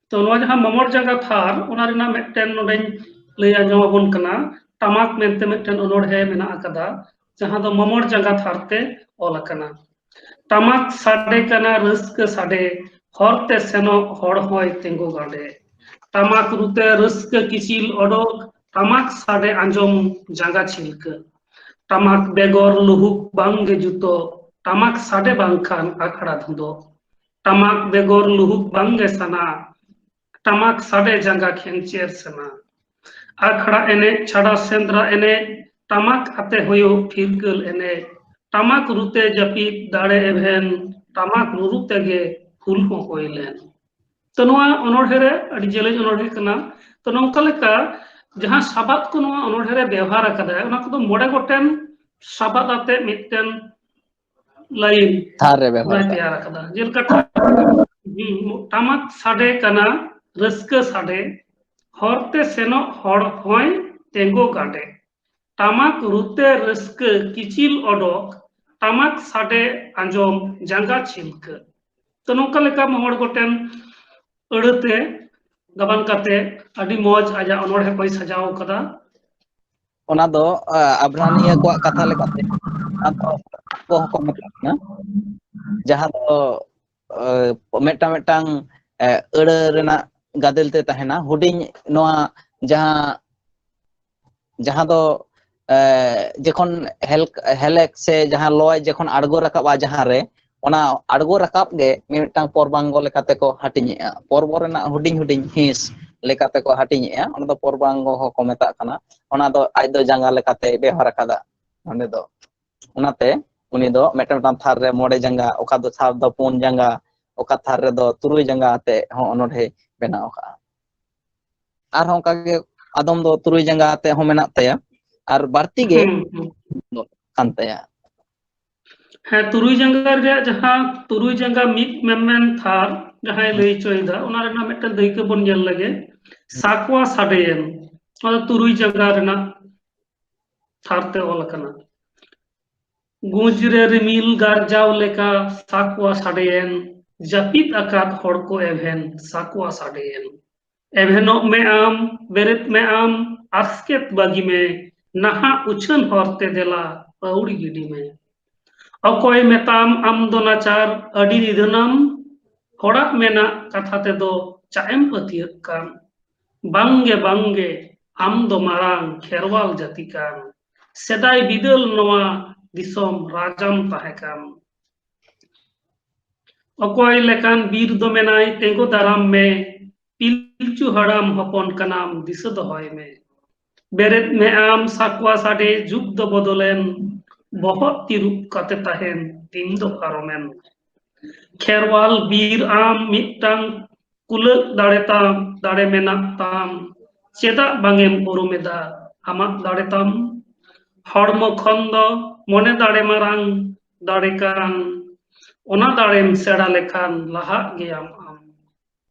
ᱛᱚ ᱱᱚᱣᱟ ᱡᱟᱦᱟᱸ ᱢᱚᱢᱚᱬ ᱡᱟᱸᱜᱟ ᱛᱷᱟᱨ, ᱚᱱᱟ ᱨᱮᱱᱟᱜ ᱢᱤᱫᱴᱮᱱ ᱱᱚᱰᱮᱧ ᱞᱟᱹᱭ ᱟᱸᱡᱚᱢ ᱟᱵᱚᱱ ᱠᱟᱱᱟ᱾ ᱴᱟᱢᱟᱠ ᱢᱮᱱᱛᱮ ᱢᱤᱫᱴᱮᱱ ᱚᱱᱚᱬᱦᱮ ᱢᱮᱱᱟᱜ ᱟᱠᱟᱫᱟ, ᱡᱟᱦᱟᱸ ᱫᱚ ᱢᱚᱢᱚᱬ ᱡᱟᱸᱜᱟ ᱛᱷᱟᱨ ᱛᱮ ᱚᱞ ᱟᱠᱟᱱᱟ᱾ ᱴᱟᱢᱟᱠ ᱥᱟᱰᱮ ᱠᱟᱱᱟ ᱨᱟᱹᱥᱠᱟᱹ ᱥᱟᱰᱮ, ᱦᱚᱨ ᱛᱮ ᱥᱮᱱᱚᱜ ᱦᱚᱲ ᱦᱚᱸᱭ ᱛᱤᱸᱜᱩ ᱜᱟᱸᱰᱮ᱾ ᱴᱟᱢᱟᱠ ᱨᱩᱛᱮ ᱨᱟᱹᱥᱠᱟᱹ ᱠᱤᱪᱤᱞ ᱚᱰᱚᱠ, ᱴᱟᱢᱟᱠ ᱥᱟᱰᱮ ᱟᱸᱡᱚᱢ ᱡᱟᱸᱜᱟ ᱪᱷᱤᱞᱠᱟᱹ᱾ ᱴᱟᱢᱟᱠ ᱵᱮᱜᱚᱨ ᱞᱩᱦᱩᱠ ᱵᱟᱝ ᱜᱮ ᱡᱩᱛᱚ, ᱴᱟᱢᱟᱠ ᱥᱟᱰᱮ ᱵᱟᱝᱠᱷᱟᱱ ᱟᱠᱷᱲᱟ ᱫᱷᱩᱸᱫᱚ᱾ ᱴᱟᱢᱟᱠ ᱵᱮᱜᱚᱨ ᱞᱩᱦᱩᱠ ᱵᱟᱝ ᱜᱮ ᱥᱟᱱᱟ, ᱴᱟᱢᱟᱠ ᱥᱟᱰᱮ ᱡᱟᱸᱜᱟ ᱠᱷᱮᱱᱪᱮᱨ ᱥᱟᱱᱟ᱾ ᱟᱠᱷᱲᱟ ᱮᱱᱮᱡ ᱪᱷᱟᱰᱟ ᱥᱮᱸᱫᱽᱨᱟ ᱮᱱᱮᱡ, ᱴᱟᱢᱟᱠ ᱟᱛᱮ ᱦᱩᱭᱩᱜ ᱯᱷᱤᱨᱠᱟᱹᱞ ᱮᱱᱮᱡ᱾ ᱴᱟᱢᱟᱠ ᱨᱩᱛᱮ ᱡᱟᱹᱯᱤᱫ ᱫᱟᱲᱮ ᱮᱵᱷᱮᱱ, ᱴᱟᱢᱟᱠ ᱨᱩᱨᱩ ᱛᱮᱜᱮ ᱦᱩᱞ ᱦᱚᱸ ᱦᱩᱭ ᱞᱮᱱ᱾ ᱛᱚ ᱱᱚᱣᱟ ᱚᱱᱚᱬᱦᱮ ᱨᱮ ᱟᱹᱰᱤ ᱡᱮᱞᱮᱧ ᱚᱱᱚᱬᱦᱮ ᱠᱟᱱᱟ᱾ ᱛᱚ ᱱᱚᱝᱠᱟ ᱞᱮᱠᱟ ᱡᱟᱦᱟᱸ ᱥᱟᱵᱟᱫ ᱠᱚ ᱱᱚᱣᱟ ᱚᱱᱚᱬᱦᱮ ᱨᱮ ᱵᱮᱣᱦᱟᱨ ᱟᱠᱟᱫᱟᱭ, ᱚᱱᱟ ᱠᱚᱫᱚ ᱢᱚᱬᱮ ᱜᱚᱴᱮᱱ ᱥᱟᱵᱟᱫ ᱟᱛᱮ ᱢᱤᱫᱴᱮᱱ ᱞᱟᱭᱤᱱ ᱛᱷᱟᱨ ᱨᱮ ᱵᱮᱣᱦᱟᱨ ᱚᱱᱟᱭ ᱟᱠᱟᱫᱟ᱾ ᱛᱮᱭᱟᱨ ᱟᱠᱟᱫᱟ᱾ ᱡᱮᱞᱮᱠᱟ ᱴᱟᱢᱟᱠ ᱥᱟᱰᱮ ᱠᱟᱱᱟ ᱨᱟᱹᱥᱠᱟᱹ ᱥᱟᱰᱮ, ᱦᱚᱨᱛᱮ ᱥᱮᱱᱚᱜ ᱦᱚᱲ ᱦᱚᱸᱭ ᱛᱮᱸᱜᱳ ᱜᱟᱸᱰᱮ᱾ ᱴᱟᱢᱟᱠ ᱨᱩᱛᱮ ᱨᱟᱹᱥᱠᱟᱹ ᱠᱤᱪᱤᱞ ᱚᱰᱚᱠ, ᱴᱟᱢᱟᱠ ᱥᱟᱰᱮ ᱟᱸᱡᱚᱢ ᱡᱟᱸᱜᱟ ᱪᱷᱤᱞᱠᱟᱹ᱾ ᱛᱚ ᱱᱚᱝᱠᱟ ᱞᱮᱠᱟ ᱢᱚᱬᱮ ᱜᱚᱴᱮᱱ ᱟᱹᱲᱟᱹᱛᱮ ᱜᱟᱵᱟᱱ ᱠᱟᱛᱮ ᱟᱹᱰᱤ ᱢᱚᱡᱽ ᱟᱡᱟᱜ ᱚᱱᱚᱬᱦᱮ ᱠᱚᱭ ᱥᱟᱡᱟᱣ ᱟᱠᱟᱫᱟ᱾ ᱚᱱᱟ ᱫᱚ ᱟ, ᱟᱵᱷᱨᱟᱱᱤᱭᱟᱹ ᱠᱚᱣᱟᱜ ᱠᱟᱛᱷᱟ ᱞᱮᱠᱟᱛᱮ ᱚᱱᱟ ᱫᱚ ᱠᱚᱦᱚᱸ ᱠᱚ ᱢᱮᱛᱟᱜ ᱠᱟᱱᱟ, ᱡᱟᱦᱟᱸ ᱫᱚ ᱟ, ᱢᱤᱫᱴᱟᱝ ᱢᱤᱫᱴᱟᱝ ᱮ, ᱟᱹᱲᱟᱹ ᱨᱮᱱᱟᱜ ᱜᱟᱫᱮᱞ ᱛᱮ ᱛᱟᱦᱮᱱᱟ᱾ ᱦᱩᱰᱤᱧ ᱱᱚᱣᱟ ᱡᱟᱦᱟᱸ ᱡᱟᱦᱟᱸ ᱫᱚ ᱡᱚᱠᱷᱚᱱ ᱦᱮᱞ ᱦᱮᱞᱮᱠ ᱥᱮ ᱡᱟᱦᱟᱸ ᱞᱚᱭ ᱡᱚᱠᱷᱚᱱ ᱟᱬᱜᱚ ᱨᱟᱠᱟᱵᱼᱟ ᱡᱟᱦᱟᱸ ᱨᱮ, ᱚᱱᱟ ᱟᱬᱜᱚ ᱨᱟᱠᱟᱵ ᱜᱮ ᱢᱤᱫᱴᱟᱝ ᱯᱚᱨᱵᱟᱝᱜᱚ ᱞᱮᱠᱟᱛᱮ ᱠᱚ ᱦᱟᱹᱴᱤᱧᱮᱜᱼᱟ᱾ ᱯᱚᱨᱵᱚ ᱨᱮᱱᱟᱜ ᱦᱩᱰᱤᱧ ᱦᱩᱰᱤᱧ ᱦᱤᱸᱥ ᱞᱮᱠᱟᱛᱮ ᱠᱚ ᱦᱟᱹᱴᱤᱧᱮᱜᱼᱟ, ᱚᱱᱟ ᱫᱚ ᱯᱚᱨᱵᱟᱝᱜᱚ ᱦᱚᱸᱠᱚ ᱢᱮᱛᱟᱜ ᱠᱟᱱᱟ᱾ ᱚᱱᱟ ᱫᱚ ᱟᱡ ᱫᱚ ᱡᱟᱸᱜᱟ ᱞᱮᱠᱟᱛᱮ ᱵᱮᱣᱦᱟᱨ ᱟᱠᱟᱫᱟ ᱚᱸᱰᱮ ᱫᱚ᱾ ᱚᱱᱟᱛᱮ ᱩᱱᱤ ᱫᱚ ᱢᱤᱫᱴᱟᱝ ᱢᱤᱫᱴᱟᱝ ᱛᱷᱟᱨ ᱨᱮ ᱢᱚᱬᱮ ᱡᱟᱸᱜᱟ, ᱚᱠᱟ ᱫᱚ ᱛᱷᱟᱨ ᱫᱚ ᱯᱩᱱ ᱡᱟᱸᱜᱟ, ᱚᱠᱟ ᱛᱷᱟᱨ ᱨᱮᱫᱚ ᱛᱩᱨᱩᱭ ᱡᱟᱸᱜᱟ ᱟᱛᱮ ᱦᱚᱸ ᱚᱱᱚᱬᱦᱮ ᱵᱮᱱᱟᱣ ᱟᱠᱟᱫᱼᱟ᱾ ᱟᱨᱦᱚᱸ ᱚᱱᱠᱟᱜᱮ ᱟᱫᱚᱢ ᱫᱚ ᱛᱩᱨᱩᱭ ᱡᱟᱸᱜᱟ ᱟᱛᱮ ᱦᱚᱸ ᱢᱮᱱᱟᱜ ᱛᱟᱭᱟ, ᱟᱨ ᱵᱟᱹᱲᱛᱤ ᱜᱮ ᱦᱩᱸ, ᱦᱩᱸ᱾ ᱠᱟᱱ ᱛᱟᱭᱟ᱾ ᱦᱮᱸ, ᱛᱩᱨᱩᱭ ᱡᱟᱸᱜᱟ ᱨᱮᱭᱟᱜ ᱡᱟᱦᱟᱸ ᱛᱩᱨᱩᱭ ᱡᱟᱸᱜᱟ ᱢᱤᱫ ᱢᱮᱢᱮᱱ ᱛᱷᱟᱨ ᱡᱟᱦᱟᱸᱭ ᱞᱟᱹᱭ ᱦᱚᱪᱚᱭᱮᱫᱟ, ᱚᱱᱟ ᱨᱮᱱᱟᱜ ᱢᱤᱫᱴᱟᱝ ᱫᱟᱹᱭᱠᱟᱹ ᱵᱚᱱ ᱧᱮᱞ ᱞᱮᱜᱮ᱾ ᱥᱟᱠᱣᱟ ᱥᱟᱰᱮᱭᱮᱱ, ᱚᱱᱟ ᱫᱚ ᱛᱩᱨᱩᱭ ᱡᱟᱸᱜᱟ ᱨᱮᱱᱟᱜ ᱛᱷᱟᱨ ᱛᱮ ᱚᱞ ᱟᱠᱟᱱᱟ᱾ ᱜᱩᱸᱡ ᱨᱮ ᱨᱤᱢᱤᱞ ᱜᱟᱨᱡᱟᱣ ᱞᱮᱠᱟ ᱥᱟᱠᱣᱟ ᱥᱟᱰᱮᱭᱮᱱ, ᱡᱟᱹᱯᱤᱫ ᱟᱠᱟᱫ ᱦᱚᱲ ᱠᱚ ᱮᱵᱷᱮᱱ ᱥᱟᱠᱣᱟ ᱥᱟᱰᱮᱭᱮᱱ᱾ ᱮᱵᱷᱮᱱᱚᱜ ᱢᱮ ᱟᱢ, ᱵᱮᱨᱮᱫ ᱢᱮ ᱟᱢ, ᱟᱥᱠᱮᱛ ᱵᱟᱹᱜᱤ ᱢᱮ, ᱱᱟᱦᱟᱜ ᱩᱪᱷᱟᱹᱱ ᱦᱚᱨ ᱛᱮ ᱫᱮᱞᱟ, ᱯᱟᱹᱣᱲᱤ ᱜᱤᱰᱤ ᱢᱮ᱾ ᱚᱠᱚᱭ ᱢᱮᱛᱟᱢ ᱟᱢ ᱫᱚ ᱱᱟᱪᱟᱨ, ᱟᱹᱰᱤ ᱱᱤᱫᱷᱟᱹᱱᱟᱢ, ᱦᱚᱲᱟᱜ ᱢᱮᱱᱟᱜ ᱠᱟᱛᱷᱟ ᱛᱮᱫᱚ ᱪᱟᱜ ᱮᱢ ᱯᱟᱹᱛᱭᱟᱹᱜ ᱠᱟᱱ? ᱵᱟᱝᱜᱮ, ᱵᱟᱝᱜᱮ, ᱟᱢ ᱫᱚ ᱢᱟᱨᱟᱝ ᱠᱷᱮᱨᱣᱟᱞ ᱡᱟᱹᱛᱤ ᱠᱟᱱ᱾ ᱥᱮᱫᱟᱭ ᱵᱤᱫᱟᱹᱞ ᱱᱚᱣᱟ ᱫᱤᱥᱚᱢ ᱨᱟᱡᱟᱢ ᱛᱟᱦᱮᱸ ᱠᱟᱱ᱾ ᱚᱠᱚᱭ ᱞᱮᱠᱟᱱ ᱵᱤᱨ ᱫᱚ ᱢᱮᱱᱟᱭ ᱛᱮᱸᱜᱚ ᱫᱟᱨᱟᱢ ᱢᱮ, ᱯᱤᱞᱪᱩ ᱦᱟᱲᱟᱢ ᱦᱚᱯᱚᱱ ᱠᱟᱱᱟᱢ ᱫᱤᱥᱟᱹ ᱫᱚᱦᱚᱭ ᱢᱮ᱾ ᱵᱮᱨᱮᱫ ᱢᱮ ᱟᱢ ᱥᱟᱠᱣᱟ ᱥᱟᱰᱮ ᱡᱩᱜᱽ ᱫᱚ ᱵᱚᱫᱚᱞᱮᱱ, ᱵᱚᱦᱚᱜ ᱛᱤᱨᱩᱵ ᱠᱟᱛᱮ ᱛᱟᱦᱮᱱ ᱫᱤᱱ ᱫᱚ ᱯᱟᱨᱚᱢᱮᱱ᱾ ᱠᱷᱮᱨᱣᱟᱞ ᱵᱤᱨ ᱟᱢ ᱢᱤᱫᱴᱟᱝ ᱠᱩᱞᱟᱹᱜ ᱫᱟᱲᱮ ᱛᱟᱢ, ᱫᱟᱲᱮ ᱢᱮᱱᱟᱜ ᱛᱟᱢ, ᱪᱮᱫᱟᱜ ᱵᱟᱝ ᱮᱢ ᱩᱨᱩᱢᱮᱫᱟ ᱟᱢᱟᱜ ᱫᱟᱲᱮ ᱛᱟᱢ? ᱦᱚᱲᱢᱚ ᱠᱷᱚᱱ ᱫᱚ ᱢᱚᱱᱮ ᱫᱟᱲᱮ ᱢᱟᱨᱟᱝ ᱫᱟᱲᱮ ᱠᱟᱱ, ᱚᱱᱟ ᱫᱟᱲᱮᱢ ᱥᱮᱬᱟ ᱞᱮᱠᱷᱟᱱ ᱞᱟᱦᱟᱜ ᱜᱮᱭᱟᱢ ᱟᱢ᱾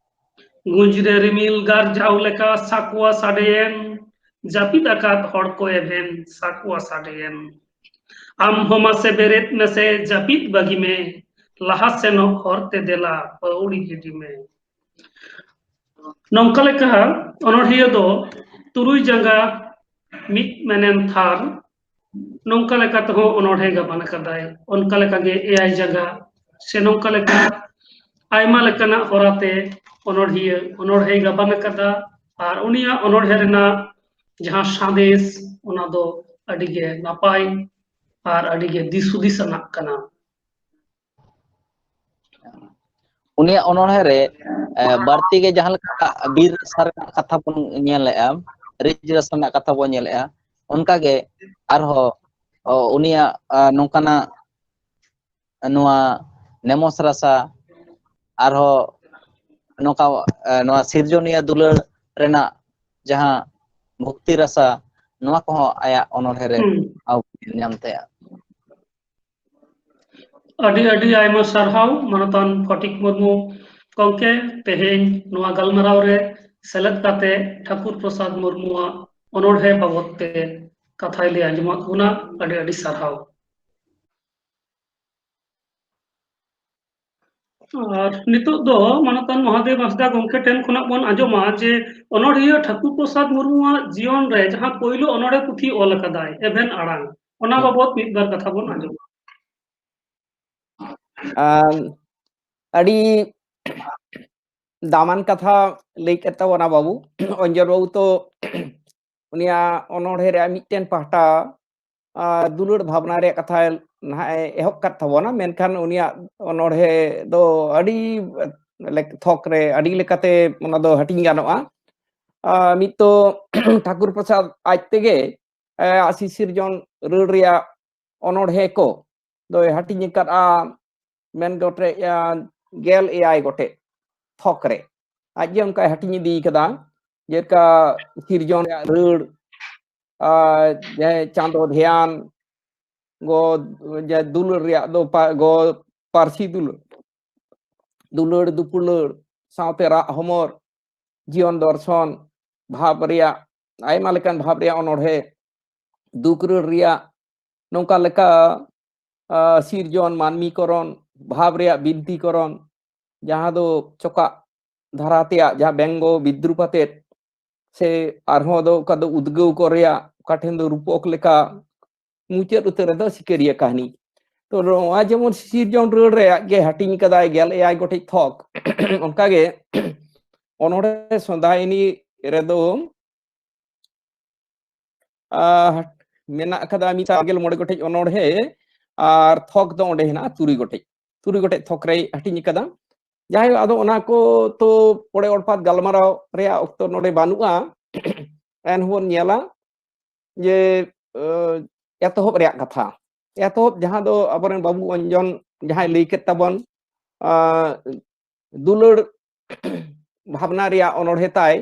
ᱜᱩᱸᱡ ᱨᱮ ᱨᱤᱢᱤᱞ ᱜᱟᱨᱡᱟᱣ ᱞᱮᱠᱟ ᱥᱟᱠᱣᱟ ᱥᱟᱰᱮᱭᱮᱱ, ᱡᱟᱹᱯᱤᱫ ᱟᱠᱟᱫ ᱦᱚᱲ ᱠᱚ ᱮᱵᱷᱮᱱ ᱥᱟᱠᱣᱟ ᱥᱟᱰᱮᱭᱮᱱ᱾ ᱟᱢ ᱦᱚᱸ ᱢᱟᱥᱮ ᱵᱮᱨᱮᱫ ᱢᱮᱥᱮ, ᱡᱟᱹᱯᱤᱫ ᱵᱟᱹᱜᱤ ᱢᱮ, ᱞᱟᱦᱟ ᱥᱮᱱᱚᱜ ᱦᱚᱨ ᱛᱮ ᱫᱮᱞᱟ ᱯᱟᱹᱣᱲᱤ ᱜᱤᱰᱤ ᱢᱮ᱾ ᱱᱚᱝᱠᱟ ᱞᱮᱠᱟ ᱚᱱᱚᱬᱦᱤᱭᱟᱹ ᱫᱚ ᱛᱩᱨᱩᱭ ᱡᱟᱸᱜᱟ ᱢᱤᱫ ᱢᱮᱱᱮᱱ ᱛᱷᱟᱨ, ᱱᱚᱝᱠᱟ ᱞᱮᱠᱟ ᱛᱮᱦᱚᱸ ᱚᱱᱚᱬᱦᱮ ᱜᱟᱵᱟᱱ ᱟᱠᱟᱫᱟᱭ᱾ ᱚᱱᱠᱟ ᱞᱮᱠᱟᱜᱮ ᱮᱭᱟᱭ ᱡᱟᱸᱜᱟ ᱥᱮ ᱱᱚᱝᱠᱟ ᱞᱮᱠᱟ ᱟᱭᱢᱟ ᱞᱮᱠᱟᱱᱟᱜ ᱦᱚᱨᱟᱛᱮ ᱚᱱᱚᱬᱦᱤᱭᱟᱹ ᱚᱱᱚᱬᱦᱮᱭ ᱜᱟᱵᱟᱱ ᱟᱠᱟᱫᱟ᱾ ᱟᱨ ᱩᱱᱤᱭᱟᱜ ᱚᱱᱚᱬᱦᱮ ᱨᱮᱱᱟᱜ ᱡᱟᱦᱟᱸ ᱥᱟᱸᱫᱮᱥ, ᱚᱱᱟ ᱫᱚ ᱟᱹᱰᱤ ᱜᱮ ᱱᱟᱯᱟᱭ ᱟᱨ ᱟᱹᱰᱤ ᱜᱮ ᱫᱤᱥ ᱦᱩᱫᱤᱥ ᱟᱱᱟᱜ ᱠᱟᱱᱟ᱾ ᱩᱱᱤᱭᱟᱜ ᱚᱱᱚᱬᱦᱮ ᱨᱮ ᱮ, ᱵᱟᱹᱲᱛᱤ ᱜᱮ ᱡᱟᱦᱟᱸ ᱞᱮᱠᱟ ᱵᱤᱨ ᱨᱟᱥᱟ ᱨᱮᱱᱟᱜ ᱠᱟᱛᱷᱟ ᱵᱚᱱ ᱧᱮᱞᱮᱫᱼᱟ, ᱨᱤᱡ ᱨᱟᱥᱟ ᱨᱮᱱᱟᱜ ᱠᱟᱛᱷᱟ ᱵᱚᱱ ᱧᱮᱞᱮᱫᱼᱟ, ᱚᱱᱠᱟᱜᱮ ᱟᱨᱦᱚᱸ ᱚ, ᱩᱱᱤᱭᱟᱜ ᱟ, ᱱᱚᱝᱠᱟᱱᱟᱜ ᱱᱚᱣᱟ ᱱᱮᱢᱚᱥ ᱨᱟᱥᱟ, ᱟᱨᱦᱚᱸ ᱱᱚᱝᱠᱟ ᱮ, ᱱᱚᱣᱟ ᱥᱤᱨᱡᱚᱱᱤᱭᱟᱹ ᱫᱩᱞᱟᱹᱲ ᱨᱮᱱᱟᱜ ᱡᱟᱦᱟᱸ ᱵᱷᱚᱠᱛᱤ ᱨᱟᱥᱟ, ᱱᱚᱣᱟ ᱠᱚᱦᱚᱸ ᱟᱭᱟᱜ ᱚᱱᱚᱬᱦᱮ ᱨᱮ ᱦᱩᱸ᱾ ᱟᱵᱚ ᱵᱚᱱ ᱧᱟᱢ ᱛᱟᱭᱟ᱾ ᱟᱹᱰᱤ ᱟᱹᱰᱤ ᱟᱭᱢᱟ ᱥᱟᱨᱦᱟᱣ ᱢᱟᱱᱚᱛᱟᱱ ᱯᱷᱚᱴᱤᱠ ᱢᱩᱨᱢᱩ ᱜᱚᱢᱠᱮ, ᱛᱮᱦᱮᱧ ᱱᱚᱣᱟ ᱜᱟᱞᱢᱟᱨᱟᱣ ᱨᱮ ᱥᱮᱞᱮᱫ ᱠᱟᱛᱮ ᱴᱷᱟᱠᱩᱨ ᱯᱨᱚᱥᱟᱫᱽ ᱢᱩᱨᱢᱩᱣᱟᱜ ᱚᱱᱚᱬᱦᱮ ᱵᱟᱵᱚᱫ ᱛᱮ ᱠᱟᱛᱷᱟᱭ ᱞᱟᱹᱭ ᱟᱸᱡᱚᱢᱟᱫ ᱵᱚᱱᱟ᱾ ᱟᱹᱰᱤ ᱟᱹᱰᱤ ᱥᱟᱨᱦᱟᱣ᱾ ᱟᱨ ᱱᱤᱛᱚᱜ ᱫᱚ ᱢᱟᱱᱚᱛᱟᱱ ᱢᱚᱦᱟᱫᱮᱵ ᱦᱟᱸᱥᱫᱟ ᱜᱚᱢᱠᱮ ᱴᱷᱮᱱ ᱠᱷᱚᱱᱟᱜ ᱵᱚᱱ ᱟᱸᱡᱚᱢᱟ ᱡᱮ ᱚᱱᱚᱬᱦᱤᱭᱟᱹ ᱴᱷᱟᱹᱠᱩᱨ ᱯᱨᱚᱥᱟᱫᱽ ᱢᱩᱨᱢᱩᱣᱟᱜ ᱡᱤᱭᱚᱱ ᱨᱮ ᱡᱟᱦᱟᱸ ᱯᱳᱭᱞᱳ ᱚᱱᱚᱬᱦᱮ ᱯᱩᱛᱷᱤ ᱚᱞ ᱟᱠᱟᱫᱟᱭ ᱮᱵᱷᱮᱱ ᱟᱲᱟᱝ, ᱚᱱᱟ ᱵᱟᱵᱚᱛ ᱢᱤᱫ ᱵᱟᱨ ᱠᱟᱛᱷᱟ ᱵᱚᱱ ᱟᱸᱡᱚᱢᱟ᱾ ᱟᱢ, ᱟᱹᱰᱤ ᱫᱟᱢᱟᱱ ᱠᱟᱛᱷᱟ ᱞᱟᱹᱭ ᱠᱮᱫ ᱛᱟᱵᱚᱱᱟ ᱵᱟᱹᱵᱩ᱾ ᱚᱧᱡᱚᱱ ᱵᱟᱹᱵᱩ ᱛᱚ ᱩᱱᱤᱭᱟᱜ ᱚᱱᱚᱬᱦᱮ ᱨᱮᱭᱟᱜ ᱢᱤᱫᱴᱮᱱ ᱯᱟᱦᱴᱟ ᱟᱨ ᱫᱩᱞᱟᱹᱲ ᱵᱷᱟᱵᱽᱱᱟ ᱨᱮᱭᱟᱜ ᱠᱟᱛᱷᱟ ᱱᱟᱦᱟᱜ ᱮ ᱮᱦᱚᱵ ᱠᱟᱫ ᱛᱟᱵᱚᱱᱟ, ᱢᱮᱱᱠᱷᱟᱱ ᱩᱱᱤᱭᱟᱜ ᱚᱱᱚᱬᱦᱮ ᱫᱚ ᱟᱹᱰᱤ ᱞᱮᱠ- ᱛᱷᱚᱠ ᱨᱮ ᱟᱹᱰᱤ ᱞᱮᱠᱟᱛᱮ ᱚᱱᱟ ᱫᱚ ᱦᱟᱹᱴᱤᱧ ᱜᱟᱱᱚᱜᱼᱟ᱾ ᱟᱨ ᱢᱤᱫ ᱛᱚ ᱴᱷᱟᱠᱩᱨ ᱯᱨᱚᱥᱟᱫᱽ ᱟᱡ ᱛᱮᱜᱮ ᱟᱭᱟᱜ ᱥᱤᱥᱤᱨᱡᱚᱱ ᱨᱟᱹᱲ ᱨᱮᱭᱟᱜ ᱚᱱᱚᱬᱦᱮ ᱠᱚ ᱫᱚᱭ ᱦᱟᱹᱴᱤᱧ ᱟᱠᱟᱫᱼᱟ ᱢᱮᱱ ᱜᱚᱴᱮᱡ ᱜᱮᱞ ᱮᱭᱟᱭ ᱜᱚᱴᱮᱡ ᱛᱷᱚᱠ ᱨᱮ ᱟᱡ ᱜᱮ ᱚᱱᱠᱟᱭ ᱦᱟᱹᱴᱤᱧ ᱤᱫᱤ ᱠᱟᱫᱟ᱾ ᱡᱮᱞᱮᱠᱟ ᱥᱤᱨᱡᱚᱱ ᱨᱮᱭᱟᱜ ᱨᱟᱹᱲ, ᱟᱨ ᱡᱟᱦᱟᱸᱭ ᱪᱟᱸᱫᱚ ᱫᱷᱮᱭᱟᱱ, ᱜᱚ ᱡᱟ ᱫᱩᱞᱟᱹᱲ ᱨᱮᱭᱟᱜ ᱫᱚ ᱯᱟ- ᱜᱚ ᱯᱟᱹᱨᱥᱤ ᱫᱩᱞᱟᱹᱲ, ᱫᱩᱞᱟᱹᱲ ᱫᱩᱯᱩᱞᱟᱹᱲ ᱥᱟᱶᱛᱮ ᱨᱟᱜ ᱦᱚᱢᱚᱨ, ᱡᱤᱭᱚᱱ ᱫᱚᱨᱥᱚᱱ, ᱵᱷᱟᱵᱽ ᱨᱮᱭᱟᱜ ᱟᱭᱢᱟ ᱞᱮᱠᱟᱱ ᱵᱷᱟᱵᱽ ᱨᱮᱭᱟᱜ ᱚᱱᱚᱬᱦᱮ, ᱫᱩᱠ ᱨᱟᱹᱲ ᱨᱮᱭᱟᱜ ᱱᱚᱝᱠᱟ ᱞᱮᱠᱟ ᱟᱨ ᱥᱤᱨᱡᱚᱱ, ᱢᱟᱹᱱᱢᱤᱠᱚᱨᱚᱱ, ᱵᱷᱟᱵᱽ ᱨᱮᱭᱟᱜ ᱵᱤᱫᱽᱫᱷᱤᱠᱚᱨᱚᱱ, ᱡᱟᱦᱟᱸ ᱫᱚ ᱪᱚᱠᱟᱜ ᱫᱷᱟᱨᱟ ᱛᱮᱭᱟᱜ ᱡᱟᱦᱟᱸ ᱵᱮᱝᱜᱚ ᱵᱤᱫᱽᱨᱩᱯ ᱟᱛᱮᱫ, ᱥᱮ ᱟᱨᱦᱚᱸ ᱫᱚ ᱚᱠᱟ ᱫᱚ ᱩᱫᱽᱜᱟᱹᱣ ᱠᱚ ᱨᱮᱭᱟᱜ, ᱚᱠᱟ ᱴᱷᱮᱱ ᱫᱚ ᱨᱩᱯᱚᱠ ᱞᱮᱠᱟ, ᱢᱩᱪᱟᱹᱫ ᱩᱛᱟᱹᱨ ᱨᱮᱫᱚ ᱥᱤᱠᱟᱹᱨᱤᱭᱟᱹ ᱠᱟᱹᱦᱱᱤ᱾ ᱛᱚ ᱱᱚᱣᱟ ᱡᱮᱢᱚᱱ ᱥᱤᱨᱡᱚᱱ ᱨᱟᱹᱲ ᱨᱮᱭᱟᱜ ᱜᱮ ᱦᱟᱹᱴᱤᱧ ᱠᱟᱫᱟᱭ ᱜᱮᱞ ᱮᱭᱟᱭ ᱜᱚᱴᱮᱡ ᱛᱷᱚᱠ, ᱚᱱᱠᱟᱜᱮ ᱚᱱᱚᱬᱦᱮ ᱥᱚᱸᱫᱷᱟᱭᱤᱱᱤ ᱨᱮᱫᱚ ᱟᱨ ᱢᱮᱱᱟᱜ ᱟᱠᱟᱫᱟ ᱢᱤᱫ ᱥᱟᱭ ᱜᱮᱞ ᱢᱚᱬᱮ ᱜᱚᱴᱮᱡ ᱚᱱᱚᱬᱦᱮ, ᱟᱨ ᱛᱷᱚᱠ ᱫᱚ ᱚᱸᱰᱮ ᱦᱮᱱᱟᱜᱼᱟ ᱛᱩᱨᱩᱭ ᱜᱚᱴᱮᱡ, ᱛᱩᱨᱩᱭ ᱜᱚᱴᱮᱡ ᱛᱷᱚᱠ ᱨᱮᱭ ᱦᱟᱹᱴᱤᱧ ᱟᱠᱟᱫᱟ᱾ ᱡᱟᱭᱦᱳᱠ, ᱟᱫᱚ ᱚᱱᱟ ᱠᱚ ᱛᱚ ᱯᱚᱨᱮ ᱚᱲᱯᱟᱛ ᱜᱟᱞᱢᱟᱨᱟᱣ ᱨᱮᱭᱟᱜ ᱚᱠᱛᱚ ᱱᱚᱰᱮ ᱵᱟᱹᱱᱩᱜᱼᱟ᱾ ᱮᱱᱦᱚᱸᱵᱚᱱ ᱧᱮᱞᱟ ᱡᱮ ᱮᱛᱚᱦᱚᱵ ᱨᱮᱭᱟᱜ ᱠᱟᱛᱷᱟ, ᱮᱛᱚᱦᱚᱵ ᱡᱟᱦᱟᱸ ᱫᱚ ᱟᱵᱚᱨᱮᱱ ᱵᱟᱹᱵᱩ ᱚᱧᱡᱚᱱ ᱡᱟᱦᱟᱸᱭ ᱞᱟᱹᱭ ᱠᱮᱫ ᱛᱟᱵᱚᱱ, ᱫᱩᱞᱟᱹᱲ ᱵᱷᱟᱵᱽᱱᱟ ᱨᱮᱭᱟᱜ ᱚᱱᱚᱬᱦᱮ ᱛᱟᱭ᱾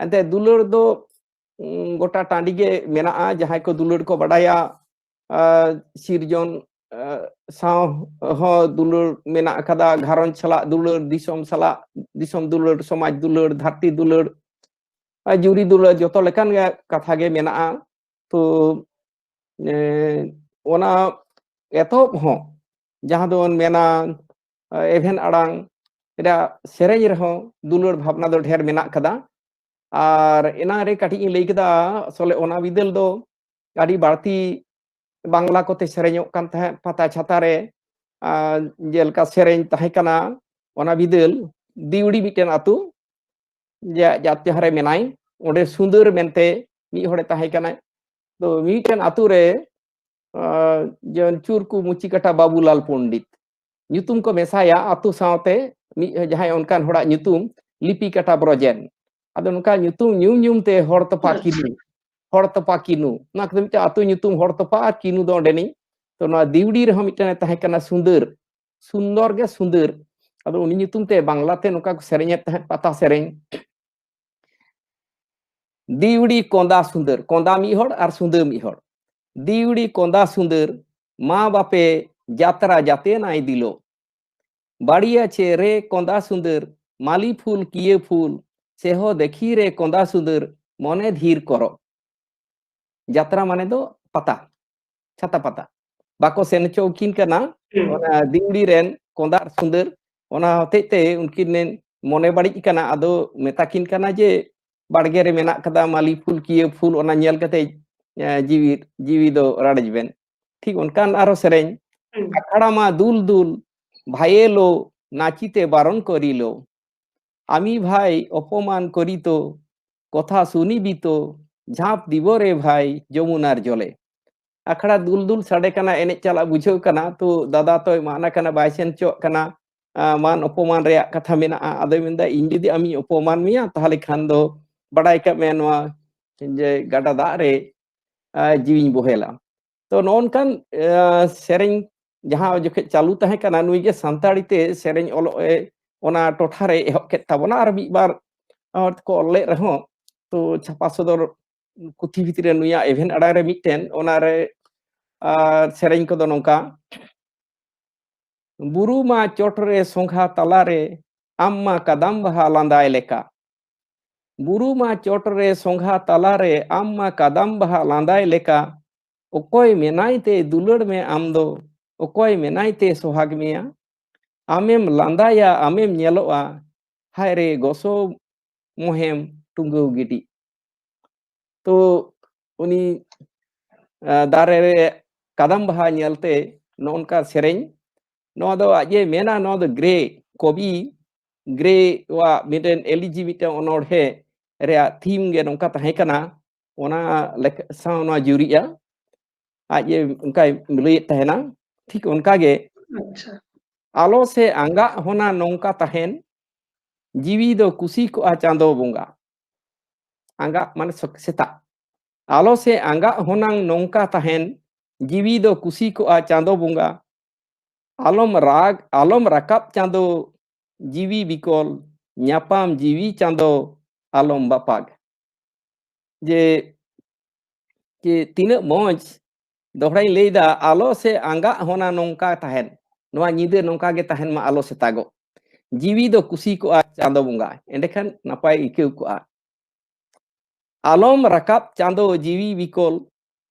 ᱮᱱᱛᱮ ᱫᱩᱞᱟᱹᱲ ᱫᱚ ᱜᱚᱴᱟ ᱴᱟᱺᱰᱤ ᱜᱮ ᱢᱮᱱᱟᱜᱼᱟ᱾ ᱡᱟᱦᱟᱸᱭ ᱠᱚ ᱫᱩᱞᱟᱹᱲ ᱠᱚ ᱵᱟᱰᱟᱭᱟ, ᱥᱤᱨᱡᱚᱱ ᱥᱟᱶ ᱦᱚᱸ ᱫᱩᱞᱟᱹᱲ ᱢᱮᱱᱟᱜ ᱟᱠᱟᱫᱟ, ᱜᱷᱟᱨᱚᱸᱡᱽ ᱥᱟᱞᱟᱜ ᱫᱩᱞᱟᱹᱲ, ᱫᱤᱥᱚᱢ ᱥᱟᱞᱟᱜ, ᱫᱤᱥᱚᱢ ᱫᱩᱞᱟᱹᱲ, ᱥᱚᱢᱟᱡᱽ ᱫᱩᱞᱟᱹᱲ, ᱫᱷᱟᱹᱨᱛᱤ ᱫᱩᱞᱟᱹᱲ, ᱡᱩᱨᱤ ᱫᱩᱞᱟᱹᱲ, ᱡᱚᱛᱚ ᱞᱮᱠᱟᱱ ᱜᱮ ᱠᱟᱛᱷᱟ ᱜᱮ ᱢᱮᱱᱟᱜᱼᱟ᱾ ᱛᱚ ᱚᱱᱟ ᱮᱛᱚᱦᱚᱵ ᱦᱚᱸ ᱡᱟᱦᱟᱸ ᱫᱚᱵᱚᱱ ᱢᱮᱱᱟ ᱮᱵᱷᱮᱱ ᱟᱲᱟᱝ ᱨᱮᱭᱟᱜ ᱥᱮᱨᱮᱧ ᱨᱮᱦᱚᱸ ᱫᱩᱞᱟᱹᱲ ᱵᱷᱟᱵᱽᱱᱟ ᱫᱚ ᱰᱷᱮᱨ ᱢᱮᱱᱟᱜ ᱠᱟᱫᱟ᱾ ᱟᱨ ᱮᱱᱟᱝ ᱨᱮ ᱠᱟᱹᱴᱤᱡ ᱤᱧ ᱞᱟᱹᱭ ᱠᱮᱫᱟ, ᱟᱥᱚᱞᱮ ᱚᱱᱟ ᱵᱤᱫᱟᱹᱞ ᱫᱚ ᱟᱹᱰᱤ ᱵᱟᱹᱲᱛᱤ ᱵᱟᱝᱞᱟ ᱠᱚᱛᱮ ᱥᱮᱨᱮᱧᱚᱜ ᱠᱟᱱ ᱛᱟᱦᱮᱸᱫ ᱯᱟᱛᱟ ᱪᱷᱟᱛᱟ ᱨᱮ᱾ ᱡᱮᱞᱮᱠᱟ ᱥᱮᱨᱮᱧ ᱛᱟᱦᱮᱸ ᱠᱟᱱᱟ ᱚᱱᱟ ᱵᱤᱫᱟᱹᱞ, ᱫᱤᱣᱲᱤ ᱢᱤᱫᱴᱮᱱ ᱟᱹᱛᱩ, ᱡᱟᱦᱟᱸ ᱨᱮ ᱢᱮᱱᱟᱭ, ᱚᱸᱰᱮ ᱥᱩᱸᱫᱟᱹᱨ ᱢᱮᱱᱛᱮ ᱢᱤᱫ ᱦᱚᱲᱮ ᱛᱟᱦᱮᱸ ᱠᱟᱱᱟᱭ᱾ ᱛᱚ ᱢᱤᱫᱴᱮᱱ ᱟᱹᱛᱩ ᱨᱮ ᱡᱮᱢᱚᱱ ᱪᱩᱨᱠᱩ ᱢᱩᱪᱤᱠᱟᱴᱟ ᱵᱟᱵᱩᱞᱟᱞ ᱯᱚᱱᱰᱤᱛ ᱧᱩᱛᱩᱢ ᱠᱚ ᱢᱮᱥᱟᱭᱟ ᱟᱹᱛᱩ ᱥᱟᱶᱛᱮ, ᱢᱤᱫ ᱡᱟᱦᱟᱸᱭ ᱚᱱᱠᱟᱱ ᱦᱚᱲᱟᱜ ᱧᱩᱛᱩᱢ ᱞᱤᱯᱤ ᱠᱟᱴᱟ ᱵᱨᱚᱡᱮᱱ᱾ ᱟᱫᱚ ᱱᱚᱝᱠᱟ ᱧᱩᱛᱩᱢ ᱧᱩᱢ ᱧᱩᱢ ᱛᱮ ᱦᱚᱲ ᱛᱚᱯᱟ ᱠᱤᱱᱩ, ᱦᱚᱲ ᱛᱚᱯᱟ ᱠᱤᱱᱩ, ᱚᱱᱟ ᱠᱚᱫᱚ ᱢᱤᱫᱴᱮᱱ ᱟᱹᱛᱩ ᱧᱩᱛᱩᱢ, ᱦᱚᱲ ᱛᱚᱯᱟ ᱟᱨ ᱠᱤᱱᱩ ᱫᱚ ᱚᱸᱰᱮᱱᱤᱡ᱾ ᱛᱚ ᱱᱚᱣᱟ ᱫᱤᱣᱲᱤ ᱨᱮᱦᱚᱸ ᱢᱤᱫᱴᱮᱱ ᱛᱟᱦᱮᱸ ᱠᱟᱱᱟ ᱥᱩᱸᱫᱟᱹᱨ, ᱥᱩᱱᱫᱚᱨ ᱜᱮ ᱥᱩᱸᱫᱟᱹᱨ᱾ ᱟᱫᱚ ᱩᱱᱤ ᱧᱩᱛᱩᱢ ᱛᱮ ᱵᱟᱝᱞᱟ ᱛᱮ ᱱᱚᱝᱠᱟ ᱠᱚ ᱥᱮᱨᱮᱧᱮᱫ ᱛᱟᱦᱮᱸᱫ ᱯᱟᱛᱟ ᱥᱮᱨᱮᱧ᱾ ᱫᱤᱣᱲᱤ ᱠᱚᱸᱫᱟ ᱥᱩᱸᱫᱟᱹᱨ, ᱠᱚᱸᱫᱟ ᱢᱤᱫ ᱦᱚᱲ ᱟᱨ ᱥᱩᱸᱫᱟᱹ ᱢᱤᱫ ᱦᱚᱲ᱾ ᱫᱤᱣᱲᱤ ᱠᱚᱸᱫᱟ ᱥᱩᱸᱫᱟᱹᱨ, ᱢᱟ ᱵᱟᱯᱮ ᱡᱟᱛᱨᱟ ᱡᱟᱛᱮ ᱱᱟᱭ ᱫᱤᱞᱚ᱾ ᱵᱟᱲᱤᱭᱟ ᱪᱮ ᱨᱮ ᱠᱚᱸᱫᱟ ᱥᱩᱸᱫᱟᱹᱨ, ᱢᱟᱞᱤ ᱯᱷᱩᱞ ᱠᱤᱭᱟᱹ ᱯᱷᱩᱞ, ᱥᱮᱦᱚ ᱫᱮᱠᱷᱤ ᱨᱮ ᱠᱚᱸᱫᱟ ᱥᱩᱸᱫᱟᱹᱨ, ᱢᱚᱱᱮ ᱫᱷᱤᱨ ᱠᱚᱨᱚ᱾ ᱡᱟᱛᱨᱟ ᱢᱟᱱᱮ ᱫᱚ ᱯᱟᱛᱟ, ᱪᱷᱟᱛᱟ ᱯᱟᱛᱟ᱾ ᱵᱟᱠᱚ ᱥᱮᱱ ᱦᱚᱪᱚ ᱠᱤᱱ ᱠᱟᱱᱟ ᱚᱱᱟ ᱫᱤᱣᱲᱤ ᱨᱮᱱ ᱠᱚᱸᱫᱟ ᱥᱩᱸᱫᱟᱹᱨ᱾ ᱚᱱᱟ ᱦᱚᱛᱮᱡ ᱛᱮ ᱩᱱᱠᱤᱱ ᱢᱚᱱᱮ ᱵᱟᱹᱲᱤᱡ ᱠᱟᱱᱟ, ᱟᱫᱚ ᱢᱮᱛᱟ ᱠᱤᱱ ᱠᱟᱱᱟ ᱡᱮ ᱵᱟᱲᱜᱮ ᱨᱮ ᱢᱮᱱᱟᱜ ᱠᱟᱫᱟ ᱢᱟᱹᱞᱤ ᱯᱷᱩᱞ ᱠᱤᱭᱟᱹ ᱯᱷᱩᱞ, ᱚᱱᱟ ᱧᱮᱞ ᱠᱟᱛᱮ ᱡᱤᱣᱤ, ᱡᱤᱣᱤ ᱫᱚ ᱨᱟᱲᱮᱡ ᱵᱮᱱ᱾ ᱴᱷᱤᱠ ᱚᱱᱠᱟᱱ ᱟᱨᱚ ᱥᱮᱨᱮᱧ, ᱟᱠᱷᱲᱟ ᱢᱟ ᱫᱩᱞ ᱫᱩᱞ, ᱵᱷᱟᱭᱮᱞᱳ ᱱᱟᱪᱤᱛᱮ ᱵᱟᱨᱚᱱ ᱠᱚᱨᱤᱞᱳ, ᱟᱢᱤ ᱵᱷᱟᱭ ᱚᱯᱚᱢᱟᱱ ᱠᱚᱨᱤᱛᱳ, ᱠᱚᱛᱷᱟ ᱥᱩᱱᱤᱵᱤᱛᱳ, ᱡᱷᱟᱸᱯ ᱫᱤᱵᱚ ᱨᱮ ᱵᱷᱟᱭ ᱡᱚᱢᱩᱱᱟᱨ ᱡᱚᱞᱮ᱾ ᱟᱠᱷᱲᱟ ᱫᱩᱞ ᱫᱩᱞ ᱥᱟᱰᱮ ᱠᱟᱱᱟ, ᱮᱱᱮᱡ ᱪᱟᱞᱟᱜ ᱵᱩᱡᱷᱟᱹᱣ ᱠᱟᱱᱟ, ᱛᱚ ᱫᱟᱫᱟ ᱛᱚᱭ ᱢᱟᱱᱟ ᱠᱟᱱᱟ, ᱵᱟᱭ ᱥᱮᱱ ᱦᱚᱪᱚᱣᱟᱜ ᱠᱟᱱᱟ᱾ ᱟᱸ, ᱢᱟᱱ ᱚᱯᱚᱢᱟᱱ ᱨᱮᱭᱟᱜ ᱠᱟᱛᱷᱟ ᱢᱮᱱᱟᱜᱼᱟ᱾ ᱟᱫᱚᱭ ᱢᱮᱱᱫᱟ, "ᱤᱧ ᱡᱩᱫᱤ ᱟᱢᱤᱧ ᱚᱯᱚᱢᱟᱱ ᱢᱮᱭᱟ, ᱛᱟᱦᱚᱞᱮ ᱠᱷᱟᱱ ᱫᱚ ᱵᱟᱰᱟᱭ ᱠᱟᱜ ᱢᱮ, ᱱᱚᱣᱟ ᱡᱮ ᱜᱟᱰᱟ ᱫᱟᱜ ᱨᱮ, ᱟᱸ, ᱡᱤᱣᱤᱧ ᱵᱚᱦᱮᱞᱟ᱾" ᱛᱚ ᱱᱚᱜᱼᱚ ᱱᱚᱝᱠᱟᱱ, ᱟᱸ, ᱥᱮᱨᱮᱧ ᱡᱟᱦᱟᱸ ᱡᱚᱠᱷᱮᱡ ᱪᱟᱹᱞᱩ ᱛᱟᱦᱮᱸ ᱠᱟᱱᱟ, ᱱᱩᱭ ᱜᱮ ᱥᱟᱱᱛᱟᱲᱤ ᱛᱮ ᱥᱮᱨᱮᱧ ᱚᱞᱚᱜ ᱮ ᱚᱱᱟ ᱴᱚᱴᱷᱟ ᱨᱮ ᱮᱦᱚᱵ ᱠᱮᱫ ᱛᱟᱵᱚᱱᱟ᱾ ᱟᱨ ᱢᱤᱫ ᱵᱟᱨ ᱦᱚᱲ ᱠᱚ ᱚᱞ ᱞᱮᱫ ᱨᱮᱦᱚᱸ, ᱛᱚ ᱪᱷᱟᱯᱟ ᱥᱚᱫᱚᱨ ᱯᱩᱛᱷᱤ ᱵᱷᱤᱛᱨᱤ ᱨᱮ ᱱᱩᱭᱟᱜ ᱮᱵᱷᱮᱱ ᱟᱲᱟᱝ ᱨᱮ ᱢᱤᱫᱴᱮᱱ, ᱚᱱᱟᱨᱮ, ᱟᱨ ᱥᱮᱨᱮᱧ ᱠᱚᱫᱚ ᱱᱚᱝᱠᱟ: ᱵᱩᱨᱩ ᱢᱟ ᱪᱚᱴ ᱨᱮ ᱥᱚᱸᱜᱷᱟ ᱛᱟᱞᱟ ᱨᱮ, ᱟᱢ ᱢᱟ ᱠᱟᱫᱟᱢ ᱵᱟᱦᱟ ᱞᱟᱸᱫᱟᱭ ᱞᱮᱠᱟ᱾ ᱵᱩᱨᱩ ᱢᱟ ᱪᱚᱴ ᱨᱮ ᱥᱚᱸᱜᱷᱟ ᱛᱟᱞᱟ ᱨᱮ, ᱟᱢ ᱢᱟ ᱠᱟᱫᱟᱢ ᱵᱟᱦᱟ ᱞᱟᱸᱫᱟᱭ ᱞᱮᱠᱟ᱾ ᱚᱠᱚᱭ ᱢᱮᱱᱟᱭ ᱛᱮ ᱫᱩᱞᱟᱹᱲ ᱢᱮ ᱟᱢ ᱫᱚ, ᱚᱠᱚᱭ ᱢᱮᱱᱟᱭ ᱛᱮ ᱥᱚᱦᱟᱜᱽ ᱢᱮᱭᱟ? ᱟᱢᱮᱢ ᱞᱟᱸᱫᱟᱭᱟ, ᱟᱢᱮᱢ ᱧᱮᱞᱚᱜᱼᱟ, ᱦᱟᱭ ᱨᱮ ᱜᱚᱥᱚ ᱢᱚᱦᱮᱢ ᱴᱩᱸᱜᱟᱹᱣ ᱜᱤᱰᱤ᱾ ᱛᱚ ᱩᱱᱤ, ᱟᱸ, ᱫᱟᱨᱮ ᱨᱮ ᱠᱟᱫᱟᱢ ᱵᱟᱦᱟ ᱧᱮᱞᱛᱮ ᱱᱚᱜᱼᱚ ᱱᱚᱝᱠᱟ ᱥᱮᱨᱮᱧ, ᱱᱚᱣᱟ ᱫᱚ ᱟᱡ ᱮ ᱢᱮᱱᱟ, ᱱᱚᱣᱟ ᱫᱚ ᱜᱨᱮ, ᱠᱚᱵᱤ ᱜᱨᱮ ᱣᱟᱜ ᱢᱤᱫᱴᱮᱱ ᱮᱞᱤᱡᱤ, ᱢᱤᱫᱴᱮᱱ ᱚᱱᱚᱬᱦᱮ ᱨᱮᱭᱟᱜ ᱛᱷᱤᱢ ᱜᱮ ᱱᱚᱝᱠᱟ ᱛᱟᱦᱮᱸ ᱠᱟᱱᱟ, ᱚᱱᱟ ᱞᱮᱠᱟ ᱥᱟᱶ ᱱᱚᱣᱟ ᱡᱩᱨᱤᱜᱼᱟ᱾ ᱟᱡ ᱮ ᱚᱱᱠᱟᱭ ᱞᱟᱹᱭᱮᱫ ᱛᱟᱦᱮᱱᱟ, ᱴᱷᱤᱠ ᱚᱱᱠᱟ ᱜᱮ, ᱟᱪᱪᱷᱟ᱾ ᱟᱞᱚ ᱥᱮ ᱟᱸᱜᱟᱜ ᱦᱚᱱᱟ ᱱᱚᱝᱠᱟ ᱛᱟᱦᱮᱱ, ᱡᱤᱣᱤ ᱫᱚ ᱠᱩᱥᱤ ᱠᱚᱜᱼᱟ ᱪᱟᱸᱫᱚ ᱵᱚᱸᱜᱟ᱾ ᱟᱸᱜᱟᱜ ᱢᱟᱱᱮ ᱥᱚᱠ-, ᱥᱮᱛᱟᱜ᱾ ᱟᱞᱚ ᱥᱮ ᱟᱸᱜᱟᱜ ᱦᱚᱱᱟᱝ ᱱᱚᱝᱠᱟ ᱛᱟᱦᱮᱱ, ᱡᱤᱣᱤ ᱫᱚ ᱠᱩᱥᱤ ᱠᱚᱜᱼᱟ ᱪᱟᱸᱫᱚ ᱵᱚᱸᱜᱟ᱾ ᱟᱞᱚᱢ ᱨᱟᱜᱽ, ᱟᱞᱚᱢ ᱨᱟᱠᱟᱵ ᱪᱟᱸᱫᱚ, ᱡᱤᱣᱤ ᱵᱤᱠᱚᱞ, ᱧᱟᱯᱟᱢ ᱡᱤᱣᱤ ᱪᱟᱸᱫᱚ, ᱟᱞᱚᱢ ᱵᱟᱯᱟᱜᱽ᱾ ᱡᱮ, ᱡᱮ ᱛᱤᱱᱟᱹᱜ ᱢᱚᱡᱽ, ᱫᱚᱦᱲᱟᱧ ᱞᱟᱹᱭᱫᱟ, ᱟᱞᱚ ᱥᱮ ᱟᱸᱜᱟᱜ ᱦᱚᱱᱟ ᱱᱚᱝᱠᱟ ᱛᱟᱦᱮᱱ, ᱱᱚᱣᱟ ᱧᱤᱫᱟᱹ ᱱᱚᱝᱠᱟ ᱜᱮ ᱛᱟᱦᱮᱱ ᱢᱟ, ᱟᱞᱚ ᱥᱮᱛᱟᱜᱚᱜ᱾ ᱡᱤᱣᱤ ᱫᱚ ᱠᱩᱥᱤ ᱠᱚᱜᱼᱟ ᱪᱟᱸᱫᱚ ᱵᱚᱸᱜᱟ, ᱮᱸᱰᱮᱠᱷᱟᱱ ᱱᱟᱯᱟᱭ ᱟᱹᱭᱠᱟᱹᱣ ᱠᱚᱜᱼᱟ᱾ ᱟᱞᱚᱢ ᱨᱟᱠᱟᱵ ᱪᱟᱸᱫᱚ ᱡᱤᱣᱤ ᱵᱤᱠᱚᱞ,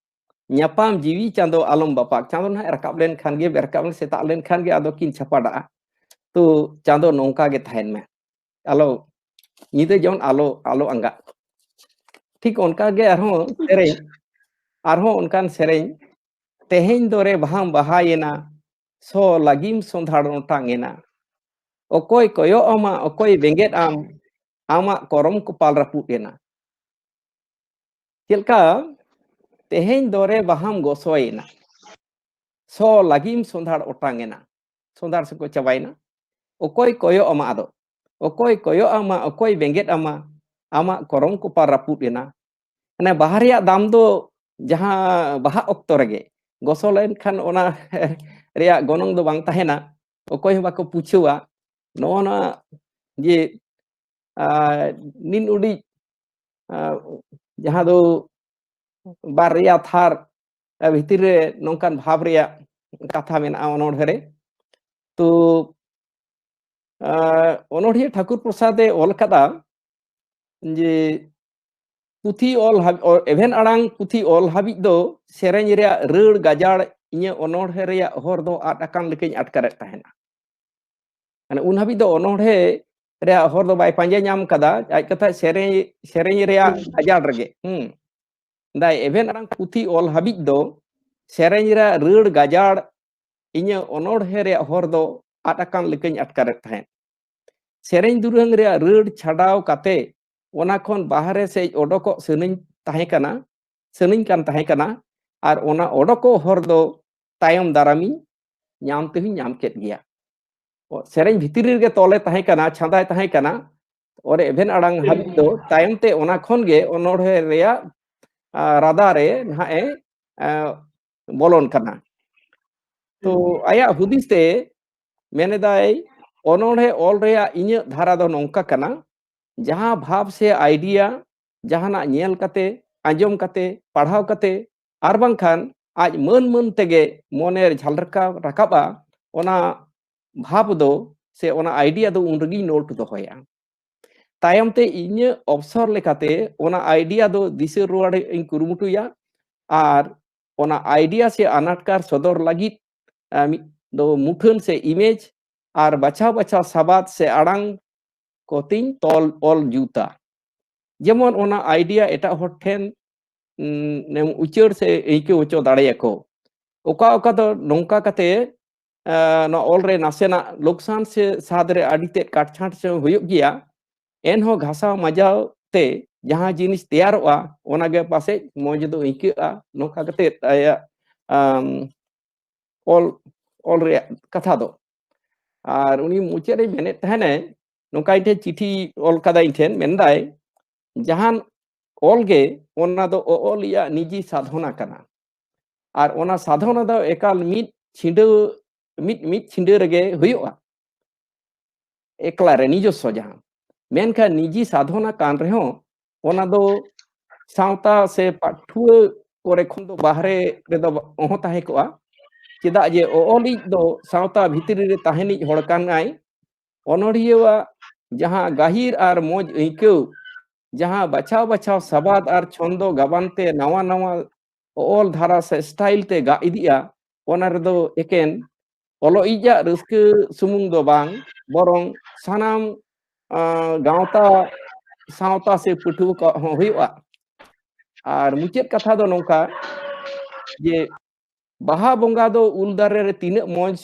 ᱧᱟᱯᱟᱢ ᱡᱤᱣᱤ ᱪᱟᱸᱫᱚ ᱟᱞᱚᱢ ᱵᱟᱯᱟᱜ᱾ ᱪᱟᱸᱫᱚ ᱱᱟᱦᱟᱜ ᱨᱟᱠᱟᱵ ᱞᱮᱱᱠᱷᱟᱱ ᱜᱮ, ᱨᱟᱠᱟᱵ ᱥᱮᱛᱟᱜ ᱞᱮᱱᱠᱷᱟᱱ ᱜᱮ ᱟᱫᱚ ᱠᱤᱱ ᱪᱷᱟᱯᱟᱰᱟᱜᱼᱟ᱾ ᱛᱚ ᱪᱟᱸᱫᱚ ᱱᱚᱝᱠᱟ ᱜᱮ ᱛᱟᱦᱮᱱ ᱢᱮ, ᱟᱞᱚ, ᱧᱤᱫᱟᱹ ᱡᱮᱢᱚᱱ ᱟᱞᱚ, ᱟᱞᱚ ᱟᱸᱜᱟᱜ᱾ ᱴᱷᱤᱠ ᱚᱱᱠᱟ ᱜᱮ ᱟᱨᱦᱚᱸ ᱥᱮᱨᱮᱧ, ᱟᱨᱦᱚᱸ ᱚᱱᱠᱟᱱ ᱥᱮᱨᱮᱧ, ᱛᱮᱦᱮᱧ ᱫᱚᱨᱮ ᱵᱟᱦᱟᱢ ᱵᱟᱦᱟᱭᱮᱱᱟ, ᱥᱚ ᱞᱟᱹᱜᱤᱢ ᱥᱚᱸᱫᱷᱟᱲ ᱚᱴᱟᱝ ᱮᱱᱟ᱾ ᱚᱠᱚᱭ ᱠᱚᱭᱚᱜ ᱟᱢᱟ, ᱚᱠᱚᱭ ᱵᱮᱸᱜᱮᱫ ᱟᱢ, ᱟᱢᱟᱜ ᱠᱚᱨᱚᱢ ᱠᱚᱯᱟᱞ ᱨᱟᱹᱯᱩᱫ ᱮᱱᱟ᱾ ᱪᱮᱫ ᱞᱮᱠᱟ ᱛᱮᱦᱮᱧ ᱫᱚᱨᱮ ᱵᱟᱦᱟᱢ ᱜᱚᱥᱚᱭᱮᱱᱟ, ᱥᱚ ᱞᱟᱹᱜᱤᱢ ᱥᱚᱸᱫᱷᱟᱲ ᱚᱴᱟᱝ ᱮᱱᱟ, ᱥᱚᱸᱫᱷᱟᱲ ᱥᱮ ᱠᱚ ᱪᱟᱵᱟᱭᱮᱱᱟ᱾ ᱚᱠᱚᱭ ᱠᱚᱭᱚᱜ ᱟᱢᱟ ᱟᱫᱚ, ᱚᱠᱚᱭ ᱠᱚᱭᱚᱜ ᱟᱢᱟ, ᱚᱠᱚᱭ ᱵᱮᱸᱜᱮᱫ ᱟᱢᱟ, ᱟᱢᱟᱜ ᱠᱚᱨᱚᱢ ᱠᱚᱯᱟᱨ ᱨᱟᱹᱯᱩᱫ ᱮᱱᱟ᱾ ᱢᱟᱱᱮ ᱵᱟᱦᱟ ᱨᱮᱭᱟᱜ ᱫᱟᱢ ᱫᱚ ᱡᱟᱦᱟᱸ ᱵᱟᱦᱟ ᱚᱠᱛᱚ ᱨᱮᱜᱮ, ᱜᱚᱥᱚ ᱞᱮᱱᱠᱷᱟᱱ ᱚᱱᱟ ᱨᱮᱭᱟᱜ ᱜᱚᱱᱚᱝ ᱫᱚ ᱵᱟᱝ ᱛᱟᱦᱮᱱᱟ, ᱚᱠᱚᱭ ᱦᱚᱸ ᱵᱟᱠᱚ ᱯᱩᱪᱷᱟᱹᱣᱟ᱾ ᱱᱚᱜᱼᱚ ᱱᱚᱣᱟ ᱡᱮ ᱟᱨ ᱱᱤᱱ ᱩᱰᱤᱡ, ᱟᱨ ᱡᱟᱦᱟᱸ ᱫᱚ ᱵᱟᱨᱭᱟ ᱛᱷᱟᱨ ᱵᱷᱤᱛᱤᱨ ᱨᱮ ᱱᱚᱝᱠᱟᱱ ᱵᱷᱟᱵᱽ ᱨᱮᱭᱟᱜ ᱠᱟᱛᱷᱟ ᱢᱮᱱᱟᱜᱼᱟ ᱚᱱᱚᱬᱦᱮ ᱨᱮ᱾ ᱛᱚ, ᱟᱨ ᱚᱱᱚᱬᱦᱤᱭᱟᱹ ᱴᱷᱟᱹᱠᱩᱨ ᱯᱨᱚᱥᱟᱫᱽ ᱮ ᱚᱞ ᱠᱟᱫᱟ ᱡᱮ ᱯᱩᱛᱷᱤ ᱚᱞ ᱦᱟᱵ-, ᱚ-, ᱮᱵᱷᱮᱱ ᱟᱲᱟᱝ ᱯᱩᱛᱷᱤ ᱚᱞ ᱦᱟᱹᱵᱤᱡ ᱫᱚ ᱥᱮᱨᱮᱧ ᱨᱮᱭᱟᱜ ᱨᱟᱹᱲ ᱜᱟᱡᱟᱲ ᱤᱧᱟᱹᱜ ᱚᱱᱚᱬᱦᱮ ᱨᱮᱭᱟᱜ ᱦᱚᱨ ᱫᱚ ᱟᱫ ᱟᱠᱟᱱ ᱞᱮᱠᱟᱧ ᱟᱴᱠᱟᱨᱮᱫ ᱛᱟᱦᱮᱱᱟ᱾ ᱢᱟᱱᱮ ᱩᱱ ᱦᱟᱹᱵᱤᱡ ᱫᱚ ᱚᱱᱚᱬᱦᱮ ᱨᱮᱭᱟᱜ ᱦᱚᱨ ᱫᱚ ᱵᱟᱭ ᱯᱟᱸᱡᱟ ᱧᱟᱢ ᱠᱟᱫᱟ, ᱟᱡ ᱠᱟᱛᱷᱟ ᱥᱮᱨᱮᱧ, ᱥᱮᱨᱮᱧ ᱨᱮᱭᱟᱜ ᱦᱩᱸ᱾ ᱜᱟᱡᱟᱲ ᱨᱮᱜᱮ᱾ ᱦᱩᱸ᱾ ᱫᱟᱭ ᱮᱵᱷᱮᱱ ᱟᱲᱟᱝ ᱯᱩᱛᱷᱤ ᱚᱞ ᱦᱟᱹᱵᱤᱡ ᱫᱚ ᱥᱮᱨᱮᱧ ᱨᱮᱭᱟᱜ ᱨᱟᱹᱲ ᱜᱟᱡᱟᱲ ᱤᱧᱟᱹᱜ ᱚᱱᱚᱬᱦᱮ ᱨᱮᱭᱟᱜ ᱦᱚᱨ ᱫᱚ ᱟᱫ ᱟᱠᱟᱱ ᱞᱮᱠᱟᱧ ᱟᱴᱠᱟᱨᱮᱫ ᱛᱟᱦᱮᱸᱫ᱾ ᱥᱮᱨᱮᱧ ᱫᱩᱨᱟᱹᱝ ᱨᱮᱭᱟᱜ ᱨᱟᱹᱲ ᱪᱷᱟᱰᱟᱣ ᱠᱟᱛᱮ ᱚᱱᱟ ᱠᱷᱚᱱ ᱵᱟᱦᱨᱮ ᱥᱮᱫ ᱚᱰᱚᱠᱚᱜ ᱥᱟᱱᱟᱧ ᱛᱟᱦᱮᱸ ᱠᱟᱱᱟ, ᱥᱟᱱᱟᱧ ᱠᱟᱱ ᱛᱟᱦᱮᱸ ᱠᱟᱱᱟ, ᱟᱨ ᱚᱱᱟ ᱚᱰᱚᱠᱚᱜ ᱦᱚᱨ ᱫᱚ ᱛᱟᱭᱚᱢ ᱫᱟᱨᱟᱢᱤᱧ ᱧᱟᱢ ᱛᱮᱦᱚᱧ ᱧᱟᱢ ᱠᱮᱫ ᱜᱮᱭᱟ᱾ ᱚ, ᱥᱮᱨᱮᱧ ᱵᱷᱤᱛᱨᱤ ᱨᱮᱜᱮ ᱛᱚᱞᱮ ᱛᱟᱦᱮᱸ ᱠᱟᱱᱟ, ᱪᱷᱟᱸᱫᱟᱭ ᱛᱟᱦᱮᱸ ᱠᱟᱱᱟ, ᱚᱨ ᱮᱵᱷᱮᱱ ᱟᱲᱟᱝ ᱦᱟᱹᱵᱤᱡ ᱫᱚ, ᱛᱟᱭᱚᱢ ᱛᱮ ᱚᱱᱟ ᱠᱷᱚᱱ ᱜᱮ ᱚᱱᱚᱬᱦᱮ ᱨᱮᱭᱟᱜ, ᱟ, ᱨᱟᱫᱟ ᱨᱮ ᱱᱟᱦᱟᱜ ᱮ, ᱟ, ᱵᱚᱞᱚᱱ ᱠᱟᱱᱟ᱾ ᱛᱚ, ᱦᱩᱸ᱾ ᱟᱭᱟᱜ ᱦᱩᱫᱤᱥ ᱛᱮ ᱢᱮᱱᱮᱫᱟᱭ, ᱚᱱᱚᱬᱦᱮ ᱚᱞ ᱨᱮᱭᱟᱜ ᱤᱧᱟᱹᱜ ᱫᱷᱟᱨᱟ ᱫᱚ ᱱᱚᱝᱠᱟ ᱠᱟᱱᱟ, ᱡᱟᱦᱟᱸ ᱵᱷᱟᱵᱽ ᱥᱮ idea ᱡᱟᱦᱟᱱᱟᱜ ᱧᱮᱞ ᱠᱟᱛᱮ, ᱟᱸᱡᱚᱢ ᱠᱟᱛᱮ, ᱯᱟᱲᱦᱟᱣ ᱠᱟᱛᱮ, ᱟᱨ ᱵᱟᱝᱠᱷᱟᱱ ᱟᱡ ᱢᱟᱹᱱ ᱢᱟᱹᱱ ᱛᱮᱜᱮ ᱢᱚᱱᱮ ᱨᱮ ᱡᱷᱟᱞᱠᱟᱣ ᱨᱟᱠᱟᱵᱼᱟ, ᱚᱱᱟ ᱵᱷᱟᱵᱽ ᱫᱚ ᱥᱮ ᱚᱱᱟ idea ᱫᱚ ᱩᱱ ᱨᱮᱜᱮᱧ note ᱫᱚᱦᱚᱭᱟ᱾ ᱛᱟᱭᱚᱢ ᱛᱮ ᱤᱧᱟᱹᱜ ᱚᱯᱥᱚᱨ ᱞᱮᱠᱟᱛᱮ ᱚᱱᱟ idea ᱫᱚ ᱫᱤᱥᱟᱹ ᱨᱩᱣᱟᱹᱲ ᱤᱧ ᱠᱩᱨᱩᱢᱩᱴᱩᱭᱟ, ᱟᱨ ᱚᱱᱟ idea ᱥᱮ ᱟᱱᱟᱴᱠᱟᱨ ᱥᱚᱫᱚᱨ ᱞᱟᱹᱜᱤᱫ, ᱟ, ᱢᱤᱫ ᱫᱚ ᱢᱩᱴᱷᱟᱹᱱ ᱥᱮ image ᱟᱨ ᱵᱟᱪᱷᱟᱣ ᱵᱟᱪᱷᱟᱣ ᱥᱟᱵᱟᱫ ᱥᱮ ᱟᱲᱟᱝ ᱠᱚᱛᱮᱧ ᱛᱚᱞ ᱚᱞ ᱡᱩᱛᱟ᱾ ᱡᱮᱢᱚᱱ ᱚᱱᱟ idea ᱮᱴᱟᱜ ᱦᱚᱲ ᱴᱷᱮᱱ, ᱩᱸ, ᱩᱪᱟᱹᱲ ᱥᱮ ᱟᱹᱭᱠᱟᱹᱣ ᱦᱚᱪᱚ ᱫᱟᱲᱮᱭᱟᱠᱚ᱾ ᱚᱠᱟ ᱚᱠᱟ ᱫᱚ ᱱᱚᱝᱠᱟ ᱠᱟᱛᱮ, ᱟ, ᱱᱚᱣᱟ ᱚᱞ ᱨᱮ ᱱᱟᱥᱮᱱᱟᱜ ᱞᱳᱠᱥᱟᱱ ᱥᱮ ᱥᱟᱫ ᱨᱮ ᱟᱹᱰᱤ ᱛᱮᱫ ᱠᱟᱴᱪᱷᱟᱸᱴ ᱥᱮ ᱦᱩᱭᱩᱜ ᱜᱮᱭᱟ, ᱮᱱᱦᱚᱸ ᱜᱷᱟᱥᱟᱣ ᱢᱟᱡᱟᱣ ᱛᱮ ᱡᱟᱦᱟᱸ ᱡᱤᱱᱤᱥ ᱛᱮᱭᱟᱨᱚᱜᱼᱟ, ᱚᱱᱟᱜᱮ ᱯᱟᱥᱮᱡ ᱢᱚᱡᱽ ᱫᱚ ᱟᱹᱭᱠᱟᱹᱜᱼᱟ᱾ ᱱᱚᱝᱠᱟ ᱠᱟᱛᱮ ᱟᱭᱟᱜ ᱟᱢ, ᱚᱞ ᱚᱞ ᱨᱮᱭᱟᱜ ᱠᱟᱛᱷᱟ ᱫᱚ᱾ ᱟᱨ ᱩᱱᱤ ᱢᱩᱪᱟᱹᱫ ᱨᱮ ᱢᱮᱱᱮᱫ ᱛᱟᱦᱮᱱᱟᱭ, ᱱᱚᱝᱠᱟ ᱤᱧ ᱴᱷᱮᱱ ᱪᱤᱴᱷᱤ ᱚᱞ ᱠᱟᱫᱟ, ᱤᱧ ᱴᱷᱮᱱ ᱢᱮᱱᱫᱟᱭ, ᱡᱟᱦᱟᱱ ᱚᱞ ᱜᱮ ᱚᱱᱟ ᱫᱚ ᱚᱞᱤᱡᱟᱜ ᱱᱤᱡᱤ ᱥᱟᱫᱷᱚᱱᱟ ᱠᱟᱱᱟ᱾ ᱟᱨ ᱚᱱᱟ ᱥᱟᱫᱷᱚᱱᱟ ᱫᱚ ᱮᱠᱟᱞ ᱢᱤᱫ ᱪᱷᱤᱸᱰᱟᱹ ᱢᱤᱫ ᱢᱤᱫ ᱪᱷᱤᱸᱰᱟᱹ ᱨᱮᱜᱮ ᱦᱩᱭᱩᱜᱼᱟ, ᱮᱠᱞᱟ ᱨᱮ ᱱᱤᱡᱚᱥᱥᱚ ᱡᱟᱦᱟᱸ᱾ ᱢᱮᱱᱠᱷᱟᱱ ᱱᱤᱡᱤ ᱥᱟᱫᱷᱚᱱᱟ ᱠᱟᱱ ᱨᱮᱦᱚᱸ, ᱚᱱᱟ ᱫᱚ ᱥᱟᱶᱛᱟ ᱥᱮ ᱯᱟᱹᱴᱷᱩᱣᱟᱹ ᱠᱚᱨᱮ ᱠᱷᱚᱱ ᱫᱚ ᱵᱟᱦᱨᱮ ᱨᱮᱫᱚ ᱚᱦᱚ ᱛᱟᱦᱮᱸ ᱠᱚᱜᱼᱟ᱾ ᱪᱮᱫᱟᱜ ᱡᱮ ᱚᱞᱤᱡ ᱫᱚ ᱥᱟᱶᱛᱟ ᱵᱷᱤᱛᱨᱤ ᱨᱮ ᱛᱟᱦᱮᱱᱤᱡ ᱦᱚᱲ ᱠᱟᱱᱟᱭ᱾ ᱚᱱᱚᱲᱦᱤᱭᱟᱹᱣᱟᱜ ᱡᱟᱦᱟᱸ ᱜᱟᱹᱦᱤᱨ ᱟᱨ ᱢᱚᱡᱽ ᱟᱹᱭᱠᱟᱹᱣ, ᱡᱟᱦᱟᱸ ᱵᱟᱪᱷᱟᱣ ᱵᱟᱪᱷᱟᱣ ᱥᱟᱵᱟᱫ ᱟᱨ ᱪᱷᱚᱱᱫᱚ ᱜᱟᱵᱟᱱ ᱛᱮ ᱱᱟᱣᱟ ᱱᱟᱣᱟ ᱚᱞ ᱫᱷᱟᱨᱟ ᱥᱮ ᱥᱴᱟᱭᱤᱞ ᱛᱮ ᱜᱟᱜ ᱤᱫᱤᱜᱼᱟ, ᱚᱱᱟ ᱨᱮᱫᱚ ᱮᱠᱮᱱ ᱚᱞᱚᱜᱤᱡᱟᱜ ᱨᱟᱹᱥᱠᱟᱹ ᱥᱩᱢᱩᱝ ᱫᱚ ᱵᱟᱝ, ᱵᱚᱨᱚᱝ ᱥᱟᱱᱟᱢ, ᱟᱸ, ᱜᱟᱶᱛᱟ, ᱥᱟᱶᱛᱟ ᱥᱮ ᱯᱟᱹᱴᱷᱩᱣᱟᱹ ᱠᱚᱣᱟᱜ ᱦᱚᱸ ᱦᱩᱭᱩᱜᱼᱟ᱾ ᱟᱨ ᱢᱩᱪᱟᱹᱫ ᱠᱟᱛᱷᱟ ᱫᱚ ᱱᱚᱝᱠᱟ ᱡᱮ, ᱵᱟᱦᱟ ᱵᱚᱸᱜᱟ ᱫᱚ ᱩᱞ ᱫᱟᱨᱮ ᱨᱮ ᱛᱤᱱᱟᱹᱜ ᱢᱚᱡᱽ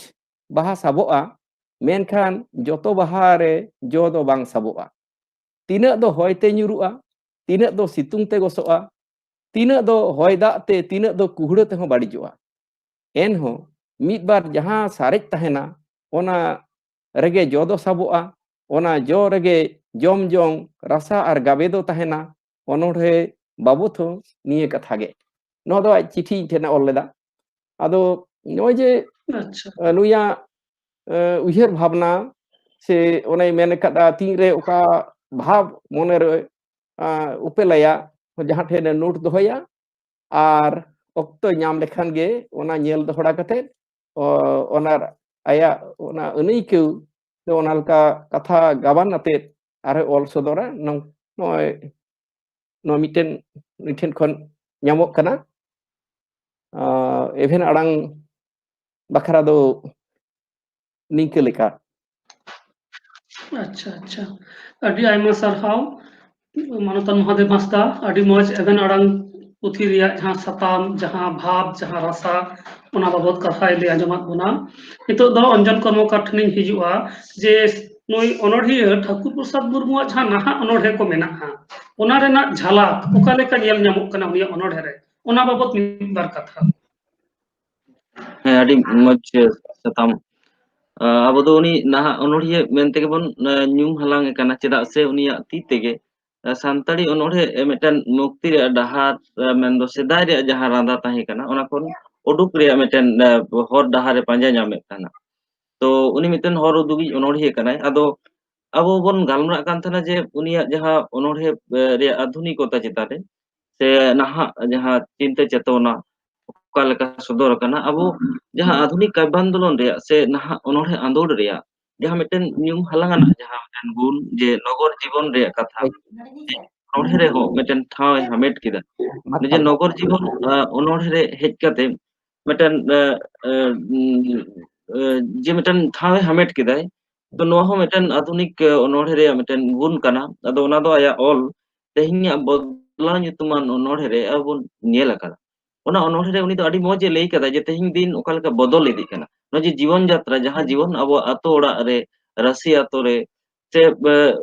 ᱵᱟᱦᱟ ᱥᱟᱵᱚᱜᱼᱟ, ᱢᱮᱱᱠᱷᱟᱱ ᱡᱚᱛᱚ ᱵᱟᱦᱟ ᱨᱮ ᱡᱚ ᱫᱚ ᱵᱟᱝ ᱥᱟᱵᱚᱜᱼᱟ᱾ ᱛᱤᱱᱟᱹᱜ ᱫᱚ ᱦᱚᱭ ᱛᱮ ᱧᱩᱨᱩᱜᱼᱟ, ᱛᱤᱱᱟᱹᱜ ᱫᱚ ᱥᱤᱛᱩᱝ ᱛᱮ ᱜᱚᱥᱚᱜᱼᱟ, ᱛᱤᱱᱟᱹᱜ ᱫᱚ ᱦᱚᱭ ᱫᱟᱜ ᱛᱮ, ᱛᱤᱱᱟᱹᱜ ᱫᱚ ᱠᱩᱦᱲᱟᱹ ᱛᱮᱦᱚᱸ ᱵᱟᱹᱲᱤᱡᱚᱜᱼᱟ᱾ ᱮᱱᱦᱚᱸ ᱢᱤᱫ ᱵᱟᱨ ᱡᱟᱦᱟᱸ ᱥᱟᱨᱮᱡ ᱛᱟᱦᱮᱱᱟ, ᱚᱱᱟ ᱨᱮᱜᱮ ᱡᱚ ᱫᱚ ᱥᱟᱵᱚᱜᱼᱟ, ᱚᱱᱟ ᱡᱚ ᱨᱮᱜᱮ ᱡᱚᱢ ᱡᱚᱝ ᱨᱟᱥᱟ ᱟᱨ ᱜᱟᱵᱮ ᱫᱚ ᱛᱟᱦᱮᱱᱟ᱾ ᱚᱱᱚᱬᱦᱮ ᱵᱟᱵᱚᱛ ᱦᱚᱸ ᱱᱤᱭᱟᱹ ᱠᱟᱛᱷᱟ ᱜᱮ᱾ ᱱᱚᱣᱟ ᱫᱚ ᱟᱡ ᱪᱤᱴᱷᱤ ᱤᱧ ᱴᱷᱮᱱᱮ ᱚᱞ ᱞᱮᱫᱟ᱾ ᱟᱫᱚ ᱱᱚᱜᱼᱚᱭ ᱡᱮ, ᱟᱪᱪᱷᱟ᱾ ᱟᱸ, ᱱᱩᱭᱟᱜ, ᱟᱸ, ᱩᱭᱦᱟᱹᱨ ᱵᱷᱟᱵᱽᱱᱟ ᱥᱮ ᱚᱱᱮᱭ ᱢᱮᱱ ᱟᱠᱟᱫᱟ, ᱛᱤᱱᱨᱮ ᱚᱠᱟ ᱵᱷᱟᱵᱽ ᱢᱚᱱᱮᱨᱮ, ᱟᱸ, ᱩᱯᱮᱞᱟᱭᱟ, ᱡᱟᱦᱟᱸ ᱴᱷᱮᱱᱮ ᱱᱳᱴ ᱫᱚᱦᱚᱭᱟ, ᱟᱨ ᱚᱠᱛᱚ ᱧᱟᱢ ᱞᱮᱠᱷᱟᱱ ᱜᱮ ᱚᱱᱟ ᱧᱮᱞ ᱫᱚᱦᱲᱟ ᱠᱟᱛᱮ, ᱚ, ᱚᱱᱟ ᱟᱭᱟᱜ ᱚᱱᱟ ᱟᱹᱱᱟᱹᱭᱠᱟᱹᱣ ᱥᱮ ᱚᱱᱟ ᱞᱮᱠᱟ ᱠᱟᱛᱷᱟ ᱜᱟᱵᱟᱱ ᱟᱛᱮ ᱟᱨᱦᱚᱸ ᱚᱞ ᱥᱚᱫᱚᱨᱟ᱾ ᱱᱚᱝ-, ᱱᱚᱜᱼᱚᱭ ᱱᱚᱣᱟ ᱢᱤᱫᱴᱮᱱ ᱩᱱᱤ ᱴᱷᱮᱱ ᱠᱷᱚᱱ ᱧᱟᱢᱚᱜ ᱠᱟᱱᱟ᱾ ᱟᱸ, ᱮᱵᱷᱮᱱ ᱟᱲᱟᱝ ᱵᱟᱠᱷᱨᱟ ᱫᱚ ᱱᱤᱝᱠᱟᱹ ᱞᱮᱠᱟ᱾ ᱟᱪᱪᱷᱟ, ᱟᱪᱪᱷᱟ᱾ ᱟᱹᱰᱤ ᱟᱭᱢᱟ ᱥᱟᱨᱦᱟᱣ, ᱢᱟᱱᱚᱛᱟᱱ ᱢᱚᱦᱟᱫᱮᱵ ᱦᱟᱸᱥᱫᱟ᱾ ᱟᱹᱰᱤ ᱢᱚᱡᱽ ᱮᱵᱷᱮᱱ ᱟᱲᱟᱝ ᱯᱩᱛᱷᱤ ᱨᱮᱭᱟᱜ ᱡᱟᱦᱟᱸ ᱥᱟᱛᱟᱢ, ᱡᱟᱦᱟᱸ ᱵᱷᱟᱵᱽ, ᱡᱟᱦᱟᱸ ᱨᱟᱥᱟ, ᱚᱱᱟ ᱵᱟᱵᱚᱛ ᱠᱟᱛᱷᱟᱭ ᱞᱟᱹᱭ ᱟᱸᱡᱚᱢᱟᱫ ᱵᱚᱱᱟ᱾ ᱱᱤᱛᱚᱜ ᱫᱚ ᱚᱧᱡᱚᱱ ᱠᱚᱨᱢᱚᱠᱟᱨ ᱴᱷᱮᱱᱤᱧ ᱦᱤᱡᱩᱜᱼᱟ, ᱡᱮ ᱱᱩᱭ ᱚᱱᱚᱬᱦᱤᱭᱟᱹ ᱴᱷᱟᱹᱠᱩᱨ ᱯᱨᱚᱥᱟᱫᱽ ᱢᱩᱨᱢᱩᱣᱟᱜ ᱡᱟᱦᱟᱸ ᱱᱟᱦᱟᱜ ᱚᱱᱚᱬᱦᱮ ᱠᱚ ᱢᱮᱱᱟᱜᱼᱟ, ᱚᱱᱟ ᱨᱮᱱᱟᱜ ᱡᱷᱟᱞᱟᱠ ᱚᱠᱟ ᱞᱮᱠᱟ ᱧᱮᱞ ᱧᱟᱢᱚᱜ ᱠᱟᱱᱟ ᱩᱱᱤᱭᱟᱜ ᱚᱱᱚᱬᱦᱮ ᱨᱮ, ᱚᱱᱟ ᱵᱟᱵᱚᱛ ᱢᱤᱫ ᱵᱟᱨ ᱠᱟᱛᱷᱟ᱾ ᱦᱮᱸ, ᱟᱹᱰᱤ ᱢᱚᱡᱽ ᱥᱟᱛᱟᱢ᱾ ᱟᱵᱚ ᱫᱚ ᱩᱱᱤ ᱱᱟᱦᱟᱜ ᱚᱱᱚᱬᱦᱤᱭᱟᱹ ᱢᱮᱱ ᱛᱮᱜᱮ ᱵᱚᱱ ᱧᱩᱢ ᱦᱟᱞᱟᱝ ᱮ ᱠᱟᱱᱟ, ᱪᱮᱫᱟᱜ ᱥᱮ ᱩᱱᱤᱭᱟᱜ ᱛᱤ ᱛᱮᱜᱮ ᱥᱟᱱᱛᱟᱲᱤ ᱚᱱᱚᱬᱦᱮ ᱢᱤᱫᱴᱮᱱ ᱢᱩᱠᱛᱤ ᱨᱮᱭᱟᱜ ᱰᱟᱦᱟᱨ, ᱢᱮᱱᱫᱚ ᱥᱮᱫᱟᱭ ᱨᱮᱭᱟᱜ ᱡᱟᱦᱟᱸ ᱨᱟᱸᱫᱟ ᱛᱟᱦᱮᱸ ᱠᱟᱱᱟ, ᱚᱱᱟ ᱠᱷᱚᱱ ᱩᱰᱩᱠ ᱨᱮᱭᱟᱜ ᱢᱤᱫᱴᱮᱱ ᱦᱚᱨ ᱰᱟᱦᱟᱨ ᱮ ᱯᱟᱸᱡᱟ ᱧᱟᱢᱮᱫ ᱛᱟᱦᱮᱱᱟ᱾ ᱛᱚ ᱩᱱᱤ ᱢᱤᱫᱴᱮᱱ ᱦᱚᱨ ᱩᱫᱩᱜᱤᱡ ᱚᱱᱚᱬᱦᱤᱭᱟᱹ ᱠᱟᱱᱟᱭ᱾ ᱟᱫᱚ ᱟᱵᱚ ᱵᱚᱱ ᱜᱟᱞᱢᱟᱨᱟᱜ ᱠᱟᱱ ᱛᱟᱦᱮᱱᱟ ᱡᱮ ᱩᱱᱤᱭᱟᱜ ᱡᱟᱦᱟᱸ ᱚᱱᱚᱬᱦᱮ ᱨᱮᱭᱟᱜ ᱟᱫᱷᱩᱱᱤᱠᱚᱛᱟ ᱪᱮᱛᱟᱱ ᱨᱮ ᱥᱮ ᱱᱟᱦᱟᱜ ᱡᱟᱦᱟᱸ ᱪᱤᱱᱛᱟᱹ ᱪᱮᱛᱚᱱᱟ ᱚᱠᱟ ᱞᱮᱠᱟ ᱥᱚᱫᱚᱨ ᱟᱠᱟᱱᱟ, ᱟᱵᱚ ᱡᱟᱦᱟᱸ ᱟᱫᱷᱩᱱᱤᱠ ᱠᱟᱵᱽᱭ ᱟᱱᱫᱳᱞᱚᱱ ᱨᱮᱭᱟᱜ ᱥᱮ ᱱᱟᱦᱟᱜ ᱚᱱᱚᱬᱦᱮ ᱟᱸᱫᱳᱲ ᱨᱮᱭᱟᱜ ᱡᱟᱦᱟᱸ ᱢᱤᱫᱴᱮᱱ ᱧᱩᱢ ᱦᱟᱞᱟᱝ ᱟᱱᱟᱜ ᱡᱟᱦᱟᱸ ᱢᱤᱫᱴᱮᱱ ᱜᱩᱱ, ᱡᱮ ᱱᱚᱜᱚᱨ ᱡᱤᱵᱚᱱ ᱨᱮᱭᱟᱜ ᱠᱟᱛᱷᱟ ᱚᱱᱚᱬᱦᱮ ᱨᱮᱦᱚᱸ ᱢᱤᱫᱴᱮᱱ ᱴᱷᱟᱶ ᱮ ᱦᱟᱢᱮᱴ ᱠᱮᱫᱟ᱾ ᱡᱮ ᱱᱚᱜᱚᱨ ᱡᱤᱵᱚᱱ ᱚᱱᱚᱬᱦᱮ ᱨᱮ ᱦᱮᱡ ᱠᱟᱛᱮ ᱢᱤᱫᱴᱮᱱ ᱡᱮ ᱢᱤᱫᱴᱮᱱ ᱴᱷᱟᱶ ᱮ ᱦᱟᱢᱮᱴ ᱠᱮᱫᱟᱭ, ᱛᱚ ᱱᱚᱣᱟ ᱦᱚᱸ ᱢᱤᱫᱴᱮᱱ ᱟᱫᱷᱩᱱᱤᱠ ᱚᱱᱚᱬᱦᱮ ᱨᱮᱭᱟᱜ ᱢᱤᱫᱴᱮᱱ ᱜᱩᱱ ᱠᱟᱱᱟ᱾ ᱟᱫᱚ ᱚᱱᱟ ᱫᱚ ᱟᱭᱟᱜ ᱚᱞ ᱛᱮᱦᱮᱧᱟᱜ ᱵᱚᱫᱞᱟᱣ ᱧᱩᱛᱩᱢᱟᱱ ᱚᱱᱚᱬᱦᱮ ᱨᱮ ᱟᱵᱚ ᱵᱚᱱ ᱧᱮᱞ ᱟᱠᱟᱫᱟ᱾ ᱚᱱᱟ ᱚᱱᱚᱬᱦᱮ ᱨᱮ ᱩᱱᱤ ᱫᱚ ᱟᱹᱰᱤ ᱢᱚᱡᱽ ᱮ ᱞᱟᱹᱭ ᱠᱟᱫᱟ ᱡᱮ ᱛᱮᱦᱮᱧ ᱫᱤᱱ ᱚᱠᱟ ᱞᱮᱠᱟ ᱵᱚᱫᱚᱞ ᱤᱫᱤᱜ ᱠᱟᱱᱟ᱾ ᱱᱚᱜᱼᱚᱭ ᱡᱮ ᱡᱤᱵᱚᱱ ᱡᱟᱛᱨᱟ, ᱡᱟᱦᱟᱸ ᱡᱤᱵᱚᱱ ᱟᱵᱚᱣᱟᱜ ᱟᱛᱳ ᱚᱲᱟᱜ ᱨᱮ, ᱨᱟᱹᱥᱤ ᱟᱛᱳ ᱨᱮ, ᱥᱮ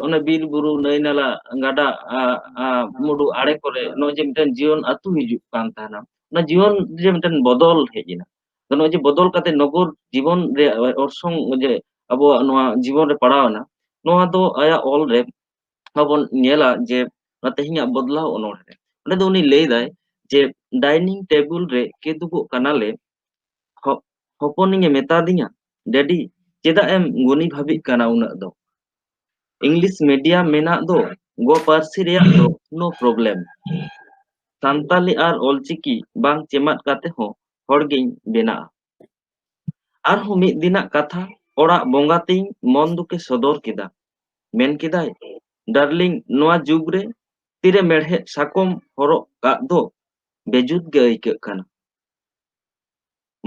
ᱚᱱᱟ ᱵᱤᱨ ᱵᱩᱨᱩ, ᱱᱟᱹᱭ ᱱᱟᱞᱟ, ᱜᱟᱰᱟ, ᱢᱩᱰᱩ ᱟᱲᱮ ᱠᱚᱨᱮ ᱱᱚᱜᱼᱚᱭ ᱡᱮ ᱢᱤᱫᱴᱮᱱ ᱡᱤᱭᱚᱱ ᱟᱹᱛᱩ ᱦᱤᱡᱩᱜ ᱠᱟᱱ ᱛᱟᱦᱮᱱᱟ, ᱚᱱᱟ ᱡᱤᱭᱚᱱ ᱡᱮ ᱢᱤᱫᱴᱮᱱ ᱵᱚᱫᱚᱞ ᱦᱮᱡ ᱮᱱᱟ᱾ ᱱᱚᱜᱼᱚᱭ ᱡᱮ ᱵᱚᱫᱚᱞ ᱠᱟᱛᱮ ᱱᱚᱜᱚᱨ ᱡᱤᱵᱚᱱ ᱨᱮ ᱚᱨᱥᱚᱝ ᱡᱮ ᱟᱵᱚᱣᱟᱜ ᱱᱚᱣᱟ ᱡᱤᱵᱚᱱ ᱨᱮ ᱯᱟᱲᱟᱣ ᱮᱱᱟ, ᱱᱚᱣᱟ ᱫᱚ ᱟᱭᱟᱜ ᱚᱞ ᱨᱮ ᱵᱚᱱ ᱧᱮᱞᱟ ᱡᱮ ᱚᱱᱟ ᱛᱮᱦᱮᱧᱟᱜ ᱵᱚᱫᱞᱟᱣ ᱚᱱᱚᱬᱦᱮ ᱨᱮ᱾ ᱚᱸᱰᱮ ᱫᱚ ᱩᱱᱤ ᱞᱟᱹᱭ ᱫᱟᱭ ᱡᱮ dining table ᱨᱮ ᱠᱤᱫᱩᱵᱚᱜ ᱠᱟᱱᱟᱞᱮ, ᱦᱚ-, ᱦᱚᱯᱚᱱᱤᱧ ᱮ ᱢᱮᱛᱟ ᱫᱤᱧᱟ, "ᱰᱮᱰᱤ, ᱪᱮᱫᱟᱜ ᱮᱢ ᱜᱩᱱᱤ ᱵᱷᱟᱵᱤᱜ ᱠᱟᱱᱟ ᱩᱱᱟᱹᱜ ᱫᱚ? English medium ᱢᱮᱱᱟᱜ ᱫᱚ, ᱜᱚ ᱯᱟᱹᱨᱥᱤ ᱨᱮᱭᱟᱜ ᱫᱚ no problem᱾ ᱥᱟᱱᱛᱟᱞᱤ ᱟᱨ ᱚᱞᱪᱤᱠᱤ ᱵᱟᱝ ᱪᱮᱢᱟᱫ ᱠᱟᱛᱮ ᱦᱚᱸ ᱦᱚᱲ ᱜᱤᱧ ᱵᱮᱱᱟᱜᱼᱟ᱾" ᱟᱨᱦᱚᱸ ᱢᱤᱫ ᱫᱤᱱᱟᱜ ᱠᱟᱛᱷᱟ, ᱚᱲᱟᱜ ᱵᱚᱸᱜᱟ ᱛᱤᱧ ᱢᱚᱱ ᱫᱩᱠᱮ ᱥᱚᱫᱚᱨ ᱠᱮᱫᱟ᱾ ᱢᱮᱱ ᱠᱮᱫᱟᱭ, "ᱰᱟᱨᱞᱤᱝ, ᱱᱚᱣᱟ ᱡᱩᱜᱽ ᱨᱮ ᱛᱤᱨᱮ ᱢᱮᱲᱦᱮᱫ ᱥᱟᱠᱚᱢ ᱦᱚᱨᱚᱜ ᱠᱟᱜ ᱫᱚ ᱵᱮᱡᱩᱛ ᱜᱮ ᱟᱹᱭᱠᱟᱹᱜ ᱠᱟᱱᱟ᱾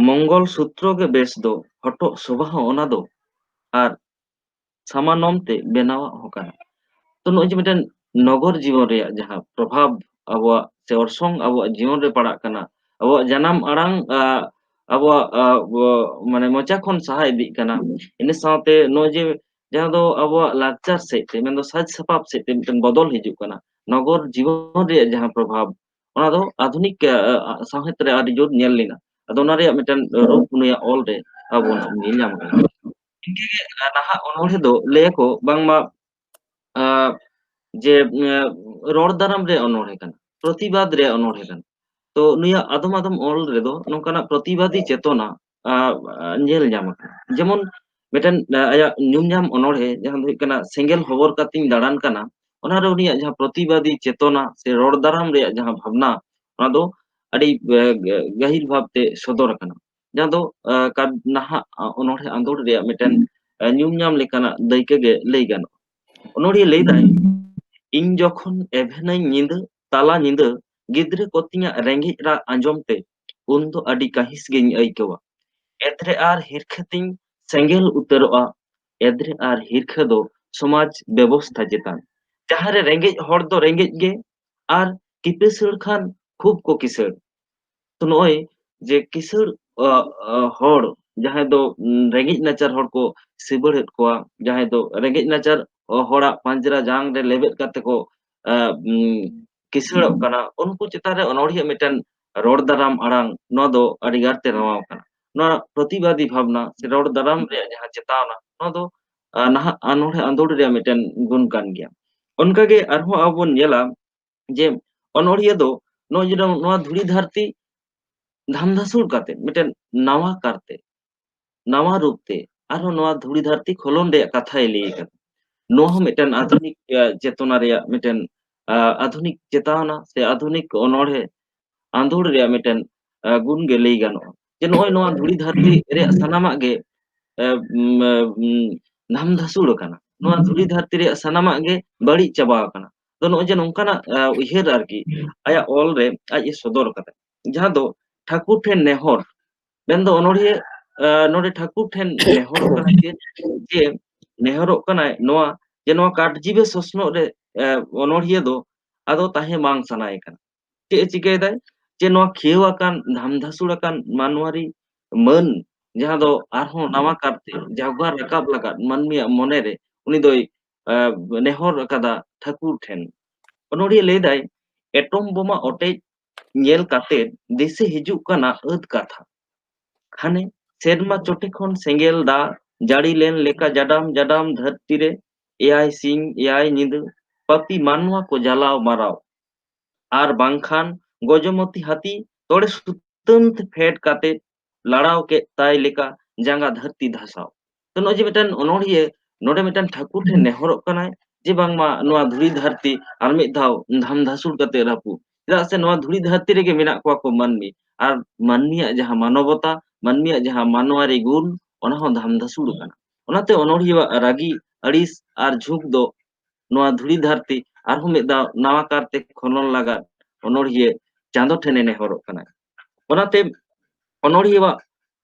ᱢᱚᱝᱜᱚᱞ ᱥᱩᱛᱨᱚ ᱜᱮ ᱵᱮᱥ ᱫᱚ, ᱦᱚᱴᱚᱜ ᱥᱚᱵᱷᱟ ᱦᱚᱸ ᱚᱱᱟ ᱫᱚ, ᱟᱨ ᱥᱟᱢᱟᱱᱚᱢ ᱛᱮ ᱵᱮᱱᱟᱣᱟᱜ ᱦᱚᱸ ᱠᱟᱱᱟ᱾" ᱛᱚ ᱱᱚᱜᱼᱚᱭ ᱡᱮ ᱢᱤᱫᱴᱮᱱ ᱱᱚᱜᱚᱨ ᱡᱤᱵᱚᱱ ᱨᱮᱭᱟᱜ ᱡᱟᱦᱟᱸ ᱯᱨᱚᱵᱷᱟᱵᱽ ᱟᱵᱚᱣᱟᱜ ᱥᱮ ᱚᱨᱥᱚᱝ ᱟᱵᱚᱣᱟᱜ ᱡᱤᱭᱚᱱ ᱨᱮ ᱯᱟᱲᱟᱜ ᱠᱟᱱᱟ, ᱟᱵᱚᱣᱟᱜ ᱡᱟᱱᱟᱢ ᱟᱲᱟᱝ, ᱟ, ᱟᱵᱚᱣᱟᱜ, ᱟ, ᱵᱚ-, ᱢᱟᱱᱮ ᱢᱚᱪᱟ ᱠᱷᱚᱱ ᱥᱟᱦᱟ ᱤᱫᱤᱜ ᱠᱟᱱᱟ᱾ ᱤᱱᱟᱹ ᱥᱟᱶᱛᱮ ᱱᱚᱜᱼᱚᱭ ᱡᱮ ᱡᱟᱦᱟᱸ ᱫᱚ ᱟᱵᱚᱣᱟᱜ ᱞᱟᱠᱪᱟᱨ ᱥᱮᱫ ᱛᱮ, ᱢᱮᱱᱫᱚ ᱥᱟᱡᱽ ᱥᱟᱯᱟᱵ ᱥᱮᱫ ᱛᱮ ᱢᱤᱫᱴᱮᱱ ᱵᱚᱫᱚᱞ ᱦᱤᱡᱩᱜ ᱠᱟᱱᱟ᱾ ᱱᱚᱜᱚᱨ ᱡᱤᱵᱚᱱ ᱨᱮᱭᱟᱜ ᱡᱟᱦᱟᱸ ᱯᱨᱚᱵᱷᱟᱵᱽ, ᱚᱱᱟ ᱫᱚ ᱟᱫᱷᱩᱱᱤᱠ, ᱟ, ᱟ, ᱥᱟᱶᱦᱮᱫ ᱨᱮ ᱟᱹᱰᱤ ᱡᱳᱨ ᱧᱮᱞ ᱞᱮᱱᱟ᱾ ᱟᱫᱚ ᱚᱱᱟ ᱨᱮᱭᱟᱜ ᱢᱤᱫᱴᱮᱱ ᱨᱩᱯ ᱱᱩᱭᱟᱜ ᱚᱞ ᱨᱮ ᱟᱵᱚ ᱵᱚᱱ ᱧᱮᱞ ᱧᱟᱢ ᱠᱟᱱᱟ᱾ ᱤᱱᱠᱟᱹᱜᱮ, ᱟ, ᱱᱟᱦᱟᱜ ᱚᱱᱚᱬᱦᱮ ᱫᱚ ᱞᱟᱹᱭᱟᱠᱚ ᱵᱟᱝᱢᱟ, ᱟ, ᱡᱮ, ᱟ, ᱨᱚᱲ ᱫᱟᱨᱟᱢ ᱨᱮᱭᱟᱜ ᱚᱱᱚᱬᱦᱮ ᱠᱟᱱᱟ, ᱯᱨᱚᱛᱤᱵᱟᱫ ᱨᱮᱭᱟᱜ ᱚᱱᱚᱬᱦᱮ ᱠᱟᱱᱟ᱾ ᱛᱚ ᱱᱩᱭᱟᱜ ᱟᱫᱚᱢ ᱟᱫᱚᱢ ᱚᱞ ᱨᱮᱫᱚ ᱱᱚᱝᱠᱟᱱᱟᱜ ᱯᱨᱚᱛᱤᱵᱟᱫᱤ ᱪᱮᱛᱚᱱᱟ, ᱟ, ᱟ, ᱧᱮᱞ ᱧᱟᱢ ᱟᱠᱟᱱᱟ᱾ ᱡᱮᱢᱚᱱ ᱢᱤᱫᱴᱮᱱ, ᱟ, ᱟᱭᱟᱜ ᱧᱩᱢ ᱧᱟᱢ ᱚᱱᱚᱬᱦᱮ, ᱡᱟᱦᱟᱸ ᱫᱚ ᱦᱩᱭᱩᱜ ᱠᱟᱱᱟ ᱥᱮᱸᱜᱮᱞ ᱦᱚᱵᱚᱨ ᱠᱟᱛᱮᱧ ᱫᱟᱬᱟᱱ ᱠᱟᱱᱟ, ᱚᱱᱟᱨᱮ ᱩᱱᱤᱭᱟᱜ ᱡᱟᱦᱟᱸ ᱯᱨᱚᱛᱤᱵᱟᱫᱤ ᱪᱮᱛᱚᱱᱟ ᱥᱮ ᱨᱚᱲ ᱫᱟᱨᱟᱢ ᱨᱮᱭᱟᱜ ᱡᱟᱦᱟᱸ ᱵᱷᱟᱵᱽᱱᱟ, ᱚᱱᱟ ᱫᱚ, ᱟ, ᱜᱟᱹᱦᱤᱨ ᱵᱷᱟᱵᱽᱛᱮ ᱥᱚᱫᱚᱨ ᱟᱠᱟᱱᱟ, ᱡᱟᱦᱟᱸ ᱫᱚ, ᱟ, ᱠᱟ-, ᱱᱟᱦᱟᱜ, ᱟ, ᱚᱱᱚᱬᱦᱮ ᱟᱸᱫᱳᱲ ᱨᱮᱭᱟᱜ ᱢᱤᱫᱴᱮᱱ, ᱟ, ᱧᱩᱢ ᱧᱟᱢ ᱞᱮᱠᱟᱱᱟᱜ ᱫᱟᱹᱭᱠᱟᱹ ᱜᱮ ᱞᱟᱹᱭ ᱜᱟᱱᱚᱜᱼᱟ᱾ ᱚᱱᱚᱬᱦᱤᱭᱟᱹ ᱞᱟᱹᱭ ᱫᱟᱭ, "ᱤᱧ ᱡᱚᱠᱷᱚᱱ ᱮᱵᱷᱮᱱᱟᱹᱧ ᱧᱤᱫᱟᱹ, ᱛᱟᱞᱟ ᱧᱤᱫᱟᱹ, ᱜᱤᱫᱽᱨᱟᱹ ᱠᱚ ᱛᱤᱧᱟᱜ ᱨᱮᱸᱜᱮᱡ ᱨᱟᱜ ᱟᱸᱡᱚᱢ ᱛᱮ, ᱩᱱ ᱫᱚ ᱟᱹᱰᱤ ᱠᱟᱹᱦᱤᱥ ᱜᱤᱧ ᱟᱹᱭᱠᱟᱹᱣᱟ᱾ ᱮᱫᱽᱨᱮ ᱟᱨ ᱦᱤᱨᱠᱷᱟᱹ ᱛᱤᱧ ᱥᱮᱸᱜᱮᱞ ᱩᱛᱟᱹᱨᱚᱜᱼᱟ, ᱮᱫᱽᱨᱮ ᱟᱨ ᱦᱤᱨᱠᱷᱟᱹ ᱫᱚ ᱥᱚᱢᱟᱡᱽ ᱵᱮᱵᱚᱥᱛᱷᱟ ᱪᱮᱛᱟᱱ᱾ ᱡᱟᱦᱟᱸ ᱨᱮ ᱨᱮᱸᱜᱮᱡ ᱦᱚᱲ ᱫᱚ ᱨᱮᱸᱜᱮᱡ ᱜᱮ, ᱟᱨ ᱠᱤᱯᱟᱹᱥᱟᱹᱲ ᱠᱷᱟᱱ ᱠᱷᱩᱵ ᱠᱚ ᱠᱤᱥᱟᱹᱲ᱾" ᱛᱚ ᱱᱚᱜᱼᱚᱭ ᱡᱮ ᱠᱤᱥᱟᱹᱲ, ᱟ, ᱟ, ᱦᱚᱲ, ᱡᱟᱦᱟᱸᱭ ᱫᱚ, ᱩᱢ, ᱨᱮᱸᱜᱮᱡ ᱱᱟᱪᱟᱨ ᱦᱚᱲ ᱠᱚ ᱥᱤᱵᱟᱹᱲᱮᱫ ᱠᱚᱣᱟ, ᱡᱟᱦᱟᱸᱭ ᱫᱚ ᱨᱮᱸᱜᱮᱡ ᱱᱟᱪᱟᱨ, ᱚ, ᱦᱚᱲᱟᱜ ᱯᱟᱸᱡᱽᱨᱟ ᱡᱟᱝ ᱨᱮ ᱞᱮᱵᱮᱫ ᱠᱟᱛᱮ ᱠᱚ, ᱟ, ᱩᱢ, ᱠᱤᱥᱟᱹᱲᱚᱜ ᱠᱟᱱᱟ, ᱩᱱᱠᱩ ᱪᱮᱛᱟᱱ ᱨᱮ ᱚᱱᱚᱬᱦᱤᱭᱟᱹ ᱢᱤᱫᱴᱮᱱ ᱨᱚᱲ ᱫᱟᱨᱟᱢ ᱟᱲᱟᱝ, ᱱᱚᱣᱟ ᱫᱚ ᱟᱹᱰᱤ ᱜᱟᱨ ᱛᱮ ᱱᱚᱣᱟ ᱠᱟᱱᱟ᱾ ᱱᱚᱣᱟ ᱯᱨᱚᱛᱤᱵᱟᱫᱤ ᱵᱷᱟᱵᱽᱱᱟ ᱥᱮ ᱨᱚᱲ ᱫᱟᱨᱟᱢ ᱨᱮᱭᱟᱜ ᱡᱟᱦᱟᱸ ᱪᱮᱛᱟᱣᱱᱟ, ᱱᱚᱣᱟ ᱫᱚ, ᱟ, ᱱᱟᱦᱟᱜ ᱚᱱᱚᱬᱦᱮ ᱟᱸᱫᱳᱲ ᱨᱮᱭᱟᱜ ᱢᱤᱫᱴᱮᱱ ᱜᱩᱱ ᱠᱟᱱ ᱜᱮᱭᱟ᱾ ᱚᱱᱠᱟᱜᱮ ᱟᱨᱦᱚᱸ ᱟᱵᱚ ᱵᱚᱱ ᱧᱮᱞᱟ ᱡᱮ ᱚᱱᱚᱬᱦᱤᱭᱟᱹ ᱫᱚ ᱱᱚᱜᱼᱚᱭ ᱡᱮ ᱱᱚᱣᱟ ᱫᱷᱩᱲᱤ ᱫᱷᱟᱹᱨᱛᱤ ᱫᱷᱟᱢᱫᱷᱟᱥᱩᱲ ᱠᱟᱛᱮ ᱢᱤᱫᱴᱮᱱ ᱱᱟᱣᱟ ᱠᱟᱨᱛᱮ, ᱱᱟᱣᱟ ᱨᱩᱯ ᱛᱮ ᱟᱨᱦᱚᱸ ᱱᱚᱣᱟ ᱫᱷᱩᱲᱤ ᱫᱷᱟᱹᱨᱛᱤ ᱠᱷᱚᱞᱚᱱ ᱨᱮᱭᱟᱜ ᱠᱟᱛᱷᱟᱭ ᱞᱟᱹᱭ ᱟᱠᱟᱫᱟ᱾ ᱱᱚᱣᱟ ᱦᱚᱸ ᱢᱤᱫᱴᱮᱱ ᱟᱫᱷᱩᱱᱤᱠ, ᱟ, ᱪᱮᱛᱚᱱᱟ ᱨᱮᱭᱟᱜ ᱢᱤᱫᱴᱮᱱ, ᱟ, ᱟᱫᱷᱩᱱᱤᱠ ᱪᱮᱛᱟᱣᱱᱟ ᱥᱮ ᱟᱫᱷᱩᱱᱤᱠ ᱚᱱᱚᱬᱦᱮ ᱟᱸᱫᱳᱲ ᱨᱮᱭᱟᱜ ᱢᱤᱫᱴᱮᱱ, ᱟ, ᱜᱩᱱ ᱜᱮ ᱞᱟᱹᱭ ᱜᱟᱱᱚᱜᱼᱟ᱾ ᱡᱮ ᱱᱚᱜᱼᱚᱭ ᱱᱚᱣᱟ ᱫᱷᱩᱲᱤ ᱫᱷᱟᱹᱨᱛᱤ ᱨᱮᱭᱟᱜ ᱥᱟᱱᱟᱢᱟᱜ ᱜᱮ, ᱟ, ᱩᱢ, ᱟ, ᱩᱢ, ᱫᱷᱟᱢᱫᱷᱟᱥᱩᱲ ᱟᱠᱟᱱᱟ᱾ ᱱᱚᱣᱟ ᱫᱷᱩᱲᱤ ᱫᱷᱟᱹᱨᱛᱤ ᱨᱮᱭᱟᱜ ᱥᱟᱱᱟᱢᱟᱜ ᱜᱮ ᱵᱟᱹᱲᱤᱡ ᱪᱟᱵᱟ ᱟᱠᱟᱱᱟ᱾ ᱛᱚ ᱱᱚᱜᱼᱚᱭ ᱡᱮ ᱱᱚᱝᱠᱟᱱᱟᱜ, ᱟ, ᱩᱭᱦᱟᱹᱨ ᱟᱨᱠᱤ ᱟᱭᱟᱜ ᱚᱞ ᱨᱮ ᱟᱡ ᱮ ᱥᱚᱫᱚᱨ ᱠᱟᱫᱟ, ᱡᱟᱦᱟᱸ ᱫᱚ ᱴᱷᱟᱹᱠᱩᱨ ᱴᱷᱮᱱ ᱱᱮᱦᱚᱨ, ᱢᱮᱱᱫᱚ ᱚᱱᱚᱬᱦᱤᱭᱟᱹ, ᱟ, ᱱᱚᱰᱮ ᱴᱷᱟᱹᱠᱩᱨ ᱴᱷᱮᱱ ᱱᱮᱦᱚᱨᱚᱜ ᱠᱟᱱᱟᱭ ᱪᱮᱫ? ᱡᱮ ᱱᱮᱦᱚᱨᱚᱜ ᱠᱟᱱᱟᱭ ᱱᱚᱣᱟ, ᱡᱮ ᱱᱚᱣᱟ ᱠᱟᱴᱡᱤᱵᱮ ᱥᱚᱥᱱᱚᱜ ᱨᱮ, ᱟ, ᱚᱱᱚᱬᱦᱤᱭᱟᱹ ᱫᱚ ᱟᱫᱚ ᱛᱟᱦᱮᱸ ᱵᱟᱝ ᱥᱟᱱᱟᱭᱮ ᱠᱟᱱᱟ᱾ ᱪᱮᱫ ᱮ ᱪᱤᱠᱟᱹᱭᱮᱫᱟᱭ? ᱡᱮ ᱱᱚᱣᱟ ᱠᱷᱤᱭᱟᱹᱣ ᱟᱠᱟᱱ, ᱫᱷᱟᱢᱫᱷᱟᱥᱩᱲ ᱟᱠᱟᱱ ᱢᱟᱱᱣᱟᱨᱤ ᱢᱟᱹᱱ, ᱡᱟᱦᱟᱸ ᱫᱚ ᱟᱨᱦᱚᱸ ᱱᱟᱣᱟ ᱠᱟᱨᱛᱮ ᱡᱟᱣᱜᱟᱨ ᱨᱟᱠᱟᱵ ᱞᱟᱜᱟᱫ ᱢᱟᱹᱱᱢᱤᱭᱟᱜ ᱢᱚᱱᱮᱨᱮ ᱩᱱᱤ ᱫᱚᱭ, ᱮ, ᱱᱮᱦᱚᱨ ᱟᱠᱟᱫᱟ ᱴᱷᱟᱹᱠᱩᱨ ᱴᱷᱮᱱ᱾ ᱚᱱᱚᱲᱦᱤᱭᱟᱹ ᱞᱟᱹᱭᱫᱟᱭ, ᱮᱴᱚᱢ ᱵᱳᱢᱟ ᱚᱴᱮᱡ ᱧᱮᱞ ᱠᱟᱛᱮ ᱫᱤᱥᱟᱹ ᱦᱤᱡᱩᱜ ᱠᱟᱱᱟ ᱟᱹᱫ ᱠᱟᱛᱷᱟ᱾ ᱦᱟᱱᱮ ᱥᱮᱨᱢᱟ ᱪᱚᱴᱮ ᱠᱷᱚᱱ ᱥᱮᱸᱜᱮᱞ ᱫᱟᱜ ᱡᱟᱹᱲᱤ ᱞᱮᱱ ᱞᱮᱠᱟ ᱡᱟᱰᱟᱢ ᱡᱟᱰᱟᱢ ᱫᱷᱟᱹᱨᱛᱤ ᱨᱮ ᱮᱭᱟᱭ ᱥᱤᱧ ᱮᱭᱟᱭ ᱧᱤᱫᱟᱹ ᱯᱟᱹᱯᱤ ᱢᱟᱱᱣᱟ ᱠᱚ ᱡᱟᱞᱟᱣ ᱢᱟᱨᱟᱣ᱾ ᱟᱨ ᱵᱟᱝᱠᱷᱟᱱ ᱜᱚᱡᱚᱢᱚᱛᱤ ᱦᱟᱹᱛᱤ ᱛᱚᱲᱮ ᱥᱩᱛᱟᱹᱢ ᱛᱮ ᱯᱷᱮᱰ ᱠᱟᱛᱮ ᱞᱟᱲᱟᱣ ᱠᱮᱫ ᱛᱟᱭ ᱞᱮᱠᱟ ᱡᱟᱸᱜᱟ ᱫᱷᱟᱹᱨᱛᱤ ᱫᱷᱟᱥᱟᱣ᱾ ᱛᱚ ᱱᱚᱜᱼᱚᱭ ᱡᱮ ᱢᱤᱫᱴᱟᱝ ᱚᱱᱚᱲᱦᱤᱭᱟᱹ ᱱᱚᱰᱮ ᱢᱤᱫᱴᱟᱝ ᱴᱷᱟᱹᱠᱩᱨ ᱴᱷᱮᱱ ᱱᱮᱦᱚᱨᱚᱜ ᱠᱟᱱᱟᱭ ᱡᱮ ᱵᱟᱝᱢᱟ ᱱᱚᱣᱟ ᱫᱷᱩᱲᱤ ᱫᱷᱟᱹᱨᱛᱤ ᱟᱨ ᱢᱤᱫ ᱫᱷᱟᱣ ᱫᱷᱟᱢ ᱫᱷᱟᱥᱩᱲ ᱠᱟᱛᱮ ᱨᱟᱹᱯᱩᱫ, ᱪᱮᱫᱟᱜ ᱥᱮ ᱱᱚᱣᱟ ᱫᱷᱩᱲᱤ ᱫᱷᱟᱹᱨᱛᱤ ᱨᱮᱜᱮ ᱢᱮᱱᱟᱜ ᱠᱚᱣᱟ ᱠᱚ ᱢᱟᱹᱱᱢᱤ, ᱟᱨ ᱢᱟᱹᱱᱢᱤᱭᱟᱜ ᱡᱟᱦᱟᱸ ᱢᱟᱱᱚᱵᱚᱛᱟ, ᱢᱟᱹᱱᱢᱤᱭᱟᱜ ᱡᱟᱦᱟᱸ ᱢᱟᱱᱣᱟᱨᱤ ᱜᱩᱱ, ᱚᱱᱟ ᱦᱚᱸ ᱫᱷᱟᱢ ᱫᱷᱟᱥᱩᱲ ᱟᱠᱟᱱᱟ᱾ ᱚᱱᱟᱛᱮ ᱚᱱᱚᱲᱦᱤᱭᱟᱹᱣᱟᱜ ᱨᱟᱹᱜᱤ, ᱟᱹᱲᱤᱥ ᱟᱨ ᱡᱷᱩᱸᱠ ᱫᱚ ᱱᱚᱣᱟ ᱫᱷᱩᱲᱤ ᱫᱷᱟᱹᱨᱛᱤ ᱟᱨᱦᱚᱸ ᱢᱤᱫ ᱫᱷᱟᱣ ᱱᱟᱣᱟ ᱠᱟᱨᱛᱮ ᱠᱷᱚᱱᱚᱱ ᱞᱟᱜᱟᱫ ᱚᱱᱚᱲᱦᱤᱭᱟᱹ ᱪᱟᱸᱫᱚ ᱴᱷᱮᱱᱮ ᱱᱮᱦᱚᱨᱚᱜ ᱠᱟᱱᱟ᱾ ᱚᱱᱟᱛᱮ ᱚᱱᱚᱲᱦᱤᱭᱟᱹᱣᱟᱜ,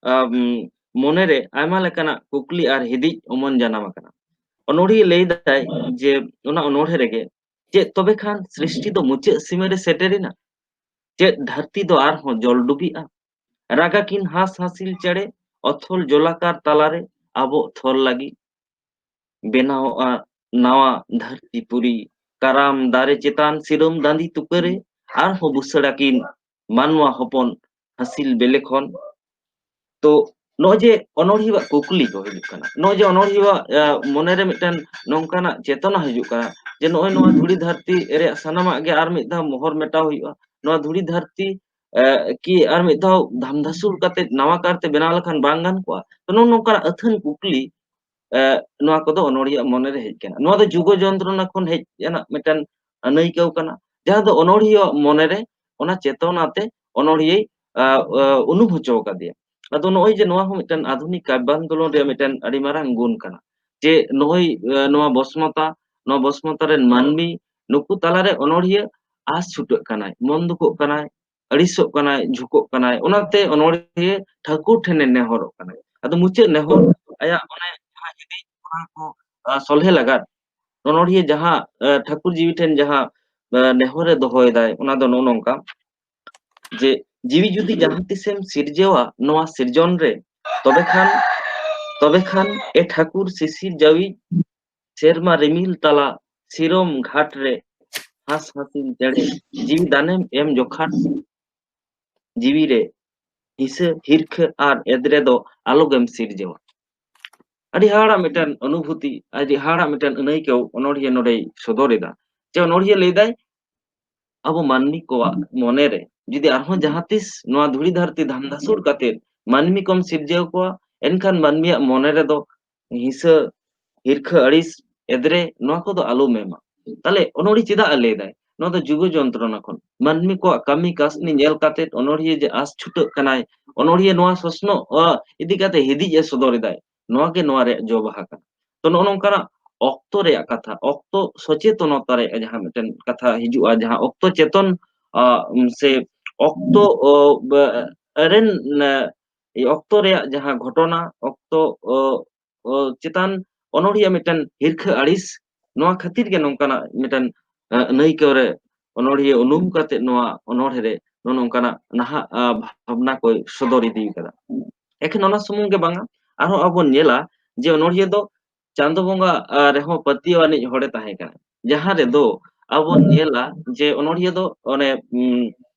ᱟᱢ, ᱢᱚᱱᱮᱨᱮ ᱟᱭᱢᱟ ᱞᱮᱠᱟᱱᱟᱜ ᱠᱩᱠᱞᱤ ᱟᱨ ᱦᱤᱫᱤᱡ ᱚᱢᱚᱱ ᱡᱟᱱᱟᱢ ᱟᱠᱟᱱᱟ᱾ ᱚᱱᱚᱲᱦᱤᱭᱟᱹ ᱞᱟᱹᱭ ᱫᱟᱭ ᱡᱮ ᱚᱱᱟ ᱚᱱᱚᱲᱦᱮ ᱨᱮᱜᱮ, "ᱪᱮᱫ ᱛᱚᱵᱮ ᱠᱷᱟᱱ ᱥᱨᱤᱥᱴᱤ ᱫᱚ ᱢᱩᱪᱟᱹᱫ ᱥᱤᱢᱟᱹ ᱨᱮ ᱥᱮᱴᱮᱨᱮᱱᱟ? ᱪᱮᱫ ᱫᱷᱟᱹᱨᱛᱤ ᱫᱚ ᱟᱨᱦᱚᱸ ᱡᱚᱞ ᱰᱩᱵᱤᱜᱼᱟ? ᱨᱟᱜᱟ ᱠᱤᱱ ᱦᱟᱸᱥ ᱦᱟᱸᱥᱤᱞ ᱪᱮᱬᱮ ᱚᱛᱷᱚᱞ ᱡᱚᱞᱟᱠᱟᱨ ᱛᱟᱞᱟᱨᱮ ᱟᱵᱚ ᱛᱷᱚᱞ ᱞᱟᱹᱜᱤᱫ? ᱵᱮᱱᱟᱣᱚᱜᱼᱟ ᱱᱟᱣᱟ ᱫᱷᱟᱹᱨᱛᱤ ᱯᱩᱨᱤ, ᱠᱟᱨᱟᱢ ᱫᱟᱨᱮ ᱪᱮᱛᱟᱱ ᱥᱤᱨᱟᱹᱢ ᱫᱟᱸᱫᱤ ᱛᱩᱠᱟᱹᱨᱮ ᱟᱨᱦᱚᱸ ᱵᱩᱥᱟᱹᱲᱟᱠᱤᱱ ᱢᱟᱱᱣᱟ ᱦᱚᱯᱚᱱ ᱦᱟᱹᱥᱤᱞ ᱵᱮᱞᱮ ᱠᱷᱚᱱ?" ᱛᱚ ᱱᱚᱜᱼᱚᱭ ᱡᱮ ᱚᱱᱚᱲᱦᱤᱭᱟᱹᱣᱟᱜ ᱠᱩᱠᱞᱤ ᱠᱚ ᱦᱤᱡᱩᱜ ᱠᱟᱱᱟ, ᱱᱚᱜᱼᱚᱭ ᱡᱮ ᱚᱱᱚᱲᱦᱤᱭᱟᱹᱣᱟᱜ, ᱟ, ᱢᱚᱱᱮᱨᱮ ᱢᱤᱫᱴᱮᱱ ᱱᱚᱝᱠᱟᱱᱟᱜ ᱪᱮᱛᱚᱱᱟ ᱦᱤᱡᱩᱜ ᱠᱟᱱᱟ ᱡᱮ ᱱᱚᱜᱼᱚᱭ ᱱᱚᱣᱟ ᱫᱷᱩᱲᱤ ᱫᱷᱟᱹᱨᱛᱤ ᱨᱮᱭᱟᱜ ᱥᱟᱱᱟᱢᱟᱜ ᱜᱮ ᱟᱨ ᱢᱤᱫ ᱫᱷᱟᱣ ᱢᱚᱦᱚᱨ ᱢᱮᱴᱟᱣ ᱦᱩᱭᱩᱜᱼᱟ, ᱱᱚᱣᱟ ᱫᱷᱩᱲᱤ ᱫᱷᱟᱹᱨᱛᱤ, ᱮ, ᱠᱤ ᱟᱨ ᱢᱤᱫ ᱫᱷᱟᱣ ᱫᱷᱟᱢ ᱫᱷᱟᱥᱩᱲ ᱠᱟᱛᱮ ᱱᱟᱣᱟ ᱠᱟᱨᱛᱮ ᱵᱮᱱᱟᱣ ᱞᱮᱠᱷᱟᱱ ᱵᱟᱝ ᱜᱟᱱ ᱠᱚᱜᱼᱟ? ᱛᱚ ᱱᱚᱜᱼᱚ ᱱᱚᱝᱠᱟᱱᱟᱜ ᱟᱹᱛᱷᱟᱹᱱ ᱠᱩᱠᱞᱤ, ᱮ, ᱱᱚᱣᱟ ᱠᱚᱫᱚ ᱚᱱᱚᱲᱦᱤᱭᱟᱹᱣᱟᱜ ᱢᱚᱱᱮᱨᱮ ᱦᱮᱡ ᱠᱟᱱᱟ᱾ ᱱᱚᱣᱟ ᱫᱚ ᱡᱩᱜᱚ ᱡᱚᱱᱛᱨᱚᱱᱟ ᱠᱷᱚᱱ ᱦᱮᱡ ᱨᱮᱱᱟᱜ ᱢᱤᱫᱴᱮᱱ ᱟᱹᱱᱟᱹᱭᱠᱟᱹᱣ ᱠᱟᱱᱟ, ᱡᱟᱦᱟᱸ ᱫᱚ ᱚᱱᱚᱲᱦᱤᱭᱟᱹᱣᱟᱜ ᱢᱚᱱᱮᱨᱮ ᱚᱱᱟ ᱪᱮᱛᱚᱱᱟ ᱛᱮ ᱚᱱᱚᱲᱦᱤᱭᱟᱹᱭ, ᱟ, ᱟ, ᱩᱱᱩᱢ ᱦᱚᱪᱚ ᱟᱠᱟᱫᱮᱭᱟ᱾ ᱟᱫᱚ ᱱᱚᱜᱼᱚᱭ ᱡᱮ ᱱᱚᱣᱟ ᱦᱚᱸ ᱢᱤᱫᱴᱮᱱ ᱟᱫᱷᱩᱱᱤᱠ ᱠᱟᱵᱽᱭᱟᱱᱫᱳᱞᱚᱱ ᱨᱮᱭᱟᱜ ᱢᱤᱫᱴᱮᱱ ᱟᱹᱰᱤ ᱢᱟᱨᱟᱝ ᱜᱩᱱ ᱠᱟᱱᱟ, ᱡᱮ ᱱᱚᱜᱼᱚᱭ, ᱟ, ᱱᱚᱣᱟ ᱵᱚᱥᱢᱚᱛᱟ, ᱱᱚᱣᱟ ᱵᱚᱥᱢᱚᱛᱟ ᱨᱮᱱ ᱢᱟᱹᱱᱢᱤ ᱱᱩᱠᱩ ᱛᱟᱞᱟᱨᱮ ᱚᱱᱚᱲᱦᱤᱭᱟᱹ ᱟᱸᱥ ᱪᱷᱩᱴᱟᱹᱜ ᱠᱟᱱᱟᱭ, ᱢᱚᱱ ᱫᱩᱠᱚᱜ ᱠᱟᱱᱟᱭ, ᱟᱹᱲᱤᱥᱚᱜ ᱠᱟᱱᱟᱭ, ᱡᱷᱩᱠᱚᱜ ᱠᱟᱱᱟᱭ, ᱚᱱᱟᱛᱮ ᱚᱱᱚᱲᱦᱤᱭᱟᱹ ᱴᱷᱟᱹᱠᱩᱨ ᱴᱷᱮᱱᱮ ᱱᱮᱦᱚᱨᱚᱜ ᱠᱟᱱᱟᱭ᱾ ᱟᱫᱚ ᱢᱩᱪᱟᱹᱫ ᱱᱮᱦᱚᱨ ᱟᱭᱟᱜ ᱚᱱᱮ ᱡᱟᱦᱟᱸ ᱦᱤᱫᱤᱡ ᱚᱱᱟ ᱠᱚ, ᱟ, ᱥᱚᱞᱦᱮ ᱞᱟᱜᱟᱫ ᱚᱱᱚᱲᱦᱤᱭᱟᱹ ᱡᱟᱦᱟᱸ, ᱟ, ᱴᱷᱟᱹᱠᱩᱨ ᱡᱤᱣᱤ ᱴᱷᱮᱱ ᱡᱟᱦᱟᱸ, ᱟ, ᱱᱮᱦᱚᱨᱮ ᱫᱚᱦᱚᱭᱮᱫᱟᱭ, ᱚᱱᱟ ᱫᱚ ᱱᱚᱜᱼᱚ ᱱᱚᱝᱠᱟ ᱡᱮ, "ᱡᱤᱣᱤ ᱡᱩᱫᱤ ᱡᱟᱦᱟᱸ ᱛᱤᱥᱮᱢ ᱥᱤᱨᱡᱟᱹᱣᱟ ᱱᱚᱣᱟ ᱥᱤᱨᱡᱚᱱ ᱨᱮ, ᱛᱚᱵᱮ ᱠᱷᱟᱱ, ᱛᱚᱵᱮ ᱠᱷᱟᱱ ᱮ ᱴᱷᱟᱹᱠᱩᱨ ᱥᱤᱥᱤᱨ ᱡᱟᱹᱣᱤᱡ ᱥᱮᱨᱢᱟ ᱨᱤᱢᱤᱞ ᱛᱟᱞᱟ ᱥᱤᱨᱚᱢ ᱜᱷᱟᱴ ᱨᱮ ᱦᱟᱸᱥ ᱦᱟᱸᱥᱤᱞ ᱪᱮᱬᱮ ᱡᱤᱣᱤ ᱫᱟᱱᱮᱢ ᱮᱢ ᱡᱚᱠᱷᱟᱱ ᱡᱤᱣᱤ ᱨᱮ ᱦᱤᱥᱟᱹ ᱦᱤᱨᱠᱷᱟᱹ ᱟᱨ ᱮᱫᱽᱨᱮ ᱫᱚ ᱟᱞᱚᱜᱮᱢ ᱥᱤᱨᱡᱟᱹᱣᱟ᱾ ᱟᱹᱰᱤ ᱦᱟᱦᱟᱲᱟᱜ ᱢᱤᱫᱴᱮᱱ ᱚᱱᱩᱵᱷᱩᱛᱤ, ᱟᱹᱰᱤ ᱦᱟᱦᱟᱲᱟᱜ ᱢᱤᱫᱴᱮᱱ ᱟᱹᱱᱟᱹᱭᱠᱟᱹᱣ ᱚᱱᱚᱲᱦᱤᱭᱟᱹ ᱱᱚᱰᱮᱭ ᱥᱚᱫᱚᱨ ᱮᱫᱟ᱾ ᱡᱮ ᱚᱱᱚᱲᱦᱤᱭᱟᱹ ᱞᱟᱹᱭᱫᱟᱭ, ᱟᱵᱚ ᱢᱟᱹᱱᱢᱤ ᱠᱚᱣᱟᱜ ᱢᱚᱱᱮᱨᱮ ᱡᱩᱫᱤ ᱟᱨᱦᱚᱸ ᱡᱟᱦᱟᱸ ᱛᱤᱥ ᱱᱚᱣᱟ ᱫᱷᱩᱲᱤ ᱫᱷᱟᱹᱨᱛᱤ ᱫᱷᱟᱢᱫᱷᱟᱥᱩᱲ ᱠᱟᱛᱮ ᱢᱟᱹᱱᱢᱤ ᱠᱚᱢ ᱥᱤᱨᱡᱟᱹᱣ ᱠᱚᱣᱟ, ᱮᱱᱠᱷᱟᱱ ᱢᱟᱹᱱᱢᱤᱭᱟᱜ ᱢᱚᱱᱮ ᱨᱮᱫᱚ ᱦᱤᱸᱥᱟᱹ, ᱦᱤᱨᱠᱷᱟᱹ, ᱟᱹᱲᱤᱥ, ᱮᱫᱽᱨᱮ, ᱱᱚᱣᱟ ᱠᱚᱫᱚ ᱟᱞᱚᱢ ᱮᱢᱟ᱾ ᱛᱟᱦᱞᱮ ᱚᱱᱚᱲᱦᱤ ᱪᱮᱫᱟᱜ ᱮ ᱞᱟᱹᱭᱫᱟᱭ? ᱱᱚᱣᱟ ᱫᱚ ᱡᱩᱜᱚ ᱡᱚᱱᱛᱨᱚᱱᱟ ᱠᱷᱚᱱ, ᱢᱟᱹᱱᱢᱤ ᱠᱚᱣᱟᱜ ᱠᱟᱹᱢᱤ ᱠᱟᱹᱥᱱᱤ ᱧᱮᱞ ᱠᱟᱛᱮ ᱚᱱᱚᱲᱦᱤᱭᱟᱹ ᱡᱮ ᱟᱸᱥ ᱪᱷᱩᱴᱟᱹᱜ ᱠᱟᱱᱟᱭ, ᱚᱱᱚᱲᱦᱤᱭᱟᱹ ᱱᱚᱣᱟ ᱥᱚᱥᱱᱚᱜ, ᱟ, ᱤᱫᱤ ᱠᱟᱛᱮ ᱦᱤᱫᱤᱡ ᱮ ᱥᱚᱫᱚᱨ ᱮᱫᱟᱭ, ᱱᱚᱣᱟ ᱜᱮ ᱱᱚᱣᱟ ᱨᱮᱭᱟᱜ ᱡᱚ ᱵᱟᱦᱟ ᱠᱟᱱᱟ᱾ ᱛᱚ ᱱᱚᱜᱼᱚ ᱱᱚᱝᱠᱟᱱᱟᱜ ᱚᱠᱛᱚ ᱨᱮᱭᱟᱜ ᱠᱟᱛᱷᱟ, ᱚᱠᱛᱚ ᱥᱚᱪᱮᱛᱚᱱᱚᱛᱟ ᱨᱮᱭᱟᱜ ᱡᱟᱦᱟᱸ ᱢᱤᱫᱴᱮᱱ ᱠᱟᱛᱷᱟ ᱦᱤᱡᱩᱜᱼᱟ, ᱡᱟᱦᱟᱸ ᱚᱠᱛᱚ ᱪᱮᱛᱚᱱ, ᱟ, ᱥᱮ ᱚᱠᱛᱚ, ᱚ, ᱵ-, ᱨᱮᱱ, ᱮ, ᱚᱠᱛᱚ ᱨᱮᱭᱟᱜ ᱡᱟᱦᱟᱸ ᱜᱷᱚᱴᱚᱱᱟ, ᱚᱠᱛᱚ, ᱚ, ᱚ, ᱪᱮᱛᱟᱱ ᱚᱱᱚᱲᱦᱤᱭᱟᱹ ᱢᱤᱫᱴᱮᱱ ᱦᱤᱨᱠᱷᱟᱹ ᱟᱹᱲᱤᱥ, ᱱᱚᱣᱟ ᱠᱷᱟᱹᱛᱤᱨ ᱜᱮ ᱱᱚᱝᱠᱟᱱᱟᱜ ᱢᱤᱫᱴᱮᱱ, ᱮ, ᱟᱹᱱᱟᱹᱭᱠᱟᱹᱣ ᱨᱮ ᱚᱱᱚᱲᱦᱤᱭᱟᱹ ᱩᱱᱩᱢ ᱠᱟᱛᱮ ᱱᱚᱣᱟ ᱚᱱᱚᱲᱦᱮ ᱨᱮ ᱱᱚᱜᱼᱚ ᱱᱚᱝᱠᱟᱱᱟᱜ ᱱᱟᱦᱟᱜ, ᱟ, ᱵᱷᱟᱵᱽᱱᱟ ᱠᱚᱭ ᱥᱚᱫᱚᱨ ᱤᱫᱤ ᱠᱟᱫᱟ᱾ ᱮᱠᱷᱮᱱ ᱚᱱᱟ ᱥᱩᱢᱩᱝ ᱜᱮ ᱵᱟᱝᱟ, ᱟᱨᱦᱚᱸ ᱟᱵᱚ ᱵᱚᱱ ᱧᱮᱞᱟ ᱡᱮ ᱚᱱᱚᱲᱦᱤᱭᱟᱹ ᱫᱚ ᱪᱟᱸᱫᱚ ᱵᱚᱸᱜᱟ, ᱟ, ᱨᱮᱦᱚᱸ ᱯᱟᱹᱛᱭᱟᱹᱣ ᱟᱹᱱᱤᱡ ᱦᱚᱲᱮ ᱛᱟᱦᱮᱸ ᱠᱟᱱᱟ, ᱡᱟᱦᱟᱸ ᱨᱮᱫᱚ ᱟᱵᱚ ᱵᱚᱱ ᱧᱮᱞᱟ ᱡᱮ ᱚᱱᱚᱲᱦᱤᱭᱟᱹ ᱫᱚ ᱚᱱᱮ, ᱩᱢ,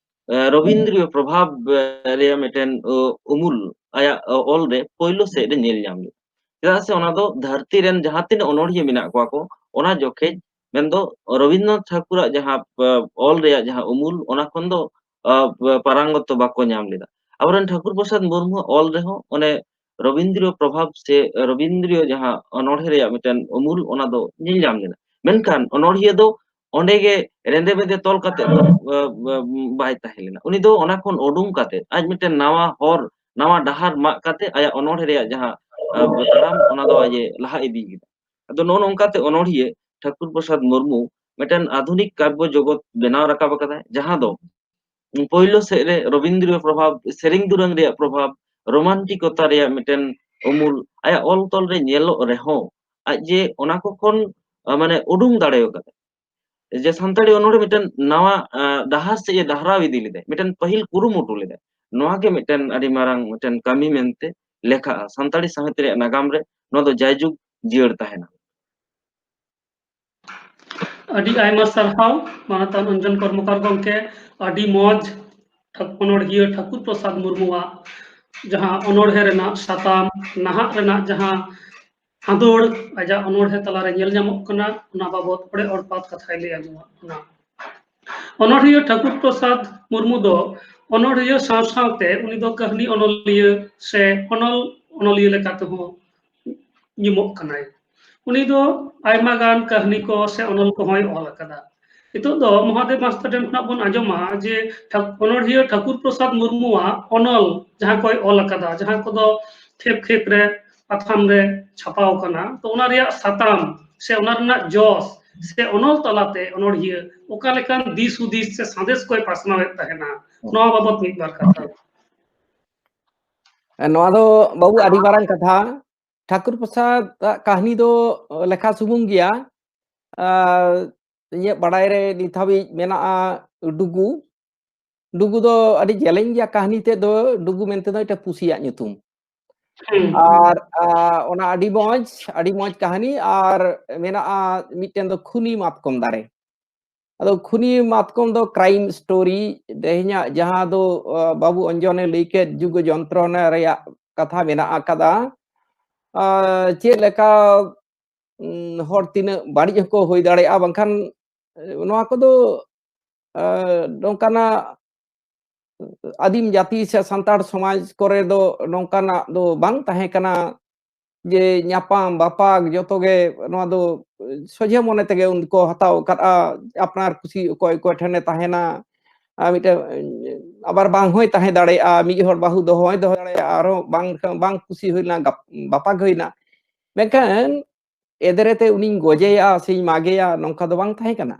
ᱮ, ᱨᱚᱵᱤᱱᱫᱨᱤᱭᱚ ᱯᱨᱚᱵᱷᱟᱵᱽ, ᱮ, ᱨᱮᱭᱟᱜ ᱢᱤᱫᱴᱮᱱ, ᱚ, ᱩᱢᱩᱞ ᱟᱭᱟᱜ, ᱚ, ᱚᱞ ᱨᱮ ᱯᱳᱭᱞᱳ ᱥᱮᱫ ᱨᱮ ᱧᱮᱞ ᱧᱟᱢ ᱞᱮᱫᱟ᱾ ᱪᱮᱫᱟᱜ ᱥᱮ ᱚᱱᱟ ᱫᱚ ᱫᱷᱟᱹᱨᱛᱤ ᱨᱮᱱ ᱡᱟᱦᱟᱸ ᱛᱤᱱᱟᱹᱜ ᱚᱱᱚᱲᱦᱤᱭᱟᱹ ᱢᱮᱱᱟᱜ ᱠᱚᱣᱟ ᱠᱚ, ᱚᱱᱟ ᱡᱚᱠᱷᱮᱡ ᱢᱮᱱᱫᱚ ᱨᱚᱵᱤᱱᱫᱨᱚᱱᱟᱛᱷ ᱴᱷᱟᱹᱠᱩᱨᱟᱜ ᱡᱟᱦᱟᱸ, ᱮ, ᱚᱞ ᱨᱮᱭᱟᱜ ᱡᱟᱦᱟᱸ ᱩᱢᱩᱞ, ᱚᱱᱟ ᱠᱷᱚᱱ ᱫᱚ, ᱟ, ᱯᱟᱨᱟᱝᱜᱚᱛ ᱫᱚ ᱵᱟᱠᱚ ᱧᱟᱢ ᱞᱮᱫᱟ᱾ ᱟᱵᱚᱨᱮᱱ ᱴᱷᱟᱹᱠᱩᱨ ᱯᱨᱚᱥᱟᱫᱽ ᱢᱩᱨᱢᱩᱣᱟᱜ ᱚᱞ ᱨᱮᱦᱚᱸ ᱚᱱᱮ ᱨᱚᱵᱤᱱᱫᱨᱤᱭᱚ ᱯᱨᱚᱵᱷᱟᱵᱽ ᱥᱮ ᱨᱚᱵᱤᱱᱫᱨᱤᱭᱚ ᱡᱟᱦᱟᱸ ᱚᱱᱚᱲᱦᱮ ᱨᱮᱭᱟᱜ ᱢᱤᱫᱴᱮᱱ ᱩᱢᱩᱞ, ᱚᱱᱟ ᱫᱚ ᱧᱮᱞ ᱧᱟᱢ ᱞᱮᱱᱟ᱾ ᱢᱮᱱᱠᱷᱟᱱ ᱚᱱᱚᱲᱦᱤᱭᱟᱹ ᱫᱚ ᱚᱸᱰᱮ ᱜᱮ ᱨᱮᱸᱫᱮ ᱵᱮᱸᱫᱮ ᱛᱚᱞ ᱠᱟᱛᱮ ᱫᱚ, ᱟ, ᱟ, ᱵᱟᱭ ᱛᱟᱦᱮᱸ ᱞᱮᱱᱟ᱾ ᱩᱱᱤ ᱫᱚ ᱚᱱᱟ ᱠᱷᱚᱱ ᱩᱰᱩᱝ ᱠᱟᱛᱮ ᱟᱡ ᱢᱤᱫᱴᱮᱱ ᱱᱟᱣᱟ ᱦᱚᱨ, ᱱᱟᱣᱟ ᱰᱟᱦᱟᱨ ᱢᱟᱜ ᱠᱟᱛᱮ ᱟᱭᱟᱜ ᱚᱱᱚᱲᱦᱮ ᱨᱮᱭᱟᱜ ᱡᱟᱦᱟᱸ, ᱟ, ᱛᱟᱲᱟᱢ, ᱚᱱᱟ ᱫᱚ ᱟᱡ ᱮ ᱞᱟᱦᱟ ᱤᱫᱤ ᱠᱮᱫᱟ᱾ ᱟᱫᱚ ᱱᱚᱜᱼᱚ ᱱᱚᱝᱠᱟᱛᱮ ᱚᱱᱚᱲᱦᱤᱭᱟᱹ ᱴᱷᱟᱹᱠᱩᱨ ᱯᱨᱚᱥᱟᱫᱽ ᱢᱩᱨᱢᱩ ᱢᱤᱫᱴᱮᱱ ᱟᱫᱷᱩᱱᱤᱠ ᱠᱟᱵᱽᱵᱚ ᱡᱚᱜᱚᱛ ᱵᱮᱱᱟᱣ ᱨᱟᱠᱟᱵ ᱟᱠᱟᱫᱟᱭ, ᱡᱟᱦᱟᱸ ᱫᱚ ᱯᱳᱭᱞᱳ ᱥᱮᱫ ᱨᱮ ᱨᱚᱵᱤᱱᱫᱨᱚ ᱯᱨᱚᱵᱷᱟᱵᱽ, ᱥᱮᱨᱮᱧ ᱫᱩᱨᱟᱹᱝ ᱨᱮᱭᱟᱜ ᱯᱨᱚᱵᱷᱟᱵᱽ, ᱨᱳᱢᱟᱱᱴᱤᱠᱚᱛᱟ ᱨᱮᱭᱟᱜ ᱢᱤᱫᱴᱮᱱ ᱩᱢᱩᱞ ᱟᱭᱟᱜ ᱚᱞ ᱛᱚᱞ ᱨᱮ ᱧᱮᱞᱚᱜ ᱨᱮᱦᱚᱸ, ᱟᱡ ᱡᱮ ᱚᱱᱟ ᱠᱚ ᱠᱷᱚᱱ, ᱟ, ᱢᱟᱱᱮ ᱩᱰᱩᱝ ᱫᱟᱲᱮ ᱟᱠᱟᱫᱟᱭ᱾ ᱡᱮ ᱥᱟᱱᱛᱟᱲᱤ ᱚᱱᱚᱲᱦᱮ ᱢᱤᱫᱴᱮᱱ ᱱᱟᱣᱟ, ᱟ, ᱰᱟᱦᱟᱨ ᱥᱮᱫ ᱮ ᱰᱟᱦᱨᱟᱣ ᱤᱫᱤ ᱞᱮᱫᱟᱭ, ᱢᱤᱫᱴᱮᱱ ᱯᱟᱹᱦᱤᱞ ᱠᱩᱨᱩᱢᱩᱴᱩ ᱞᱮᱫᱟᱭ᱾ ᱱᱚᱣᱟ ᱜᱮ ᱢᱤᱫᱴᱮᱱ ᱟᱹᱰᱤ ᱢᱟᱨᱟᱝ ᱢᱤᱫᱴᱮᱱ ᱠᱟᱹᱢᱤ ᱢᱮᱱᱛᱮ ᱞᱮᱠᱷᱟᱜᱼᱟ ᱥᱟᱱᱛᱟᱲᱤ ᱥᱟᱶᱦᱮᱫ ᱨᱮᱭᱟᱜ ᱱᱟᱜᱟᱢ ᱨᱮ᱾ ᱱᱚᱣᱟ ᱫᱚ ᱡᱟᱭᱡᱩᱜᱽ ᱡᱤᱭᱟᱹᱲ ᱛᱟᱦᱮᱱᱟ᱾ ᱟᱹᱰᱤ ᱟᱭᱢᱟ ᱥᱟᱨᱦᱟᱣ ᱢᱟᱱᱚᱛᱟᱱ ᱚᱧᱡᱚᱱ ᱠᱚᱨᱢᱚᱠᱟᱨ ᱜᱚᱢᱠᱮ, ᱟᱹᱰᱤ ᱢᱚᱡᱽ ᱚᱱᱚᱬᱦᱤᱭᱟᱹ ᱴᱷᱟᱹᱠᱩᱨ ᱯᱨᱚᱥᱟᱫᱽ ᱢᱩᱨᱢᱩᱣᱟᱜ ᱡᱟᱦᱟᱸ ᱚᱱᱚᱬᱦᱮ ᱨᱮᱱᱟᱜ ᱥᱟᱛᱟᱢ, ᱱᱟᱦᱟᱜ ᱨᱮᱱᱟᱜ ᱡᱟᱦᱟᱸ ᱦᱟᱸᱫᱚᱲ ᱟᱡᱟᱜ ᱚᱱᱚᱬᱦᱮ ᱛᱟᱞᱟᱨᱮ ᱧᱮᱞ ᱧᱟᱢᱚᱜ ᱠᱟᱱᱟ, ᱚᱱᱟ ᱵᱟᱵᱚᱛ ᱚᱲᱮ ᱚᱲᱯᱟᱛ ᱠᱟᱛᱷᱟᱭ ᱞᱟᱹᱭ ᱟᱸᱡᱚᱢᱟᱜ ᱵᱚᱱᱟ᱾ ᱚᱱᱚᱬᱦᱤᱭᱟᱹ ᱴᱷᱟᱹᱠᱩᱨ ᱯᱨᱚᱥᱟᱫᱽ ᱢᱩᱨᱢᱩ ᱫᱚ ᱚᱱᱚᱬᱦᱤᱭᱟᱹ ᱥᱟᱶ ᱥᱟᱶᱛᱮ ᱩᱱᱤ ᱫᱚ ᱠᱟᱹᱦᱱᱤ ᱚᱱᱚᱞᱤᱭᱟᱹ ᱥᱮ ᱚᱱᱚᱞ ᱚᱱᱚᱞᱤᱭᱟᱹ ᱞᱮᱠᱟ ᱛᱮᱦᱚᱸ ᱧᱩᱢᱚᱜ ᱠᱟᱱᱟᱭ᱾ ᱩᱱᱤ ᱫᱚ ᱟᱭᱢᱟ ᱜᱟᱱ ᱠᱟᱹᱦᱱᱤ ᱠᱚ ᱥᱮ ᱚᱱᱚᱞ ᱠᱚᱦᱚᱸᱭ ᱚᱞ ᱟᱠᱟᱫᱟ᱾ ᱱᱤᱛᱚᱜ ᱫᱚ ᱢᱚᱦᱟᱫᱮᱵ ᱢᱟᱥᱴᱟᱨ ᱴᱷᱮᱱ ᱠᱷᱚᱱᱟᱜ ᱵᱚᱱ ᱟᱸᱡᱚᱢᱟ ᱡᱮ ᱴᱷᱟᱠ-, ᱚᱱᱚᱬᱦᱤᱭᱟᱹ ᱴᱷᱟᱹᱠᱩᱨ ᱯᱨᱚᱥᱟᱫᱽ ᱢᱩᱨᱢᱩᱣᱟᱜ ᱚᱱᱚᱞ ᱡᱟᱦᱟᱸ ᱠᱚᱭ ᱚᱞ ᱟᱠᱟᱫᱟ, ᱡᱟᱦᱟᱸ ᱠᱚᱫᱚ ᱠᱷᱮᱯ ᱠᱷᱮᱯ ᱨᱮ ᱯᱟᱛᱷᱟᱢ ᱨᱮ ᱪᱷᱟᱯᱟᱣ ᱟᱠᱟᱱᱟ, ᱛᱚ ᱚᱱᱟ ᱨᱮᱭᱟᱜ ᱥᱟᱛᱟᱢ ᱥᱮ ᱚᱱᱟ ᱨᱮᱱᱟᱜ ᱡᱚᱥ ᱥᱮ ᱚᱱᱚᱞ ᱛᱟᱞᱟᱛᱮ ᱚᱱᱚᱬᱦᱤᱭᱟᱹ ᱚᱠᱟ ᱞᱮᱠᱟᱱ ᱫᱤᱥ ᱦᱩᱫᱤᱥ ᱥᱮ ᱥᱟᱸᱫᱮᱥ ᱠᱚᱭ ᱯᱟᱥᱱᱟᱣᱮᱫ ᱛᱟᱦᱮᱱᱟ, ᱱᱚᱣᱟ ᱵᱟᱵᱚᱛ ᱢᱤᱫ ᱵᱟᱨ ᱠᱟᱛᱷᱟ᱾ ᱱᱚᱣᱟ ᱫᱚ ᱵᱟᱹᱵᱩ ᱟᱹᱰᱤ ᱢᱟᱨᱟᱝ ᱠᱟᱛᱷᱟ᱾ ᱴᱷᱟᱹᱠᱩᱨ ᱯᱨᱚᱥᱟᱫᱽ ᱟᱜ ᱠᱟᱹᱦᱱᱤ ᱫᱚ ᱞᱮᱠᱷᱟ ᱥᱩᱢᱩᱝ ᱜᱮᱭᱟ᱾ ᱟᱨ ᱤᱧᱟᱹᱜ ᱵᱟᱲᱟᱭ ᱨᱮ ᱱᱤᱛ ᱦᱟᱹᱵᱤᱡ ᱢᱮᱱᱟᱜᱼᱟ ᱰᱩᱜᱩ᱾ ᱰᱩᱜᱩ ᱫᱚ ᱟᱹᱰᱤ ᱡᱮᱞᱮᱧ ᱜᱮᱭᱟ ᱠᱟᱹᱦᱱᱤ ᱛᱮᱫ ᱫᱚ, ᱰᱩᱜᱩ ᱢᱮᱱᱛᱮ ᱫᱚ ᱢᱤᱫᱴᱮᱱ ᱯᱩᱥᱤᱭᱟᱜ ᱧᱩᱛᱩᱢ᱾ ᱦᱩᱸ᱾ ᱟᱨ ᱟ, ᱚᱱᱟ ᱟᱹᱰᱤ ᱢᱚᱡᱽ, ᱟᱹᱰᱤ ᱢᱚᱡᱽ ᱠᱟᱹᱦᱱᱤ᱾ ᱟᱨ ᱢᱮᱱᱟᱜᱼᱟ ᱢᱤᱫᱴᱮᱱ ᱫᱚ ᱠᱷᱩᱱᱤ ᱢᱟᱛᱠᱚᱢ ᱫᱟᱨᱮ᱾ ᱟᱫᱚ ᱠᱷᱩᱱᱤ ᱢᱟᱛᱠᱚᱢ ᱫᱚ crime story, ᱛᱮᱦᱮᱧᱟᱜ ᱡᱟᱦᱟᱸ ᱫᱚ ᱟ, ᱵᱟᱹᱵᱩ ᱚᱧᱡᱚᱱᱮ ᱞᱟᱹᱭ ᱠᱮᱫ ᱡᱩᱜᱽ ᱡᱚᱱᱛᱨᱚᱱᱟ ᱨᱮᱭᱟᱜ ᱠᱟᱛᱷᱟ ᱢᱮᱱᱟᱜ ᱟᱠᱟᱫᱟ᱾ ᱟ, ᱪᱮᱫ ᱞᱮᱠᱟ ᱩᱸ, ᱦᱚᱲ ᱛᱤᱱᱟᱹᱜ ᱵᱟᱹᱲᱤᱡ ᱦᱚᱸᱠᱚ ᱦᱩᱭ ᱫᱟᱲᱮᱭᱟᱜᱼᱟ, ᱵᱟᱝᱠᱷᱟᱱ ᱮ, ᱱᱚᱣᱟ ᱠᱚᱫᱚ ᱮ, ᱱᱚᱝᱠᱟᱱᱟᱜ ᱟᱹᱫᱤᱢ ᱡᱟᱹᱛᱤ ᱥᱮ ᱥᱟᱱᱛᱟᱲ ᱥᱚᱢᱟᱡᱽ ᱠᱚᱨᱮ ᱫᱚ ᱱᱚᱝᱠᱟᱱᱟᱜ ᱫᱚ ᱵᱟᱝ ᱛᱟᱦᱮᱸ ᱠᱟᱱᱟ ᱡᱮ ᱧᱟᱯᱟᱢ ᱵᱟᱯᱟᱜ ᱡᱚᱛᱚ ᱜᱮ ᱱᱚᱣᱟ ᱫᱚ ᱥᱚᱡᱷᱮ ᱢᱚᱱᱮ ᱛᱮᱜᱮ ᱩᱱᱠᱩ ᱦᱟᱛᱟᱣ ᱟᱠᱟᱫᱼᱟ᱾ ᱟᱯᱱᱟᱨ ᱠᱩᱥᱤ ᱚᱠᱚᱭ ᱚᱠᱚᱭ ᱴᱷᱮᱱᱮ ᱛᱟᱦᱮᱱᱟ, ᱟᱨ ᱢᱤᱫᱴᱮᱱ ᱟᱵᱟᱨ ᱵᱟᱝ ᱦᱚᱸᱭ ᱛᱟᱦᱮᱸ ᱫᱟᱲᱮᱭᱟᱜᱼᱟ, ᱢᱤᱫ ᱦᱚᱲ ᱵᱟᱹᱦᱩ ᱫᱚᱦᱚ ᱦᱚᱸᱭ ᱫᱚᱦᱚ ᱫᱟᱲᱮᱭᱟᱜᱼᱟ, ᱟᱨᱦᱚᱸ ᱵᱟᱝ, ᱵᱟᱝ ᱠᱩᱥᱤ ᱦᱩᱭᱱᱟ, ᱜᱟᱯ-, ᱵᱟᱯᱟᱜ ᱦᱩᱭᱱᱟ᱾ ᱢᱮᱱᱠᱷᱟᱱ ᱮᱫᱨᱮ ᱛᱮ ᱩᱱᱤᱧ ᱜᱚᱡᱮᱭᱟ ᱥᱮᱧ ᱢᱟᱜᱮᱭᱟ, ᱱᱚᱝᱠᱟ ᱫᱚ ᱵᱟᱝ ᱛᱟᱦᱮᱸ ᱠᱟᱱᱟ᱾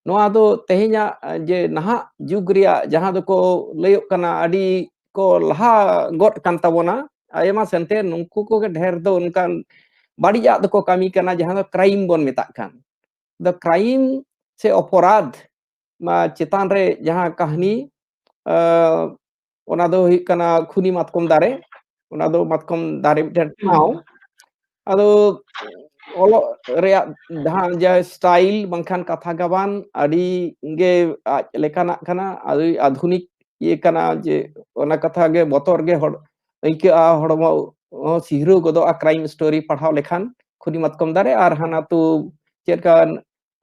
ᱱᱚᱣᱟ ᱫᱚ ᱛᱮᱦᱮᱧᱟᱜ ᱡᱮ ᱱᱟᱦᱟᱜ ᱡᱩᱜᱽ ᱨᱮᱭᱟᱜ ᱡᱟᱦᱟᱸ ᱫᱚᱠᱚ ᱞᱟᱹᱭᱚᱜ ᱠᱟᱱᱟ ᱟᱹᱰᱤ ᱠᱚ ᱞᱟᱦᱟ ᱜᱚᱫ ᱠᱟᱱ ᱛᱟᱵᱚᱱᱟ, ᱟᱭᱢᱟ ᱥᱮᱱᱛᱮ ᱱᱩᱠᱩ ᱠᱚᱜᱮ ᱰᱷᱮᱨ ᱫᱚ ᱚᱱᱠᱟᱱ ᱵᱟᱹᱲᱤᱡᱟᱜ ᱫᱚᱠᱚ ᱠᱟᱹᱢᱤ ᱠᱟᱱᱟ, ᱡᱟᱦᱟᱸ ᱫᱚ crime ᱵᱚᱱ ᱢᱮᱛᱟᱜ ᱠᱟᱱ᱾ The crime ᱥᱮ ᱚᱯᱚᱨᱟᱫᱷ ᱢᱟ ᱪᱮᱛᱟᱱ ᱨᱮ ᱡᱟᱦᱟᱸ ᱠᱟᱹᱦᱱᱤ, ᱟᱸ, ᱚᱱᱟ ᱫᱚ ᱦᱩᱭᱩᱜ ᱠᱟᱱᱟ ᱠᱷᱩᱱᱤ ᱢᱟᱛᱠᱚᱢ ᱫᱟᱨᱮ᱾ ᱚᱱᱟ ᱫᱚ ᱢᱟᱛᱠᱚᱢ ᱫᱟᱨᱮ ᱢᱤᱫᱴᱮᱱ ᱴᱷᱟᱶ᱾ ᱟᱫᱚ ᱚᱞᱚᱜ ᱨᱮᱭᱟᱜ ᱡᱟᱦᱟᱸ ᱡᱮ style ᱵᱟᱝᱠᱷᱟᱱ ᱠᱟᱛᱷᱟ ᱜᱟᱵᱟᱱ ᱟᱹᱰᱤ ᱜᱮ ᱟᱡ ᱞᱮᱠᱟᱱᱟᱜ ᱠᱟᱱᱟ, ᱟᱹᱰᱤ ᱟᱫᱷᱩᱱᱤᱠ ᱤᱭᱟᱹ ᱠᱟᱱᱟ, ᱡᱮ ᱚᱱᱟ ᱠᱟᱛᱷᱟ ᱜᱮ ᱵᱚᱛᱚᱨ ᱜᱮ ᱦᱚᱲ ᱟᱹᱭᱠᱟᱹᱜᱼᱟ, ᱦᱚᱲᱢᱚ ᱦᱚᱸ ᱥᱤᱦᱨᱟᱹᱣ ᱜᱚᱫᱚᱜᱼᱟ crime story ᱯᱟᱲᱦᱟᱣ ᱞᱮᱠᱷᱟᱱ᱾ ᱠᱷᱩᱫᱤ ᱢᱟᱛᱠᱚᱢ ᱫᱟᱨᱮ ᱟᱨ ᱦᱟᱱᱟ ᱛᱚ ᱪᱮᱫ ᱞᱮᱠᱟ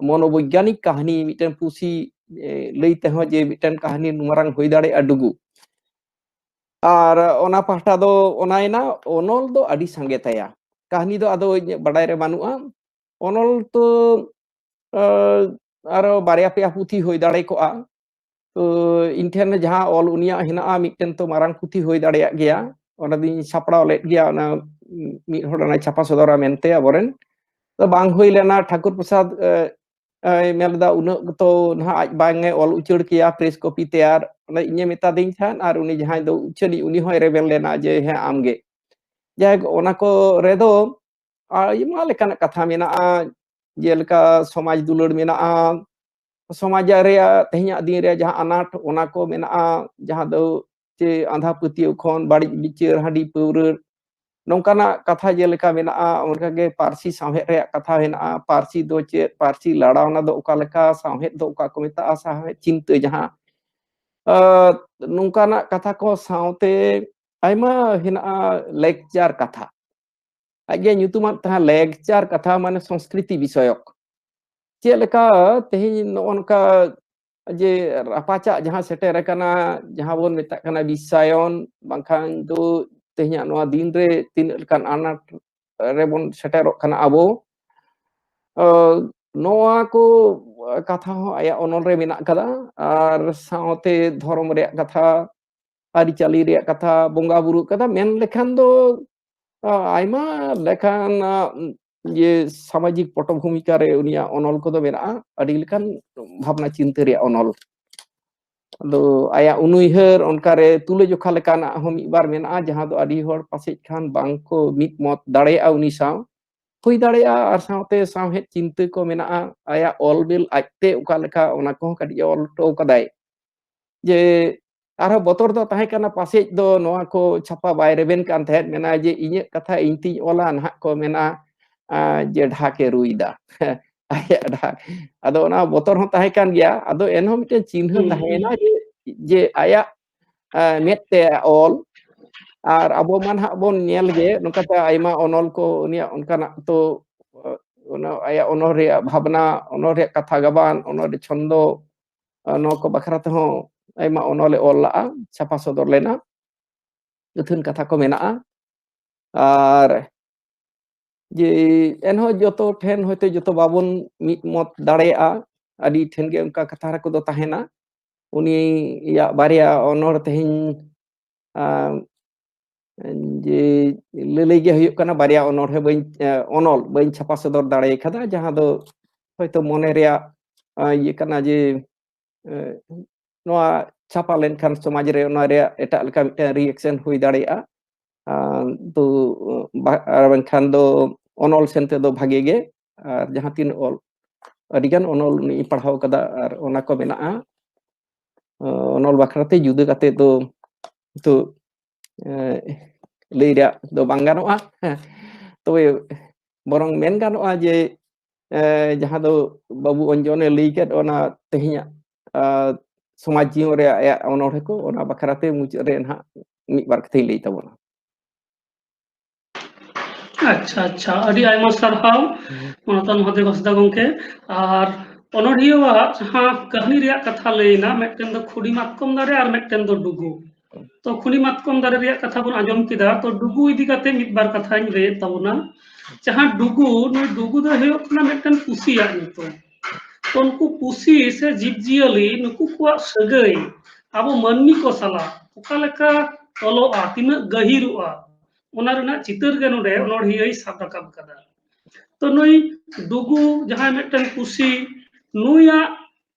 ᱢᱚᱱᱳᱵᱳᱭᱜᱟᱱᱤᱠ ᱠᱟᱹᱦᱱᱤ ᱢᱤᱫᱴᱮᱱ ᱯᱩᱥᱤ, ᱮ, ᱞᱟᱹᱭ ᱛᱮᱦᱚᱸ ᱡᱮ ᱢᱤᱫᱴᱮᱱ ᱠᱟᱹᱦᱱᱤ ᱢᱟᱨᱟᱝ ᱦᱩᱭ ᱫᱟᱲᱮᱭᱟᱜᱼᱟ ᱰᱩᱜᱩ᱾ ᱟᱨ ᱚᱱᱟ ᱯᱟᱦᱴᱟ ᱫᱚ ᱚᱱᱟᱭᱮᱱᱟ, ᱚᱱᱚᱞ ᱫᱚ ᱟᱹᱰᱤ ᱥᱟᱸᱜᱮ ᱛᱟᱭᱟ᱾ ᱠᱟᱹᱦᱱᱤ ᱫᱚ ᱟᱫᱚ ᱤᱧᱟᱹᱜ ᱵᱟᱰᱟᱭ ᱨᱮ ᱵᱟᱹᱱᱩᱜᱼᱟ᱾ ᱚᱱᱚᱞ ᱛᱚ, ᱟ, ᱟᱨᱚ ᱵᱟᱨᱭᱟ ᱯᱮᱭᱟ ᱯᱩᱛᱷᱤ ᱦᱩᱭ ᱫᱟᱲᱮ ᱠᱚᱜᱼᱟ᱾ ᱛᱚ ᱤᱧ ᱴᱷᱮᱱ ᱡᱟᱦᱟᱸ ᱚᱞ ᱩᱱᱤᱭᱟᱜ ᱦᱮᱱᱟᱜᱼᱟ, ᱢᱤᱫᱴᱮᱱ ᱛᱚ ᱢᱟᱨᱟᱝ ᱯᱩᱛᱷᱤ ᱦᱩᱭ ᱫᱟᱲᱮᱭᱟᱜ ᱜᱮᱭᱟ᱾ ᱚᱱᱟ ᱫᱚᱧ ᱥᱟᱯᱲᱟᱣ ᱞᱮᱫ ᱜᱮᱭᱟ, ᱚᱱᱟ ᱢᱤᱫ ᱦᱚᱲ ᱚᱱᱟᱭ ᱪᱷᱟᱯᱟ ᱥᱚᱫᱚᱨᱟ ᱢᱮᱱᱛᱮ ᱟᱵᱚᱨᱮᱱ᱾ ᱛᱚ ᱵᱟᱝ ᱦᱩᱭ ᱞᱮᱱᱟ, ᱴᱷᱟᱹᱠᱩᱨ ᱯᱨᱚᱥᱟᱫᱽ, ᱮ, ᱮ, ᱢᱮᱱ ᱞᱮᱫᱟ ᱩᱱᱟᱹᱜ ᱛᱚ ᱱᱟᱦᱟᱜ ᱟᱡ ᱵᱟᱝ ᱮ ᱚᱞ ᱩᱪᱟᱹᱲ ᱠᱮᱭᱟ press copy ᱛᱮᱭᱟᱨ, ᱚᱱᱟ ᱤᱧᱮ ᱢᱮᱛᱟ ᱫᱤᱧ ᱛᱟᱦᱮᱸᱫ, ᱟᱨ ᱩᱱᱤ ᱡᱟᱦᱟᱸᱭ ᱫᱚ ᱩᱪᱷᱟᱹᱱᱤᱡ ᱩᱱᱤ ᱦᱚᱸᱭ ᱨᱮᱵᱮᱱ ᱞᱮᱱᱟ ᱡᱮ ᱦᱮᱸ ᱟᱢᱜᱮ᱾ ᱡᱟᱭᱦᱳᱠ, ᱚᱱᱟ ᱠᱚ ᱨᱮᱫᱚ ᱟᱭᱢᱟ ᱞᱮᱠᱟᱱᱟᱜ ᱠᱟᱛᱷᱟ ᱢᱮᱱᱟᱜᱼᱟ, ᱡᱮᱞᱮᱠᱟ ᱥᱚᱢᱟᱡᱽ ᱫᱩᱞᱟᱹᱲ ᱢᱮᱱᱟᱜᱼᱟ, ᱥᱚᱢᱟᱡᱽ ᱨᱮᱭᱟᱜ ᱛᱮᱦᱮᱧᱟᱜ ᱫᱤᱱ ᱨᱮ ᱡᱟᱦᱟᱸ ᱟᱱᱟᱴ ᱚᱱᱟ ᱠᱚ ᱢᱮᱱᱟᱜᱼᱟ, ᱡᱟᱦᱟᱸ ᱫᱚ ᱪᱮ ᱟᱸᱫᱷᱟ ᱯᱟᱹᱛᱭᱟᱹᱣ ᱠᱷᱚᱱ ᱵᱟᱹᱲᱤᱡ ᱵᱤᱪᱟᱹᱨ, ᱦᱟᱺᱰᱤ ᱯᱟᱹᱣᱨᱟᱹ, ᱱᱚᱝᱠᱟᱱᱟᱜ ᱠᱟᱛᱷᱟ ᱡᱮᱞᱮᱠᱟ ᱢᱮᱱᱟᱜᱼᱟ, ᱚᱱᱠᱟᱜᱮ ᱯᱟᱹᱨᱥᱤ ᱥᱟᱶᱦᱮᱫ ᱨᱮᱭᱟᱜ ᱠᱟᱛᱷᱟ ᱦᱮᱱᱟᱜᱼᱟ, ᱯᱟᱹᱨᱥᱤ ᱫᱚ ᱪᱮᱫ, ᱯᱟᱹᱨᱥᱤ ᱞᱟᱲᱟᱣᱱᱟ ᱫᱚ ᱚᱠᱟ ᱞᱮᱠᱟ, ᱥᱟᱶᱦᱮᱫ ᱫᱚ ᱚᱠᱟ ᱠᱚ ᱢᱮᱛᱟᱜᱼᱟ, ᱥᱟᱶᱦᱮᱫ ᱪᱤᱱᱛᱟᱹ ᱡᱟᱦᱟᱸ, ᱟᱸ, ᱱᱚᱝᱠᱟᱱᱟᱜ ᱠᱟᱛᱷᱟ ᱠᱚ ᱥᱟᱶᱛᱮ ᱟᱭᱢᱟ ᱦᱮᱱᱟᱜᱼᱟ lecture ᱠᱟᱛᱷᱟ᱾ ᱟᱡ ᱜᱮ ᱧᱩᱛᱩᱢᱟᱫ ᱛᱟᱦᱮᱸ lecture ᱠᱟᱛᱷᱟ, ᱢᱟᱱᱮ ᱥᱚᱝᱥᱠᱨᱤᱛᱤ ᱵᱤᱥᱚᱭᱚᱠ᱾ ᱪᱮᱫ ᱞᱮᱠᱟ ᱛᱮᱦᱮᱧ ᱱᱚᱜᱼᱚ ᱱᱚᱝᱠᱟ ᱡᱮ ᱨᱟᱯᱟᱪᱟᱜ ᱡᱟᱦᱟᱸ ᱥᱮᱴᱮᱨ ᱟᱠᱟᱱᱟ, ᱡᱟᱦᱟᱸ ᱵᱚᱱ ᱢᱮᱛᱟᱜ ᱠᱟᱱᱟ ᱵᱤᱥᱥᱟᱭᱚᱱ, ᱵᱟᱝᱠᱷᱟᱱ ᱫᱚ ᱛᱮᱦᱮᱧᱟᱜ ᱱᱚᱣᱟ ᱫᱤᱱ ᱨᱮ ᱛᱤᱱᱟᱹᱜ ᱞᱮᱠᱟᱱ ᱟᱱᱟᱴ ᱨᱮᱵᱚᱱ ᱥᱮᱴᱮᱨᱚᱜ ᱠᱟᱱᱟ ᱟᱵᱚ᱾ ᱟᱸ, ᱱᱚᱣᱟ ᱠᱚ ᱠᱟᱛᱷᱟ ᱦᱚᱸ ᱟᱭᱟᱜ ᱚᱱᱚᱞ ᱨᱮ ᱢᱮᱱᱟᱜ ᱠᱟᱫᱟ, ᱟᱨ ᱥᱟᱶᱛᱮ ᱫᱷᱚᱨᱚᱢ ᱨᱮᱭᱟᱜ ᱠᱟᱛᱷᱟ, ᱟᱹᱨᱤᱪᱟᱹᱞᱤ ᱨᱮᱭᱟᱜ ᱠᱟᱛᱷᱟ, ᱵᱚᱸᱜᱟ ᱵᱩᱨᱩ ᱠᱟᱛᱷᱟ, ᱢᱮᱱ ᱞᱮᱠᱷᱟᱱ ᱫᱚ, ᱟᱸ, ᱟᱭᱢᱟ ᱞᱮᱠᱟᱱ, ᱟᱸ, ᱡᱮ ᱥᱟᱢᱟᱡᱤᱠ ᱯᱚᱴᱚᱵᱷᱩᱢᱤᱠᱟ ᱨᱮ ᱩᱱᱤᱭᱟᱜ ᱚᱱᱚᱞ ᱠᱚᱫᱚ ᱢᱮᱱᱟᱜᱼᱟ, ᱟᱹᱰᱤ ᱞᱮᱠᱟᱱ ᱵᱷᱟᱵᱽᱱᱟ ᱪᱤᱱᱛᱟᱹ ᱨᱮᱭᱟᱜ ᱚᱱᱚᱞ᱾ ᱟᱫᱚ ᱟᱭᱟᱜ ᱩᱱᱩᱭᱦᱟᱹᱨ ᱚᱱᱠᱟᱨᱮ ᱛᱩᱞᱟᱹᱡᱚᱠᱷᱟ ᱞᱮᱠᱟᱱᱟᱜ ᱦᱚᱸ ᱢᱤᱫ ᱵᱟᱨ ᱢᱮᱱᱟᱜᱼᱟ, ᱡᱟᱦᱟᱸ ᱫᱚ ᱟᱹᱰᱤ ᱦᱚᱲ ᱯᱟᱥᱮᱡ ᱠᱷᱟᱱ ᱵᱟᱝ ᱠᱚ ᱢᱤᱫ ᱢᱚᱛ ᱫᱟᱲᱮᱭᱟᱜᱼᱟ ᱩᱱᱤ ᱥᱟᱶ᱾ ᱦᱩᱭ ᱫᱟᱲᱮᱭᱟᱜᱼᱟ, ᱟᱨ ᱥᱟᱶᱛᱮ ᱥᱟᱶᱦᱮᱫ ᱪᱤᱱᱛᱟᱹ ᱠᱚ ᱢᱮᱱᱟᱜᱼᱟ, ᱟᱭᱟᱜ ᱚᱞ ᱵᱤᱞ ᱟᱡᱛᱮ ᱚᱠᱟ ᱞᱮᱠᱟ, ᱚᱱᱟ ᱠᱚᱦᱚᱸ ᱠᱟᱹᱴᱤᱡ ᱮ ᱚᱞ ᱦᱚᱴᱚ ᱠᱟᱫᱟᱭ᱾ ᱡᱮ ᱟᱨᱦᱚᱸ ᱵᱚᱛᱚᱨ ᱫᱚ ᱛᱟᱦᱮᱸ ᱠᱟᱱᱟ, ᱯᱟᱥᱮᱡ ᱫᱚ ᱱᱚᱣᱟ ᱠᱚ ᱪᱷᱟᱯᱟ ᱵᱟᱭ ᱨᱮᱵᱮᱱ ᱠᱟᱱ ᱛᱟᱦᱮᱸᱫ, ᱢᱮᱱᱟ ᱡᱮ ᱤᱧᱟᱹᱜ ᱠᱟᱛᱷᱟ ᱤᱧ ᱛᱤᱧ ᱚᱞᱟ, ᱱᱟᱦᱟᱜ ᱠᱚ ᱢᱮᱱᱟ, ᱟᱸ, ᱡᱮ ᱰᱷᱟᱠ ᱮ ᱨᱩᱭᱫᱟ᱾ ᱟᱭᱟᱜ ᱰᱷᱟᱠ᱾ ᱟᱫᱚ ᱚᱱᱟ ᱵᱚᱛᱚᱨ ᱦᱚᱸ ᱛᱟᱦᱮᱸ ᱠᱟᱱ ᱜᱮᱭᱟ᱾ ᱟᱫᱚ ᱮᱱᱦᱚᱸ ᱢᱤᱫᱴᱮᱱ ᱪᱤᱱᱦᱟᱹ ᱦᱩᱸ, ᱛᱟᱦᱮᱸᱭᱮᱱᱟ ᱡᱮ, ᱡᱮ ᱟᱭᱟᱜ, ᱟᱸ, ᱢᱮᱫ ᱛᱮ ᱚᱞ᱾ ᱟᱨ ᱟᱵᱚ ᱢᱟ ᱱᱟᱦᱟᱜ ᱵᱚᱱ ᱧᱮᱞ ᱜᱮ, ᱱᱚᱝᱠᱟᱛᱮ ᱟᱭᱢᱟ ᱚᱱᱚᱞ ᱠᱚ ᱩᱱᱤᱭᱟᱜ ᱚᱱᱠᱟᱱᱟᱜ ᱛᱚ, ᱚᱱᱟ ᱟᱭᱟᱜ ᱚᱱᱚᱞ ᱨᱮᱭᱟᱜ ᱵᱷᱟᱵᱽᱱᱟ, ᱚᱱᱚᱞ ᱨᱮᱭᱟᱜ ᱠᱟᱛᱷᱟ ᱜᱟᱵᱟᱱ, ᱚᱱᱚᱞ ᱨᱮ ᱪᱷᱚᱱᱫᱚ, ᱟᱨ ᱱᱚᱣᱟ ᱠᱚ ᱵᱟᱠᱷᱨᱟ ᱛᱮᱦᱚᱸ ᱟᱭᱢᱟ ᱚᱱᱚᱞᱮ ᱚᱞ ᱞᱟᱜᱼᱟ, ᱪᱷᱟᱯᱟ ᱥᱚᱫᱚᱨ ᱞᱮᱱᱟ, ᱟᱹᱛᱷᱟᱹᱱ ᱠᱟᱛᱷᱟ ᱠᱚ ᱢᱮᱱᱟᱜᱼᱟ᱾ ᱟᱨ ᱡᱮ ᱮᱱᱦᱚᱸ ᱡᱚᱛᱚ ᱴᱷᱮᱱ ᱦᱚᱭᱛᱳ ᱡᱚᱛᱚ ᱵᱟᱵᱚᱱ ᱢᱤᱫ ᱢᱚᱛ ᱫᱟᱲᱮᱭᱟᱜᱼᱟ, ᱟᱹᱰᱤ ᱴᱷᱮᱱ ᱜᱮ ᱚᱱᱠᱟ ᱠᱟᱛᱷᱟ ᱠᱚᱫᱚ ᱛᱟᱦᱮᱱᱟ᱾ ᱩᱱᱤᱭᱟᱜ ᱵᱟᱨᱭᱟ ᱚᱱᱚᱬ ᱛᱮᱦᱮᱧ, ᱟᱸ, ᱡᱮ ᱞᱟᱹᱞᱟᱹᱭ ᱜᱮ ᱦᱩᱭᱩᱜ ᱠᱟᱱᱟ, ᱵᱟᱨᱭᱟ ᱚᱱᱚᱬᱦᱮ ᱵᱟᱹᱧ, ᱮ, ᱚᱱᱚᱞ ᱵᱟᱹᱧ ᱪᱷᱟᱯᱟ ᱥᱚᱫᱚᱨ ᱫᱟᱲᱮ ᱠᱟᱫᱟ, ᱡᱟᱦᱟᱸ ᱫᱚ ᱦᱚᱭᱛᱳ ᱢᱚᱱᱮ ᱨᱮᱭᱟᱜ, ᱮ, ᱤᱭᱟᱹ ᱠᱟᱱᱟ ᱡᱮ, ᱮ, ᱱᱚᱣᱟ ᱪᱷᱟᱯᱟ ᱞᱮᱱᱠᱷᱟᱱ ᱥᱚᱢᱟᱡᱽ ᱨᱮ ᱚᱱᱟ ᱨᱮᱭᱟᱜ ᱮᱴᱟᱜ ᱞᱮᱠᱟ ᱢᱤᱫᱴᱟᱝ reaction ᱦᱩᱭ ᱫᱟᱲᱮᱭᱟᱜᱼᱟ᱾ ᱟᱨ ᱛᱚ, ᱵᱟ-, ᱟᱨ ᱵᱟᱝᱠᱷᱟᱱ ᱫᱚ ᱚᱱᱚᱞ ᱥᱮᱱ ᱛᱮᱫᱚ ᱵᱷᱟᱜᱮ ᱜᱮ, ᱟᱨ ᱡᱟᱦᱟᱸ ᱛᱤᱱ ᱚᱞ, ᱟᱹᱰᱤᱜᱟᱱ ᱚᱱᱚᱞ ᱩᱱᱤᱧ ᱯᱟᱲᱦᱟᱣ ᱠᱟᱫᱟ, ᱟᱨ ᱚᱱᱟ ᱠᱚ ᱢᱮᱱᱟᱜᱼᱟ᱾ ᱚᱱᱚᱞ ᱵᱟᱠᱷᱨᱟᱛᱮ ᱡᱩᱫᱟᱹ ᱠᱟᱛᱮ ᱫᱚ ᱱᱤᱛᱚᱜ, ᱮ, ᱞᱟᱹᱭ ᱨᱮᱭᱟᱜ ᱫᱚ ᱵᱟᱝ ᱜᱟᱱᱚᱜᱼᱟ᱾ ᱦᱮᱸ, ᱛᱚᱵᱮ ᱵᱚᱨᱚᱝ ᱢᱮᱱ ᱜᱟᱱᱚᱜᱼᱟ ᱡᱮ, ᱮ, ᱡᱟᱦᱟᱸ ᱫᱚ ᱵᱟᱹᱵᱩ ᱚᱧᱡᱚᱱᱮ ᱞᱟᱹᱭ ᱠᱮᱫ, ᱚᱱᱟ ᱛᱮᱦᱮᱧᱟᱜ, ᱟ, ᱥᱚᱢᱟᱡᱽ ᱡᱤᱭᱚᱱ ᱨᱮᱭᱟᱜ ᱟᱭᱟᱜ ᱚᱱᱚᱬᱦᱮ ᱠᱚ, ᱚᱱᱟ ᱵᱟᱠᱷᱨᱟᱛᱮ ᱢᱩᱪᱟᱹᱫ ᱨᱮ ᱱᱟᱦᱟᱜ ᱢᱤᱫ ᱵᱟᱨ ᱠᱟᱛᱷᱟᱧ ᱞᱟᱹᱭ ᱛᱟᱵᱚᱱᱟ᱾ ᱟᱪᱪᱷᱟ, ᱟᱪᱪᱷᱟ, ᱟᱹᱰᱤ ᱟᱭᱢᱟ ᱥᱟᱨᱦᱟᱣ, ᱦᱩᱸ᱾ ᱢᱟᱱᱚᱛᱟᱱ ᱢᱚᱦᱟᱫᱮᱵ ᱦᱟᱸᱥᱫᱟ ᱜᱚᱢᱠᱮ᱾ ᱟᱨ ᱚᱱᱚᱬᱦᱤᱭᱟᱹᱣᱟᱜ ᱡᱟᱦᱟᱸ ᱠᱟᱹᱦᱱᱤ ᱨᱮᱭᱟᱜ ᱠᱟᱛᱷᱟ ᱞᱟᱹᱭᱮᱱᱟ, ᱢᱤᱫᱴᱮᱱ ᱫᱚ ᱠᱷᱩᱰᱤ ᱢᱟᱛᱠᱚᱢ ᱫᱟᱨᱮ ᱟᱨ ᱢᱤᱫᱴᱮᱱ ᱫᱚ ᱰᱩᱜᱩ᱾ ᱛᱚ, ᱠᱷᱩᱰᱤ ᱢᱟᱛᱠᱚᱢ ᱫᱟᱨᱮ ᱨᱮᱭᱟᱜ ᱠᱟᱛᱷᱟ ᱵᱚᱱ ᱟᱸᱡᱚᱢ ᱠᱮᱫᱟ, ᱛᱚ ᱰᱩᱜᱩ ᱤᱫᱤ ᱠᱟᱛᱮ ᱢᱤᱫ ᱵᱟᱨ ᱠᱟᱛᱷᱟᱧ ᱞᱟᱹᱭᱮᱫ ᱛᱟᱵᱚᱱᱟ᱾ ᱡᱟᱦᱟᱸ ᱰᱩᱜᱩ, ᱱᱩᱭ ᱰᱩᱜᱩ ᱫᱚ ᱦᱩᱭᱩᱜ ᱠᱟᱱᱟ ᱢᱤᱫᱴᱮᱱ ᱯᱩᱥᱤᱭᱟᱜ ᱧᱩᱛᱩᱢ᱾ ᱛᱚ, ᱩᱱᱠᱩ ᱯᱩᱥᱤ ᱥᱮ ᱡᱤᱵᱽᱼᱡᱤᱭᱟᱹᱞᱤ, ᱱᱩᱠᱩ ᱠᱚᱣᱟᱜ ᱥᱟᱹᱜᱟᱹᱭ ᱟᱵᱚ ᱢᱟᱹᱱᱢᱤ ᱠᱚ ᱥᱟᱞᱟᱜ ᱚᱠᱟ ᱞᱮᱠᱟ ᱛᱚᱞᱚᱜᱼᱟ, ᱛᱤᱱᱟᱹᱜ ᱜᱟᱹᱦᱤᱨᱚᱜᱼᱟ, ᱚᱱᱟ ᱨᱮᱱᱟᱜ ᱪᱤᱛᱟᱹᱨ ᱜᱮ ᱱᱚᱰᱮ ᱚᱱᱚᱬᱦᱤᱭᱟᱹᱭ ᱥᱟᱵ ᱨᱟᱠᱟᱵ ᱠᱟᱫᱟ᱾ ᱛᱚ, ᱱᱩᱭ ᱰᱩᱜᱩ, ᱡᱟᱦᱟᱸᱭ ᱢᱤᱫᱴᱮᱱ ᱯᱩᱥᱤ, ᱱᱩᱭᱟᱜ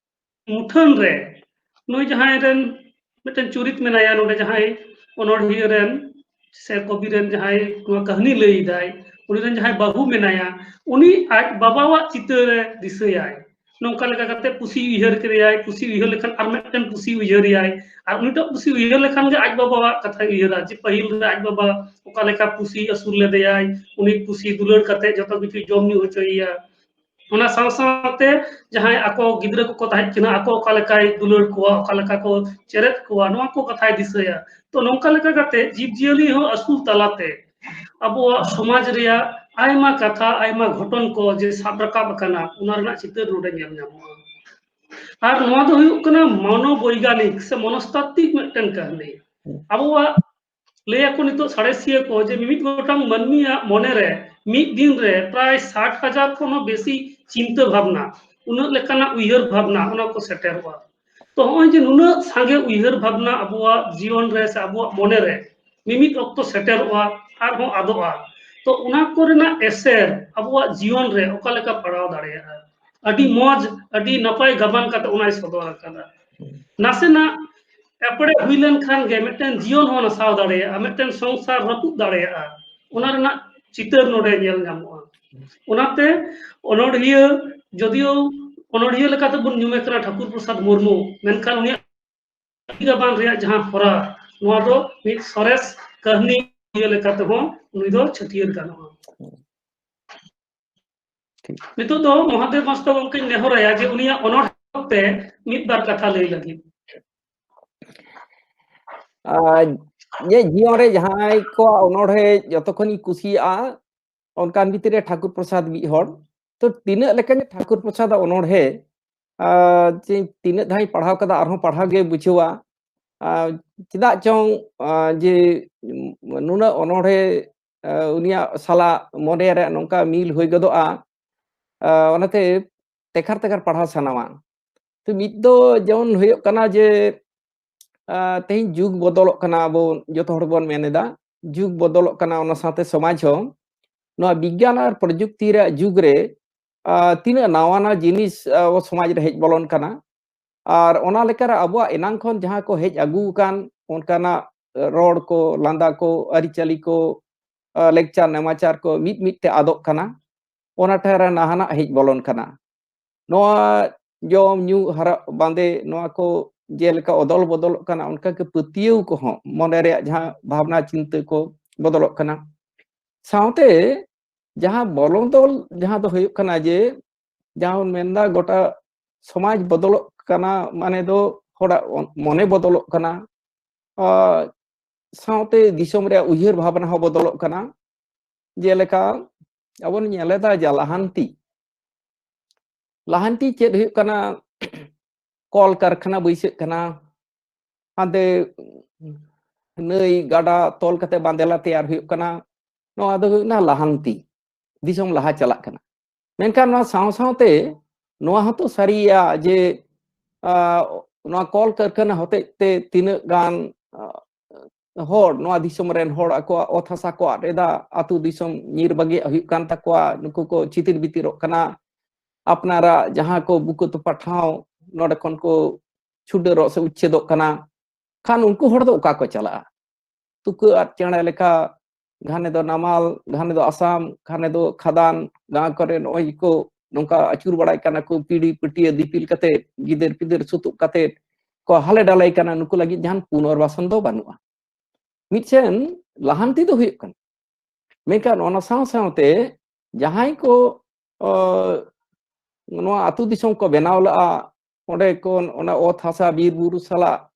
ᱢᱩᱴᱷᱟᱹᱱ ᱨᱮ ᱱᱩᱭ ᱡᱟᱦᱟᱸᱭ ᱨᱮᱱ ᱢᱤᱫᱴᱮᱱ ᱪᱩᱨᱤᱛ ᱢᱮᱱᱟᱭᱟ ᱱᱚᱰᱮ, ᱡᱟᱦᱟᱸᱭ ᱚᱱᱚᱬᱦᱤᱭᱟᱹ ᱨᱮᱱ ᱥᱮ ᱠᱚᱵᱤ ᱨᱮᱱ ᱡᱟᱦᱟᱸᱭ ᱱᱚᱣᱟ ᱠᱟᱹᱦᱱᱤ ᱞᱟᱹᱭ ᱫᱟᱭ, ᱩᱱᱤ ᱨᱮᱱ ᱡᱟᱦᱟᱸᱭ ᱵᱟᱹᱦᱩ ᱢᱮᱱᱟᱭᱟ, ᱩᱱᱤ ᱟᱡ ᱵᱟᱵᱟᱣᱟᱜ ᱪᱤᱛᱟᱹᱨ ᱮ ᱫᱤᱥᱟᱹᱭᱟᱭ᱾ ᱱᱚᱝᱠᱟ ᱞᱮᱠᱟ ᱠᱟᱛᱮ ᱯᱩᱥᱤ ᱩᱭᱦᱟᱹᱨ ᱠᱮᱫᱮᱭᱟᱭ, ᱯᱩᱥᱤ ᱩᱭᱦᱟᱹᱨ ᱞᱮᱠᱷᱟᱱ ᱟᱨ ᱢᱤᱫᱴᱮᱱ ᱯᱩᱥᱤ ᱩᱭᱦᱟᱹᱨᱮᱭᱟᱭ, ᱟᱨ ᱩᱱᱤᱴᱟᱜ ᱯᱩᱥᱤ ᱩᱭᱦᱟᱹᱨ ᱞᱮᱠᱷᱟᱱ ᱜᱮ ᱟᱡ ᱵᱟᱵᱟᱣᱟᱜ ᱠᱟᱛᱷᱟᱭ ᱩᱭᱦᱟᱹᱨᱟ, ᱡᱮ ᱯᱟᱹᱦᱤᱞ ᱨᱮ ᱟᱡ ᱵᱟᱵᱟ ᱚᱠᱟ ᱞᱮᱠᱟ ᱯᱩᱥᱤ ᱟᱹᱥᱩᱞ ᱞᱮᱫᱮᱭᱟᱭ, ᱩᱱᱤ ᱯᱩᱥᱤ ᱫᱩᱞᱟᱹᱲ ᱠᱟᱛᱮ ᱡᱚᱛᱚ ᱠᱤᱪᱷᱩ ᱡᱚᱢ ᱧᱩ ᱦᱚᱪᱚᱭᱮᱭᱟ᱾ ᱚᱱᱟ ᱥᱟᱶ ᱥᱟᱶᱛᱮ ᱡᱟᱦᱟᱸᱭ ᱟᱠᱚ ᱜᱤᱫᱽᱨᱟᱹ ᱠᱚᱠᱚ ᱛᱟᱦᱮᱸ ᱠᱟᱱᱟ, ᱟᱠᱚ ᱚᱠᱟ ᱞᱮᱠᱟᱭ ᱫᱩᱞᱟᱹᱲ ᱠᱚᱣᱟ, ᱚᱠᱟ ᱞᱮᱠᱟ ᱠᱚ ᱪᱮᱨᱮᱡ ᱠᱚᱣᱟ, ᱱᱚᱣᱟ ᱠᱚ ᱠᱟᱛᱷᱟᱭ ᱫᱤᱥᱟᱹᱭᱟ᱾ ᱛᱚ, ᱱᱚᱝᱠᱟ ᱞᱮᱠᱟ ᱠᱟᱛᱮ ᱡᱤᱵᱽ ᱡᱤᱭᱟᱹᱞᱤ ᱦᱚᱸ ᱟᱹᱥᱩᱞ ᱛᱟᱞᱟᱛᱮ ᱟᱵᱚᱣᱟᱜ ᱥᱚᱢᱟᱡᱽ ᱨᱮᱭᱟᱜ ᱟᱭᱢᱟ ᱠᱟᱛᱷᱟ, ᱟᱭᱢᱟ ᱜᱷᱚᱴᱚᱱ ᱠᱚ ᱡᱮ ᱥᱟᱵ ᱨᱟᱠᱟᱵ ᱟᱠᱟᱱᱟ, ᱚᱱᱟ ᱨᱮᱱᱟᱜ ᱪᱤᱛᱟᱹᱨ ᱱᱚᱰᱮ ᱧᱮᱞ ᱧᱟᱢᱚᱜᱼᱟ᱾ ᱟᱨ ᱱᱚᱣᱟ ᱫᱚ ᱦᱩᱭᱩᱜ ᱠᱟᱱᱟ ᱢᱚᱱᱳᱵᱳᱭᱜᱟᱱᱤᱠ ᱥᱮ ᱢᱚᱱᱚᱥᱛᱟᱛᱛᱤᱠ ᱢᱤᱫᱴᱮᱱ ᱠᱟᱹᱦᱱᱤ᱾ ᱟᱵᱚᱣᱟᱜ, ᱞᱟᱹᱭ ᱟᱠᱚ ᱱᱤᱛᱚᱜ ᱥᱟᱬᱮᱥᱤᱭᱟᱹ ᱠᱚ, ᱡᱮ ᱢᱤᱢᱤᱫ ᱜᱚᱴᱟᱝ ᱢᱟᱹᱱᱢᱤᱭᱟᱜ ᱢᱚᱱᱮᱨᱮ ᱢᱤᱫ ᱫᱤᱱ ᱨᱮ ᱯᱨᱟᱭ ᱥᱟᱴ ᱦᱟᱡᱟᱨ ᱠᱷᱚᱱ ᱦᱚᱸ ᱵᱮᱥᱤ ᱪᱤᱱᱛᱟᱹ ᱵᱷᱟᱵᱽᱱᱟ, ᱩᱱᱟᱹᱜ ᱞᱮᱠᱟᱱᱟᱜ ᱩᱭᱦᱟᱹᱨ ᱵᱷᱟᱵᱽᱱᱟ, ᱚᱱᱟ ᱠᱚ ᱥᱮᱴᱮᱨᱚᱜᱼᱟ᱾ ᱛᱚ, ᱱᱚᱜᱼᱚᱭ ᱡᱮ ᱱᱩᱱᱟᱹᱜ ᱥᱟᱸᱜᱮ ᱩᱭᱦᱟᱹᱨ ᱵᱷᱟᱵᱽᱱᱟ ᱟᱵᱚᱣᱟᱜ ᱡᱤᱭᱚᱱ ᱨᱮ ᱥᱮ ᱟᱵᱚᱣᱟᱜ ᱢᱚᱱᱮ ᱨᱮ ᱢᱤᱢᱤᱫ ᱚᱠᱛᱚ ᱥᱮᱴᱮᱨᱚᱜᱼᱟ, ᱟᱨᱦᱚᱸ ᱟᱫᱚᱜᱼᱟ᱾ ᱛᱚ, ᱚᱱᱟ ᱠᱚᱨᱮᱱᱟᱜ ᱮᱥᱮᱨ ᱟᱵᱚᱣᱟᱜ ᱡᱤᱭᱚᱱ ᱨᱮ ᱚᱠᱟ ᱞᱮᱠᱟ ᱯᱟᱲᱟᱣ ᱫᱟᱲᱮᱭᱟᱜᱼᱟ? ᱟᱹᱰᱤ ᱢᱚᱡᱽ, ᱟᱹᱰᱤ ᱱᱟᱯᱟᱭ ᱜᱟᱵᱟᱱ ᱠᱟᱛᱮ ᱚᱱᱟᱭ ᱥᱚᱫᱚᱨ ᱟᱠᱟᱫᱟ᱾ ᱱᱟᱥᱮᱱᱟᱜ ᱮᱯᱲᱮ ᱦᱩᱭ ᱞᱮᱱᱠᱷᱟᱱ ᱜᱮ ᱢᱤᱫᱴᱮᱱ ᱡᱤᱭᱚᱱ ᱦᱚᱸ ᱱᱟᱥᱟᱣ ᱫᱟᱲᱮᱭᱟᱜᱼᱟ, ᱢᱤᱫᱴᱮᱱ ᱥᱚᱝᱥᱟᱨ ᱨᱟᱹᱯᱩᱫ ᱫᱟᱲᱮᱭᱟᱜᱼᱟ᱾ ᱚᱱᱟ ᱨᱮᱱᱟᱜ ᱪᱤᱛᱟᱹᱨ ᱱᱚᱰᱮ ᱧᱮᱞ ᱧᱟᱢᱚᱜᱼᱟ᱾ ᱚᱱᱟᱛᱮ ᱚᱱᱚᱬᱦᱤᱭᱟᱹ, ᱡᱚᱫᱤᱭᱳ ᱚᱱᱚᱬᱦᱤᱭᱟᱹ ᱞᱮᱠᱟᱛᱮ ᱵᱚᱱ ᱧᱩᱢᱮ ᱠᱟᱱᱟ ᱴᱷᱟᱹᱠᱩᱨ ᱯᱨᱚᱥᱟᱫᱽ ᱢᱩᱨᱢᱩ, ᱢᱮᱱᱠᱷᱟᱱ ᱩᱱᱤᱭᱟᱜ ᱜᱟᱵᱟᱱ ᱨᱮᱭᱟᱜ ᱡᱟᱦᱟᱸ ᱦᱚᱨᱟ, ᱱᱚᱣᱟ ᱫᱚ ᱢᱤᱫ ᱥᱚᱨᱮᱥ ᱠᱟᱹᱦᱱᱤ ᱞᱮᱠᱟᱛᱮ ᱦᱚᱸ ᱩᱱᱤ ᱫᱚ ᱪᱷᱟᱹᱴᱭᱟᱹᱨ ᱜᱟᱱᱚᱜᱼᱟ᱾ ᱴᱷᱤᱠ᱾ ᱱᱤᱛᱚᱜ ᱫᱚ ᱢᱚᱦᱟᱫᱮᱵ ᱢᱟᱥᱴᱟᱨ ᱜᱚᱢᱠᱮᱧ ᱱᱮᱦᱚᱨᱟᱭᱟ ᱡᱮ ᱩᱱᱤᱭᱟᱜ ᱚᱱᱚᱬᱦᱮ ᱛᱮ ᱢᱤᱫ ᱵᱟᱨ ᱠᱟᱛᱷᱟ ᱞᱟᱹᱭ ᱞᱟᱹᱜᱤᱫ᱾ ᱟᱨ ᱤᱧᱟᱹᱜ ᱡᱤᱭᱚᱱ ᱨᱮ ᱡᱟᱦᱟᱸᱭ ᱠᱚᱣᱟᱜ ᱚᱱᱚᱬᱦᱮ ᱡᱚᱛᱚ ᱠᱷᱚᱱᱤᱧ ᱠᱩᱥᱤᱭᱟᱜᱼᱟ, ᱚᱱᱠᱟᱱ ᱵᱷᱤᱛᱤᱨ ᱨᱮ ᱴᱷᱟᱹᱠᱩᱨ ᱯᱨᱚᱥᱟᱫᱽ ᱢᱤᱫ ᱦᱚᱲ᱾ ᱛᱚ, ᱛᱤᱱᱟᱹᱜ ᱞᱮᱠᱟᱱ ᱴᱷᱟᱹᱠᱩᱨ ᱯᱨᱚᱥᱟᱫᱽ ᱟᱜ ᱚᱱᱚᱬᱦᱮ, ᱟᱨ ᱪᱮ ᱛᱤᱱᱟᱹᱜ ᱫᱷᱟᱣ ᱤᱧ ᱯᱟᱲᱦᱟᱣ ᱠᱟᱫᱟ, ᱟᱨᱦᱚᱸ ᱯᱟᱲᱦᱟᱣ ᱜᱮ ᱵᱩᱡᱷᱟᱹᱣᱟ᱾ ᱟᱨ ᱪᱮᱫᱟᱜ ᱪᱚᱝ, ᱟᱨ ᱡᱮ ᱱᱩᱱᱟᱹᱜ ᱚᱱᱚᱬᱦᱮ, ᱟᱨ ᱩᱱᱤᱭᱟᱜ ᱥᱟᱞᱟᱜ ᱢᱚᱱᱮ ᱨᱮ ᱱᱚᱝᱠᱟ ᱢᱤᱞ ᱦᱩᱭ ᱜᱚᱫᱚᱜᱼᱟ, ᱟᱨ ᱚᱱᱟᱛᱮ ᱛᱮᱠᱷᱟᱨ ᱛᱮᱠᱷᱟᱨ ᱯᱟᱲᱦᱟᱣ ᱥᱟᱱᱟᱣᱟ᱾ ᱛᱚ, ᱢᱤᱫ ᱫᱚ ᱡᱮᱢᱚᱱ ᱦᱩᱭᱩᱜ ᱠᱟᱱᱟ ᱡᱮ, ᱟᱨ ᱛᱮᱦᱮᱧ ᱡᱩᱜᱽ ᱵᱚᱫᱚᱞᱚᱜ ᱠᱟᱱᱟ, ᱟᱵᱚ ᱡᱚᱛᱚ ᱦᱚᱲ ᱵᱚᱱ ᱢᱮᱱ ᱮᱫᱟ ᱡᱩᱜᱽ ᱵᱚᱫᱚᱞᱚᱜ ᱠᱟᱱᱟ, ᱚᱱᱟ ᱥᱟᱶᱛᱮ ᱥᱚᱢᱟᱡᱽ ᱦᱚᱸ᱾ ᱱᱚᱣᱟ ᱵᱤᱜᱽᱜᱟᱱ ᱟᱨ ᱯᱨᱚᱡᱩᱠᱛᱤ ᱨᱮᱭᱟᱜ ᱡᱩᱜᱽ ᱨᱮ, ᱟᱨ ᱛᱤᱱᱟᱹᱜ ᱱᱟᱣᱟ ᱱᱟᱣᱟ ᱡᱤᱱᱤᱥ ᱟᱵᱚ ᱥᱚᱢᱟᱡᱽ ᱨᱮ ᱦᱮᱡ ᱵᱚᱞᱚᱱ ᱠᱟᱱᱟ, ᱟᱨ ᱚᱱᱟ ᱞᱮᱠᱟᱨᱮ ᱟᱵᱚᱣᱟᱜ ᱮᱱᱟᱝ ᱠᱷᱚᱱ ᱡᱟᱦᱟᱸ ᱠᱚ ᱦᱮᱡ ᱟᱹᱜᱩ ᱟᱠᱟᱱ ᱚᱱᱠᱟᱱᱟᱜ ᱨᱚᱲ ᱠᱚ, ᱞᱟᱸᱫᱟ ᱠᱚ, ᱟᱹᱨᱤᱪᱟᱹᱞᱤ ᱠᱚ, ᱟᱨ ᱞᱮᱠᱪᱟᱨ ᱱᱮᱢᱟᱪᱟᱨ ᱠᱚ ᱢᱤᱫ ᱢᱤᱫ ᱛᱮ ᱟᱫᱚᱜ ᱠᱟᱱᱟ᱾ ᱚᱱᱟ ᱴᱷᱮᱱ ᱨᱮ ᱱᱟᱦᱟᱱᱟᱜ ᱦᱮᱡ ᱵᱚᱞᱚᱱ ᱠᱟᱱᱟ᱾ ᱱᱚᱣᱟ ᱡᱚᱢ ᱧᱩ ᱦᱚᱨᱚᱜ ᱵᱟᱸᱫᱮ ᱱᱚᱣᱟ ᱠᱚ ᱡᱮᱞᱮᱠᱟ ᱚᱫᱚᱞ ᱵᱚᱫᱚᱞᱚᱜ ᱠᱟᱱᱟ, ᱚᱱᱠᱟ ᱜᱮ ᱯᱟᱹᱛᱭᱟᱹᱣ ᱠᱚᱦᱚᱸ, ᱢᱚᱱᱮ ᱨᱮᱭᱟᱜ ᱡᱟᱦᱟᱸ ᱵᱷᱟᱵᱽᱱᱟ ᱪᱤᱱᱛᱟᱹ ᱠᱚ ᱵᱚᱫᱚᱞᱚᱜ ᱠᱟᱱᱟ᱾ ᱥᱟᱶᱛᱮ ᱡᱟᱦᱟᱸ ᱵᱚᱫᱚᱞ ᱡᱟᱦᱟᱸ ᱫᱚ ᱦᱩᱭᱩᱜ ᱠᱟᱱᱟ ᱡᱮ, ᱡᱟᱦᱟᱸ ᱵᱚᱱ ᱢᱮᱱᱫᱟ ᱜᱚᱴᱟ ᱥᱚᱢᱟᱡᱽ ᱵᱚᱫᱚᱞᱚᱜ ᱠᱟᱱᱟ, ᱢᱟᱱᱮ ᱫᱚ ᱦᱚᱲᱟᱜ ᱢᱚᱱᱮ ᱵᱚᱫᱚᱞᱚᱜ ᱠᱟᱱᱟ, ᱟᱨ ᱥᱟᱶᱛᱮ ᱫᱤᱥᱚᱢ ᱨᱮᱭᱟᱜ ᱩᱭᱦᱟᱹᱨ ᱵᱷᱟᱵᱽᱱᱟ ᱦᱚᱸ ᱵᱚᱫᱚᱞᱚᱜ ᱠᱟᱱᱟ᱾ ᱡᱮᱞᱮᱠᱟ ᱟᱵᱚ ᱵᱚᱱ ᱧᱮᱞᱮᱫᱟ ᱡᱮ ᱞᱟᱦᱟᱱᱛᱤ, ᱞᱟᱦᱟᱱᱛᱤ ᱪᱮᱫ ᱦᱩᱭᱩᱜ ᱠᱟᱱᱟ? ᱠᱚᱞ ᱠᱟᱨᱠᱷᱟᱱᱟ ᱵᱟᱹᱭᱥᱟᱹᱜ ᱠᱟᱱᱟ, ᱦᱟᱱᱛᱮ ᱱᱟᱹᱭ ᱜᱟᱰᱟ ᱛᱚᱞ ᱠᱟᱛᱮ ᱵᱟᱸᱫᱮᱞᱟ ᱛᱮᱭᱟᱨ ᱦᱩᱭᱩᱜ ᱠᱟᱱᱟ, ᱱᱚᱣᱟ ᱫᱚ ᱦᱩᱭᱩᱜ ᱠᱟᱱᱟ ᱞᱟᱦᱟᱱᱛᱤ, ᱫᱤᱥᱚᱢ ᱞᱟᱦᱟ ᱪᱟᱞᱟᱜ ᱠᱟᱱᱟ᱾ ᱢᱮᱱᱠᱷᱟᱱ ᱱᱚᱣᱟ ᱥᱟᱶ ᱥᱟᱶᱛᱮ ᱱᱚᱣᱟ ᱦᱚᱸᱛᱚ ᱥᱟᱹᱨᱤᱭᱟ ᱡᱮ, ᱟᱸ, ᱱᱚᱣᱟ ᱠᱚᱞ ᱠᱟᱨᱠᱷᱟᱱᱟ ᱦᱚᱛᱮᱡ ᱛᱮ ᱛᱤᱱᱟᱹᱜ ᱜᱟᱱ, ᱟᱸ, ᱦᱚᱲ, ᱱᱚᱣᱟ ᱫᱤᱥᱚᱢ ᱨᱮᱱ ᱦᱚᱲ ᱟᱠᱚᱣᱟᱜ ᱚᱛ ᱦᱟᱥᱟ ᱠᱚ ᱟᱫ ᱮᱫᱟ, ᱟᱹᱛᱩ ᱫᱤᱥᱚᱢ ᱧᱤᱨ ᱵᱟᱹᱜᱤᱭᱟᱜ ᱦᱩᱭᱩᱜ ᱠᱟᱱ ᱛᱟᱠᱚᱣᱟ, ᱱᱩᱠᱩ ᱠᱚ ᱪᱤᱛᱤᱨ ᱵᱤᱛᱤᱨᱚᱜ ᱠᱟᱱᱟ, ᱟᱯᱱᱟᱨᱟᱜ ᱡᱟᱦᱟᱸ ᱠᱚ ᱵᱩᱠᱟᱹ ᱛᱚᱯᱟ ᱴᱷᱟᱶ, ᱱᱚᱰᱮ ᱠᱷᱚᱱ ᱠᱚ ᱪᱷᱩᱰᱟᱹᱨᱚᱜ ᱥᱮ ᱩᱪᱪᱷᱮᱫᱚᱜ ᱠᱟᱱᱟ᱾ ᱠᱷᱟᱱ ᱩᱱᱠᱩ ᱦᱚᱲ ᱫᱚ ᱚᱠᱟ ᱠᱚ ᱪᱟᱞᱟᱜᱼᱟ? ᱛᱩᱠᱟᱹ ᱟᱫ ᱪᱮᱬᱮ ᱞᱮᱠᱟ, ᱜᱷᱟᱱᱮ ᱫᱚ ᱱᱟᱢᱟᱞ, ᱜᱷᱟᱱᱮ ᱫᱚ ᱟᱥᱟᱢ, ᱜᱷᱟᱱᱮ ᱫᱚ ᱠᱷᱟᱫᱟᱱ, ᱜᱟᱶ ᱠᱚᱨᱮ ᱱᱚᱜᱼᱚᱭ ᱠᱚ ᱱᱚᱝᱠᱟ ᱟᱹᱪᱩᱨ ᱵᱟᱲᱟᱭ ᱠᱟᱱᱟ ᱠᱚ, ᱯᱤᱲᱤ ᱯᱟᱹᱴᱤᱭᱟᱹ ᱫᱤᱯᱤᱞ ᱠᱟᱛᱮ, ᱜᱤᱫᱟᱹᱨ ᱯᱤᱫᱟᱹᱨ ᱥᱩᱛᱩᱜ ᱠᱟᱛᱮ ᱠᱚ ᱦᱟᱞᱮ ᱰᱟᱞᱮ ᱠᱟᱱᱟ᱾ ᱱᱩᱠᱩ ᱞᱟᱹᱜᱤᱫ ᱡᱟᱦᱟᱱ ᱯᱩᱱᱚᱨᱵᱟᱥᱚᱱ ᱫᱚ ᱵᱟᱹᱱᱩᱜᱼᱟ᱾ ᱢᱤᱫᱴᱮᱱ ᱞᱟᱦᱟᱱᱛᱤ ᱫᱚ ᱦᱩᱭᱩᱜ ᱠᱟᱱᱟ, ᱢᱮᱱᱠᱷᱟᱱ ᱚᱱᱟ ᱥᱟᱶ ᱥᱟᱶᱛᱮ ᱡᱟᱦᱟᱸᱭ ᱠᱚ, ᱚ, ᱱᱚᱣᱟ ᱟᱹᱛᱩ ᱫᱤᱥᱚᱢ ᱠᱚ ᱵᱮᱱᱟᱣ ᱞᱮᱫᱼᱟ, ᱚᱸᱰᱮ ᱠᱚ ᱚᱱᱟ ᱚᱛ ᱦᱟᱥᱟ ᱵᱤᱨ ᱵᱩᱨᱩ ᱥᱟᱞᱟᱜ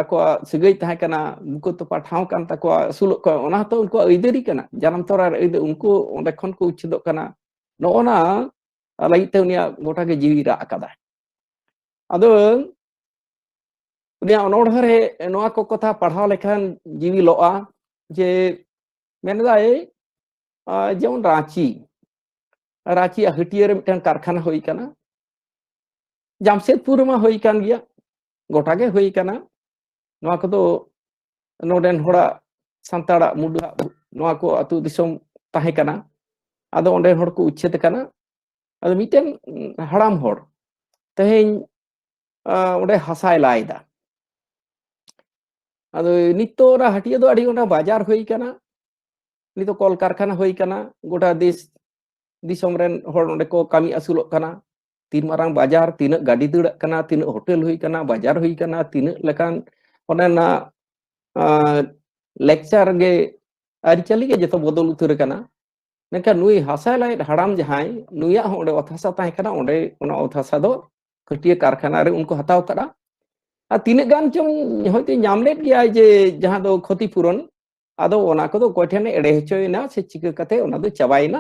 ᱟᱠᱚᱣᱟᱜ ᱥᱟᱹᱜᱟᱹᱭ ᱛᱟᱦᱮᱸ ᱠᱟᱱᱟ, ᱵᱩᱠᱟᱹ ᱛᱚᱯᱟ ᱴᱷᱟᱶ ᱠᱟᱱ ᱛᱟᱠᱚᱣᱟ, ᱟᱹᱥᱩᱞᱚᱜ ᱠᱚ, ᱚᱱᱟ ᱦᱚᱸᱛᱚ ᱩᱱᱠᱩᱣᱟᱜ ᱟᱹᱭᱫᱟᱹᱨᱤ ᱠᱟᱱᱟ, ᱡᱟᱱᱟᱢ ᱛᱚᱨᱟ ᱨᱮ ᱟᱹᱭᱫᱟᱹᱨᱤ, ᱩᱱᱠᱩ ᱚᱸᱰᱮ ᱠᱷᱚᱱ ᱠᱚ ᱩᱪᱪᱷᱮᱫᱚᱜ ᱠᱟᱱᱟ᱾ ᱱᱚᱜᱼᱚ ᱱᱟ ᱞᱟᱹᱜᱤᱫ ᱛᱮ ᱩᱱᱤᱭᱟᱜ ᱜᱚᱴᱟ ᱜᱮ ᱡᱤᱣᱤ ᱨᱟᱜ ᱟᱠᱟᱫᱟᱭ᱾ ᱟᱫᱚ ᱩᱱᱤᱭᱟᱜ ᱚᱱᱚᱬᱦᱮ ᱨᱮ ᱱᱚᱣᱟ ᱠᱚ ᱠᱟᱛᱷᱟ ᱯᱟᱲᱦᱟᱣ ᱞᱮᱠᱷᱟᱱ ᱡᱤᱣᱤ ᱞᱚᱜᱼᱟ, ᱡᱮ ᱢᱮᱱᱫᱟᱭ, ᱟᱨ ᱡᱮᱢᱚᱱ ᱨᱟᱸᱪᱤ, ᱨᱟᱸᱪᱤᱭᱟᱜ ᱦᱟᱹᱴᱤᱭᱟᱹ ᱨᱮ ᱢᱤᱫᱴᱟᱝ ᱠᱟᱨᱠᱷᱟᱱᱟ ᱦᱩᱭ ᱠᱟᱱᱟ, ᱡᱟᱢᱥᱮᱫᱽᱯᱩᱨ ᱨᱮᱢᱟ ᱦᱩᱭ ᱠᱟᱱ ᱜᱮᱭᱟ, ᱜᱚᱴᱟ ᱜᱮ ᱦᱩᱭ ᱠᱟᱱᱟ᱾ ᱱᱚᱣᱟ ᱠᱚᱫᱚ ᱱᱚᱰᱮᱱ ᱦᱚᱲᱟᱜ, ᱥᱟᱱᱛᱟᱲᱟᱜ, ᱢᱩᱰᱟᱹᱣᱟᱜ ᱱᱚᱣᱟ ᱠᱚ ᱟᱹᱛᱩ ᱫᱤᱥᱚᱢ ᱛᱟᱦᱮᱸ ᱠᱟᱱᱟ᱾ ᱟᱫᱚ ᱚᱸᱰᱮᱱ ᱦᱚᱲ ᱠᱚ ᱩᱪᱪᱷᱮᱫ ᱟᱠᱟᱱᱟ᱾ ᱟᱫᱚ ᱢᱤᱫᱴᱮᱱ ᱦᱟᱲᱟᱢ ᱦᱚᱲ ᱛᱮᱦᱮᱧ, ᱟᱸ, ᱚᱸᱰᱮ ᱦᱟᱥᱟᱭ ᱞᱟᱭ ᱮᱫᱟ᱾ ᱟᱫᱚ ᱱᱤᱛᱚᱜ ᱚᱱᱟ ᱦᱟᱹᱴᱤᱭᱟᱹ ᱫᱚ ᱟᱹᱰᱤ ᱚᱱᱟ ᱵᱟᱡᱟᱨ ᱦᱩᱭ ᱠᱟᱱᱟ, ᱱᱤᱛᱚᱜ ᱠᱚᱞᱠᱟᱨᱠᱷᱟᱱᱟ ᱦᱩᱭ ᱠᱟᱱᱟ, ᱜᱚᱴᱟ ᱫᱮᱥ ᱫᱤᱥᱚᱢ ᱨᱮᱱ ᱦᱚᱲ ᱚᱸᱰᱮ ᱠᱚ ᱠᱟᱹᱢᱤ ᱟᱹᱥᱩᱞᱚᱜ ᱠᱟᱱᱟ᱾ ᱛᱤᱱ ᱢᱟᱨᱟᱝ ᱵᱟᱡᱟᱨ, ᱛᱤᱱᱟᱹᱜ ᱜᱟᱹᱰᱤ ᱫᱟᱹᱲᱟᱜ ᱠᱟᱱᱟ, ᱛᱤᱱᱟᱹᱜ ᱦᱳᱴᱮᱞ ᱦᱩᱭ ᱠᱟᱱᱟ, ᱵᱟᱡᱟᱨ ᱦᱩᱭ ᱠᱟᱱᱟ, ᱛᱤᱱᱟᱹᱜ ᱞᱮᱠᱟᱱ ᱚᱱᱮ ᱚᱱᱟ ᱞᱮᱠᱪᱟᱨ ᱜᱮ, ᱟᱹᱨᱤᱪᱟᱹᱞᱤ ᱜᱮ ᱡᱚᱛᱚ ᱵᱚᱫᱚᱞ ᱩᱛᱟᱹᱨ ᱟᱠᱟᱱᱟ᱾ ᱢᱮᱱᱠᱷᱟᱱ ᱱᱩᱭ ᱦᱟᱥᱟ ᱞᱟᱭᱮᱫ ᱦᱟᱲᱟᱢ ᱡᱟᱦᱟᱸᱭ, ᱱᱩᱭᱟᱜ ᱦᱚᱸ ᱚᱸᱰᱮ ᱚᱛ ᱦᱟᱥᱟ ᱛᱟᱦᱮᱸ ᱠᱟᱱᱟ, ᱚᱸᱰᱮ ᱚᱱᱟ ᱚᱛ ᱦᱟᱥᱟ ᱫᱚ ᱠᱟᱹᱴᱤᱭᱟᱹ ᱠᱟᱨᱠᱷᱟᱱᱟ ᱨᱮ ᱩᱱᱠᱩ ᱦᱟᱛᱟᱣ ᱠᱟᱫᱟ᱾ ᱟᱨ ᱛᱤᱱᱟᱹᱜ ᱜᱟᱱ ᱪᱚᱝ ᱦᱚᱭᱛᱳ ᱧᱟᱢ ᱞᱮᱫ ᱜᱮᱭᱟᱭ, ᱡᱮ ᱡᱟᱦᱟᱸ ᱫᱚ ᱠᱷᱚᱛᱤ ᱯᱩᱨᱚᱱ, ᱟᱫᱚ ᱚᱱᱟ ᱠᱚᱫᱚ ᱚᱠᱚᱭ ᱴᱷᱮᱱ ᱮᱲᱮ ᱦᱚᱪᱚᱭᱮᱱᱟ ᱥᱮ ᱪᱤᱠᱟᱹ ᱠᱟᱛᱮ ᱚᱱᱟ ᱫᱚ ᱪᱟᱵᱟᱭᱮᱱᱟ᱾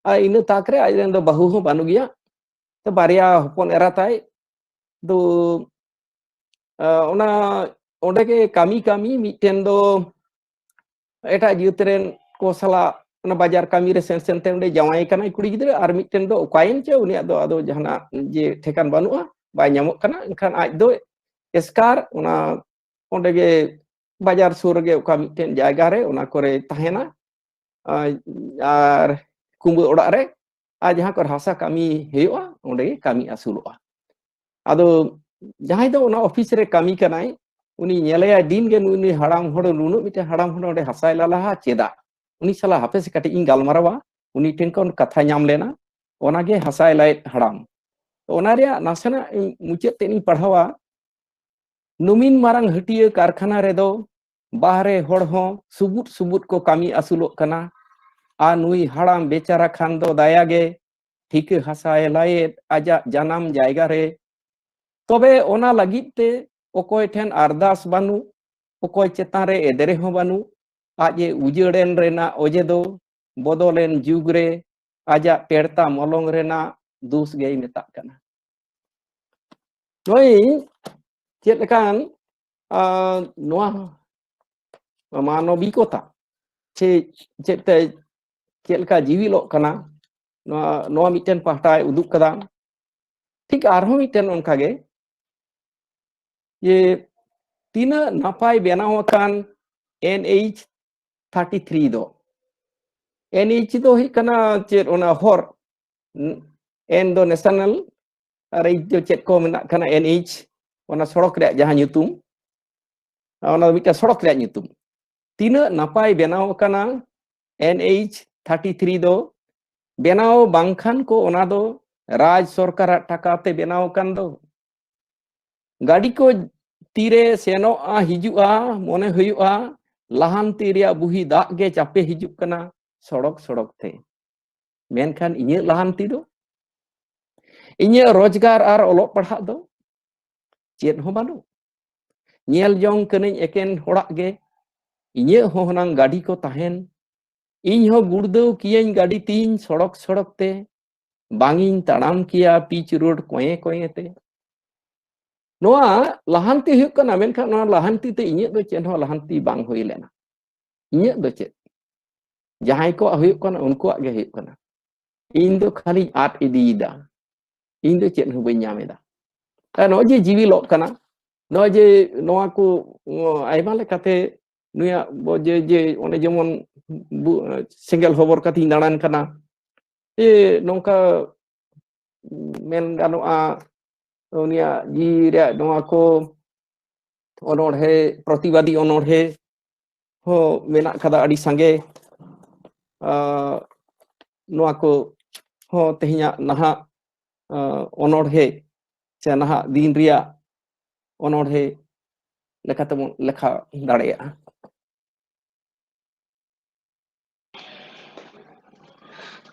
ᱟᱨ ᱤᱱᱟᱹ ᱛᱟᱠ ᱨᱮ ᱟᱡ ᱨᱮᱱ ᱫᱚ ᱵᱟᱹᱦᱩ ᱦᱚᱸ ᱵᱟᱹᱱᱩᱜ ᱜᱮᱭᱟ᱾ ᱛᱚ ᱵᱟᱨᱭᱟ ᱦᱚᱯᱚᱱ ᱮᱨᱟ ᱛᱟᱭ᱾ ᱫᱚ ᱚᱱᱟ ᱚᱸᱰᱮ ᱜᱮ ᱠᱟᱹᱢᱤ ᱠᱟᱹᱢᱤ ᱢᱤᱫᱴᱮᱱ ᱫᱚ ᱮᱴᱟᱜ ᱡᱟᱹᱛ ᱨᱮᱱ ᱠᱚ ᱥᱟᱞᱟᱜ ᱚᱱᱟ ᱵᱟᱡᱟᱨ ᱠᱟᱹᱢᱤ ᱨᱮ ᱥᱮᱱ ᱥᱮᱱᱛᱮ ᱚᱸᱰᱮ ᱡᱟᱶᱟᱭ ᱠᱟᱱᱟᱭ ᱠᱩᱲᱤ ᱜᱤᱫᱽᱨᱟᱹ, ᱟᱨ ᱢᱤᱫᱴᱮᱱ ᱫᱚ ᱚᱠᱟᱭᱮᱱ ᱪᱚ, ᱩᱱᱤᱭᱟᱜ ᱫᱚ ᱟᱫᱚ ᱡᱟᱦᱟᱱᱟᱜ ᱡᱮ ᱴᱷᱮᱠᱟᱱ ᱵᱟᱹᱱᱩᱜᱼᱟ, ᱵᱟᱭ ᱧᱟᱢᱚᱜ ᱠᱟᱱᱟ᱾ ᱮᱱᱠᱷᱟᱱ ᱟᱡ ᱫᱚ ᱮᱥᱠᱟᱨ ᱚᱱᱟ ᱚᱸᱰᱮ ᱜᱮ ᱵᱟᱡᱟᱨ ᱥᱩᱨ ᱨᱮᱜᱮ ᱚᱠᱟ ᱢᱤᱫᱴᱮᱱ ᱡᱟᱭᱜᱟ ᱨᱮ ᱚᱱᱟ ᱠᱚᱨᱮ ᱛᱟᱦᱮᱱᱟ᱾ ᱟᱨ ᱠᱩᱢᱵᱟᱹ ᱚᱲᱟᱜ ᱨᱮ, ᱟᱨ ᱡᱟᱦᱟᱸ ᱠᱚᱨᱮ ᱦᱟᱥᱟ ᱠᱟᱹᱢᱤ ᱦᱩᱭᱩᱜᱼᱟ, ᱚᱸᱰᱮ ᱜᱮ ᱠᱟᱹᱢᱤ ᱟᱹᱥᱩᱞᱚᱜᱼᱟ᱾ ᱟᱫᱚ ᱡᱟᱦᱟᱸᱭ ᱫᱚ ᱚᱱᱟ ᱚᱯᱷᱤᱥ ᱨᱮ ᱠᱟᱹᱢᱤ ᱠᱟᱱᱟᱭ, ᱩᱱᱤ ᱧᱮᱞᱮᱭᱟᱭ ᱫᱤᱱ ᱜᱮ ᱱᱩᱭ, ᱱᱩᱭ ᱦᱟᱲᱟᱢ ᱦᱚᱲ, ᱱᱩᱱᱟᱹᱜ ᱢᱤᱫᱴᱮᱱ ᱦᱟᱲᱟᱢ ᱦᱚᱲ ᱚᱸᱰᱮ ᱦᱟᱥᱟᱭ ᱞᱟ ᱞᱟᱦᱟ ᱪᱮᱫᱟᱜ? ᱩᱱᱤ ᱥᱟᱞᱟᱜ ᱦᱟᱯᱮ ᱥᱮ ᱠᱟᱹᱴᱤᱡ ᱤᱧ ᱜᱟᱞᱢᱟᱨᱟᱣᱟ, ᱩᱱᱤ ᱴᱷᱮᱱ ᱠᱷᱚᱱ ᱠᱟᱛᱷᱟ ᱧᱟᱢ ᱞᱮᱱᱟ᱾ ᱚᱱᱟᱜᱮ ᱦᱟᱥᱟᱭ ᱞᱟᱭᱮᱫ ᱦᱟᱲᱟᱢ᱾ ᱛᱚ ᱚᱱᱟ ᱨᱮᱭᱟᱜ ᱱᱟᱥᱮᱱᱟᱜ ᱤᱧ ᱢᱩᱪᱟᱹᱫ ᱛᱮᱫ ᱤᱧ ᱯᱟᱲᱦᱟᱣᱟ᱾ ᱱᱩᱢᱤᱱ ᱢᱟᱨᱟᱝ ᱦᱟᱹᱴᱤᱭᱟᱹ ᱠᱟᱨᱠᱷᱟᱱᱟ ᱨᱮᱫᱚ ᱵᱟᱦᱨᱮ ᱦᱚᱲ ᱦᱚᱸ ᱥᱩᱵᱩᱫ ᱥᱩᱵᱩᱫ ᱠᱚ ᱠᱟᱹᱢᱤ ᱟᱹᱥᱩᱞᱚᱜ ᱠᱟᱱᱟ᱾ ᱟᱨ ᱱᱩᱭ ᱦᱟᱲᱟᱢ ᱵᱮᱪᱟᱨᱟ ᱠᱷᱟᱱ ᱫᱚ ᱫᱟᱭᱟ ᱜᱮ ᱴᱷᱤᱠᱟᱹ ᱦᱟᱥᱟᱭ ᱞᱟᱭᱮᱫ ᱟᱡᱟᱜ ᱡᱟᱱᱟᱢ ᱡᱟᱭᱜᱟ ᱨᱮ᱾ ᱛᱚᱵᱮ ᱚᱱᱟ ᱞᱟᱹᱜᱤᱫ ᱛᱮ ᱚᱠᱚᱭ ᱴᱷᱮᱱ ᱟᱨᱫᱟᱥ ᱵᱟᱹᱱᱩᱜ, ᱚᱠᱚᱭ ᱪᱮᱛᱟᱱ ᱨᱮ ᱮᱫᱨᱮ ᱦᱚᱸ ᱵᱟᱹᱱᱩᱜ᱾ ᱟᱡ ᱮ ᱩᱡᱟᱹᱲᱮᱱ ᱨᱮᱱᱟᱜ ᱚᱡᱮ ᱫᱚ ᱵᱚᱫᱚᱞᱮᱱ ᱡᱩᱜᱽ ᱨᱮ ᱟᱡᱟᱜ ᱯᱮᱲᱛᱟ ᱢᱚᱞᱚᱝ ᱨᱮᱱᱟᱜ ᱫᱳᱥ ᱜᱮᱭ ᱢᱮᱛᱟᱜ ᱠᱟᱱᱟ᱾ ᱱᱚᱜᱼᱚᱭ ᱪᱮᱫ ᱞᱮᱠᱟᱱ, ᱟᱸ, ᱱᱚᱣᱟ ᱢᱟᱱᱚᱵᱤᱠᱚᱛᱟ ᱥᱮ ᱪᱮᱫ ᱛᱮ, ᱪᱮᱫ ᱞᱮᱠᱟ ᱡᱤᱣᱤᱞᱚᱜ ᱠᱟᱱᱟ, ᱱᱚᱣᱟ, ᱱᱚᱣᱟ ᱢᱤᱫᱴᱮᱱ ᱯᱟᱦᱴᱟᱭ ᱩᱫᱩᱜ ᱠᱟᱫᱟ᱾ ᱴᱷᱤᱠ ᱟᱨᱦᱚᱸ ᱢᱤᱫᱴᱮᱱ ᱚᱱᱠᱟᱜᱮ, ᱡᱮ ᱛᱤᱱᱟᱹᱜ ᱱᱟᱯᱟᱭ ᱵᱮᱱᱟᱣ ᱟᱠᱟᱱ ᱮᱱ ᱮᱭᱤᱪ ᱛᱷᱟᱨᱴᱤ ᱛᱷᱨᱤ ᱫᱚ᱾ ᱮᱱ ᱮᱭᱤᱪ ᱫᱚ ᱦᱩᱭᱩᱜ ᱠᱟᱱᱟ ᱪᱮᱫ, ᱚᱱᱟ ᱦᱚᱨ, ᱮᱱ ᱫᱚ ᱱᱮᱥᱚᱱᱟᱞ, ᱟᱨ ᱮᱭᱤᱪ ᱫᱚ ᱪᱮᱫ ᱠᱚ ᱢᱮᱱᱟᱜ ᱠᱟᱱᱟ, ᱮᱱ ᱮᱭᱤᱪ, ᱚᱱᱟ ᱥᱚᱲᱚᱠ ᱨᱮᱭᱟᱜ ᱡᱟᱦᱟᱸ ᱧᱩᱛᱩᱢ, ᱚᱱᱟ ᱫᱚ ᱢᱤᱫᱴᱟᱝ ᱥᱚᱲᱚᱠ ᱨᱮᱭᱟᱜ ᱧᱩᱛᱩᱢ᱾ ᱛᱤᱱᱟᱹᱜ ᱱᱟᱯᱟᱭ ᱵᱮᱱᱟᱣ ᱟᱠᱟᱱᱟ ᱮᱱ ᱮᱭᱤᱪ ᱛᱷᱟᱨᱴᱤ ᱛᱷᱨᱤ ᱫᱚ, ᱵᱮᱱᱟᱣ ᱵᱟᱝᱠᱷᱟᱱ ᱠᱚ ᱚᱱᱟ ᱫᱚ ᱨᱟᱡᱽ ᱥᱚᱨᱠᱟᱨᱟᱜ ᱴᱟᱠᱟ ᱛᱮ ᱵᱮᱱᱟᱣ ᱟᱠᱟᱱ ᱫᱚ᱾ ᱜᱟᱹᱰᱤ ᱠᱚ ᱛᱤᱨᱮ ᱥᱮᱱᱚᱜᱼᱟ, ᱦᱤᱡᱩᱜᱼᱟ, ᱢᱚᱱᱮ ᱦᱩᱭᱩᱜᱼᱟ ᱞᱟᱦᱟᱱᱛᱤ ᱨᱮᱭᱟᱜ ᱵᱩᱦᱤ ᱫᱟᱜ ᱜᱮ ᱪᱟᱯᱮ ᱦᱤᱡᱩᱜ ᱠᱟᱱᱟ ᱥᱚᱲᱚᱠ ᱥᱚᱲᱚᱠ ᱛᱮ᱾ ᱢᱮᱱᱠᱷᱟᱱ ᱤᱧᱟᱹᱜ ᱞᱟᱦᱟᱱᱛᱤ ᱫᱚ, ᱤᱧᱟᱹᱜ ᱨᱳᱡᱽᱜᱟᱨ ᱟᱨ ᱚᱞᱚᱜ ᱯᱟᱲᱦᱟᱜ ᱫᱚ ᱪᱮᱫ ᱦᱚᱸ ᱵᱟᱹᱱᱩᱜ᱾ ᱧᱮᱞ ᱡᱚᱝ ᱠᱟᱹᱱᱟᱹᱧ ᱮᱠᱮᱱ ᱦᱚᱲᱟᱜ ᱜᱮ᱾ ᱤᱧᱟᱹᱜ ᱦᱚᱸ ᱦᱩᱱᱟᱝ ᱜᱟᱹᱰᱤ ᱠᱚ ᱛᱟᱦᱮᱱ, ᱤᱧ ᱦᱚᱸ ᱜᱩᱲᱫᱟᱹᱣ ᱠᱤᱭᱟᱹᱧ ᱜᱟᱹᱰᱤ ᱛᱤᱧ ᱥᱚᱲᱚᱠ ᱥᱚᱲᱚᱠ ᱛᱮ, ᱵᱟᱝ ᱤᱧ ᱛᱟᱲᱟᱢ ᱠᱮᱭᱟ ᱯᱤᱪ ᱨᱳᱰ ᱠᱚᱭᱮ ᱠᱚᱭᱮ ᱛᱮ᱾ ᱱᱚᱣᱟ ᱞᱟᱦᱟᱱᱛᱤ ᱦᱩᱭᱩᱜ ᱠᱟᱱᱟ, ᱢᱮᱱᱠᱷᱟᱱ ᱱᱚᱣᱟ ᱞᱟᱦᱟᱱᱛᱤ ᱛᱮ ᱤᱧᱟᱹᱜ ᱫᱚ ᱪᱮᱫ ᱦᱚᱸ ᱞᱟᱦᱟᱱᱛᱤ ᱵᱟᱝ ᱦᱩᱭ ᱞᱮᱱᱟ᱾ ᱤᱧᱟᱹᱜ ᱫᱚ ᱪᱮᱫ? ᱡᱟᱦᱟᱸᱭ ᱠᱚᱣᱟᱜ ᱦᱩᱭᱩᱜ ᱠᱟᱱᱟ, ᱩᱱᱠᱩᱣᱟᱜ ᱜᱮ ᱦᱩᱭᱩᱜ ᱠᱟᱱᱟ᱾ ᱤᱧ ᱫᱚ ᱠᱷᱟᱹᱞᱤᱧ ᱟᱫ ᱤᱫᱤᱭᱮᱫᱟ, ᱤᱧ ᱫᱚ ᱪᱮᱫ ᱦᱚᱸ ᱵᱟᱹᱧ ᱧᱟᱢ ᱮᱫᱟ᱾ ᱟᱨ ᱱᱚᱜᱼᱚᱭ ᱡᱮ ᱡᱤᱣᱤ ᱞᱚᱜ ᱠᱟᱱᱟ, ᱱᱚᱜᱼᱚᱭ ᱡᱮ ᱱᱚᱣᱟ ᱠᱚ, ᱚ, ᱟᱭᱢᱟ ᱞᱮᱠᱟᱛᱮ ᱱᱩᱭᱟᱜ ᱵᱚ-, ᱡᱮ, ᱡᱮ ᱚᱱᱮ ᱡᱮᱢᱚᱱ ᱵᱩ-, ᱥᱮᱸᱜᱮᱞ ᱦᱚᱵᱚᱨ ᱠᱟᱛᱮᱧ ᱫᱟᱬᱟᱱ ᱠᱟᱱᱟ, ᱡᱮ ᱱᱚᱝᱠᱟ ᱢᱮᱱ ᱜᱟᱱᱚᱜᱼᱟ, ᱩᱱᱤᱭᱟᱜ ᱡᱤᱣᱤ ᱨᱮᱭᱟᱜ ᱱᱚᱣᱟ ᱠᱚ ᱚᱱᱚᱬᱦᱮ, ᱯᱨᱚᱛᱤᱵᱟᱫᱤ ᱚᱱᱚᱬᱦᱮ ᱦᱚᱸ ᱢᱮᱱᱟᱜ ᱠᱟᱫᱟ ᱟᱹᱰᱤ ᱥᱟᱸᱜᱮ᱾ ᱟᱸ, ᱱᱚᱣᱟ ᱠᱚ ᱦᱚᱸ ᱛᱮᱦᱮᱧᱟᱜ ᱱᱟᱦᱟᱜ, ᱟᱸ, ᱚᱱᱚᱬᱦᱮ ᱥᱮ ᱱᱟᱦᱟᱜ ᱫᱤᱱ ᱨᱮᱭᱟᱜ ᱚᱱᱚᱬᱦᱮ ᱞᱮᱠᱟᱛᱮᱵᱚᱱ ᱞᱮᱠᱷᱟ ᱫᱟᱲᱮᱭᱟᱜᱼᱟ᱾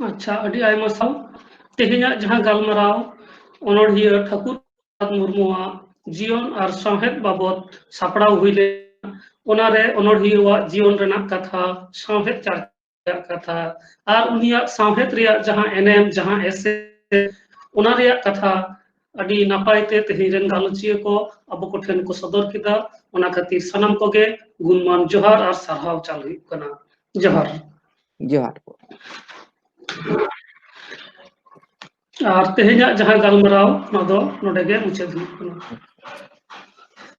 ᱟᱪᱪᱷᱟ, ᱟᱹᱰᱤ ᱟᱭᱢᱟ ᱥᱟᱨᱦᱟᱣ᱾ ᱛᱮᱦᱮᱧᱟᱜ ᱡᱟᱦᱟᱸ ᱜᱟᱞᱢᱟᱨᱟᱣ ᱚᱱᱚᱬᱦᱤᱭᱟᱹ ᱴᱷᱟᱹᱠᱩᱨ ᱯᱨᱚᱥᱟᱫᱽ ᱢᱩᱨᱢᱩᱣᱟᱜ ᱡᱤᱭᱚᱱ ᱟᱨ ᱥᱟᱶᱦᱮᱫ ᱵᱟᱵᱚᱛ ᱥᱟᱯᱲᱟᱣ ᱦᱩᱭ ᱞᱮᱱᱟ, ᱚᱱᱟᱨᱮ ᱚᱱᱚᱬᱦᱤᱭᱟᱹᱣᱟᱜ ᱡᱤᱭᱚᱱ ᱨᱮᱱᱟᱜ ᱠᱟᱛᱷᱟ, ᱥᱟᱶᱦᱮᱫ ᱪᱟᱨᱪᱟ ᱨᱮᱭᱟᱜ ᱠᱟᱛᱷᱟ ᱟᱨ ᱩᱱᱤᱭᱟᱜ ᱥᱟᱶᱦᱮᱫ ᱨᱮᱭᱟᱜ ᱡᱟᱦᱟᱸ ᱮᱱᱮᱢ, ᱡᱟᱦᱟᱸ ᱮᱥᱮᱨ, ᱚᱱᱟ ᱨᱮᱭᱟᱜ ᱠᱟᱛᱷᱟ ᱟᱹᱰᱤ ᱱᱟᱯᱟᱭ ᱛᱮ ᱛᱮᱦᱮᱧ ᱨᱮᱱ ᱜᱟᱞᱚᱪᱤᱭᱟᱹ ᱠᱚ ᱟᱵᱚ ᱠᱚᱴᱷᱮᱱ ᱠᱚ ᱥᱚᱫᱚᱨ ᱠᱮᱫᱟ᱾ ᱚᱱᱟ ᱠᱷᱟᱹᱛᱤᱨ ᱥᱟᱱᱟᱢ ᱠᱚᱜᱮ ᱜᱩᱱᱢᱟᱱ ᱡᱚᱦᱟᱨ ᱟᱨ ᱥᱟᱨᱦᱟᱣ ᱪᱟᱞ ᱦᱩᱭᱩᱜ ᱠᱟᱱᱟ᱾ ᱡᱚᱦᱟᱨ᱾ ᱡᱚᱦᱟᱨ᱾ ᱟᱨ ᱛᱮᱦᱮᱧᱟᱜ ᱡᱟᱦᱟᱸ ᱜᱟᱞᱢᱟᱨᱟᱣ, ᱚᱱᱟ ᱫᱚ ᱱᱚᱰᱮ ᱜᱮ ᱢᱩᱪᱟᱹᱫ ᱦᱩᱭᱩᱜ ᱠᱟᱱᱟ᱾